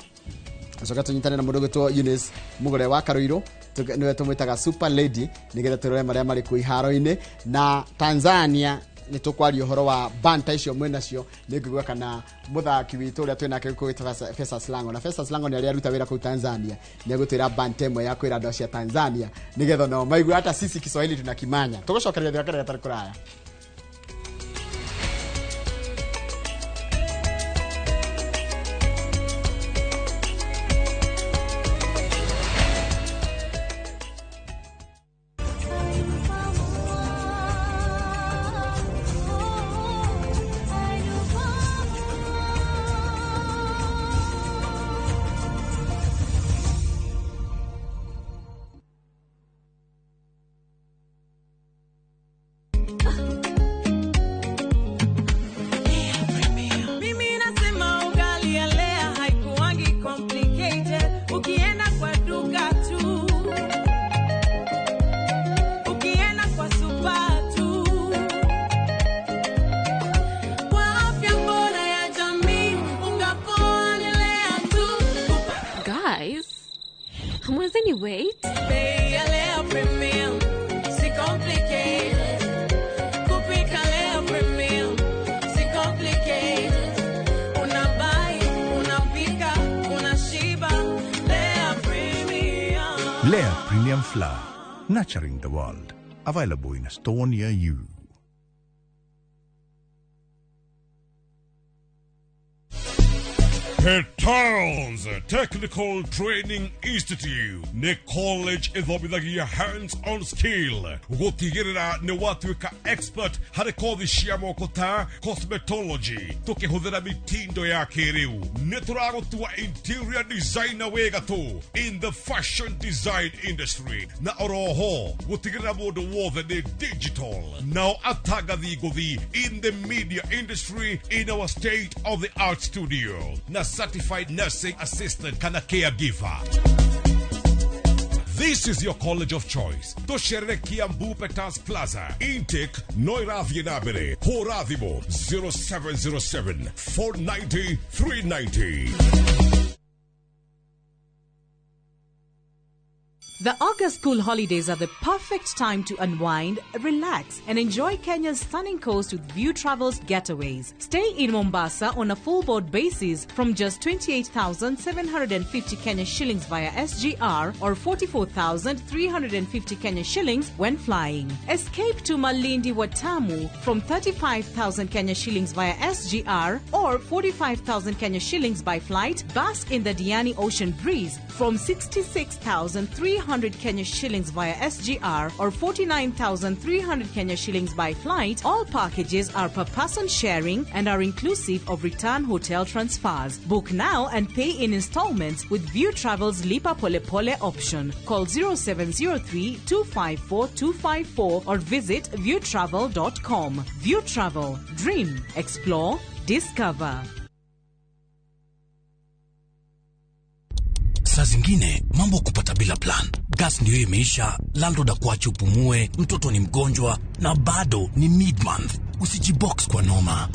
acoka tũnyitane na mũndũ ũgwĩtwo Eunice Mũgũre wa Karũirũ, nĩwe tũmwĩtaga Super Lady nĩgetha tũrore marĩa marĩ kũu iharo-inĩ. Na Tanzania nĩ tũkwaria ũhoro wa banta icio mwĩnacio, nĩ ngũigua kana mũthaki witũ ũrĩa twĩnake gũkũ Festus Lango, na Festus Lango nĩ arĩa aruta wĩra kũu Tanzania, nĩ egũtwĩra banta ĩmwe ya kwĩra andũ acio a Tanzania nĩgetha nao maigue hata sisi Kiswahili tunakimanya. Tũgũcokereria thĩ wa gatarĩ kũraya. Lea Premium Flour, nurturing the world. Available in a store near you. Petals Technical Training Institute nĩ college ĩthomithagia hands on skill gũtigĩrĩra nĩ watuĩka expert harĩ kothi cia moko ta cosmetology tũkĩhũthĩra mitindo ya kĩrĩu. Nĩ tũragũtua interior designer wĩ gatũ in the fashion design industry na oroho gũtigĩrĩra mũndũ wothe nĩ digital nao atangathi ngũthi in the media industry in our state of the art studio na certified nursing assistant kana caregiver. This is your college of choice. Tũcerere Kiambu Petals Plaza. Intake no ĩrathiĩ na mbere. Hũra thimũ 0707 490 390. The August school holidays are the perfect time to unwind, relax, and enjoy Kenya's stunning coast with View Travels getaways. Stay in Mombasa on a full board basis from just 28,750 Kenya shillings via SGR or 44,350 Kenya shillings when flying. Escape to Malindi Watamu from 35,000 Kenya shillings via SGR or 45,000 Kenya shillings by flight. Bask in the Diani Ocean breeze from 66,300 Kenya shillings via SGR or 49,300 Kenya shillings by flight. All packages are per person sharing and are inclusive of return hotel transfers. Book now and pay in installments with View Travel's Lipa Pole Pole option. Call 0703 254 254 or visit viewtravel.com. View Travel. Dream, explore, discover. Saa zingine mambo kupata bila plan. Gas ndio imeisha, landlord akuache upumue, mtoto ni mgonjwa na bado ni mid-month. Usijibox kwa noma.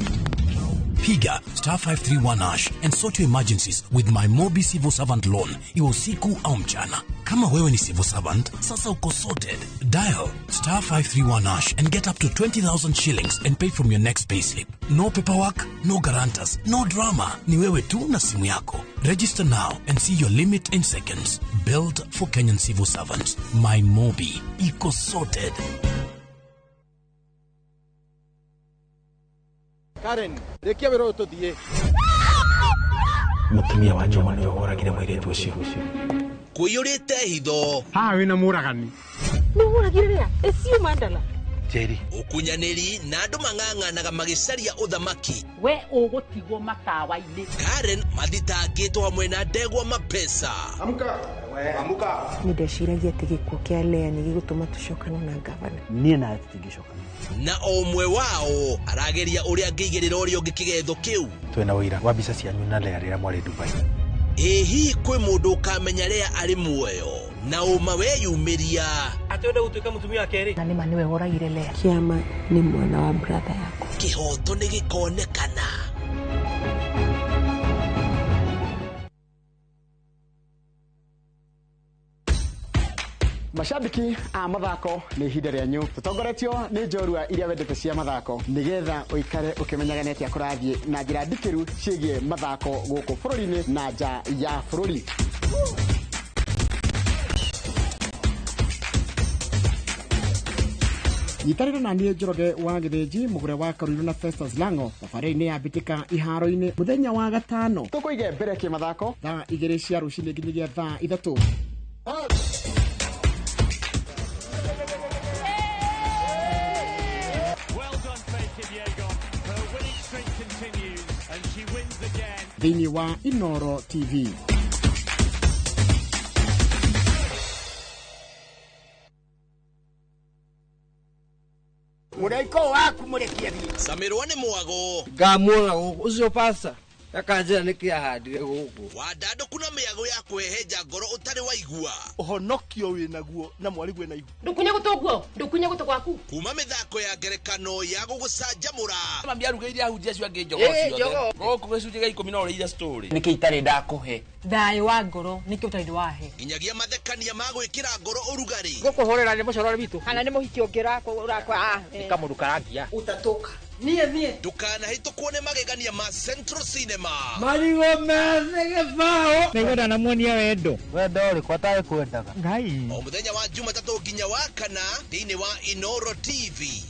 Piga star 531 hash and sort your emergencies with my Mobi Civil Servant Loan, iwe usiku au mchana. Kama wewe ni civil servant, sasa uko sorted. Dial star 531 hash and get up to 20,000 shillings and pay from your next payslip. No paperwork, no guarantors, no drama. Ni wewe tu na simu yako. Register now and see your limit in seconds. Built for Kenyan civil servants. My Mobi. Iko sorted. Karen, rekia wĩra ũyũ tũthiĩ. Mũtumia wa Njũma nĩwe woragire mũirĩtu ũcio. Kũiyũrĩte hitho. Haha wĩna mũragani. Nĩ mũragire rĩa? Ĩcio mandala. Njeri. Ũkunyanĩri na andũ mang'ang'anaga magĩcaria ũthamaki. We ũgũtigwo matawa-inĩ. Karen mathitangĩtwo hamwe na ndegwa mapesa. Amka. Amka. Nĩ ndeciragia atĩ gĩkuũ kĩa Lea nĩ gĩgũtũma tũcokane na ngavana. Niĩ nawe tũtingĩcokana. Na o ũmwe wao arageria ũrĩa angĩigĩrĩra ũrĩa ũngĩ kĩgetho kĩu. Twĩna ũira wa mbica cianyu na Lea rĩrĩa mwarĩ Dubai. Ĩ hihi kwĩ mũndũ ũkamenya Lea arĩ muoyo na ũma weyumĩria atĩ wenda gũtuĩka mũtumia wa kerĩ. Na nĩma nĩwe woragire Lea. Kĩama nĩ mwana wa brother yakwa. Kĩhoto nĩ gĩkonekana. Mashabiki a mathako nĩ ihinda rĩanyu tũtongoretio nĩ njorua iria wendete cia mathako nĩgetha ũikare ũkĩmenyaga nĩ atĩa kũrathiĩ na njĩra ndikĩru ciĩgiĩ mathako gũkũ bũrũri-inĩ na nja ya bũrũri. Nyitanĩra na niĩ Njoroge wa Gĩthĩnji mũgũre wa Karuiru na Festus Lango thabarĩ-inĩ ya mbĩtĩka iharo-inĩ mũthenya wa gatano tũkũige mbere kĩmathako thaa 2 cia rũcinĩ nginyagia thaa 3. Thĩinĩ wa Inoro TV. Mũraiko waku mũrekie thiĩ. Samirwo nĩ mwago. Ngamuona gũkũ ũcio pasta akanjĩra nĩkĩ ahandire gũkũ. Wandandũku na mĩago ya kũhehenja ngoro ũtarĩ waigua. Ũhonokio wĩnaguo na mwarigwe na ihu. Ndũkunye gũtũ guo, ndũkunye gũtũ gwaku. Kuma mĩthako ya ngerekano ya gũgũcanjamũra. Mami arugĩire ahunjia acio angĩ njogoo ciothe. Gũkũ gĩcunjĩ gĩa 10 no ũrĩire story. Nĩkĩ itarĩ ndakũhe? Thayũ wa ngoro nĩkĩ ũtarĩ wahe? Nginyagia mathekania ma gwĩkĩra ngoro ũrugarĩ. Gũkũhũrĩra nĩ mũcoro witũ. Kana nĩ mũhiki ũngĩ ũrakwa. Nĩ kamũndũ karangia. Ũtatũka. Niĩ. Ndũkanahĩtũkwo nĩ magegania ma Central Cinema. Marigũ methĩ gĩbaũ. Nĩngwenda namuonia wendo. Wendo ũrĩkũ atarĩ kwendaga? Ngai. O mũthenya wa Jumatatũ nginya wa kana thĩinĩ wa Inoro TV.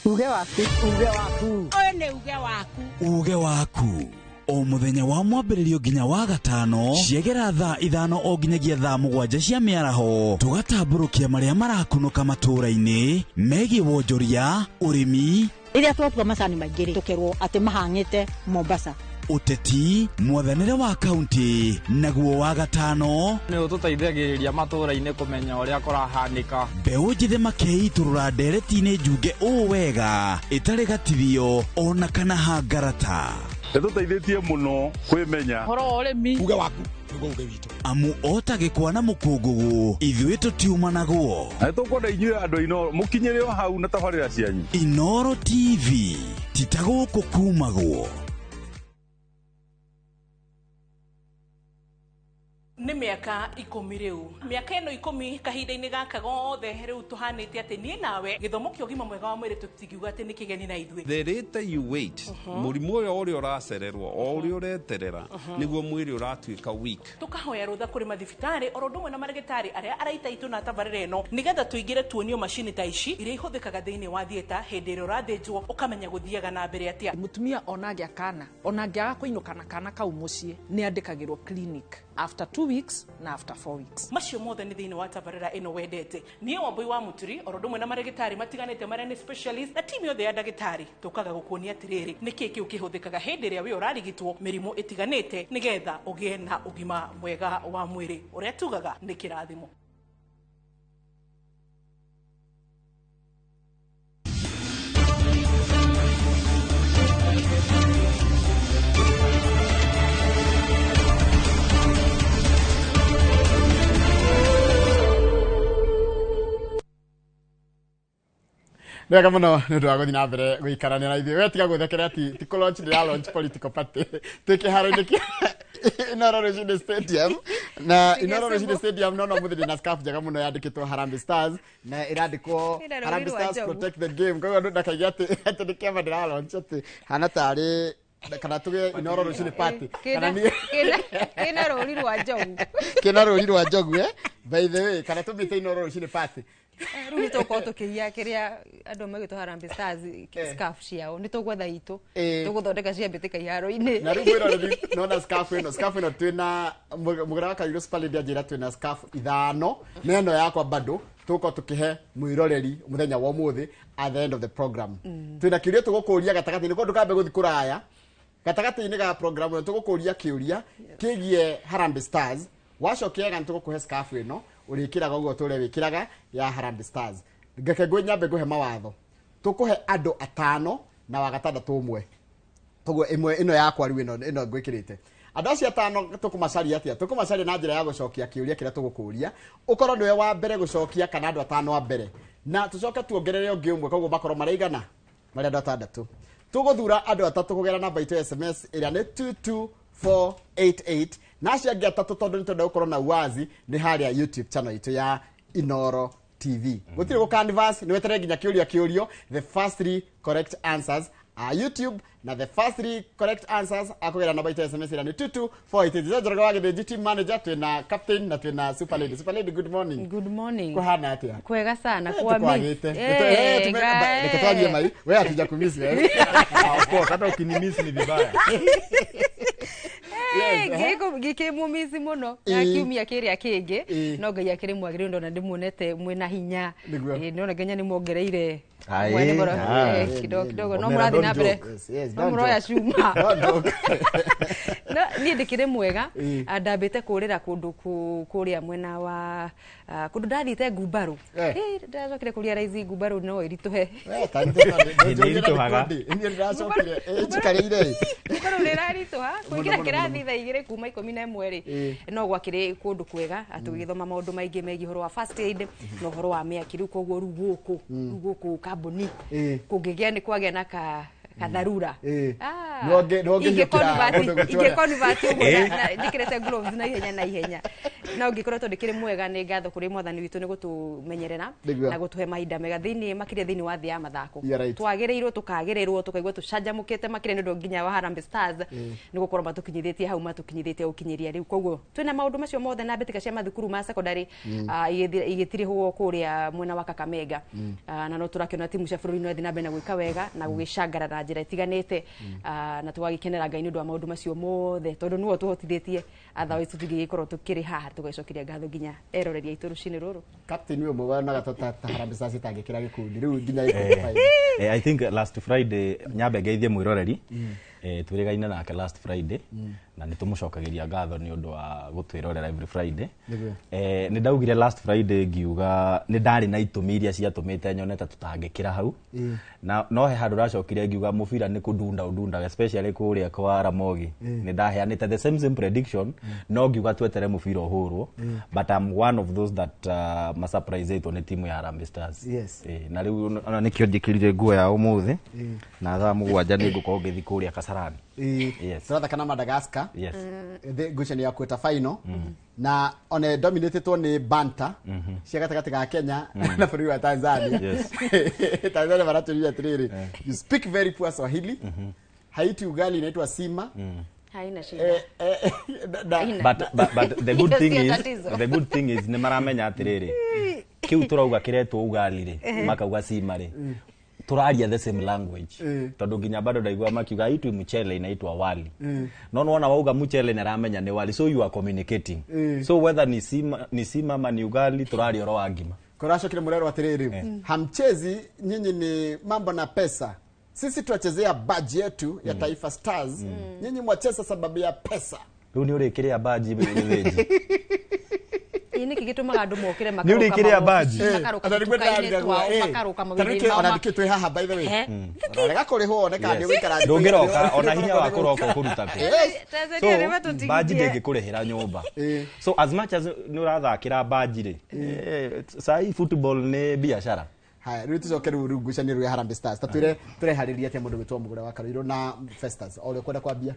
Uge waku. Uge waku. Ũyũ nĩ uge waku. Uge waku o muthenya wa mwambĩrĩrio nginya wa gatano ciegera thaa 5 o nginyagia thaa 7 cia mĩaraho tũgatambũrũkia marĩa marakunũka matũũra-inĩ megiĩ wonjoria, ũrĩmi, rĩrĩa twatua macani maingĩ rĩ tũkerwo atĩ mahang'ĩte Mombasa, ũteti, mwathanĩre wa kaunti, naguo wa gatano nĩ ũtũteithagĩrĩria matũũra-inĩ kũmenya ũrĩa kũrahanĩka. Mbeũ njĩthĩ makeitũrũra ndereti-inĩ njunge ũũ wega ĩtarĩ gatithio ona kana hangarata. Nĩtũteithĩtie mũno kwĩmenya ũhoro wa ũrĩmi. Uge waku nĩguo uge witũ. Amu ota gĩkwa na mũkũngũgũ ithuĩ tũtiumanagwo. Na nĩtũkwenda inyuĩ andũ Inooro mũkinyĩre o hau na tabarĩra cianyu. Inooro TV ti ta gũkũ kumagwo. Nĩ mĩaka 10 rĩu. Mĩaka ĩno 10 kahinda-inĩ gaka gothe rĩu tũhanĩte atĩ niĩ nawe gĩthomo kĩa ũgima mwega wa mwĩrĩ tũtingiuga atĩ nĩ kĩgeni na ithuĩ. The later you wait, mũrimũ ũyũ ũrĩa ũracererwo o ũrĩa ũreterera nĩguo mwĩrĩ ũratuĩka weak. Tũkahoya rũtha kũrĩ mathibitarĩ oro ũndũ ũmwe na marĩgĩtarĩ arĩa araita itũ na tabarĩra ĩno nĩgetha tũingĩre tuonio macini ta ici iria ihũthĩkaga thĩinĩ wa theatre hĩndĩ ĩrĩa ũrathĩnjwo ũkamenya gũthiaga na mbere atĩa. Mũtumia ona angĩa kana ona angĩaga kũinũka na kana kau mũciĩ nĩ andĩkagĩrwo clinic after 2 weeks na after 4 weeks. Macio mothe nĩ thĩinĩ wa tabarĩra ĩno wendete. Niĩ Wambui wa Mũturi oro ũndũ ũmwe na marĩgĩtarĩ matiganĩte marĩa nĩ specialist na timu yothe ya ndagĩtarĩ tũkaga gũkuonia atĩrĩrĩ nĩkĩ kĩu kĩhũthĩkaga hĩndĩ ĩrĩa wĩ ũrarigitwo mĩrimũ ĩtiganĩte nĩgetha ũgĩe na ũgima mwega wa mwĩrĩ ũrĩa tugaga nĩ kĩrathimo. Wega mũno nĩ ũndũ wa gũthiĩ na mbere gũikarania na ithuĩ. We tiga gũthekera ti kũ launch ndĩra launch political party. Twĩ kĩharo-inĩ kĩa Inooro Rũcinĩ Stadium na Inooro Rũcinĩ Stadium no mũthĩ ndĩna scarf njega mũno yandĩkĩtwo Harambee Stars na ĩrandĩkwo Harambee Stars protect the game. Koguo andũ ndakaige atĩ nĩ kĩama ndĩra launch atĩ hana tarĩ kana tuge Inooro Rũcinĩ party kana ni kĩna rũri rwa njogu. Kĩna rũri rwa njogu by the way kana tũmĩte Inooro Rũcinĩ party. Rĩu nĩ tũgũkorwo tũkĩiya kĩrĩa andũ megwĩtwo Harambee Stars scarf ciao nĩ tũgwetha itũ tũgũthondeka cia mbĩtĩka iharo-inĩ. Na rĩu mwĩroreri nona scarf ĩno twĩna mũgũra wa Kairũ Super Lady anjĩra twĩna scarf 5 na ĩno yakwa bado tũgũkorwo tũkĩhe mwĩroreri mũthenya wa ũmũthĩ at the end of the program. Twĩna kĩũria tũgũkũria gatagatĩ-inĩ koguo ndũkambe gũthiĩ kũraya gatagatĩ-inĩ ga program ĩno tũgũkũria kĩũria kĩgiĩ Harambee Stars wacokia wega nĩ tũgũkũhe scarf ĩno ũrĩkĩraga ũguo tũrĩa wĩkĩraga ya Harambee Stars. Ngeke nyambe ngũhe mawatho. Tũkũhe andũ 5 na wa gatandatũ ũmwe. Koguo ĩmwe ĩno yakwa rĩu ĩno ngwĩkĩrĩte. Andũ acio 5 tũkũmacaria atĩa? Tũkũmacaria na njĩra ya gũcokia kĩũria kĩrĩa tũgũkũria. Ũkorwo nĩwe wa mbere gũcokia kana andũ 5 a mbere. Na tũcoke tuongerere ũngĩ ũmwe koguo makorwo maraigana marĩ andũ 6. Tũgũthura andũ 3 kũgera namba itũ ya SMS ĩrĩa nĩ 22488 na acio angĩ 3 tondũ nĩ twenda gũkorwo na uwazi nĩ harĩa YouTube channel itũ ya Inooro TV. Gũtirĩ gũ canvas nĩ weterere nginya kĩũria kĩũrio the first 3 correct answers a YouTube na the first 3 correct answers akũgera namba itũ ya SMS ĩrĩa nĩ 22488. Njoroge wa Gĩthĩnji team manager twĩna captain na twĩna Super Lady. Super Lady, good morning. Good morning. Kũhana atĩa? Kwega sana kwa mimi. Reke twarie mai we atuja kumisi wewe. Of course hata ukinimisi ni vibaya. Gĩkĩmũmici mũno na kiumia kĩrĩa kĩngĩ no Ngai akĩrĩ mwagĩrĩru ndona ndĩmuonete mwĩna hinya ndona nginya nĩ mwongereire kidogo kidogo no mũrathiĩ na mbere no mũroya cuma. No niĩ ndĩkĩrĩ mwega ndambĩte kũrĩra kũndũ kũrĩa mwena wa kũndũ ndathiĩte ngumbarũ ndacokire kũria raizi ngumbarũ no ĩritũhe. Njikarĩire ngumbarũ nĩ ĩraritũha kũingĩra kĩrathi thaa 2 kuma 11 rĩ no gwakĩrĩ kũndũ kwega tũgĩthoma maũndũ maingĩ megiĩ ũhoro wa first aid na ũhoro wa mĩaki rĩu koguo rĩu gũkũ kambuni kũngĩgĩa nĩ kwagĩa na ka Katharura. Nĩwongĩhiũkĩra mũndũ gũtwara. Ingĩconvert ũguo na njĩkĩrĩte gloves na ihenya na ihenya. No ngĩkorwo tondũ ndĩkĩrĩ mwega, nĩ ngatho kũrĩ mwathani witũ nĩ gũtũmenyerera Nĩguo. na gũtũhe mahinda mega thĩinĩ, makĩria thĩinĩ wa thĩ ya mathako. Yeah, right. Twagĩrĩirwo tũkagĩrĩrwo tũkaigua tũcanjamũkĩte makĩria nĩ ũndũ nginya wa Harambee Stars nĩ gũkorwo matũkinyithĩtie hau matũkinyithĩtie gũkinyĩria rĩu. Koguo twĩna maũndũ macio mothe na mbĩtĩka cia mathukuru ma secondary igĩtirihwo kũrĩa mwena wa Kakamega. Na no tũrakĩona timu cia bũrũri no ithiĩ na mbere na gwĩka wega na gũgĩcangara na njĩra ĩtiganĩte, na tũgagĩkenera Ngai nĩ ũndũ wa maũndũ macio mothe tondũ nĩwe ũtũhotithĩtie, otherwise tũtingĩgĩkorwo tũkĩrĩ haha. Tũgacokeria ngatho nginya eroreri aitũ rũcinĩ rũrũ. Captain ũmwe wonaga ta Harambee Stars itangĩkĩra gĩkundi rĩu nginya I think last Friday nyambe ngeithie mwiroreri, twĩrĩgaine nake last Friday, na nĩ tũmũcokagĩria ngatho nĩ ũndũ wa gũtwĩrorera every Friday. Nĩguo. Nĩ ndaugire last Friday ngiuga nĩ ndarĩ na itũmi iria ciatũmĩte nyone ta tũtangĩkĩra hau, na no he handũ ndacokire ngiuga mũbira nĩ kũndunda ũndundaga, especially kũrĩa kwa Ramogi. Nĩ ndaheanĩte the same prediction, no ngiuga twetere mũbira ũhũrwo, but I'm one of those that masurprisetwo nĩ timu ya Harambee Stars. Na rĩu ona nĩkĩo njĩkĩrire nguo ya ũmũthĩ, na thaa 7 nĩ ngũkorwo ngĩthiĩ kũrĩa Kasarani. Yes. Tũrathaka na Madagascar. Yes. Ngucanio ya quarter final, na one dominatetwo nĩ banta cia gatagatĩ ga Kenya na bũrũri wa Tanzania. Tanzania maratũria atĩrĩrĩ, "You speak very poor Swahili. Haiti ugali inaitwa sima." Haina shida. But the good Hiyo thing sio is tatizo. the good thing is nĩ maramenya atĩrĩrĩ, kĩu tũrauga kĩretwo ugali rĩ, makauga sima rĩ, tũraria the same language, tondũ nginya bado ndaigua makiuga haitwi mchele, inaitwa wali. No nĩwona wauga mchele nĩ aramenya nĩ wali, so you are communicating. So whether ni sima ama ni ugali, tũraria ũhoro wa ngima. Kũracokire mũrerwo atĩrĩrĩ, "Hamchezi nyinyi, ni mambo na pesa. Sisi twachezea baji yetu ya Taifa Stars, nyinyi mwacheza sababu ya pesa." Rĩu nĩ ũrĩkĩrĩa baji gĩthĩnji. Ĩ nĩkĩ gĩtũmaga andũ mokĩre? Nĩ ũrĩkĩrĩa baji? Makarũka mĩtuka-inĩ twao, makarũka mawĩra-inĩ mao. Ona nĩkĩo twĩ haha, by the way. Rega kũrĩhwo one kana nĩ ũgũikara. Ndũngĩroka ona hinya wa kũroka ũkũruta kũ? Tanzania nĩ So matũtigithie. baji ndĩngĩkũrĩhĩra nyũmba, so as much as nĩ ũrathakĩra baji rĩ, sahi football nĩ biashara. Haya, rĩu tũcoke rĩu ngucanio rĩu ya Harambee Stars, ta twĩre tũreharĩria atĩa mũndũ gwĩtwo Mũgũre wa Karũirũ na Festus o ũrĩa ũkwenda kwambia.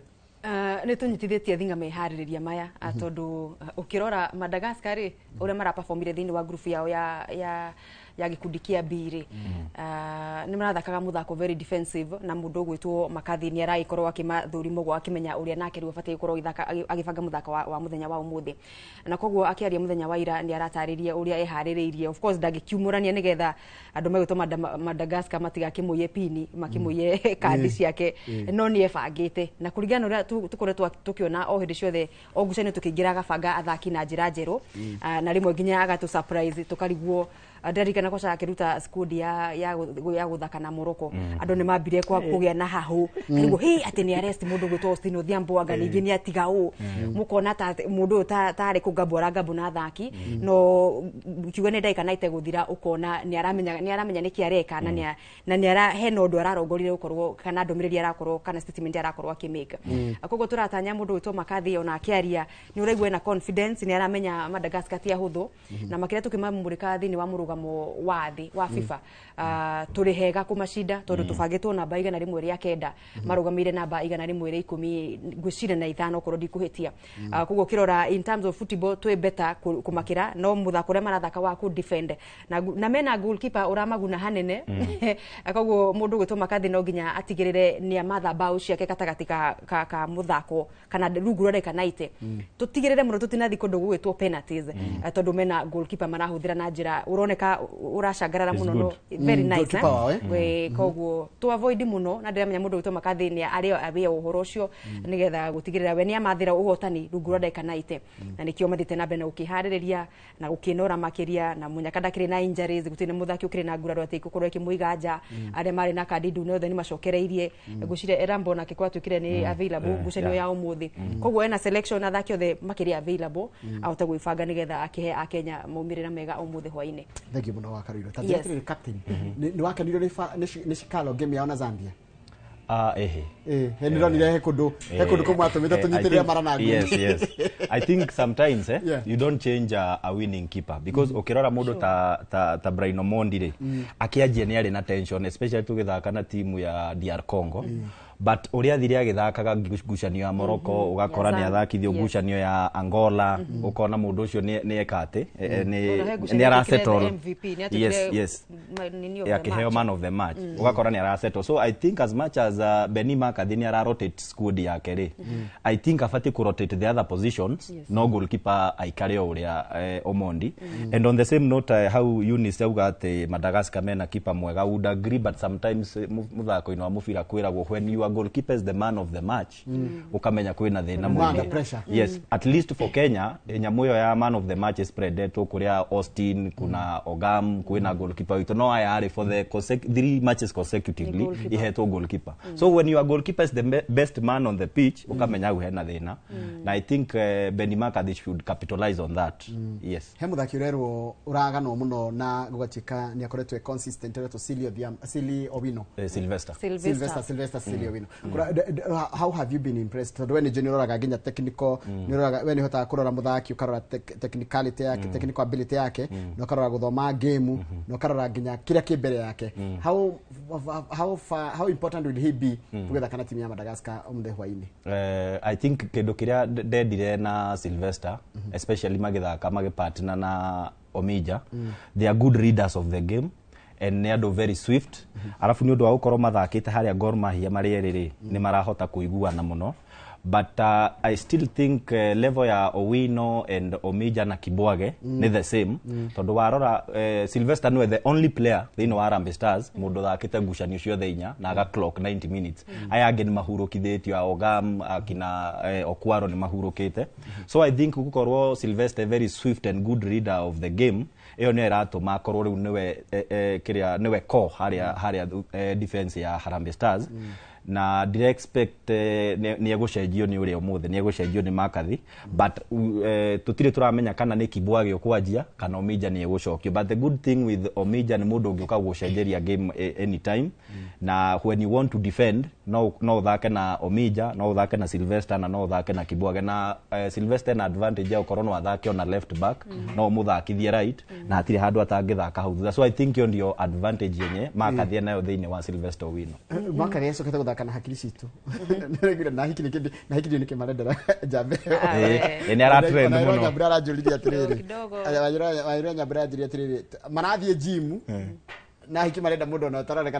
Nĩ tũnyitithĩtie thinga meharĩrĩria maya, tondũ ũkĩrora Madagascar rĩ, ũrĩa maraperformire thĩinĩ wa group yao ya gĩkundi kĩa B rĩ, nĩ marathakaga mũthako very defensive, na mũndũ ũgwĩtwo Makathi nĩ aragĩkorwo akĩmathũrima ũguo, akĩmenya ũrĩa nake rĩu abatiĩ gũkorwo agĩbanga mũthako wa mũthenya wa ũmũthĩ. Na koguo akĩaria mũthenya wa ira nĩ aratarĩria ũrĩa eharĩrĩirie. Of course ndangĩkiumũrania nĩgetha andũ megwĩtwo Madagascar matigakĩmũiye pini, makĩmũiye kandi ciake, no nĩ ebangĩte na kũringana na ũrĩa tũkoretwo tũkĩona o hĩndĩ ciothe, o ngucanio tũkĩingĩra agabanga athaki na njĩra njerũ. Na rĩmwe nginya agatũ surprise tũkarigwo. Ndirikana kwaca akĩruta squad ya gũthaka na Morocco, andũ nĩ mambire kwa kũgĩa na hahũ, karigwo hi atĩ nĩ arrest mũndũ gwĩtwo Austin Odhiambo, anga ningĩ nĩ atiga ũ, mũkona ta mũndũ ũyũ tarĩ kũngambwo arangambwo na athaki, no kiuga nĩ ndagĩka 90 gũthira, ũkona nĩ aramenya nĩkĩ areka, na nĩ ara hena ũndũ ararongorire gũkorwo kana ndũmĩrĩri arakorwo kana statement arakorwo akĩmake. Koguo tũratanya mũndũ wĩtwo Makathi ona akĩaria nĩ ũraigua ena confidence, nĩ aramenya Madagascar ti ahũthũ, na makĩria tũkĩmamũrĩka thĩinĩ wa mũrũgamo wa thĩ wa FIFA, tũrĩ hega kũmacinda tondũ tũbangĩtwo namba 109, marũgamĩire namba 115 okorwo ndikũhĩtia. Koguo ũkĩrora in terms of football twĩ better kũmakĩra, no mũthako ũrĩa marathaka wa kũ defend na mena goalkeeper ũramaguna hanene. Koguo mũndũ ũgwĩtwo Makathi no nginya atigĩrĩre nĩ amatha mbaũ ciake gatagatĩ ka mũthako kana rungu rwa ndagĩka 90, tũtigĩrĩre mũno tũtinathiĩ kũndũ gũgwĩtwo penalties, tondũ mena goalkeeper marahũthĩra na njĩra ũroneka ũracangarara It's mũno, no good. very nice. Goalkeeper wao, eh? Koguo tũ avoid mũno, na ndĩramenya mũndũ wĩtwo Makathi nĩ arĩ aware ũhoro ũcio nĩgetha gũtigĩrĩra we nĩ amathĩra ũhotani rungu rwa ndagĩka 90, na nĩkĩo mathiĩte na mbere na gũkĩharĩrĩria na gũkĩnora makĩria. Na mũnyaka ndakĩrĩ na injuries, gũtirĩ na mũthaki ũkĩrĩ na nguraro atĩ gũkorwo ĩkĩmũiga nja. Arĩa marĩ na kandi ndune othe nĩ macokereirie. Ngwĩciria Erambo nake kwatuĩkire nĩ available ngucanio ya ũmũthĩ, koguo ena selection athaki othe makĩrĩ available, ahote gwĩbanga nĩgetha akĩhe akenya maumĩrĩra mega ũmũthĩ hwainĩ. Thank you mũno wa Karũirũ. Ta Yes. njĩra atĩrĩrĩ, captain, nĩ wakenirio nĩ Shikalo game yao na Zambia? Ah, ehe. He ndĩronire he kũndũ kũmwe atũmĩte tũnyitĩrĩre mara na ngui. Yes, I think sometimes you don't change a winning keeper because ukirora mundu ta Brian Omondi ri, akianjia nĩ arĩ na tension, especially tũgĩthaka na timu ya DR Congo, but ũrĩa athire agĩthakaga ngucanio ya Morocco, ũgakora nĩ athakithio ngucanio ya Angola, ũkona mũndũ ũcio nĩ eka atĩ Ona he ngucanio nĩ arasettle. atuĩkire MVP, nĩ atuĩkire nini of the akĩheo match. Man of the match, ũgakora nĩ arasettle. So I think as much as Benny McCarthy nĩ ara rotate squad yake rĩ, I think abatiĩ ku rotate the other positions, no goalkeeper aikare o ũrĩa Omondi. And on the same note, how Eunice auga atĩ Madagascar mena keeper mwega, would agree, but sometimes mũthako-inĩ wa mũbira kwĩragwo when your goalkeeper is the man of the match, ũkamenya kwĩna thĩna Under mũingĩ. Pressure. Yes, at least for Kenya, nyamũ ĩyo ya man of the match spreadetwo kũrĩa Austin, kuna Ogam, kwĩna goalkeeper witũ, no aya arĩ for the three matches consecutively Ni goalkeeper. Ihetwo goalkeeper. So when your goalkeeper is the best man on the pitch, ukamenya hau hena thĩna, na I think Benny McCarthy should capitalize on that. Yes. He muthaki urerwo uraganwo muno na gũgatuĩka nĩ akoretwo e consistent, aretwo Sili Owino. Sylvester. Sylvester, Sylvester Sili Owino. How have you been impressed? Tondũ we nĩ njũĩ nĩ ũroraga nginya technical, nĩ ũroraga, we nĩ ũhotaga kũrora mũthaki, ũkarora technicality yake, technical ability yake, na ũkarora gũthoma game, na ũkarora nginya kĩrĩa kĩ mbere yake. How far, how important will he be tũgĩthaka na timu ya Madagascar ũmũthĩ hwainĩ? I think kĩndũ kĩrĩa ndendire na Sylvester, especially magĩthaka magĩpartner na Omija, they are good readers of the game and nĩ andũ very swift. Arabu nĩ ũndũ wa gũkorwo mathakĩte harĩa Gor Mahia marĩ erĩ rĩ, nĩ marahota kũiguana mũno. But I still think level ya Owino and Omija na Kibwage nĩ the same, tondũ warora Sylvester nĩwe the only player thĩinĩ wa Harambee Stars mũndũ ũthakĩte ngucanio ciothe inya na aga clock 90 minutes. Aya angĩ nĩ mahurũkithĩtio, a Ogam akina Okwaro nĩ mahurũkĩte. So I think gũkorwo Sylvester very swift and good reader of the game, ĩyo nĩyo ĩratũma akorwo rĩu nĩwe kĩrĩa nĩwe core harĩa defense ya Harambee Stars. Na ndira expect nĩ egũcenjio nĩ ũrĩa ũmũthĩ nĩ egũcenjio nĩ McCarthy, but tũtirĩ tũramenya kana nĩ Kibwage ũkwanjia kana Omija nĩ egũcokio. But the good thing with Omija nĩ mũndũ ũngĩũka gũcenjeria game anytime, na when you want to defend, no ũthake na Omija, no ũthake na Sylvester, na no ũthake na Kibwage. Na Sylvester na advantage ya gũkorwo no athake ona left back, no ũmũthakithie right, na hatirĩ handũ atangĩthaka hau thutha. So I think ĩyo ndio advantage yenye McCarthy nayo thĩinĩ wa Sylvester Owino. Mwaka rĩa cokete gũthaka na hakiri citũ. Nĩraiguire na hiki nĩkĩ na hiki nĩkĩ marendera njambe. Nĩ aratrend mũno. Nyambura aranjũririe atĩrĩrĩ. Kidogo. Wairũ Nyambura aranjũririe atĩrĩrĩ, marathiĩ gym na hiki marenda mũndũ ona ũtaroneka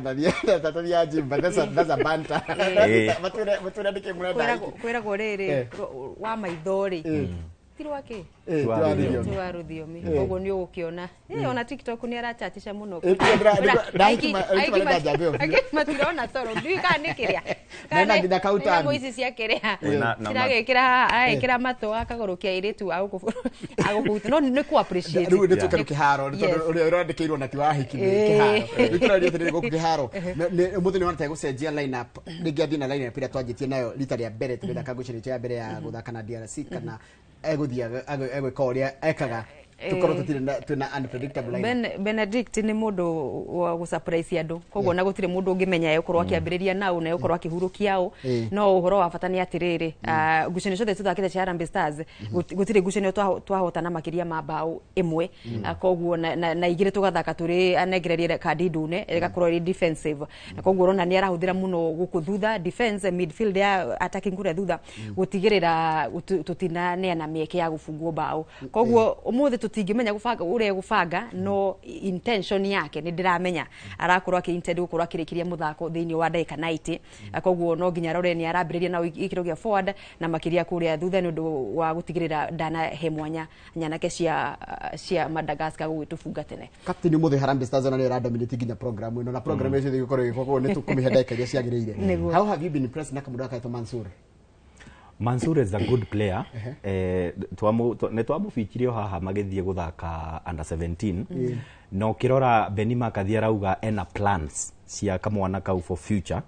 tathiaga gym, but that's a banter. Matwĩre nĩkĩ mũrenda hiki. Kwĩragwo rĩrĩ wa maitho rĩ ti rwakĩ. Ti wa rũthiomi. Ti wa rũthiomi. Koguo nĩ ũgũkĩona ona TikTok nĩ arachatisha mũno. Na hiki marenda njambe ĩyo biũ. Angĩ matirona toro, ndiũĩ kana nĩ kĩrĩa. Mena nginya kautambi. Nyamũ ici cia kĩrĩa Na ciragĩkĩra aragĩkĩra matũ akagũrũkia airĩtu a gũkũ no nĩ kũ appreciate. Rĩu nĩ tũke kĩharo nĩ tondũ ũrĩa ũrandĩkĩirwo na ti wa hiki nĩ kĩharo. Rĩu tũraria atĩrĩrĩ, gũkũ kĩharo ũmũthĩ nĩ wonete gũcenjia line-up rĩngĩ, athiĩ na line-up ĩrĩa twanjĩtie nayo rita rĩa mbere tũgĩthaka ngucanio ya mbere ya gũthaka na DRC, kana egũthiĩ egwĩka ũrĩa ekaga, tũkorwo tũtirĩ na twĩna unpredictable line? Benedict nĩ mũndũ wa gũsurprise andũ, koguo na gũtirĩ mũndũ ũngĩmenya egũkorwo akĩambĩrĩria naũ na egũkorwo akĩhurũkia ũ. No ũhoro wa bata nĩ atĩrĩrĩ, ngucanio ciothe tũthakĩte cia Harambee Stars, gũtirĩ ngucanio twahotana makĩria ma mbaũ ĩmwe. Koguo na igĩrĩ tũgathaka tũrĩ anengererie kandi ndune, ĩgakorwo ĩrĩ defensive, na koguo ũrona nĩ arahũthĩra mũno gũkũ thutha defense, midfield ya attacking kũrĩa thutha, gũtigĩrĩra tũtinaneana mĩeke ya gũbungwo mbaũ. Koguo ũmũthĩ tũtingĩmenya gũbanga ũrĩa egũbanga, no intention yake nĩ ndĩramenya arakorwo akĩ intend gũkorwo akĩrĩkĩria mũthako thĩinĩ wa ndagĩka 90. Koguo no nginya arore nĩ arambĩrĩria na gĩkĩro gĩa forward na makĩria kũrĩa thutha, nĩ ũndũ wa gũtigĩrĩra ndanahe mwanya nyanake cia Madagascar gũgĩtũbunga tene. Captain, ũmũthĩ Harambee Stars ona nĩyo ĩradominate nginya program ĩno, na program ĩcio ĩgũkorwo ĩgĩkwo, koguo nĩ tũkũmĩhe ndagĩka iria ciagĩrĩire. Nĩguo. How have you been impressed na kamũndũ gaka getwo Mansur? Mansur is a good player. Nĩ twamũbikirie o haha magĩthiĩ gũthaka under 17, na ũkĩrora Benny McCarthy arauga ena plans cia kamwana kau for future.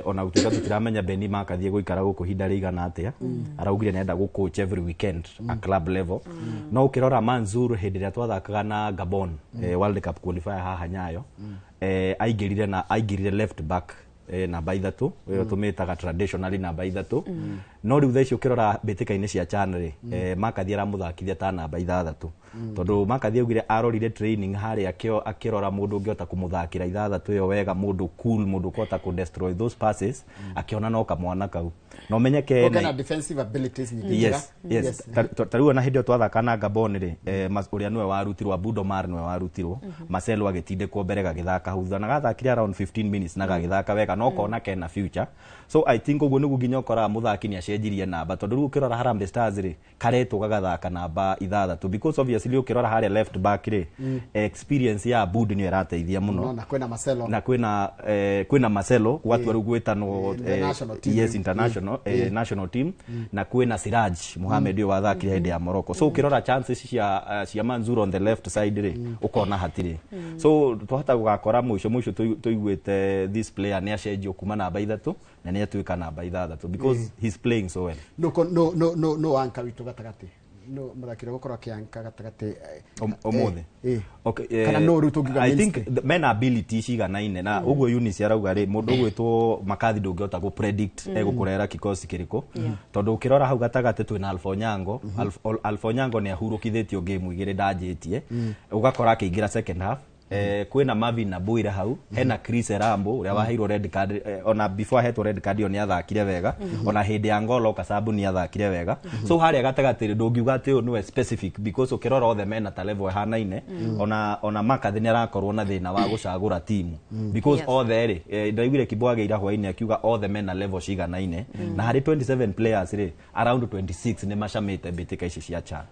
Ona gũtuĩka tũtiramenya Benny McCarthy gũikara gũkũ ihinda rĩigana atĩa, araugire nĩenda gũcoach every weekend a club level. No ũkĩrora Mansur hĩndĩ ĩrĩa twathakaga na Gabon, World Cup qualifier haha Nyayo, aingĩrire left back. namba 3 ĩyo tũmĩtaga traditionally namba 3. No rĩu thaa ici ũkĩrora mbĩtĩka-inĩ cia CHAN rĩ, Makathi aramũthakithia ta namba 6, tondũ Makathi augire arorire training harĩa akĩrora mũndũ ũngĩhota kũmũthakĩra 6 ĩyo wega, mũndũ cool, mũndũ ũkũhota kũ destroy those passes, akĩona no kamwana kau na ũmenye Kena defensive abilities nyingĩ njega. Yes. Ta rĩu ona hĩndĩ ĩyo twathaka na Gabon rĩ, ũrĩa nĩwe warutirwo, Abud Omar nĩwe warutirwo, Marcelo agĩtindĩkwo mbere gagĩthaka hau thutha na gathakire around 15 minutes na gagĩthaka wega, no kona kena future. So I think ũguo nĩguo nginya ũkoraga mũthaki nĩ acenjirie namba, tondũ rĩu ũkĩrora Harambee Stars rĩ, karetwo gagathaka namba 6, because obviously ũkĩrora harĩa left back rĩ, experience ya Abud nĩyo ĩrateithia mũno. No, na kwĩna Marcelo. Na kwĩna Marcelo gwatua rĩu gwĩtanwo national team. Yes, international, national team, na kwĩna Siraj Mohamed ũyũ wathakire hĩndĩ ya Morocco. So ũkĩrora chances cia Manzur on the left side rĩ, ũkona hatirĩ. So twahota gũgakora mũico mũico tũiguĩte this player nĩ acenjio kuma namba 3 na nĩ atuĩka namba 6, because he's playing so well. No no no no no anka witũ gatagatĩ, no mũthaki ũrĩa gũkorwo akĩanka gatagatĩ Ũmũthĩ? Okay, Kana no rĩu tũngiuga I think mainstay? Mena ability ciganaine na ũguo Eunice arauga rĩ, mũndũ ũgwĩtwo Makathi ndũngĩhota gũ predict egũkũrehera kikosi kĩrĩkũ, tondũ ũkĩrora hau gatagatĩ twĩna Alpha Onyango. Alpha Onyango nĩ ahurũkithĩtio game 2 ndanjĩtie, ũgakora akĩingĩra second half. Kwĩna Marvin na Boira hau, hena Chris Erambo ũrĩa waheirwo red card, ona before ahetwo red card ĩyo nĩ athakire wega, ona hĩndĩ ya Ngolo Kasabu nĩ athakire wega. So harĩa gatagatĩ rĩ, ndũngiuga atĩ ũyũ nĩwe specific, because ũkĩrora othe mena ta level ĩhanaine. Ona Makathi nĩ arakorwo na thĩna wa gũcagũra timu, because othe rĩ, ndaiguire Kibo agĩira hwainĩ akiuga othe mena level ciganaine, na harĩ 27 players rĩ, around 26 nĩ macamĩte mbĩtĩka ici cia CHAN.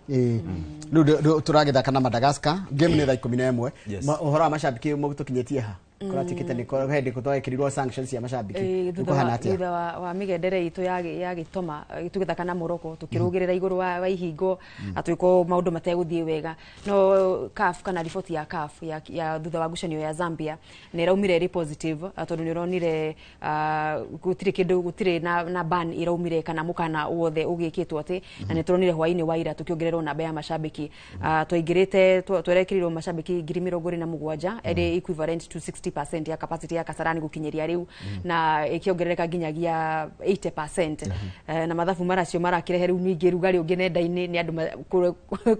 Rĩu tũragĩthaka na Madagascar, game nĩ thaa 11. Yes. Ũhoro wa macambĩki mũtũkinyĩtie ha kũratuĩkĩte nĩ hĩndĩ twekĩrirwo sanctions cia macambĩki? Thutha Kũhana wa atĩa? Thutha wa mĩgendere itũ ya gĩtoma, tũgĩthaka na Morocco tũkĩrũgĩrĩra igũrũ wa ihingo atwĩko maũndũ mategũthiĩ wega, no CAF kana riboti ya CAF ya thutha wa ngucanio ya Zambia nĩ ĩraumire ĩrĩ positive, tondũ nĩ ũronire, gũtirĩ kĩndũ, gũtirĩ na ban ĩraumire kana mũkana wothe ũgĩkĩtwo atĩ, na nĩ tũronire hwainĩ wa ira tũkĩongererwo namba ya macambĩki. Twaingĩrĩte twerekerirwo macambĩki 27,000, ĩrĩ equivalent to 60% ya capacity ya Kasarani gũkinyĩria rĩu, na ĩkĩongerereka nginyagia 80%. Na mathabu maracio marakĩrehe rĩu ningĩ rugarĩ ũngĩ nenda-inĩ nĩ andũ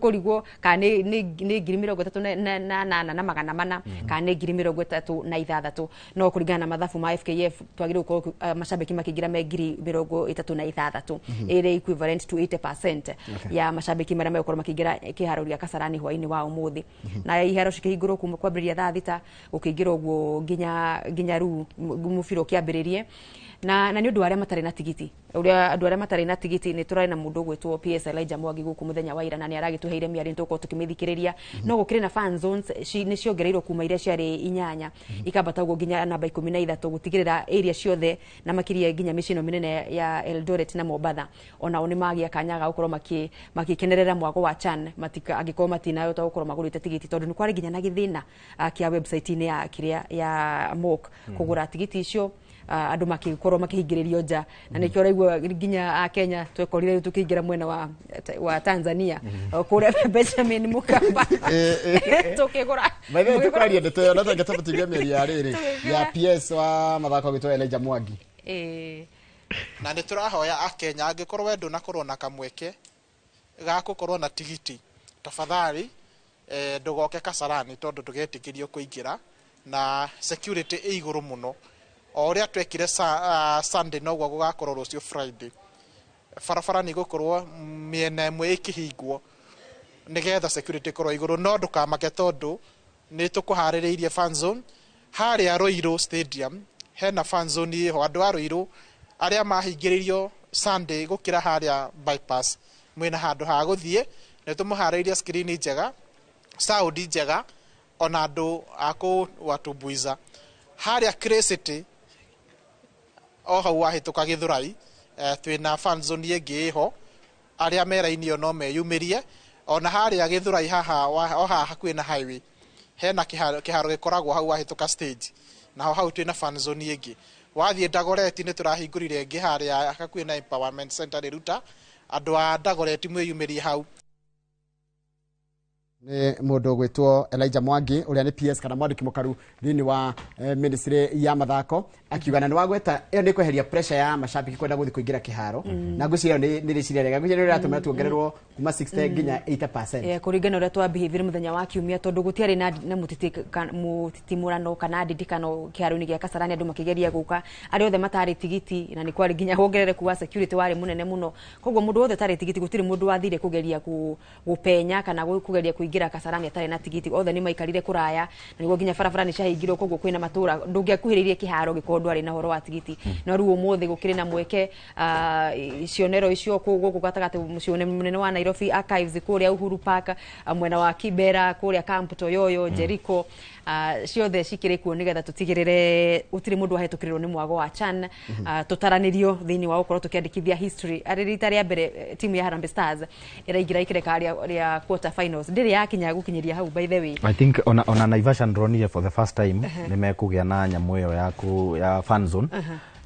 kũrigwo kana nĩ 38,400 kana nĩ 36,000, no kũringana na mathabu ma FKF twagĩrĩirwo gũkorwo macambĩki makĩingĩra me 36,000, ĩrĩ equivalent to 80% ya macambĩki marĩa megũkorwo makĩingĩra kĩharo gĩa Kasarani hwainĩ wa ũmũthĩ. Na iharo cikĩhingũrwo kuma kwambĩrĩria thaa 6 gũkĩingĩra ũguo nginya rĩu mũbira ũkĩambĩrĩrie. Na nĩ ũndũ wa arĩa matarĩ na tigiti, ũrĩa andũ arĩa matarĩ na tigiti, nĩ tũrarĩ na mũndũ ũgwĩtwo PS Elijah Mwangi gũkũ mũthenya wa ira, na nĩ aragĩtũheire mĩario, nĩ tũgũkorwo tũkĩmĩthikĩrĩria. No gũkĩrĩ na fan zones, nĩ ciongereirwo kuma iria ciarĩ 8 ikambata ũguo nginya namba 13, gũtigĩrĩra area ciothe na makĩria nginya mĩciĩ ĩno mĩnene ya Eldoret na Mombatha onao nĩ magĩa kanya ga gũkorwo makĩkenerera mwago wa CHAN, angĩkorwo matinahota gũkorwo magũrĩte tigiti, tondũ nĩ kwarĩ nginya na gĩthĩna kĩa website-inĩ ya kĩrĩa ya MOC kũgũra tigiti icio, andũ makĩkorwo makĩhingĩrĩrio nja, na nĩkĩo ũraigua nginya a Kenya twekorire rĩu tũkĩingĩra mwena wa Tanzania kũrĩa Benjamin Mkapa tũkĩgũra. By the way, tũkwaria ndeto ĩyo no tũngĩ tũtigue mĩario ya rĩrĩ ya PS wa mathako gwĩtwo Elijah Mwangi. Na nĩ tũrahoya akenya, angĩkorwo we ndũnakorwo na kamweke ga gũkorwo na tigiti, tafadhali ndũgoke Kasarani, tondũ ndũgetĩkĩrio kũingĩra na security ĩ igũrũ mũno. O ũrĩa twekire Sunday, noguo gũgakorwo rũciũ Friday. Barabara nĩ igũkorwo mĩena ĩmwe ĩkĩhingwo nĩgetha security ĩkorwo igũrũ, no ndũkamake tondũ nĩ tũkũharĩrĩirie fan zone harĩa Ruiru Stadium. Hena fan zone ĩho, andũ a Ruiru arĩa mahingĩrĩirio Sunday gũkĩra harĩa bypass, mwĩna handũ ha gũthiĩ. Nĩ tũmũharĩrĩirie screen njega, sound njega, ona andũ a kũwatumbuiza harĩa Clay City, o hau wahĩtũka Gĩthũrai, twĩna fan zone ĩngĩ ĩho, arĩa me raini ĩyo no meyumĩrie. Ona harĩa Gĩthũrai haha o haha hakuhĩ na highway, hena kĩharo gĩkoragwo hau wahĩtũka stage, naho hau twĩna fan zone ĩngĩ. Wathiĩ Dagoretti nĩ tũrahingũrire ĩngĩ harĩa hakuhĩ na Empowerment Center Riruta, andũ a Dagoretti mwĩyumĩrie hau. Nĩ mũndũ ũgwĩtwo Elijah Mwangi ũrĩa nĩ PS kana mwandĩki mũkaru thĩinĩ wa ministry ya mathako, akiuga na nĩ wagweta ĩyo nĩ kweheria pressure ya mashabiki kwenda gũthiĩ kũingĩra kĩharo, na ngwĩciria ĩyo nĩ rĩciria rĩega. Ngwĩciria nĩ rĩratũmĩra tuongererwo kuma 60 nginya 80%. Kũringana ũrĩa twabehave mũthenya wa kiumia, tondũ gũtiarĩ na mũtitimũrano kana ndindikano kĩharo-inĩ gĩa Kasarani, andũ makĩgeria gũka arĩa othe matarĩ tigiti, na nĩ kwarĩ nginya wongerereku wa security warĩ mũnene mũno. Koguo mũndũ wothe ũtarĩ tigiti, gũtirĩ mũndũ wathire kũgeria gũpenya kana kũgeria kũingĩra Kasarani atarĩ na tigiti. Othe nĩ maikarire kũraya, na nĩguo nginya barabara nĩ ciahingirwo. Koguo kwĩna matũra ndũngĩakuhĩrĩirie kĩharo gĩkorwo ndwarĩ na ũhoro wa tigiti. No rĩu ũmũthĩ gũkĩrĩ na mweke, cionero icio kũu gũkũ gatagatĩ, mũciĩ mũnene wa Nairobi, Archives, kũrĩa Uhuru Park, mwena wa Kibera, kũrĩa Camp Toyoyo, Jericho, ciothe cikĩrĩ kuo nĩgetha tũtigĩrĩre gũtirĩ mũndũ wahĩtũkĩrĩrwo nĩ mwago wa CHAN. Tũtaranĩrio thĩinĩ wa gũkorwo tũkĩandĩkithia history arĩ rita rĩa mbere timu ya Harambee Stars ĩraingĩra ikereka rĩa quarter finals, ndĩrĩ yakinya gũkinyĩria hau, by the way. I think ona Naivasha ndronire for the first time nĩ mekũgĩa na nyamũ ĩyo ya fan zone,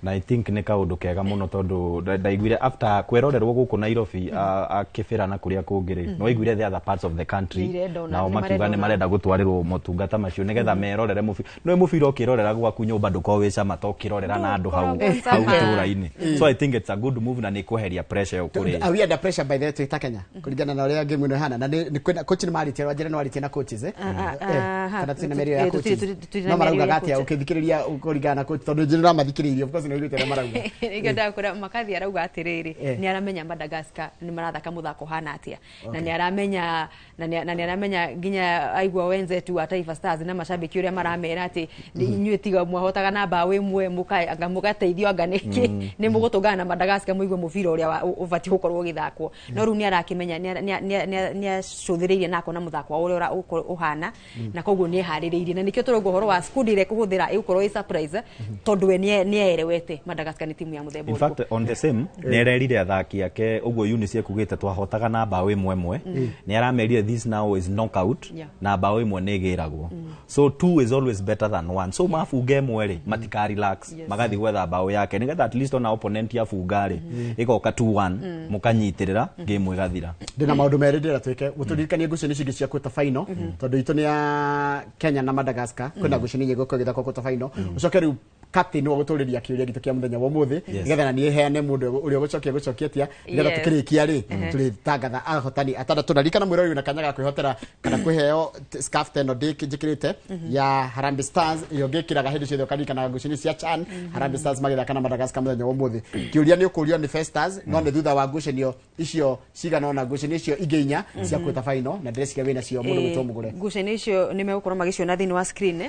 na I think nĩ kaũndũ kega mũno, tondũ ndaiguire after kwĩrorerwo gũkũ Nairobi, akĩbĩra na kũrĩa kũngĩ rĩ, no waiguire the other parts of the country Nĩ irenda ona, nao nĩ makiuga marenda nĩ ona. marenda gũtwarĩrwo motungata macio nĩgetha merorere mũbira. Nĩ mũbira ũkĩrorera gwaku nyũmba ndũkorwo wĩ cama ta ũkĩrorera na andũ hau Ndũkoragwo hau cama. itũũra-inĩ. So I think it's a good move na nĩ kweheria pressure ĩyo kũrĩ Are we under pressure, by the way, twĩ ta Kenya, kũringana na ũrĩa game ĩno ĩhana? Na nĩ kwĩna coach nĩ marĩtie, Wanjĩra nĩ warĩtie na coaches, eh? Kana tũtirĩ na mĩario ya coaches? Tũtirĩ na No mĩario maraugaga ya atĩa coach. ũkĩthikĩrĩria kũringana na coach? Tondũ njĩra ũramathikĩrĩirie, of course nĩ ũiguĩte ũrĩa marauga. Nĩkĩo ndakwĩra Makathi arauga atĩrĩrĩ, nĩ aramenya Madagascar nĩ marathaka mũthako ũhana atĩa, na nĩ aramenya na nĩ aramenya nginya aigua wenzetu wa Taifa Stars na mashabiki ũrĩa maramera atĩ inyuĩ tiga mwahotaga na mbaũ ĩmwe anga mũgateithio anga nĩkĩ, nĩ mũgũtũngana na Madagascar mũigue mũbira ũrĩa ũbatiĩ gũkorwo ũgĩthakwo. No rĩu nĩ arakĩmenya, nĩ acũthĩrĩirie na akona mũthako wa ũrĩa ũhana, na koguo nĩ eharĩrĩirie, na nĩkĩo tũrauga ũhoro wa squad ĩrĩa ĩkũhũthĩra ĩgũkorwo ĩ surprise, tondũ we nĩ erewete Madagascar nĩ timu ya mũthemba In ũrĩkũ. fact, on the same, nĩ ererire athaki ake ũguo Eunice ekugĩte twahotaga na mbaũ ĩmwe ĩmwe, nĩ aramerire this now is knockout, na mbaũ ĩmwe nĩ ĩgĩragwo, so two is always better than one. So mabunga ĩmwe rĩ, matika relax, magathiĩ gwetha mbaũ yake nĩgetha at least ona opponent abunga rĩ, ĩgoka 2-1, mũkanyitĩrĩra, game ĩgathira. Ndĩna maũndũ merĩ ndĩrenda twĩke, gũtũririkanie ngucanio icio ingĩ cia quarter final, tondũ itũ nĩ ya Kenya na Madagascar, kwĩna ngucanio nyingĩ gũkorwo ĩgĩthakwo quarter final. Ũcoke rĩu captain nĩwe gũtũrĩria kĩũria gitũ kĩa mũthenya wa ũmũthĩ, nĩgetha na niĩ heane mũndũ ũrĩa ũgũcokia gũcokia atĩa, nĩgetha tũkĩrĩkia rĩ, tũrĩtangatha ahotani atandatũ. Na ririkana mwĩrori wĩna kanya ga kwĩhotera kana kwĩheo scarf ta ĩno njĩkĩrĩte ya Harambee Stars, ĩyo ngĩkĩraga hĩndĩ ciothe ũkaririkanaga ngucanio cia CHAN, Harambee Stars magĩthaka na Madagascar mũthenya wa ũmũthĩ. Kĩũria nĩ ũkũrio nĩ Festus, no nĩ thutha wa ngucanio icio cigana ũna, ngucanio icio ingĩ inya cia quarter final, na ndĩreciria wĩna cio mũndũ gwĩtwo Mũgũre. Ngucanio icio nĩ megũkorwo magĩciona thĩinĩ wa screen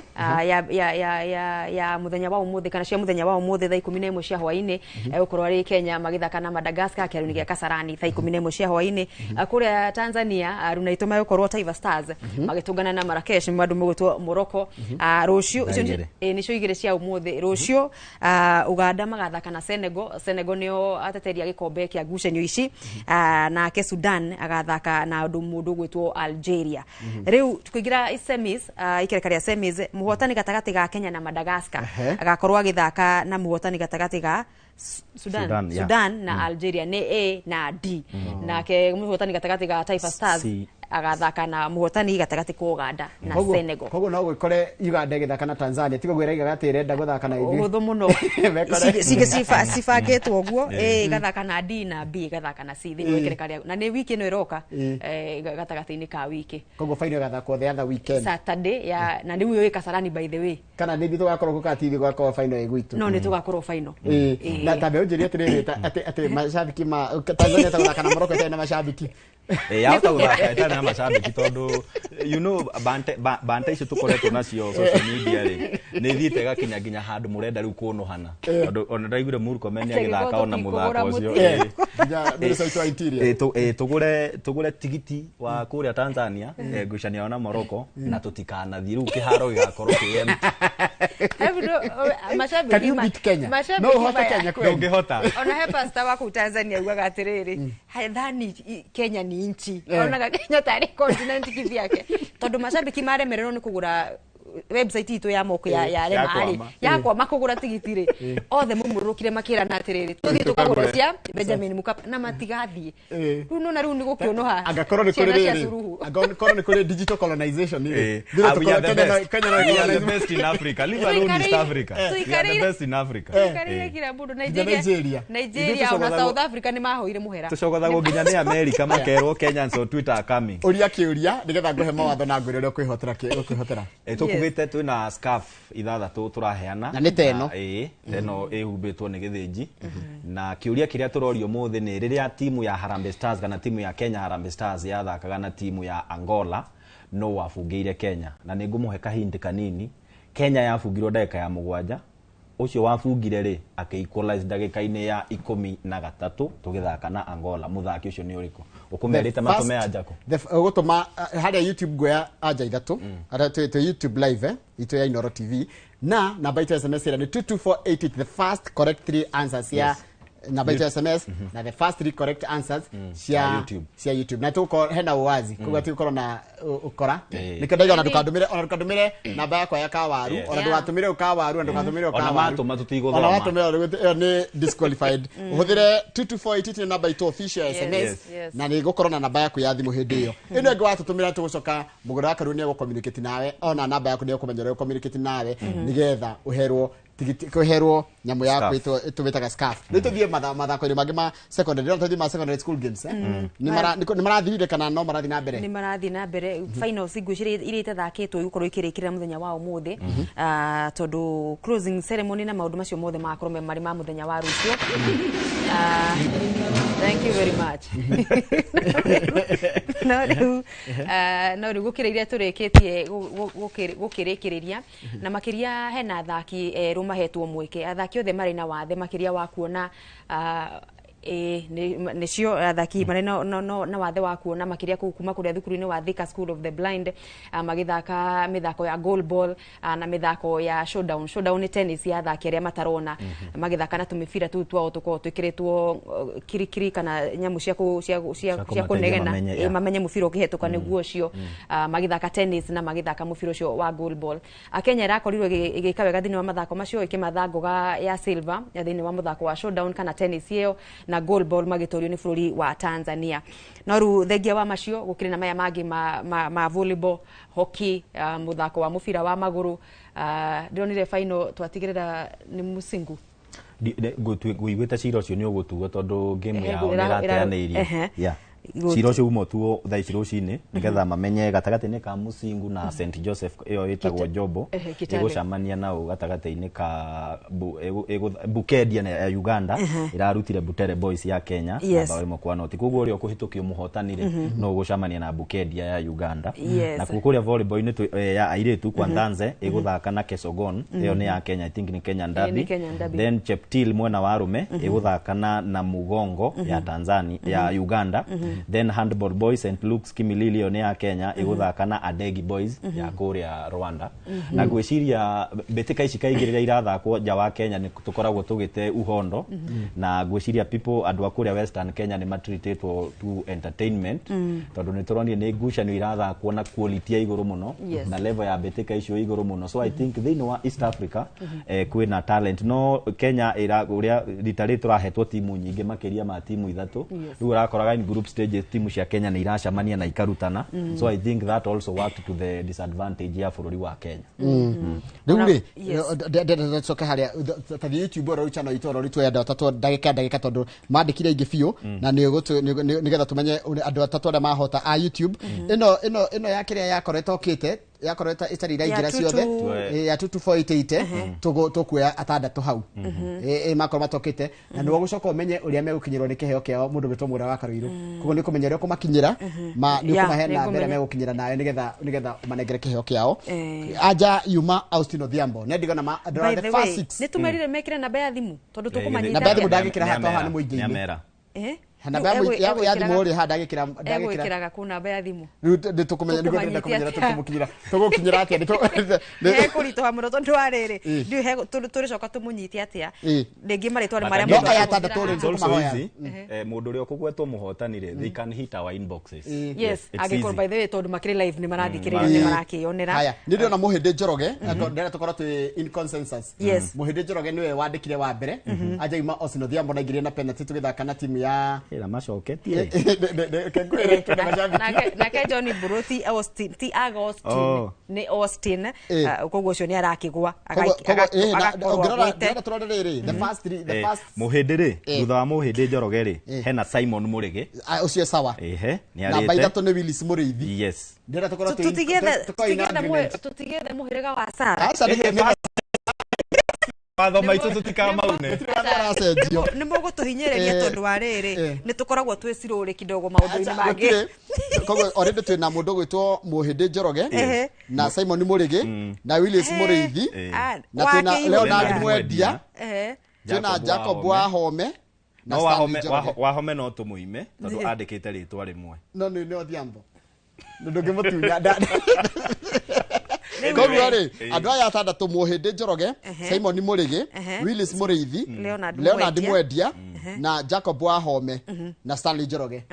ya mũthenya wa ũmũthĩ, kana cia mũthenya wa ũmũthĩ thaa 11 cia hwaĩ-inĩ. Egũkorwo arĩ Kenya magĩthaka na Madagascar kĩharo-inĩ gĩa Kasarani thaa 11 cia hwaĩ-inĩ. Kũrĩa Tanzania, aruna aitũ megũkorwo Taifa Stars magĩtũngana na Marrakesh, andũ megwĩtwo Morocco. Rũciũ Thaa icio 2. Nĩcio 2 cia ũmũthĩ. Rũciũ, Uganda magathaka na Senegal. Senegal nĩo ateteri a gĩkombe kĩa ngucanio ici. Nake Sudan agathaka na andũ mũndũ ũgwĩtwo Algeria. Rĩu tukĩingĩra semis, ikereka rĩa semis, mũhotani gatagatĩ ga Kenya na Madagascar agakorwo agĩthaka na mũhotani gatagatĩ ga Sudan, Sudan, yeah. Sudan na Algeria, nĩ A na D. Nake mũhotani gatagatĩ ga Taifa Stars C. agathaka na mũhotani gatagatĩ ka Uganda na Senegal. Koguo no gwĩkore Uganda ĩgĩthaka na Tanzania, tiga gwĩraigaga atĩ ĩrenda gũthaka na ithuĩ. Ũhũthũ mũno. Mekore. Cingĩ cibangĩtwo ũguo, A ĩgathaka na D na B ĩgathaka na C thĩinĩ wa ikereka rĩa, na nĩ wiki ĩno ĩroka, gatagatĩ-inĩ ka wiki. Koguo final ĩgathakwo the other weekend. Saturday ya, na rĩu ĩ Kasarani, by the way. Kana nĩ ithuĩ tũgakorwo kũ kana ti ithuĩ gũgakorwo final ĩ gwitũ? No nĩ tũgakorwo final. Na tambe ũnjĩrie atĩrĩrĩ, atĩ macabiki ma Tanzania tagũthaka na Morocco ĩtarĩ na macabiki? Yahota gũthaka ĩtarĩ na macambĩki, tondũ you know banta icio tũkoretwo nacio social media rĩ, nĩ ithiĩte ĩgakinya nginya handũ mũrenda rĩu kũnũhana, tondũ ona ndaiguire Murkomen Atĩ agĩthaka gĩkorwo ona mũthako tũtikũgũra ũcio. mũtĩ. Nginya Minister witũ wa Interior. Tũgũre tigiti wa kũrĩa Tanzania, ngucanio yao na Morocco, na tũtikanathiĩ, rĩu kĩharo gĩgakorwo kĩ empty. Mashabiki Can you beat Kenya? mashabiki No ũhote Kenya kweli? Ndũngĩhota. Ona he pastor wa kũu Tanzania augaga atĩrĩrĩ, hadhani Kenya ni nchi, onaga Kenya tarĩ continent kivyake, tondũ mashabiki maremererwo nĩ kũgũra website itũ ya moko ya ya rema rĩ yakwama kũgũra tigiti rĩ othe mũmũrũkire makĩrana atĩrĩrĩ tũthiĩ tũkagũra cia Benjamin Mkapa na matigathiĩ rĩu nona rĩu nĩ gũkĩũnũha angakorwo nĩ kũrĩ rĩrĩ angakorwo nĩ kũrĩ digital colonization rĩ Kenya we are the best in Africa, leave alone East Africa, we are the best in Africa. Tuikarĩire kila mũndũ. Nigeria ona South Africa nĩ mahoire mũhera. Tũcogothagwo nginya nĩ America makerwo Kenyans on Twitter are coming. Ũria kĩũria nĩgetha ngũhe mawatho na ngwĩre ũrĩa ũkwĩhotera ũkwĩhotera. Tũkugĩte twĩna scarf ithathatũ tũraheana na nĩ teno teno ĩhumbĩtwo nĩ gĩthĩnji. Na kĩũria kĩrĩa tũrorio ũmũthĩ nĩ rĩrĩa timu ya Harambee Stars kana timu ya Kenya Harambee Stars yathakaga na timu ya Angola no wabungĩire Kenya, na nĩ ngũmũhe kahindi kanini. Kenya yabungirwo ndagĩka ya 7, ũcio wabungire rĩ akĩ equalize ndagĩka-inĩ ya 13 tũgĩthaka na Angola. Mũthaki ũcio nĩ ũrĩkũ? Ũkũmerĩte matũme anja kũ? Ũgũtũma harĩa YouTube ngũya anja ithatũ harĩa twĩ YouTube live itũ ya Inooro TV na namba itũ ya SMS ĩrĩa nĩ 22488, the first correct 3 answers ya namba itũ ya SMS na the first 3 correct answers cia YouTube. Na tuko hena uwazi kuga tukorwo na ukora nikio ndaiga ona ndukandumire ona ndukandumire namba yakwa ya kawaru ona ndugatumire ukawaru ona ndugatumire ukawaru ona matuma tutigothoma ona matumire ĩyo nĩ disqualified. Ũhũthĩre 22488 nĩ namba itũ official SMS na nĩ gũkorwo na namba yaku ya thimũ hĩndĩ ĩyo. Ĩno ĩngĩ watũtũmĩra tũgũcoka mũgũra wa Karua nĩ egũ-communicate nawe ona namba yaku nĩ egũkũmenya ũrĩa ũ-communicate nawe nĩgetha ũherwo tigiti kũherwo nyamũ yaku ĩtũmĩtaga scarf. Rĩu tũthiĩ mathako-inĩ mangĩ ma secondary, rĩu tũthiĩ ma secondary school games nĩ marathirire kana no marathiĩ na mbere? Nĩ marathiĩ na mbere. Finals ngwĩciria iria itathakĩtwo igũkorwo ikĩrĩkĩrĩra mũthenya wa ũmũthĩ tondũ closing ceremony na maũndũ macio mothe magakorwo marĩ ma mũthenya wa rũciũ. Thank you very much. No rĩu gũkĩrĩ iria tũrĩkĩtie gũkĩrĩkĩrĩria na makĩria hena athaki erũ mahetwo mweke. Athaki othe marĩ na wathe makĩria wa kuona nĩcio athaki marĩ na wathe wa kuona makĩria kuma kũrĩa thukuru-inĩ wa Thika School of the Blind magĩthaka mĩthako ya goalball na mĩthako ya showdown. Showdown nĩ tennis ya athaki arĩa matarona magĩthaka na tũmĩbira tũu twao tũkoragwo twĩkĩrĩtwo kirikiri kana nyamũ cia kũnegena mamenye mũbira ũkĩhetũka nĩguo ũcio magĩthaka tennis na magĩthaka mũbira ũcio wa goalball. Kenya ĩrakorirwo ĩgĩka wega thĩinĩ wa mathako macio ĩkĩmatha ngoga ya silver thĩinĩ wa mũthako wa showdown kana tennis ĩyo na goalball magĩtorio nĩ bũrũri wa Tanzania. No rĩu thengia wa macio gũkĩrĩ na maya mangĩ ma volleyball, hockey, mũthako wa mũbira wa magũrũ. Ndĩronire final twatigĩrĩra nĩ Musingu. Ngũiguĩte cira ũcio nĩ ũgũtuo tondũ game yao nĩ ĩrateanĩirio. Cira ũcio uma ũtuo thaa ici rũcinĩ nĩgetha mamenye gatagatĩ-inĩ ka Musingu na St Joseph ĩyo ĩtagwo Jobo ĩgũcemania nao gatagatĩ-inĩ ka Bukedia ya Uganda ĩrarutire Butere Boys ya Kenya na bao 1-0. Koguo ũrĩa ũkũhĩtũkio mũhotanire no ũgũcemania na Bukedia ya Uganda. Na kũrĩa volleyball-inĩ ya airĩtu Kwandanze ĩgũthaka na Kesogon ĩyo nĩ ya Kenya, I think nĩ Kenyan Derby. Then Cheptil mwena wa arũme ĩgũthaka na Namugongo ya Tanzania ya Uganda. Then Handball Boys St Luke's Kimilili ĩyo nĩ ya Kenya ĩgũthaka na Adegi Boys ya kũrĩa Rwanda. Na ngwĩciria mbĩtĩka ici kaingĩ rĩrĩa irathakwo nja wa Kenya nĩ tũkoragwo tũgĩte uhondo na ngwĩciria people andũ a kũrĩa Western Kenya nĩ matreatĩtwo to entertainment tondũ nĩ tũronire nĩ ngucanio irathakwo na quality ya igũrũ mũno na level ya mbĩtĩka icio igũrũ mũno. So I think thĩinĩ wa East Africa kwĩna talent no Kenya ũrĩa rita rĩrĩ tũrahetwo timu nyingĩ makĩria ma timu ithatũ rĩu ũrakoraga in group stage timu cia Kenya nĩ iracemania na ikarutana. So I think that also worked to the disadvantage ya bũrũri wa Kenya. Rĩu rĩ ndocoke harĩa ta YouTube oro channel itũ oro ritũ andũ atatũ ndagĩka tondũ mandĩkire aingĩ biũ na nĩgetha tũmenye andũ atatũ arĩa mahota a YouTube ĩno ya kĩrĩa yakoretwo okĩte yakoretwo ĩtarĩ iraingĩra ciothe ya 22488 tũkuoya atandatũ hau makorwo matokĩte na nĩguo gũcoka ũmenye ũrĩa megũkinyĩrwo nĩ kĩheo kĩao mũndũ gwĩtwo Mũra wa Karũirũ. Koguo nĩ kũmenya ũrĩa ũkũmakinyĩra nĩ ũkũmahe namba ĩrĩa megũkinyĩra nayo nĩgetha ũmanengere kĩheo kĩao. Anja yuma Austin Odhiambo nĩ ndigona ma the first six nĩ tũmerire mekĩre namba ya thimũ tondũ tũkũmanyita namba ya thimũ ndangĩkĩra haha nĩ mũingĩ-inĩ. Namba ya thimũ rĩ ha ndagĩkĩra egwĩkĩraga kũ namba ya thimũ rĩu nĩtũkũmenya nĩguo ndĩrenda kũmenya tũkũmũkinyĩra tũgũkinyĩra atĩa hekũritũha mũno tondũ wa rĩrĩ ndiũĩ tũrĩcoka tũmũnyite atĩa rĩngĩ marĩtwa nĩ marĩa no aya atandatũ rĩ nĩtũkũmahoya mũndũ ũrĩa ũkũgwetwo mũhotani rĩ they can hit our inboxes. Yes, angĩkorwo by the way tondũ makĩrĩ live nĩ marathikĩrĩria nĩ marakĩyonera. Haya, nĩ ndĩrona Mũhĩndĩ Njoroge ndĩrenda tũkorwo twĩ in consensus. Mũhĩndĩ Njoroge nĩwe wandĩkire wa mbere ajaima Austin Odhiambo na aingĩrire na penalty tũgĩthaka na timu ya ĩra macoketie nake John Buroti Austin ti Agostin nĩ Austin koguo ũcio nĩ arakĩgwa Mũhĩndĩ rĩ thutha wa Mũhĩndĩ Njoroge rĩ hena Simon Mũrĩgĩ ũcio sawa ehe nĩ arĩte namba ithatũ nĩ Willis Mũrĩithi. Yes, tũtigĩethe mũhĩrĩga wa Sara watho maitũ tũtikamaune nĩ mũgũtũhinyĩrĩria tondũ wa rĩrĩ nĩ tũkoragwo twĩ cirũrĩ kidogo maũndũ-inĩ mangĩ. Koguo already twĩ na mũndũ ũgwĩtwo Mũhĩndĩ Njoroge na Simon Mũrĩgĩ na Willis Mũrĩithi na twĩna Leonard Mwendia twĩna Jacob Wahome no Wahome no tũmũime tondũ andĩkĩte rĩtwa rĩmwe no nĩ Odhiambo ndũngĩmũtunya koguo rĩ andũ aya atandatũ Mũhĩndĩ Njoroge Simon Mũrĩgĩ Willis Mũrĩithi Leonard Mwendia na Jacob Wahome na Stanley Njoroge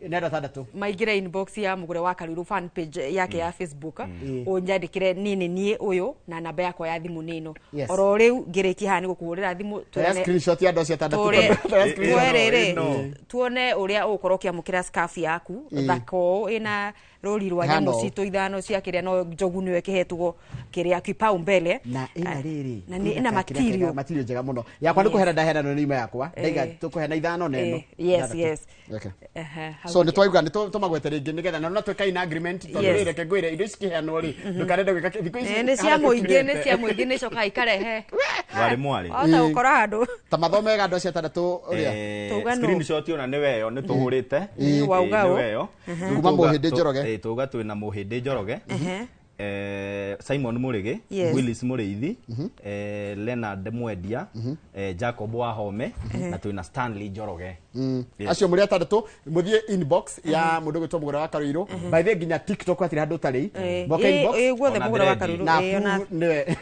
nĩ andũ atandatũ maingĩre inbox ya Mũgũre wa Karuru fan page yake ya Facebook ũnyandĩkĩre niĩ nĩ niĩ ũyũ na namba yakwa ya thimũ nĩ ĩno oro rĩu ngĩrĩkia haha nĩ gũkũhũrĩra thimũ screenshot ya andũ acio atandatũ tuone ũrĩa ũgũkorwo ũkĩamũkĩra scarf yaku thaka ũũ ĩna rũri rwa nyamũ citũ ithano cia kĩrĩa no njogu nĩyo ĩkĩhetwo kĩrĩa kipaumbele na ĩna rĩrĩ na nĩ ĩna material njega mũno yakwa nĩ kũhera ndahera no nĩ yakwa ndaiga tũkũhena ithano na ĩno. Yes, yes. So nĩ twaigua nĩ tũmagwete rĩngĩ nĩgetha na no twĩka in agreement tondũ rĩ reke ngwĩre indo ici cikĩheanwo rĩ ndũkarenda gwĩka thikũ ici nĩ cia mũingĩ nĩ cia mũingĩ nĩ icokaga ikarehe mwarĩ mwarĩ ota gũkora handũ ta mathomega andũ acio atandatũ ũrĩa screenshot ona nĩ weyo nĩ tũhũrĩte wauga nĩ weyo kuma Mũhĩndĩ Njoroge tuga twĩna Mũhĩndĩ Njoroge Simon Mũrĩgĩ Willis Mũrĩithi Leonard Mwendia Jacob Wahome na twĩna Stanley Njoroge. Acio mũrĩ atandatũ mũthiĩ inbox ya mũndũ ũgwĩtwo Mũgũre wa Karũirũ by the way nginya TikTok hatirĩ handũ ũtarĩ moke inbox guothe Mũgũre wa Karũirũ na nĩwe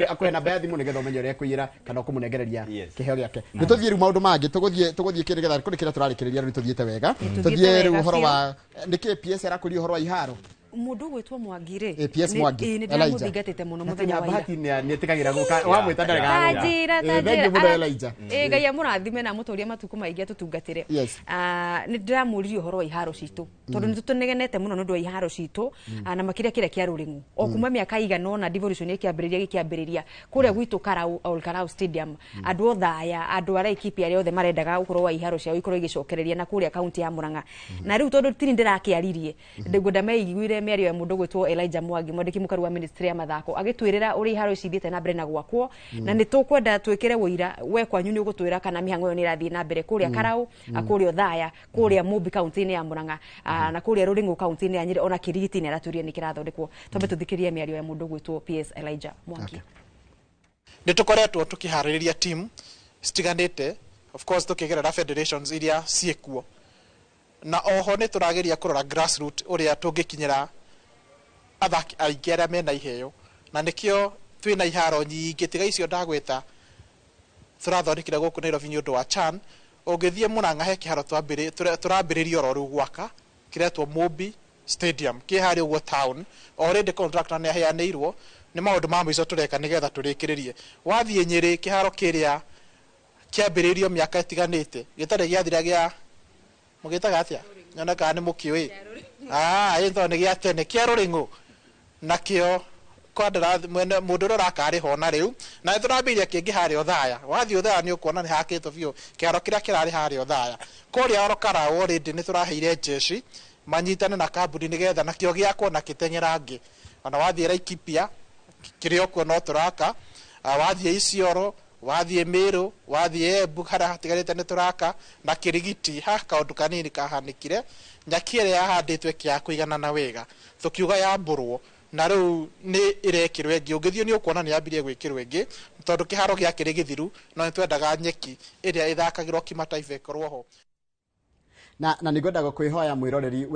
akũhe namba ya thimũ nĩgetha ũmenye ũrĩa ekũiyĩra kana ũkũmũnengereria kĩheo gĩake. Nĩ tũthiĩ rĩu maũndũ mangĩ tũgũthiĩ kĩ nĩgetha kũrĩ kĩrĩa tũrarĩkĩrĩria rĩu tũthiĩte wega tũthiĩ rĩu ũhoro wa nĩkĩ PS arakũria ũhoro wa iharo Mũndũ ũgwĩtwo Mwangi rĩ PS Mwangi nĩ ndĩramũthingatĩte mũno mũthenya wa ira nĩ etĩkagĩra gũka wamwĩta ndarega tanjĩra tanjĩra Ngai amũrathime na amũtũrie matukũ maingĩ atũtungatĩre. Nĩ ndĩramũririe ũhoro wa iharo citũ tondũ nĩ tũnegenete mũno nĩ ũndũ wa iharo citũ na makĩria kĩrĩa kĩa Rũrĩng'u o kuma mĩaka igana ũna devolution ĩkĩambĩrĩria gĩkĩambĩrĩria kũrĩa gwitũ Karau Ol Karau Stadium andũ othe aya andũ a Laikipia arĩa othe marendaga ũhoro wa iharo ciao ikorwo igĩcokereria na kũrĩa kaunti ya Murang'a na rĩu tondũ tini ndĩrakĩaririe ngwenda meiguire mĩario ya mũndũ ũgwĩtwo Elijah Mwangi mwandĩki mũkaru wa ministry ya mathako agĩtwĩrĩra ũrĩa iharo ici ithiĩte na mbere na gwakwo na nĩ tũkwenda twĩkĩre ũira we kwanyu nĩ ũgũtwĩra kana mĩhang'o ĩyo nĩ ĩrathiĩ na mbere kũrĩa Karau kũrĩa Othaya kũrĩa Mumbi kaunti-inĩ ya Murang'a na kũrĩa Rũrĩng'ũ kaunti-inĩ ya Nyĩrĩ ona Kĩrigiti nĩ aratwĩrire nĩ kĩrathondekwo. Twambe tũthikĩrĩrie mĩario ya mũndũ ũgwĩtwo PS Elijah Mwangi. Nĩ tũkoretwo tũkĩharĩrĩria team citiganĩte of course tũkĩgerera federations iria ciĩkuo na oho nĩ tũrageria kũrora grassroot ũrĩa tũngĩkinyĩra athaki aingĩ arĩa mena iheo na nĩkĩo twĩna iharo nyingĩ tiga icio ndagwĩta tũrathondekire gũkũ Nairobi nĩ ũndũ wa CHAN. Ũngĩthiĩ Murang'a he kĩharo tũrambĩrĩria oro rĩu gwaka kĩretwo Mumbi Stadium kĩ harĩa ũguo town already contractor nĩ aheanĩirwo nĩ maũndũ ma mũico tũreka nĩgetha tũrĩkĩrĩrie. Wathiĩ Nyĩrĩ kĩharo kĩrĩa kĩambĩrĩirio mĩaka ĩtiganĩte gĩtarĩ gĩathira gĩa mũgĩtaga atĩa nyonekaga nĩ mũkĩũĩ ĩ tondũ nĩ gĩa tene kĩa Rũrĩng'ũ nakĩo kandarathi mwene mũndũ ũrĩa ũraka arĩ ho na rĩu na nĩ tũrambĩrĩria kĩngĩ harĩa Othaya. Wathiĩ Othaya nĩ ũkuona nĩ hakĩtwo biũ kĩharo kĩrĩa kĩrarĩ harĩa Othaya kũrĩa oro Karau already nĩ tũraheire jeshi manyitane na kambuni nĩgetha nakĩo gĩakwo na kĩteng'era ngĩ ona wathiĩ Laikipia kĩrĩa ũkuo no tũraka wathiĩ Isiolo wathiĩ Meru wathiĩ Embu harĩa hatigarĩte nĩ tũraka na Kĩrigiti ha kaũndũ kanini kahanĩkire nyaki ĩrĩa yahandĩtwo ĩkĩaga kũiganana wega tũkiuga yambũrwo na rĩu nĩ ĩrekĩrwo ĩngĩ ũngĩthiĩ nĩ ũkuona nĩ yambirie gwĩkĩrwo ĩngĩ tondũ kĩharo gĩakĩrĩ gĩthiru no nĩ twendaga nyeki ĩrĩa ĩthakagĩrwo kimataifa ĩkorwo ho. Na nä ngwendaga kwĩhoya mwĩroreri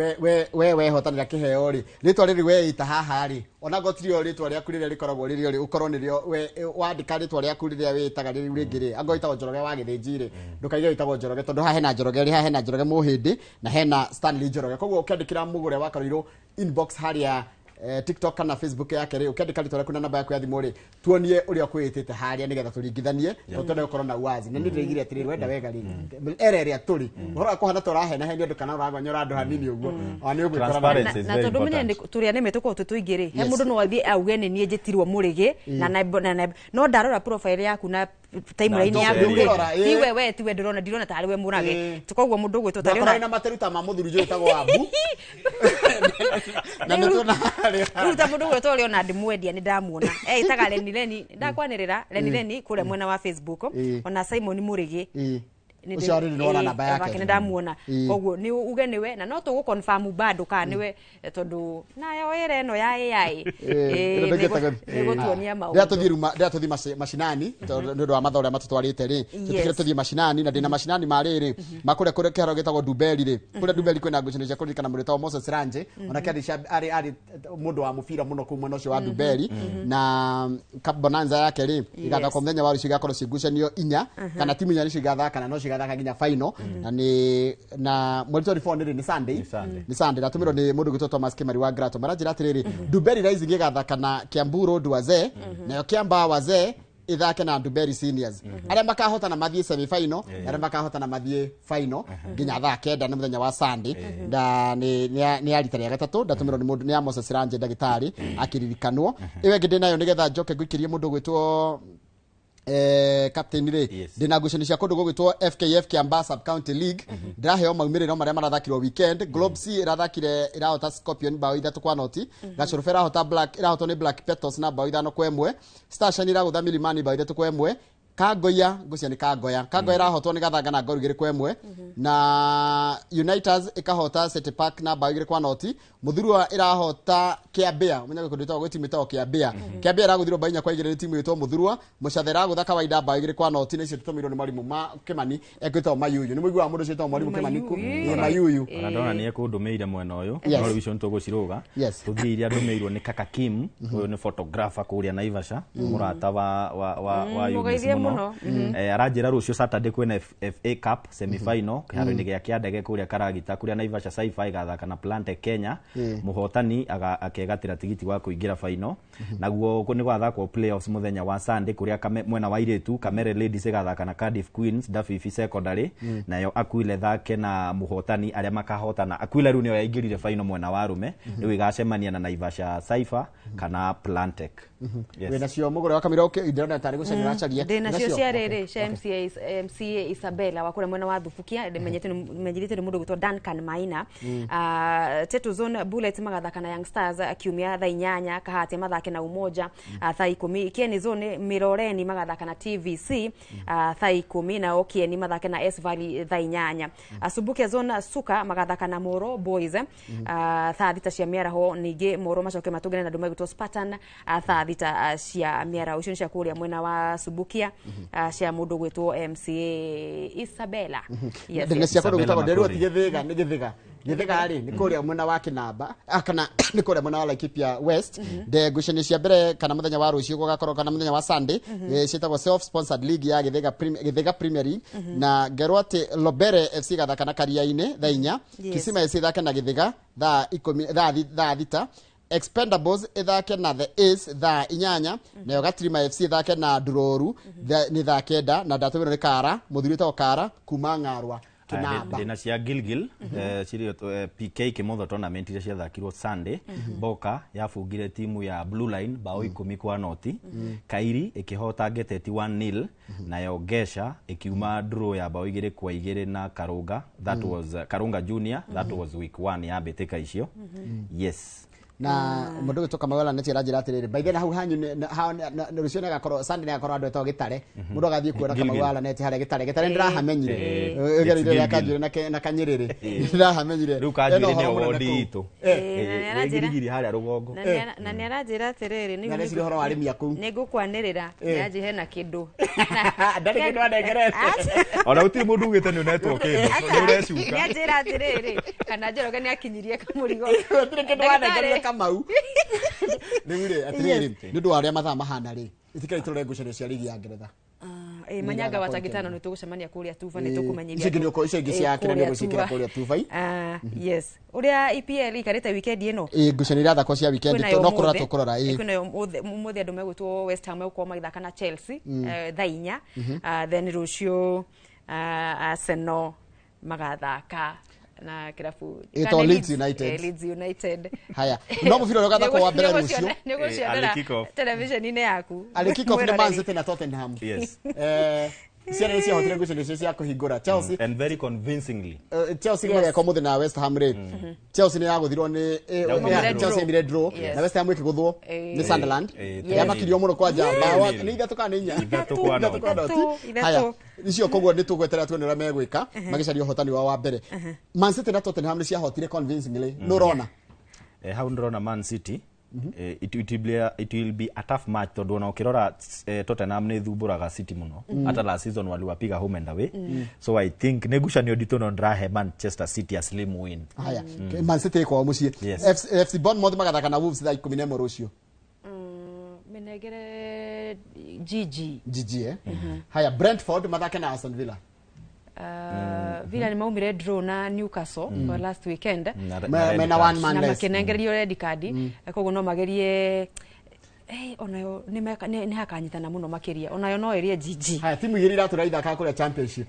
we wehotanĩra kĩheo rĩ, rĩtwa rĩrĩ weita haha rĩ, ona gotirio rĩtwa rĩaku rĩrĩa rĩkoragwo rĩrĩo rĩ, ũkorwo nĩrĩo we wandĩka rĩtwa rĩaku rĩrĩa wĩtaga rĩu rĩngĩ rĩ, angorwo wĩtagwo Njoroge wa Gĩthĩnji rĩ, ndũkaige wĩtagwo Njoroge tondũ haha hena Njoroge rĩ, haha hena Njoroge Mũhĩndĩ na hena Stanley Njoroge. Koguo ũkĩandĩkĩra Mũgũre wa Karũirũ inbox harĩa TikTok kana Facebook yake rĩ, ũkĩandĩka rĩtwa rĩaku na namba yaku ya thimũ rĩ, tuonie ũrĩa ũkwĩĩtĩte harĩa nĩgetha tũringithanie, tondũ twenda gũkorwo na uwazi. Na nĩ ndĩraigire atĩrĩrĩ, wenda wega rĩ, era ĩrĩa tũrĩ ũhoro wa kũhana ta ũrahenahenio andũ kana ũragonyora andũ hanini ũguo, ona nĩ ũgwĩkora. Na tondũ menye tũrĩa nĩme tũkorwo twĩ tũingĩ rĩ, he mũndũ no athiĩ auge nĩ niĩ njĩtirwo Mũrĩgĩ na no ndarora profile yaku na timeline yaku rĩ, tiwe we tiwe ndĩrona ndirona tarĩ we Mũrage, koguo mũndũ ũgwĩtwo tarĩ ona na materu ta ma mũthuri ũyũ wĩtagwo Wabu na nĩ tuona rĩu ta mũndũ ũgwĩtwo ũrĩa ona ndĩmwendia nĩ ndamuona ĩtaga Leni Leni, ndakwanĩrĩra Leni Leni kũrĩa mwena wa Facebook, ona Simon Mũrĩgĩ ũcio already nĩwona namba yake nĩ ndamuona, koguo nĩ uge nĩwe na no tũgũ confirm bado kana nĩwe tondũ nayo ĩra ĩno ya AI ĩgũtuonia maũndũ. Rĩrĩa tũthiĩ macinani tondũ nĩ ũndũ wa mathaa ũrĩa matũtwarĩte rĩ, tũtigire tũthiĩ macinani na ndĩna macinani ma rĩrĩ ma kũrĩa kũrĩa kĩharo gĩtagwo Dumberi rĩ, kũrĩa Dumberi kwĩna ngucanio cia kũririkana mũndũ wĩtagwo Moses Ranje, onake arĩ mũndũ wa mũbira mũno kũu mwena ũcio wa Dumberi, na Cup Bonanza yake rĩ ĩgathakwo mũthenya wa rũciũ, igakorwo ciĩ ngucanio inya kana timu inya nĩcio igathaka na no cigathaka nginya final, na nĩ na mweri 24 nĩ Sunday, nĩ Sunday natũmĩrwo nĩ mũndũ gwĩtwo Thomas Kimari wa Grato maranjĩra atĩrĩrĩ, Dumberi Rising ĩgathaka na Kiambu Road Wazee, nayo Kiambaa Wazee ithake na Dumberi Seniors, arĩa makahotana mathiĩ semi final, arĩa makahotana mathiĩ final nginya thaa 9 nĩ mũthenya wa Sunday, na nĩ ya rita rĩa gatatũ ndatũmĩrwo nĩ mũndũ nĩ Amos Siranje ndagĩtarĩ akĩririkanwo. Ĩyo ĩngĩ ndĩnayo nĩgetha njoke ngũikĩrie mũndũ gwĩtwo captain rĩ, ndĩna ngucanio cia kũndũ gũgwĩtwo FKF Kiambaa Sub County League, ndĩraheo maumĩrĩro marĩa marathakirwo weekend. Globe C ĩrathakire ĩrahota Scorpion bao 3-0, Gacũrũbe ĩrahota Black ĩrahotwo nĩ Black Petals na bao 5-1, Station ĩragũtha Milimani bao 3-1, Kangoya ngucia nĩ Kangoya, Kangoya ĩrahotwo nĩ Gathanga na ngolu 2-1, na Uniters ĩkahota City Park na bao 2-0, Muthurwa ĩrahota Kiambia, ũmenye kũndũ gwĩtagwo gwĩ timu ĩtagwo Kiambia, Kiambia ĩragũthirwo bao 4-2 nĩ timu ĩtagwo Muthurwa, Mũcatha ĩragũtha Kawaida bao 2-0, na icio tũtũmĩirwo nĩ mwarimũ ma Kimani ekwĩtagwo Mayuyu, nĩ mũiguaga mũndũ ũcio wĩtagwo mwarimũ Kimani Mayuyu, ona ndona nĩ ekũndũmĩire mwena ũyũ, no rĩu icio nĩtũgũcirũga tũthiĩ iria ndũmĩirwo nĩ Kaka Kim, ũyũ nĩ photographer kũrĩa Naivasha, mũrata wa Eunice mũno, aranjĩra rũciũ Saturday kwĩna FA Cup semi final kĩharo-inĩ gĩa Kĩandege kũrĩa Karagita, kũrĩa Naivasha Sci-Fi ĩgathaka na Plante Kenya, mũhotani akegatĩra tigiti wa kũingĩra final, naguo nĩ gwathakwo playoffs mũthenya wa Sunday kũrĩa mwena wa airĩtu Kamere Ladies ĩgathaka na Cardiff Queens Dafifi Secondary, nayo Aquile thake na mũhotani arĩa makahotana. Aquile rĩu nĩyo yaingĩrire final mwena wa arũme, rĩu ĩgacemania na Naivasha Cypher kana Plantec. Wĩna cio Mũgũre wa Kamira ndĩrona tarĩ gũcaria ũracaria. Ndĩna cio cia rĩrĩ cia MCA Isabella wa kũrĩa mwena wa Thubukia, menyerete nĩ mũndũ gwĩtwo Duncan Maina. Tetu Zone Bullets magathaka na Young Stars kiumia thaa 8, Kahati mathake na Umoja thaa 10, Kieni Zone Miroreni magathaka na TVC thaa 10, nao Kieni mathake na S Valley thaa 8. Subukia Zone Suka magathaka na Moro Boys thaa 6 cia mĩaraho, ningĩ Moro macoke matũngane na andũ megwĩtwo Spartan thaa 6 cia mĩaraho. Icio nĩ cia kũrĩa mwena wa Subukia cia mũndũ gwĩtwo MCA Isabella. Ndĩna cia kũndũ gwĩtagwo ndĩrwo ti Gĩthĩga, nĩ Gĩthĩga, Gĩthĩga rĩ nĩ kũrĩa mwena wa Kĩnamba kana nĩ kũrĩa mwena wa Laikipia West. Nde ngucanio cia mbere kana mũthenya wa rũciũ gũgakorwo kana mũthenya wa Sunday ciĩtagwo self sponsored league ya Gĩthĩga Premier League, na ngerwo atĩ Lobere FC gathaka na Kariainĩ thaa 4, Kisima FC thake na Gĩthĩga thaa 10 thaa 6, Expendables ithake na The Ace thaa 8, nayo Gatirima FC ithake na Nduroru nĩ thaa 9, na ndatũmĩrwo nĩ Kara mũthuri wĩtagwo Kara kuma Ng'arwa Kĩnamba. Ndĩna cia Gilgil cirio PK Kimotho tournament iria ciathakirwo Sunday, Boka yabungire timu ya Blue Line bao 10-0, Kairi ĩkĩhota Ngeteti 1-0, nayo Gesha ĩkiuma draw ya bao 2-2 na Karunga, that was Karunga Junior, that was week 1 ya mbĩtĩka icio. Yes. Na mundu gwitwo Kamau Lanet aranjĩra atĩrĩrĩ, by the way hau hanyu rũciũ nĩagakorwo Sunday nĩagakorwo andũ etagwo Gĩtare. Mũndũ agathiĩ kuona Kamau Lanet harĩa Gĩtare. Gĩtare nĩndĩrahamenyire. Ĩgereire ya Kanjuĩrĩ na Kanyĩrĩrĩ. Nĩndĩrahamenyire. Rĩu Kanjuĩrĩ nĩyo wondi itũ. Ĩ Girigiri harĩa rũgongo. Na nĩ aranjĩra atĩrĩrĩ, Na nĩciria ũhoro wa arĩmi a kũu. Nĩngũkwanĩrĩra nĩanjĩ hena kĩndũ. Ndarĩ kĩndũ anengerete. Ona gũtirĩ mũndũ ugĩte nĩ ũnetwo kĩndũ. Nĩ ũrecuka. Nĩanjĩra atĩrĩrĩ, kana Njoroge nĩakinyirie kamũrigo. Gũtirĩ kĩndũ wanengerire Kamau. Rĩu rĩ, atĩrĩrĩ, nĩ ũndũ wa ũrĩa mathaa mahana rĩ, ĩtĩkĩra tũrore ngucanio cia rigi ya Ngeretha. Manyanga wa Tangitano nĩ tũgũcemania kũrĩa Tuva, nĩ tũkũmenyithia. Icio ingĩ icio ingĩ cia kĩrĩa nĩ ũgũciĩkĩra kũrĩa Tuva. Yes. Ũrĩa EPL ikarĩte weekend ĩno. Ĩ ngucanio irathakwo cia weekend no kũrora tũkũrora. Kwĩnayo ũmũthĩ andũ megwĩtwo West Ham megũkorwo magĩthaka na Chelsea thaa 4. Then rũciũ Arsenal magathaka na kirabu ito Leeds United. Leeds United. Haya, no mũbira ũrĩa ũgathakwo wa mbere rũciũ nĩũgũcionera television-inĩ yaku. Ali kick off nĩ Man City na Tottenham. Yes. Ciana nĩ ciahotire ngucanio icio cia kũhingũra Chelsea and very convincingly. Chelsea mageka ũmũthĩ na West Ham rĩ. Chelsea nĩ yagũthirwo nĩ Chelsea ĩmire draw na West Ham ĩkĩgũthwo nĩ Sunderland. Yamakirio mũno kwanja bao nĩ 3 kana 4. 3 kwa 0. Haya, icio koguo nĩ tũgweterera tuone ũrĩa megwĩka magĩcaria ũhotani wao wa mbere. Man City na Tottenham nĩ ciahotire convincingly. Nĩ ũrona? Hau ndĩrona Man City. It will be a tough match tondu ona ukirora Tottenham ni thumburaga City muno. Hata last season waliwapiga home and away. So I think nĩ ngucanio nditũ no ndĩrahe Manchester City a slim win. Haya, Man City kwao mũciĩ. FC Bournemouth magathaka na Wolves thaa 11 rũciũ. Menegere GG. GG Haya, Brentford mathake na Aston Villa. Villa ni maumire draw na Newcastle last weekend. Mena one man less. Na makinengerio red card. Koguo no magerie onayo ni hakanyitana muno makiria. Onayo no irie GG. Haya, timu igĩrĩ iratũra ithaka kũrĩa Championship.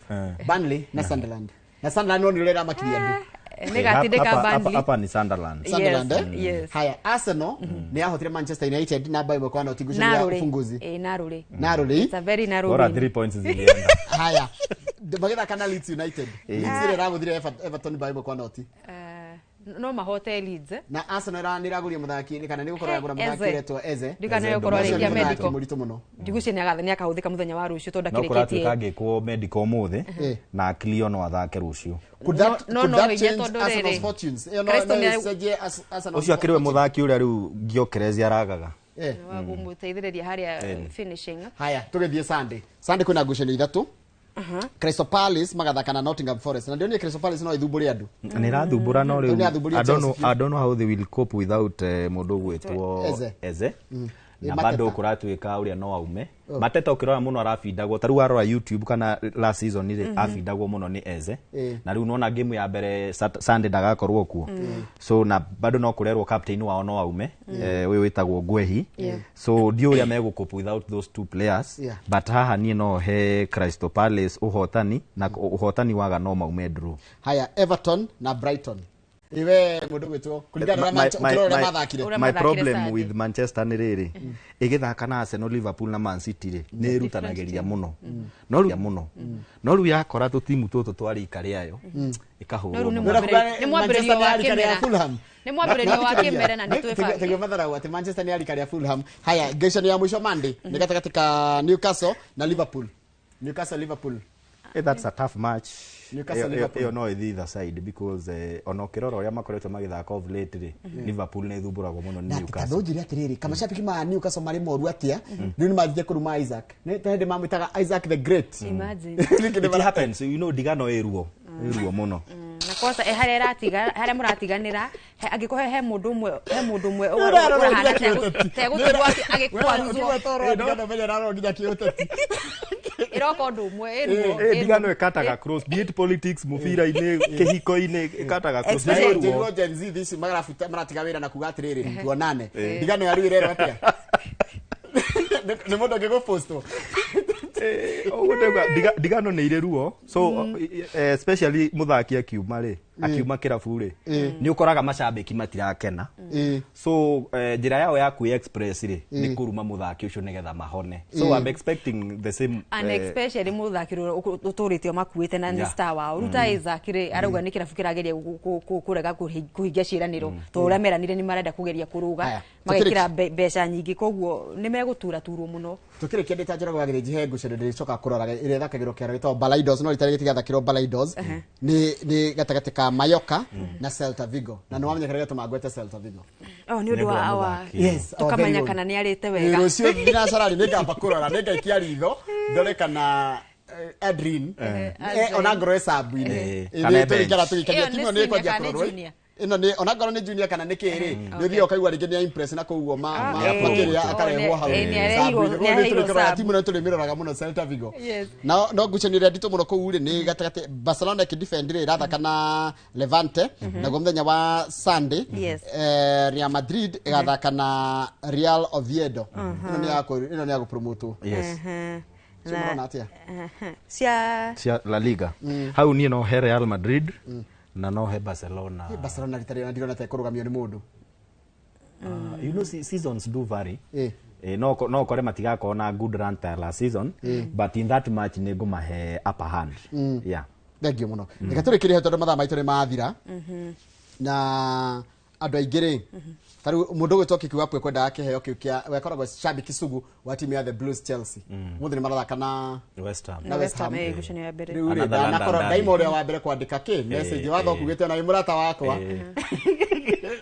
Burnley na Sunderland. Na Sunderland no nĩ makiria andũ. Nĩgatindĩka Burnley. Hapa ni Sunderland. Sunderland. Yes. Haya, Arsenal nĩ yahotire Manchester United na bao 1-0 ngucanio ya ufunguzi. Narrowly. Narrowly. It's a very narrow win. Bora win. 3 points zilienda. Haya, magĩthaka na Leeds United. Leeds ĩrĩa ĩragũthire Everton bao 1-0. No mahote Leeds. Na Arsenal nĩ ĩragũria mũthaki kana nĩ gũkorwo yagũra mũthaki ũretwo Eze. Ndikana gũkorwo rĩngĩ medical. Mũritũ mũno. Ndigucie nĩ akahũthĩka mũthenya wa rũciũ tondũ No ndakĩrĩkĩtie. kũratuĩka angĩkwo medical ũmũthĩ na Clio no athake rũciũ. Could that change Arsenal's fortunes? Ĩyo no ĩcenjie Arsenal's. Ũcio akĩrĩ we mũthaki ũrĩa rĩu Gyökeres aragaga. Wa kũmũteithĩrĩria harĩa finishing. Haya, tũgĩthiĩ Sunday. Sunday kwĩna ngucanio ithatũ. Crystal Palace magathaka na Nottingham Forest. Na ndionire Crystal Palace no ithumbũre andũ. Nĩ ĩrathumbũra no rĩu I don't know how they will cope without mũndũ ũgwĩtwo Eze. Na bado kũratuĩka ũrĩa no aume. Mateta ũkĩrora mũno arabindagwo ta rĩu warora YouTube kana last season rĩ abindagwo mũno nĩ Eze. Na rĩu nona game ya mbere Sunday ndagakorwo kuo. So na bado no kũrerwo captain wao no aume ũyũ wĩtagwo Gwehi. So ndiũ ũrĩa megũcope without those two players. But haha niĩ no he Crystal Palace ũhotani na ũhotani waga no maume draw. Haya, Everton na Brighton. Iwe mundu gwitwo kulingana na ũrĩa mathakire. My problem with Manchester nĩ rĩrĩ ĩgĩthaka na Arsenal, Liverpool na Man City rĩ nĩ ĩrutanagĩria mũno. No rĩu mũno. No rĩu yakora tũtimu tũtũ twa rika rĩayo ĩkahũrwo. Nĩ mwambĩrĩrio wa kĩmera. Nĩ mwambĩrĩrio wa kĩmera na nĩ twĩbange. Tegeo matharau atĩ Manchester nĩ rika rĩa Fulham. Haya, ngucanio ya mũico Monday nĩ gatagatĩ ka Newcastle na Liverpool. Newcastle Liverpool. That's a tough match. Newcastle Liverpool. Ĩyo no ĩthiĩ either side because ona ũkĩrora ũrĩa makoretwo magĩthaka of late rĩ Liverpool nĩ ĩthumbũragwo mũno nĩ Newcastle. Na njĩre atĩrĩrĩ, kamashabiki ma Newcastle marĩ moru atĩa rĩu nĩ mathiĩte kũruma Isaac. Nĩ ta hĩndĩ mamwĩtaga Isaac the Great. Imagine. It happens, you know, ndigano ĩ ruo. Ĩ ruo mũno. Na kwanza harĩa ĩratiga, harĩa mũratiganĩra, angĩkorwo he mũndũ ũmwe ũrahana tegũtũrwo agĩkwaruzwo. Ĩroka ũndũ ũmwe ĩ ruo. Ndigano ĩkataga cross, be it politics, mũbira-inĩ, kĩhiko-inĩ, ĩkataga cross. Especially Gen Z this maratiga wĩra na kuga atĩrĩrĩ, tuonane. Ndigano ya rĩu ĩrerwo atĩa? Nĩ mũndũ angĩgũpostwo. Ndigano nĩ irĩ ruo. So especially mũthaki akiuma rĩ Akiuma kĩrabu rĩ, nĩ ũkoraga macambĩki matirakena. So njĩra yao ya kwĩ express rĩ, nĩ kũruma mũthaki ũcio nĩgetha mahone. So I'm expecting the same. And especially muthaki ũtũrĩte makuĩte na nĩ star wao rĩu ta Isaac rĩ, arauga nĩ kĩrabu kĩrageria kũrega kũhingia ciĩranĩro to ũrĩa meranire, nĩ marenda kũgeria kũrũga Haya, magekĩra mbeca nyingĩ, koguo nĩ megũturaturwo mũno. Tukĩrĩkia, ndĩ ta Njoroge wa Gĩthĩnji, he ngucanio ndĩrĩcoka kũrora ĩrĩa ĩthakagĩrwo kĩharo gĩtagwo Balaidos, no rita rĩrĩ gĩtigathakĩrwo Balaidos, nĩ gatagatĩ ka Mallorca na Celta Vigo, na nĩ wamenya kĩrĩa gĩatũma ngwete Celta Vigo? Oh, nĩ ũndũ wa Yes, our very tũkamenya own. kana nĩ arĩte wega. Rũciũ thinacarari nĩ ngamba kũrora, nĩ ngaikia ritho ndore kana Adrin ona ngorwo ĩ sabu-inĩ. Kana bench. Tũgĩikara tũgĩikagia Ĩyo timu nĩ ĩyo nĩ ĩkwanjia senior kana nĩ kũrorwo. junior? Ĩno nĩ ona ngorwo nĩ junior kana nĩ kĩrĩ, nĩ ũthiaga ũkaigua rĩngĩ nĩ impress na koguo makĩrĩa akarehwo hau Nĩ areheirwo- sabu-inĩ. nĩ areheirwo Koguo nĩ tũrĩkĩroraga sabu. timu ĩno, tũrĩmĩroraga mũno Celta Vigo. Yes. No no ngucanio ĩrĩa nditũ mũno kũu rĩ, nĩ gatagatĩ Barcelona ĩkĩdefend rĩ, ĩrathaka na Levante, naguo mũthenya wa Sunday Real Madrid ĩgathaka na Real Oviedo. Ĩno nĩ ya ĩno nĩ ya gũpromotwo. Yes. So mũrona atĩa? Cia Cia La Liga hau niĩ no he Real Madrid na no he Barcelona. Barcelona rita rĩrĩ ndirona ta ĩkũrũgamio nĩ mũndũ. You know, seasons do vary. No kore matigakorwo na good run ta last season, but in that match nĩ ngũmahe upper hand. Yeah. Thank you mũno. Reke tũrĩkĩrie hau tondũ mathaa maitũ nĩ mathira, na andũ aingĩ rĩ, ta rĩu mũndũ ũgwĩtwo Kiki Wapwe kwendaga kĩheo kĩu kĩa we akoragwo shabiki sugu wa timu ya the Blues Chelsea. Mũthĩ nĩ marathaka na West Ham. na West Ham. Ngucanio ya mbere. Rĩu rĩ, Another London ndanakorwo derby. ndaima ũrĩa wa mbere kwandĩka kĩ message watho kugĩte ona wĩ mũrata wakwa.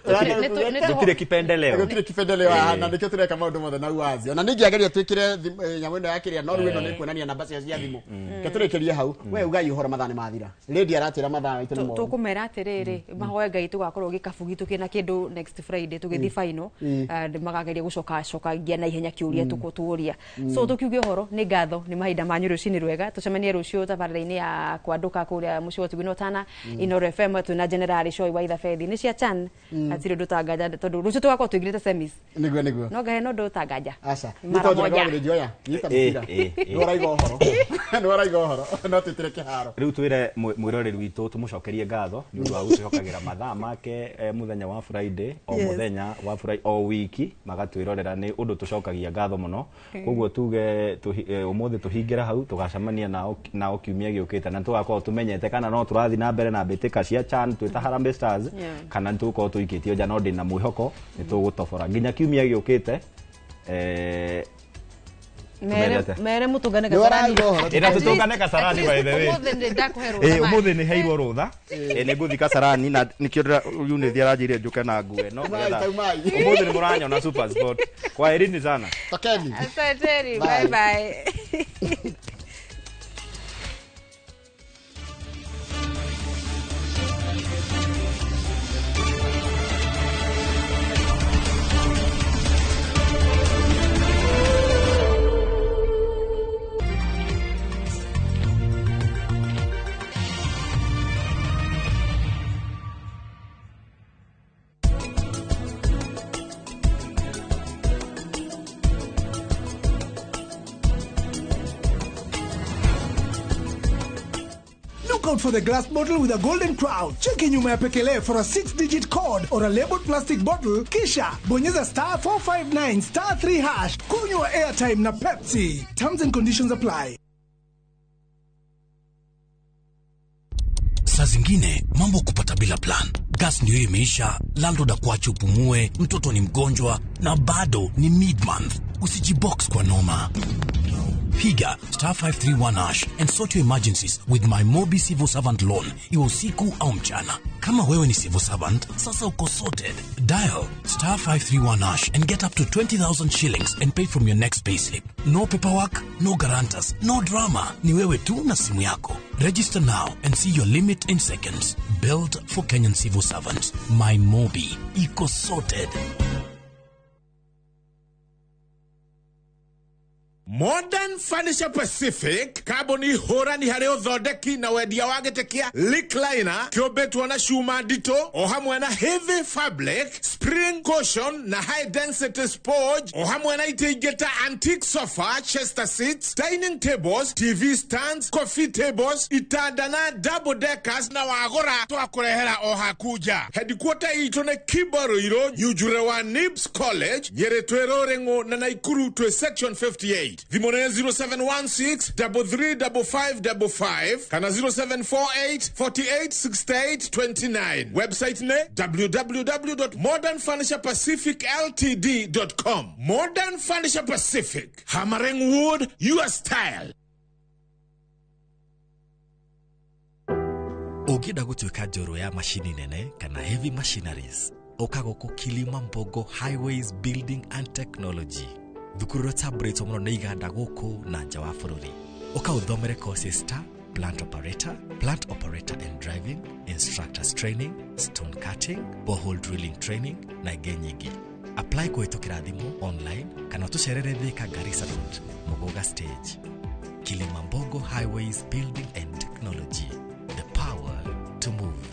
Gũtirĩ kipendeleo. Gũtirĩ kipendeleo haha, na nĩkĩo tũreka maũndũ mothe na uwazi. Ona ningĩageria twĩkĩre nyamũ ĩno ya kĩrĩa, no rĩu ĩno nĩ kuonania namba cio cia thimũ. Reke tũrĩkĩrie hau. We ugai ũhoro, mathaa nĩ mathira. Lady aratwĩra mathaa maitũ nĩ moru. Tũkũmera atĩrĩrĩ, mahoe Ngai tũgakorwo gĩkabu gitũ kĩna kĩndũ next Friday tũgĩthiĩ final. Magageria gũcoka cokagia na ihenya kĩũria tũkũtũria. So tũkiuge ũhoro nĩ ngatho nĩ mahinda manyu, rũcinĩ rwega, tũcemanie rũciũ tabarĩra-inĩ ya kwandũka kũrĩa mũciĩ wa Tugino Tana Inoro FM twĩna General Choi wa Ithabethi nĩ cia Chan, hatirĩ ũndũ tanganja tondũ rũciũ tũgakorwo tũingĩrĩte semis. Nĩguo. No ngahe no ũndũ tanganja. Aca. Mara Nĩ tondũ moja. Njoroge nyita mũbira. Nĩ waraiga ũhoro. Nĩ waraiga ũhoro. No twĩtĩre kĩharo. Rĩu twĩre mwĩroreri witũ tũmũcokerie ngatho nĩ ũndũ wa gũtwĩhokagĩra mathaa make mũthenya wa Friday o mũthenya wa Friday o wiki magatwĩrorera, nĩ ũndũ tũcokagia ngatho mũno. Koguo tuge ũmũthĩ tũhingĩra hau, tũgacemania nao kiumia gĩũkĩte na tũgakorwo tũmenyete kana no tũrathiĩ na mbere na mbĩtĩka cia CHAN twĩ ta Harambee Stars kana nĩ tũgũkorwo tũikĩtio nja, no ndĩna mwĩhoko nĩ tũgũtobora nginya kiumia gĩũkĩte. Mere Tũmendete. mere mũtũngane Nĩ waraiga ũhoro. Ĩna tũtũngane Kasarani, by the way. Ũmũthĩ nĩ ndakũhe rũtha. Ũmũthĩ nĩ heirwo rũtha. Nĩ ngũthiĩ Kasarani na nĩkĩo Unity aranjĩrire njũke na nguo ĩno Taumai, nĩgetha- taumai. Ũmũthĩ nĩ mũranyona Super Sport. Kwaherini sana. Tokeni. Asanteni, Bye. bye bye. Look out for the glass bottle with a golden crown. Cheki nyuma ya pekele for a 6-digit code or a labeled plastic bottle. Kisha bonyeza star 459 star 3 hash. Kunywa airtime na Pepsi. Terms and conditions apply. Saa zingine mambo kupata bila plan. Gas ndio hiyo imeisha, landlord akuache upumue, mtoto ni mgonjwa na bado ni mid-month. Usijibox kwa noma. Piga star 531 hash and sort your emergencies with my Mobi Civil Servant Loan, iwe usiku au mchana. Kama wewe ni civil servant, sasa uko sorted. Dial star 531 hash and get up to 20,000 shillings and pay from your next payslip. No paperwork, no guarantors, no drama. Ni wewe tu na simu yako. Register now and see your limit in seconds. Built for Kenyan civil servants. My Mobi. Iko sorted. Modern Furniture Pacific, kambuni hũrani harĩ ũthondeki na wendia wa gĩtĩ kĩa recliner kĩũmbĩtwo na cuma nditũ o hamwe na heavy fabric, spring cushion na high density sponge o hamwe na itĩ ingĩ ta antique sofa, chester seats, dining tables, TV stands, coffee tables, itanda na double deckers, na wagũra twakũrehera o haku nja. Headquarter itũ nĩ Kibaruirũ, Nyunjure wa Nibs College, Nyĩrĩ twĩ Rũrĩng'ũ na Naikuru twĩ section 58. Thimũ nĩ 0716 335555 kana 0748 48 68 29. Website nĩ www.modernfurniturepacificltd.com. Modern Furniture Pacific, hammering wood your style. Ũngĩenda gũtuĩka njorua ya macini nene kana heavy machineries, ũka gũkũ Kilimambogo Highways Building and Technology, thukuru ũrĩa ũtambũrĩtwo mũno nĩ iganda gũkũ na nja wa bũrũri. Ũka ũthomere courses ta plant operator, plant operator and driving, instructors training, stone cutting, borehole drilling training na ingĩ nyingĩ. Apply kũhĩtũkĩra thimũ, online kana ũtũcerere Thika Garissa Road, Muguga stage. Kilimambogo Highways Building and Technology, the power to move.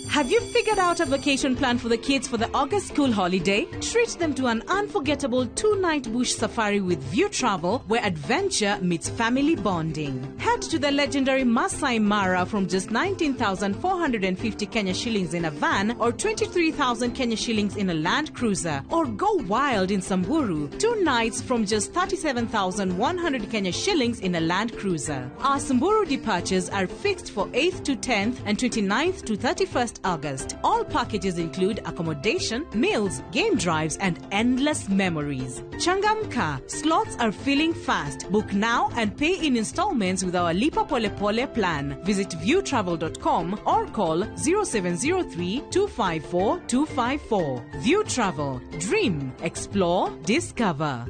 Have you figured out a vacation plan for the kids for the August school holiday? Treat them to an unforgettable 2-night bush safari with View Travel, where adventure meets family bonding. Head to the legendary Masai Mara from just 19,450 Kenya shillings in a van or 23,000 Kenya shillings in a Land Cruiser. Or go wild in Samburu, 2 nights from just 37,100 Kenya shillings in a Land Cruiser. Our Samburu departures are fixed for 8th to 10th and 29th to 31st August. All packages include accommodation, meals, game drives, and endless memories. Changamka, slots are filling fast. Book now and pay in installments with our Lipa Pole Pole plan. Visit viewtravel.com or call 0703 254 254. View Travel. Dream, explore, discover.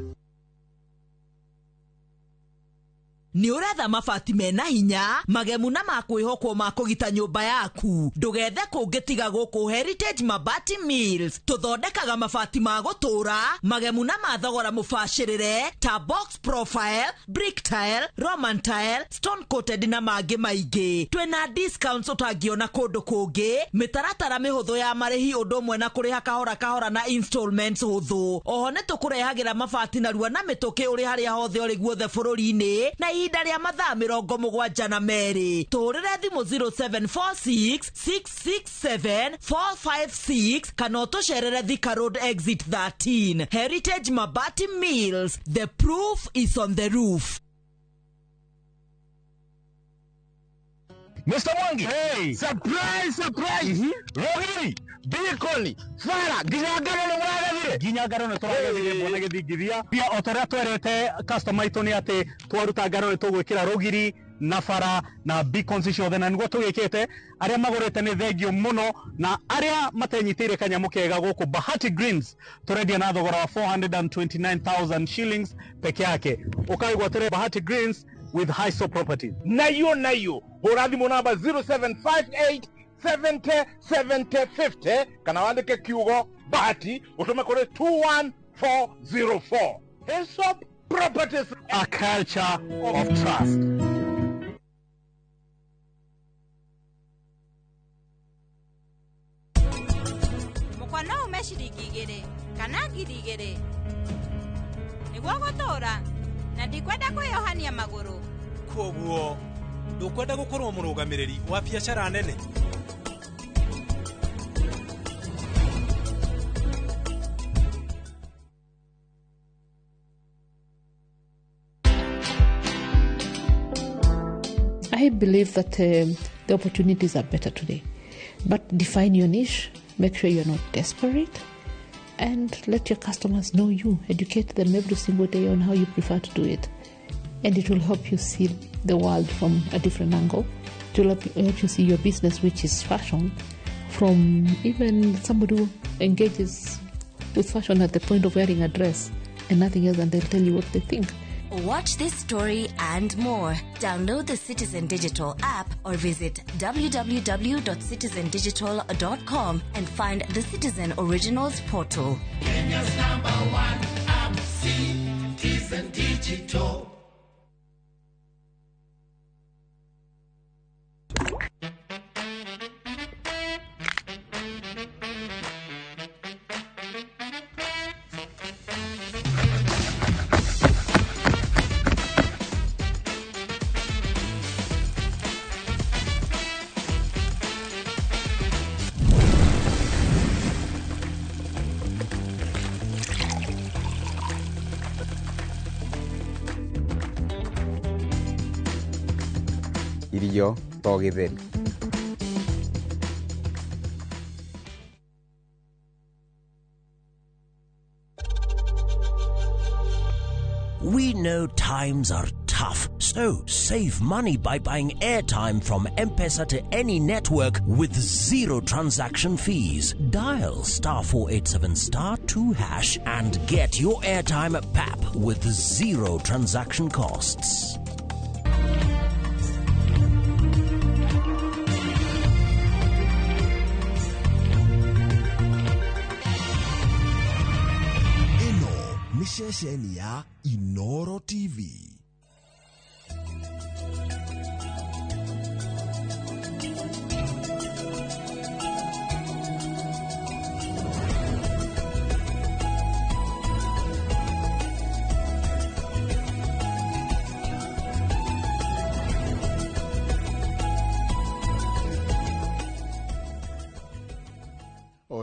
Nĩ ũretha mabati mena hinya, magemu na makwĩhokwo ma kũgita nyũmba yaku. Ndũgethe kũngĩ tiga gũkũ Heritage Mabati Mills. Tũthondekaga mabati ma gũtũũra, magemu na ma thogora mũbacĩrĩre ta box profile, brick tile, roman tile, stone coated na mangĩ maingĩ. Twĩna discounts ũtangĩona kũndũ kũngĩ, mĩtaratara mĩhũthũ ya marĩhi ũndũ ũmwe na kũrĩha kahora kahora na installments hũthũ. Oho nĩ tũkũrehagĩra mabati narua na mĩtũkĩ ũrĩ harĩa hothe ũrĩ guothe bũrũri-inĩ na ihinda rĩa mathaa 72. Tũhũrĩre thimũ 0746 667 456 kana ũtũcerere Thika Road exit 13. Heritage Mabati Mills, the proof is on the roof. Mr. Mwangi, hey. Surprise, surprise. Rogiri, Bikoni, Fara, nginya ngano nĩ mũragethire. Nginya ngano nĩ tũragethire bwana gĩthingithia. Pia o ta ũrĩa twerete customer aitũ nĩ atĩ twaruta ngano nĩ tũgwĩkĩra rũgiri na bara na beacons ciothe, na nĩguo tũgĩkĩte. Arĩa magũrĩte nĩ thengio mũno, na arĩa matenyitĩire kanyamũ kega gũkũ Bahati Greens tũrendia na thogora wa 429,000 shillings peke yake. Ũkaigwatĩre Bahati Greens with Hiso Properties. Nayo nayo hũra thimũ namba 0758 70 70 50 kana wandĩke kiugo Bahati ũtũme kũrĩ 21404. Hiso Properties, a culture of trust. Mũkwa no ume ciringi 2 kana 2,000 nĩguo gũtũũra, na ndikwenda kwĩyohania magũrũ. Kwoguo ndũkwenda gũkorwo mũrũgamĩrĩri wa biacara nene? I believe that the opportunities are better today. But define your niche, make sure you're not desperate, and let your customers know you. Educate them every single day on how you prefer to do it. And it will help you see the world from a different angle. It will help you see your business, which is fashion, from even somebody who engages with fashion at the point of wearing a dress and nothing else, and they'll tell you what they think. Watch this story and more. Download the Citizen Digital app or visit www.citizendigital.com and find the Citizen Originals portal. Kenya's number one app, Citizen Digital. Irio to gĩtheri. We know times are tough, so save money by buying airtime from M-Pesa to any network with zero transaction fees. Dial *487 *2# and get your airtime at PAP with zero transaction costs. Ceceni ya Inoro TV.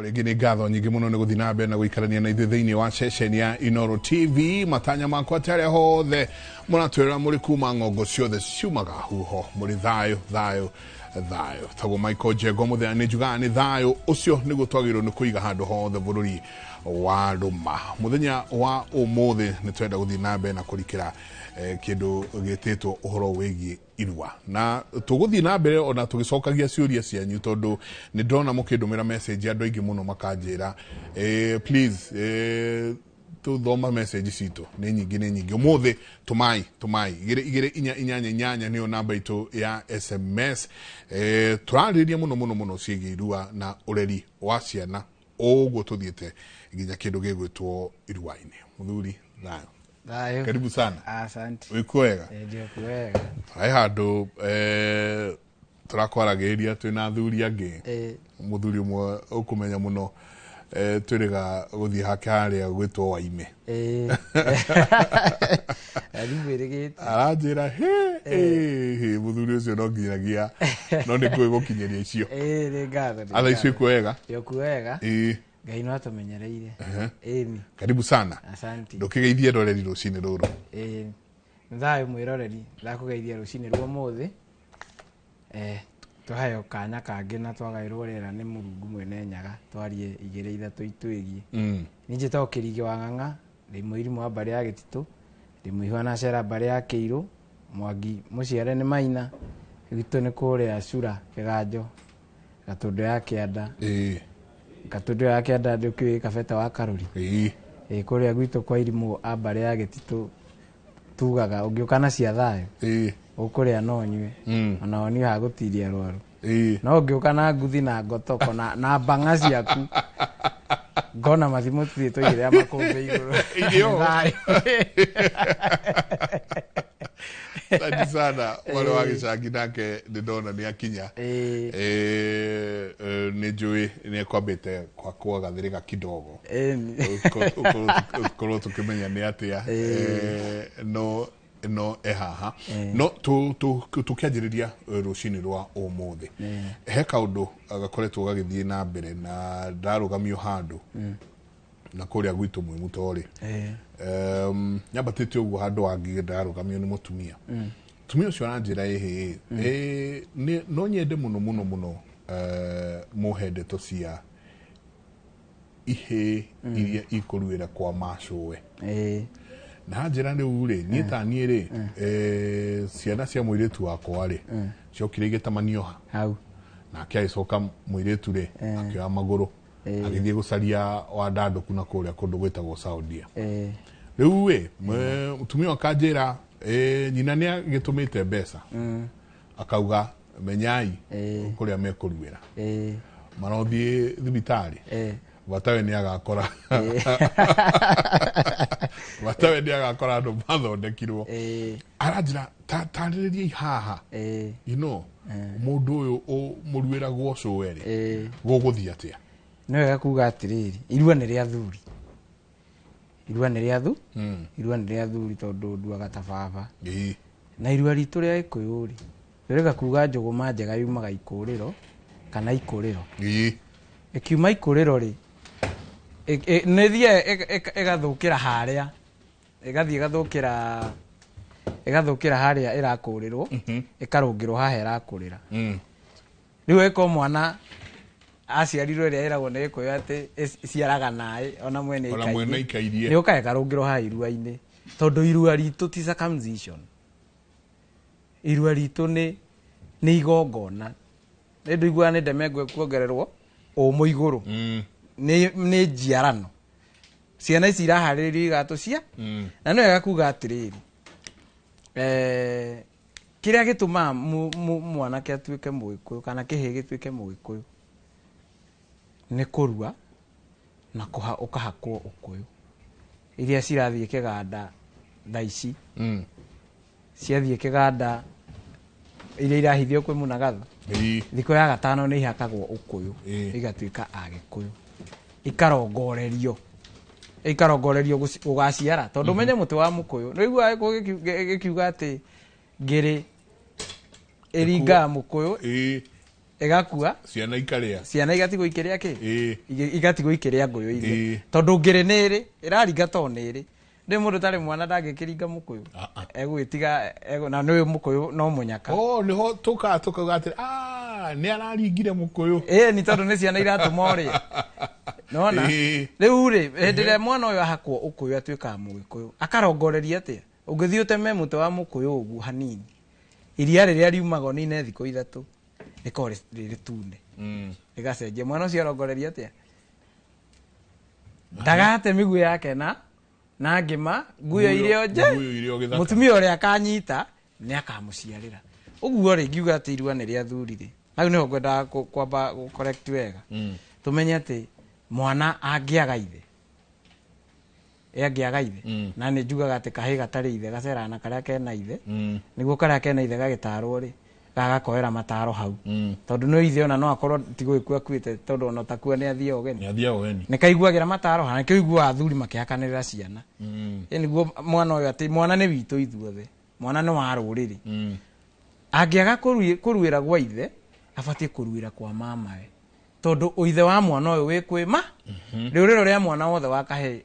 Rĩngĩ nĩ ngatho nyingĩ mũno nĩ gũthiĩ na mbere na gũikarania na ithuĩ thĩinĩ wa ceceni ya Inoro TV. Matanya makwa atĩ arĩa hothe mũratwĩrora mũrĩ kuma ng'ongo ciothe ciumaga huho mũrĩ thayũ thayũ thayũ. Tagwo Michael Njengo mũthenya nĩ njugaga nĩ thayũ ũcio nĩguo twagĩrĩirwo nĩ kũiga handũ hothe bũrũri wa rũma. Mũthenya wa ũmũthĩ nĩ twenda gũthiĩ na mbere na kũrikĩra kĩndũ gĩtĩtwo ũhoro wĩgiĩ irua na tũgũthiĩ na mbere ona tũgĩcokagia ciũria cianyu tondũ nĩ ndona mũkĩndũmĩra message andũ aingĩ mũno makanjĩra please tũthoma message citũ nĩ nyingĩ nĩ nyingĩ ũmũthĩ tũmai tũmai 2 2 4 8 8 nĩyo namba itũ ya SMS. Tũrarĩrĩria mũno mũno mũno ciĩgiĩ irua na ũreri wa ciana ũguo tũthiĩte nginya kĩndũ gĩgwĩtwo irua-inĩ. Mũthuri thayũ. Thayo. Karibu sana. Asante. Wĩkuo wega? Ndio kuwega. Hai handũ tũrakwaragĩrĩria twĩna athuri angĩ. Mũthuri ũmwe ũkũmenya mũno twĩrĩga gũthiĩ hake harĩa gwĩtwo Waime. Aranjĩra hĩ mũthuri ũcio no nginyagia no nĩ ngũĩ gũkinyĩria icio. Nĩ ngatho. Atha icio ikuo wega? Ndio kuwega. Ngai no atũmenyereire. Ĩni. Karibu sana. Asante. Ndũkĩgeithie roreri rũcinĩ rũrũ. Nĩ thayũ mwĩroreri, ndakũgeithia rũcinĩ rwa ũmũthĩ. Tũheo kanya kangĩ na twagaĩrwo rĩera nĩ Mũrungu mwene Nyaga twarie igĩrĩ ithatũ itwĩgiĩ. Niĩ njĩtagwo Kĩrigĩ wa Ng'ang'a, ndĩ mũirimũ wa mbarĩ ya Gĩtitũ, ndĩ mũihwa na cera mbarĩ ya Kĩirũ, Mwangi mũciare nĩ Maina, gwitũ nĩ kũrĩa Cura Kĩganjo, Gatũndũ ya Kĩanda. Gatũndũ ya Kĩanda ndũkĩũĩ Kabete wa Karũri. Kũrĩa gwitũ kwa irimũ a mbarĩ ya Gĩtitũ tugaga ũngĩũka na cia thayũ ũkũrĩa no ũnyue ona woniĩ hagũtiria rwaru. No ũngĩũka na nguthi na ngotoko na mbang'a ciaku ngona mathimũ tũthiĩ tũigĩrĩra makũmbĩ igũrũ. Irio. Asante sana mwana wa gĩcagi nake nĩ ndona nĩ akinya. Nĩ njũĩ nĩ ekwambĩte gwakwo gathĩrĩga kidogo ũkorwo tũkĩmenya nĩ atĩa no no ehaha no tũkĩanjĩrĩria rũcinĩ rwa ũmũthĩ he kaũndũ gakoretwo gagĩthiĩ na mbere na ndarũgamio handũ na kũrĩa gwitũ mwĩ mũtorĩ nyambatĩte ũguo handũ hangĩ ndarũgamio nĩ mũtumia. Mũtumia ũcio aranjĩra ĩhĩ no nyende mũno mũno mũno mũhe ndeto cia ihĩ iria ikũruĩra kwa macũwe. Na njĩra rĩu rĩ niĩ ta niĩ rĩ ciana cia mũirĩtu wakwa rĩ ciokire igĩtamanio hau nake agĩcoka mũirĩtu rĩ akĩoya magũrũ agĩthiĩ gũcaria wandandũku na kũrĩa kũndũ gwĩtagwo Saudia. Rĩu ĩ mũtumia akanjĩra nyina nĩ agĩtũmĩte mbeca, akauga menyai kũrĩa mekũruĩra, marothiĩ thibitarĩ, batawe nĩ agakora, batawe nĩ agakora andũ mathondekirwo. Aranjĩra tarĩrĩriai haha, you know, mũndũ ũyũ mũruĩragwo cũwe rĩ, gũgũthiĩ atĩa? Nĩ wega kuga atĩrĩrĩ, irua nĩ rĩa thuri, irua nĩ rĩa thu irua nĩ rĩa thuri, tondũ nduaga ta baba. Na irua ritũ rĩa Gĩkũyũ rĩ, rĩrega kuga njũgũma njega yumaga ikũrĩro kana ikũrĩro. Ĩkiuma ikũrĩro rĩ, nĩ ĩthiaga ĩgathũkĩra harĩa, ĩgathiĩ ĩgathũkĩra harĩa ĩrakũrĩrwo, ĩkarũngĩrwo haha ĩrakũrĩra. Rĩu ĩko mwana aciarirwo ĩrĩa ĩragwo nĩ Gĩkũyũ atĩ ĩciaraga naĩ ona mwene ikairie, nĩ ũkaga ĩkarũngĩrwo haha irua-inĩ, tondũ irua ritũ ti circumcision, irua ritũ nĩ igongona. Nĩ ndũiguaga nĩ ndemengwe kuongererwo ũmũ igũrũ, nĩ njiarano, ciana ici iraharĩrĩrio igatũcia. Na nĩ wega kuga atĩrĩrĩ, kĩrĩa gĩtũmaga mwanake atuĩke Mũgĩkũyũ kana kĩhĩĩ gĩtuĩke Mũgĩkũyũ nĩ kũrua na ũkahakwo ũkũyũ. Iria cirathiĩ kĩganda thaa ici, ciathiĩ kĩganda iria irahithio kwĩ Mũnagatha, thikũ ya gatano nĩ ihakagwo ũkũyũ, igatuĩka Agĩkũyũ, ikarongorerio gũgaciara, tondũ menye mũtĩ wa mũkũyũ nĩ ũiguaga gĩkiuga atĩ ngĩrĩ ĩringaga mũkũyũ ĩgakua, ciana ikarĩa, ciana igatigwo ikĩrĩa kĩ, igatigwo ikĩrĩa ngũyũ iria, tondũ ngĩrĩ nĩ ĩrĩ ĩraringa to nĩ ĩrĩ. Ndĩ mũndũ ũtarĩ mwana ndangĩkĩringa mũkũyũ, egũgĩtiga, na nĩ mũkũyũ no mũnyaka. Nĩho tũkaga tũkauga atĩ nĩ araringire mũkũyũ. Nĩ tondũ nĩ ciana iratũma ũrĩa. Nona rĩu rĩ, hĩndĩ ĩrĩa mwana ũyũ ahakwo ũkũyũ atuĩkaga Mũgĩkũyũ, akarongoreria atĩa? Ũngĩthiĩ ũteme mũtĩ wa mũkũyũ ũguo hanini, iria rĩrĩa riumaga ũnine thikũ 3 rĩkorwo rĩ rĩtune, rĩgacenjia. Mwana ũcio arongoreria atĩa? Ndagate mĩguĩ yake na ngĩma nguyo irio nje, mũtumia ũrĩa akanyita nĩ akamũciarĩra. Ũguo rĩ, ngiuga atĩ irua nĩ rĩa thuri rĩ, hau nĩho ngwendaga kwamba gũ-correct wega, tũmenye atĩ mwana angĩaga ithe, na nĩ njugaga atĩ kahĩĩ gatarĩ ithe gaceraga na karĩa kena ithe, nĩguo karĩa kena ithe gagĩtarwo rĩ, gagakoera mataro hau, tondũ nĩ ithe ona no akorwo ti gũgĩkua akuĩte, tondũ ona ũtakua nĩ athiĩ ũgeni, nĩ kaiguagĩra mataro hau, nĩkĩo ũiguaga athuri makĩhakanĩrĩra ciana. Nĩguo mwana ũyũ atĩ mwana nĩ witũ ithuothe, mwana nĩ wa rũrĩrĩ. Angĩaga kũruĩra gwa ithe, abatiĩ kũruĩra kwa mamawe, tondũ ũithe wa mwana ũyũ wĩ kwĩ ma rĩũrĩro rĩa mwana wothe wa kahĩĩ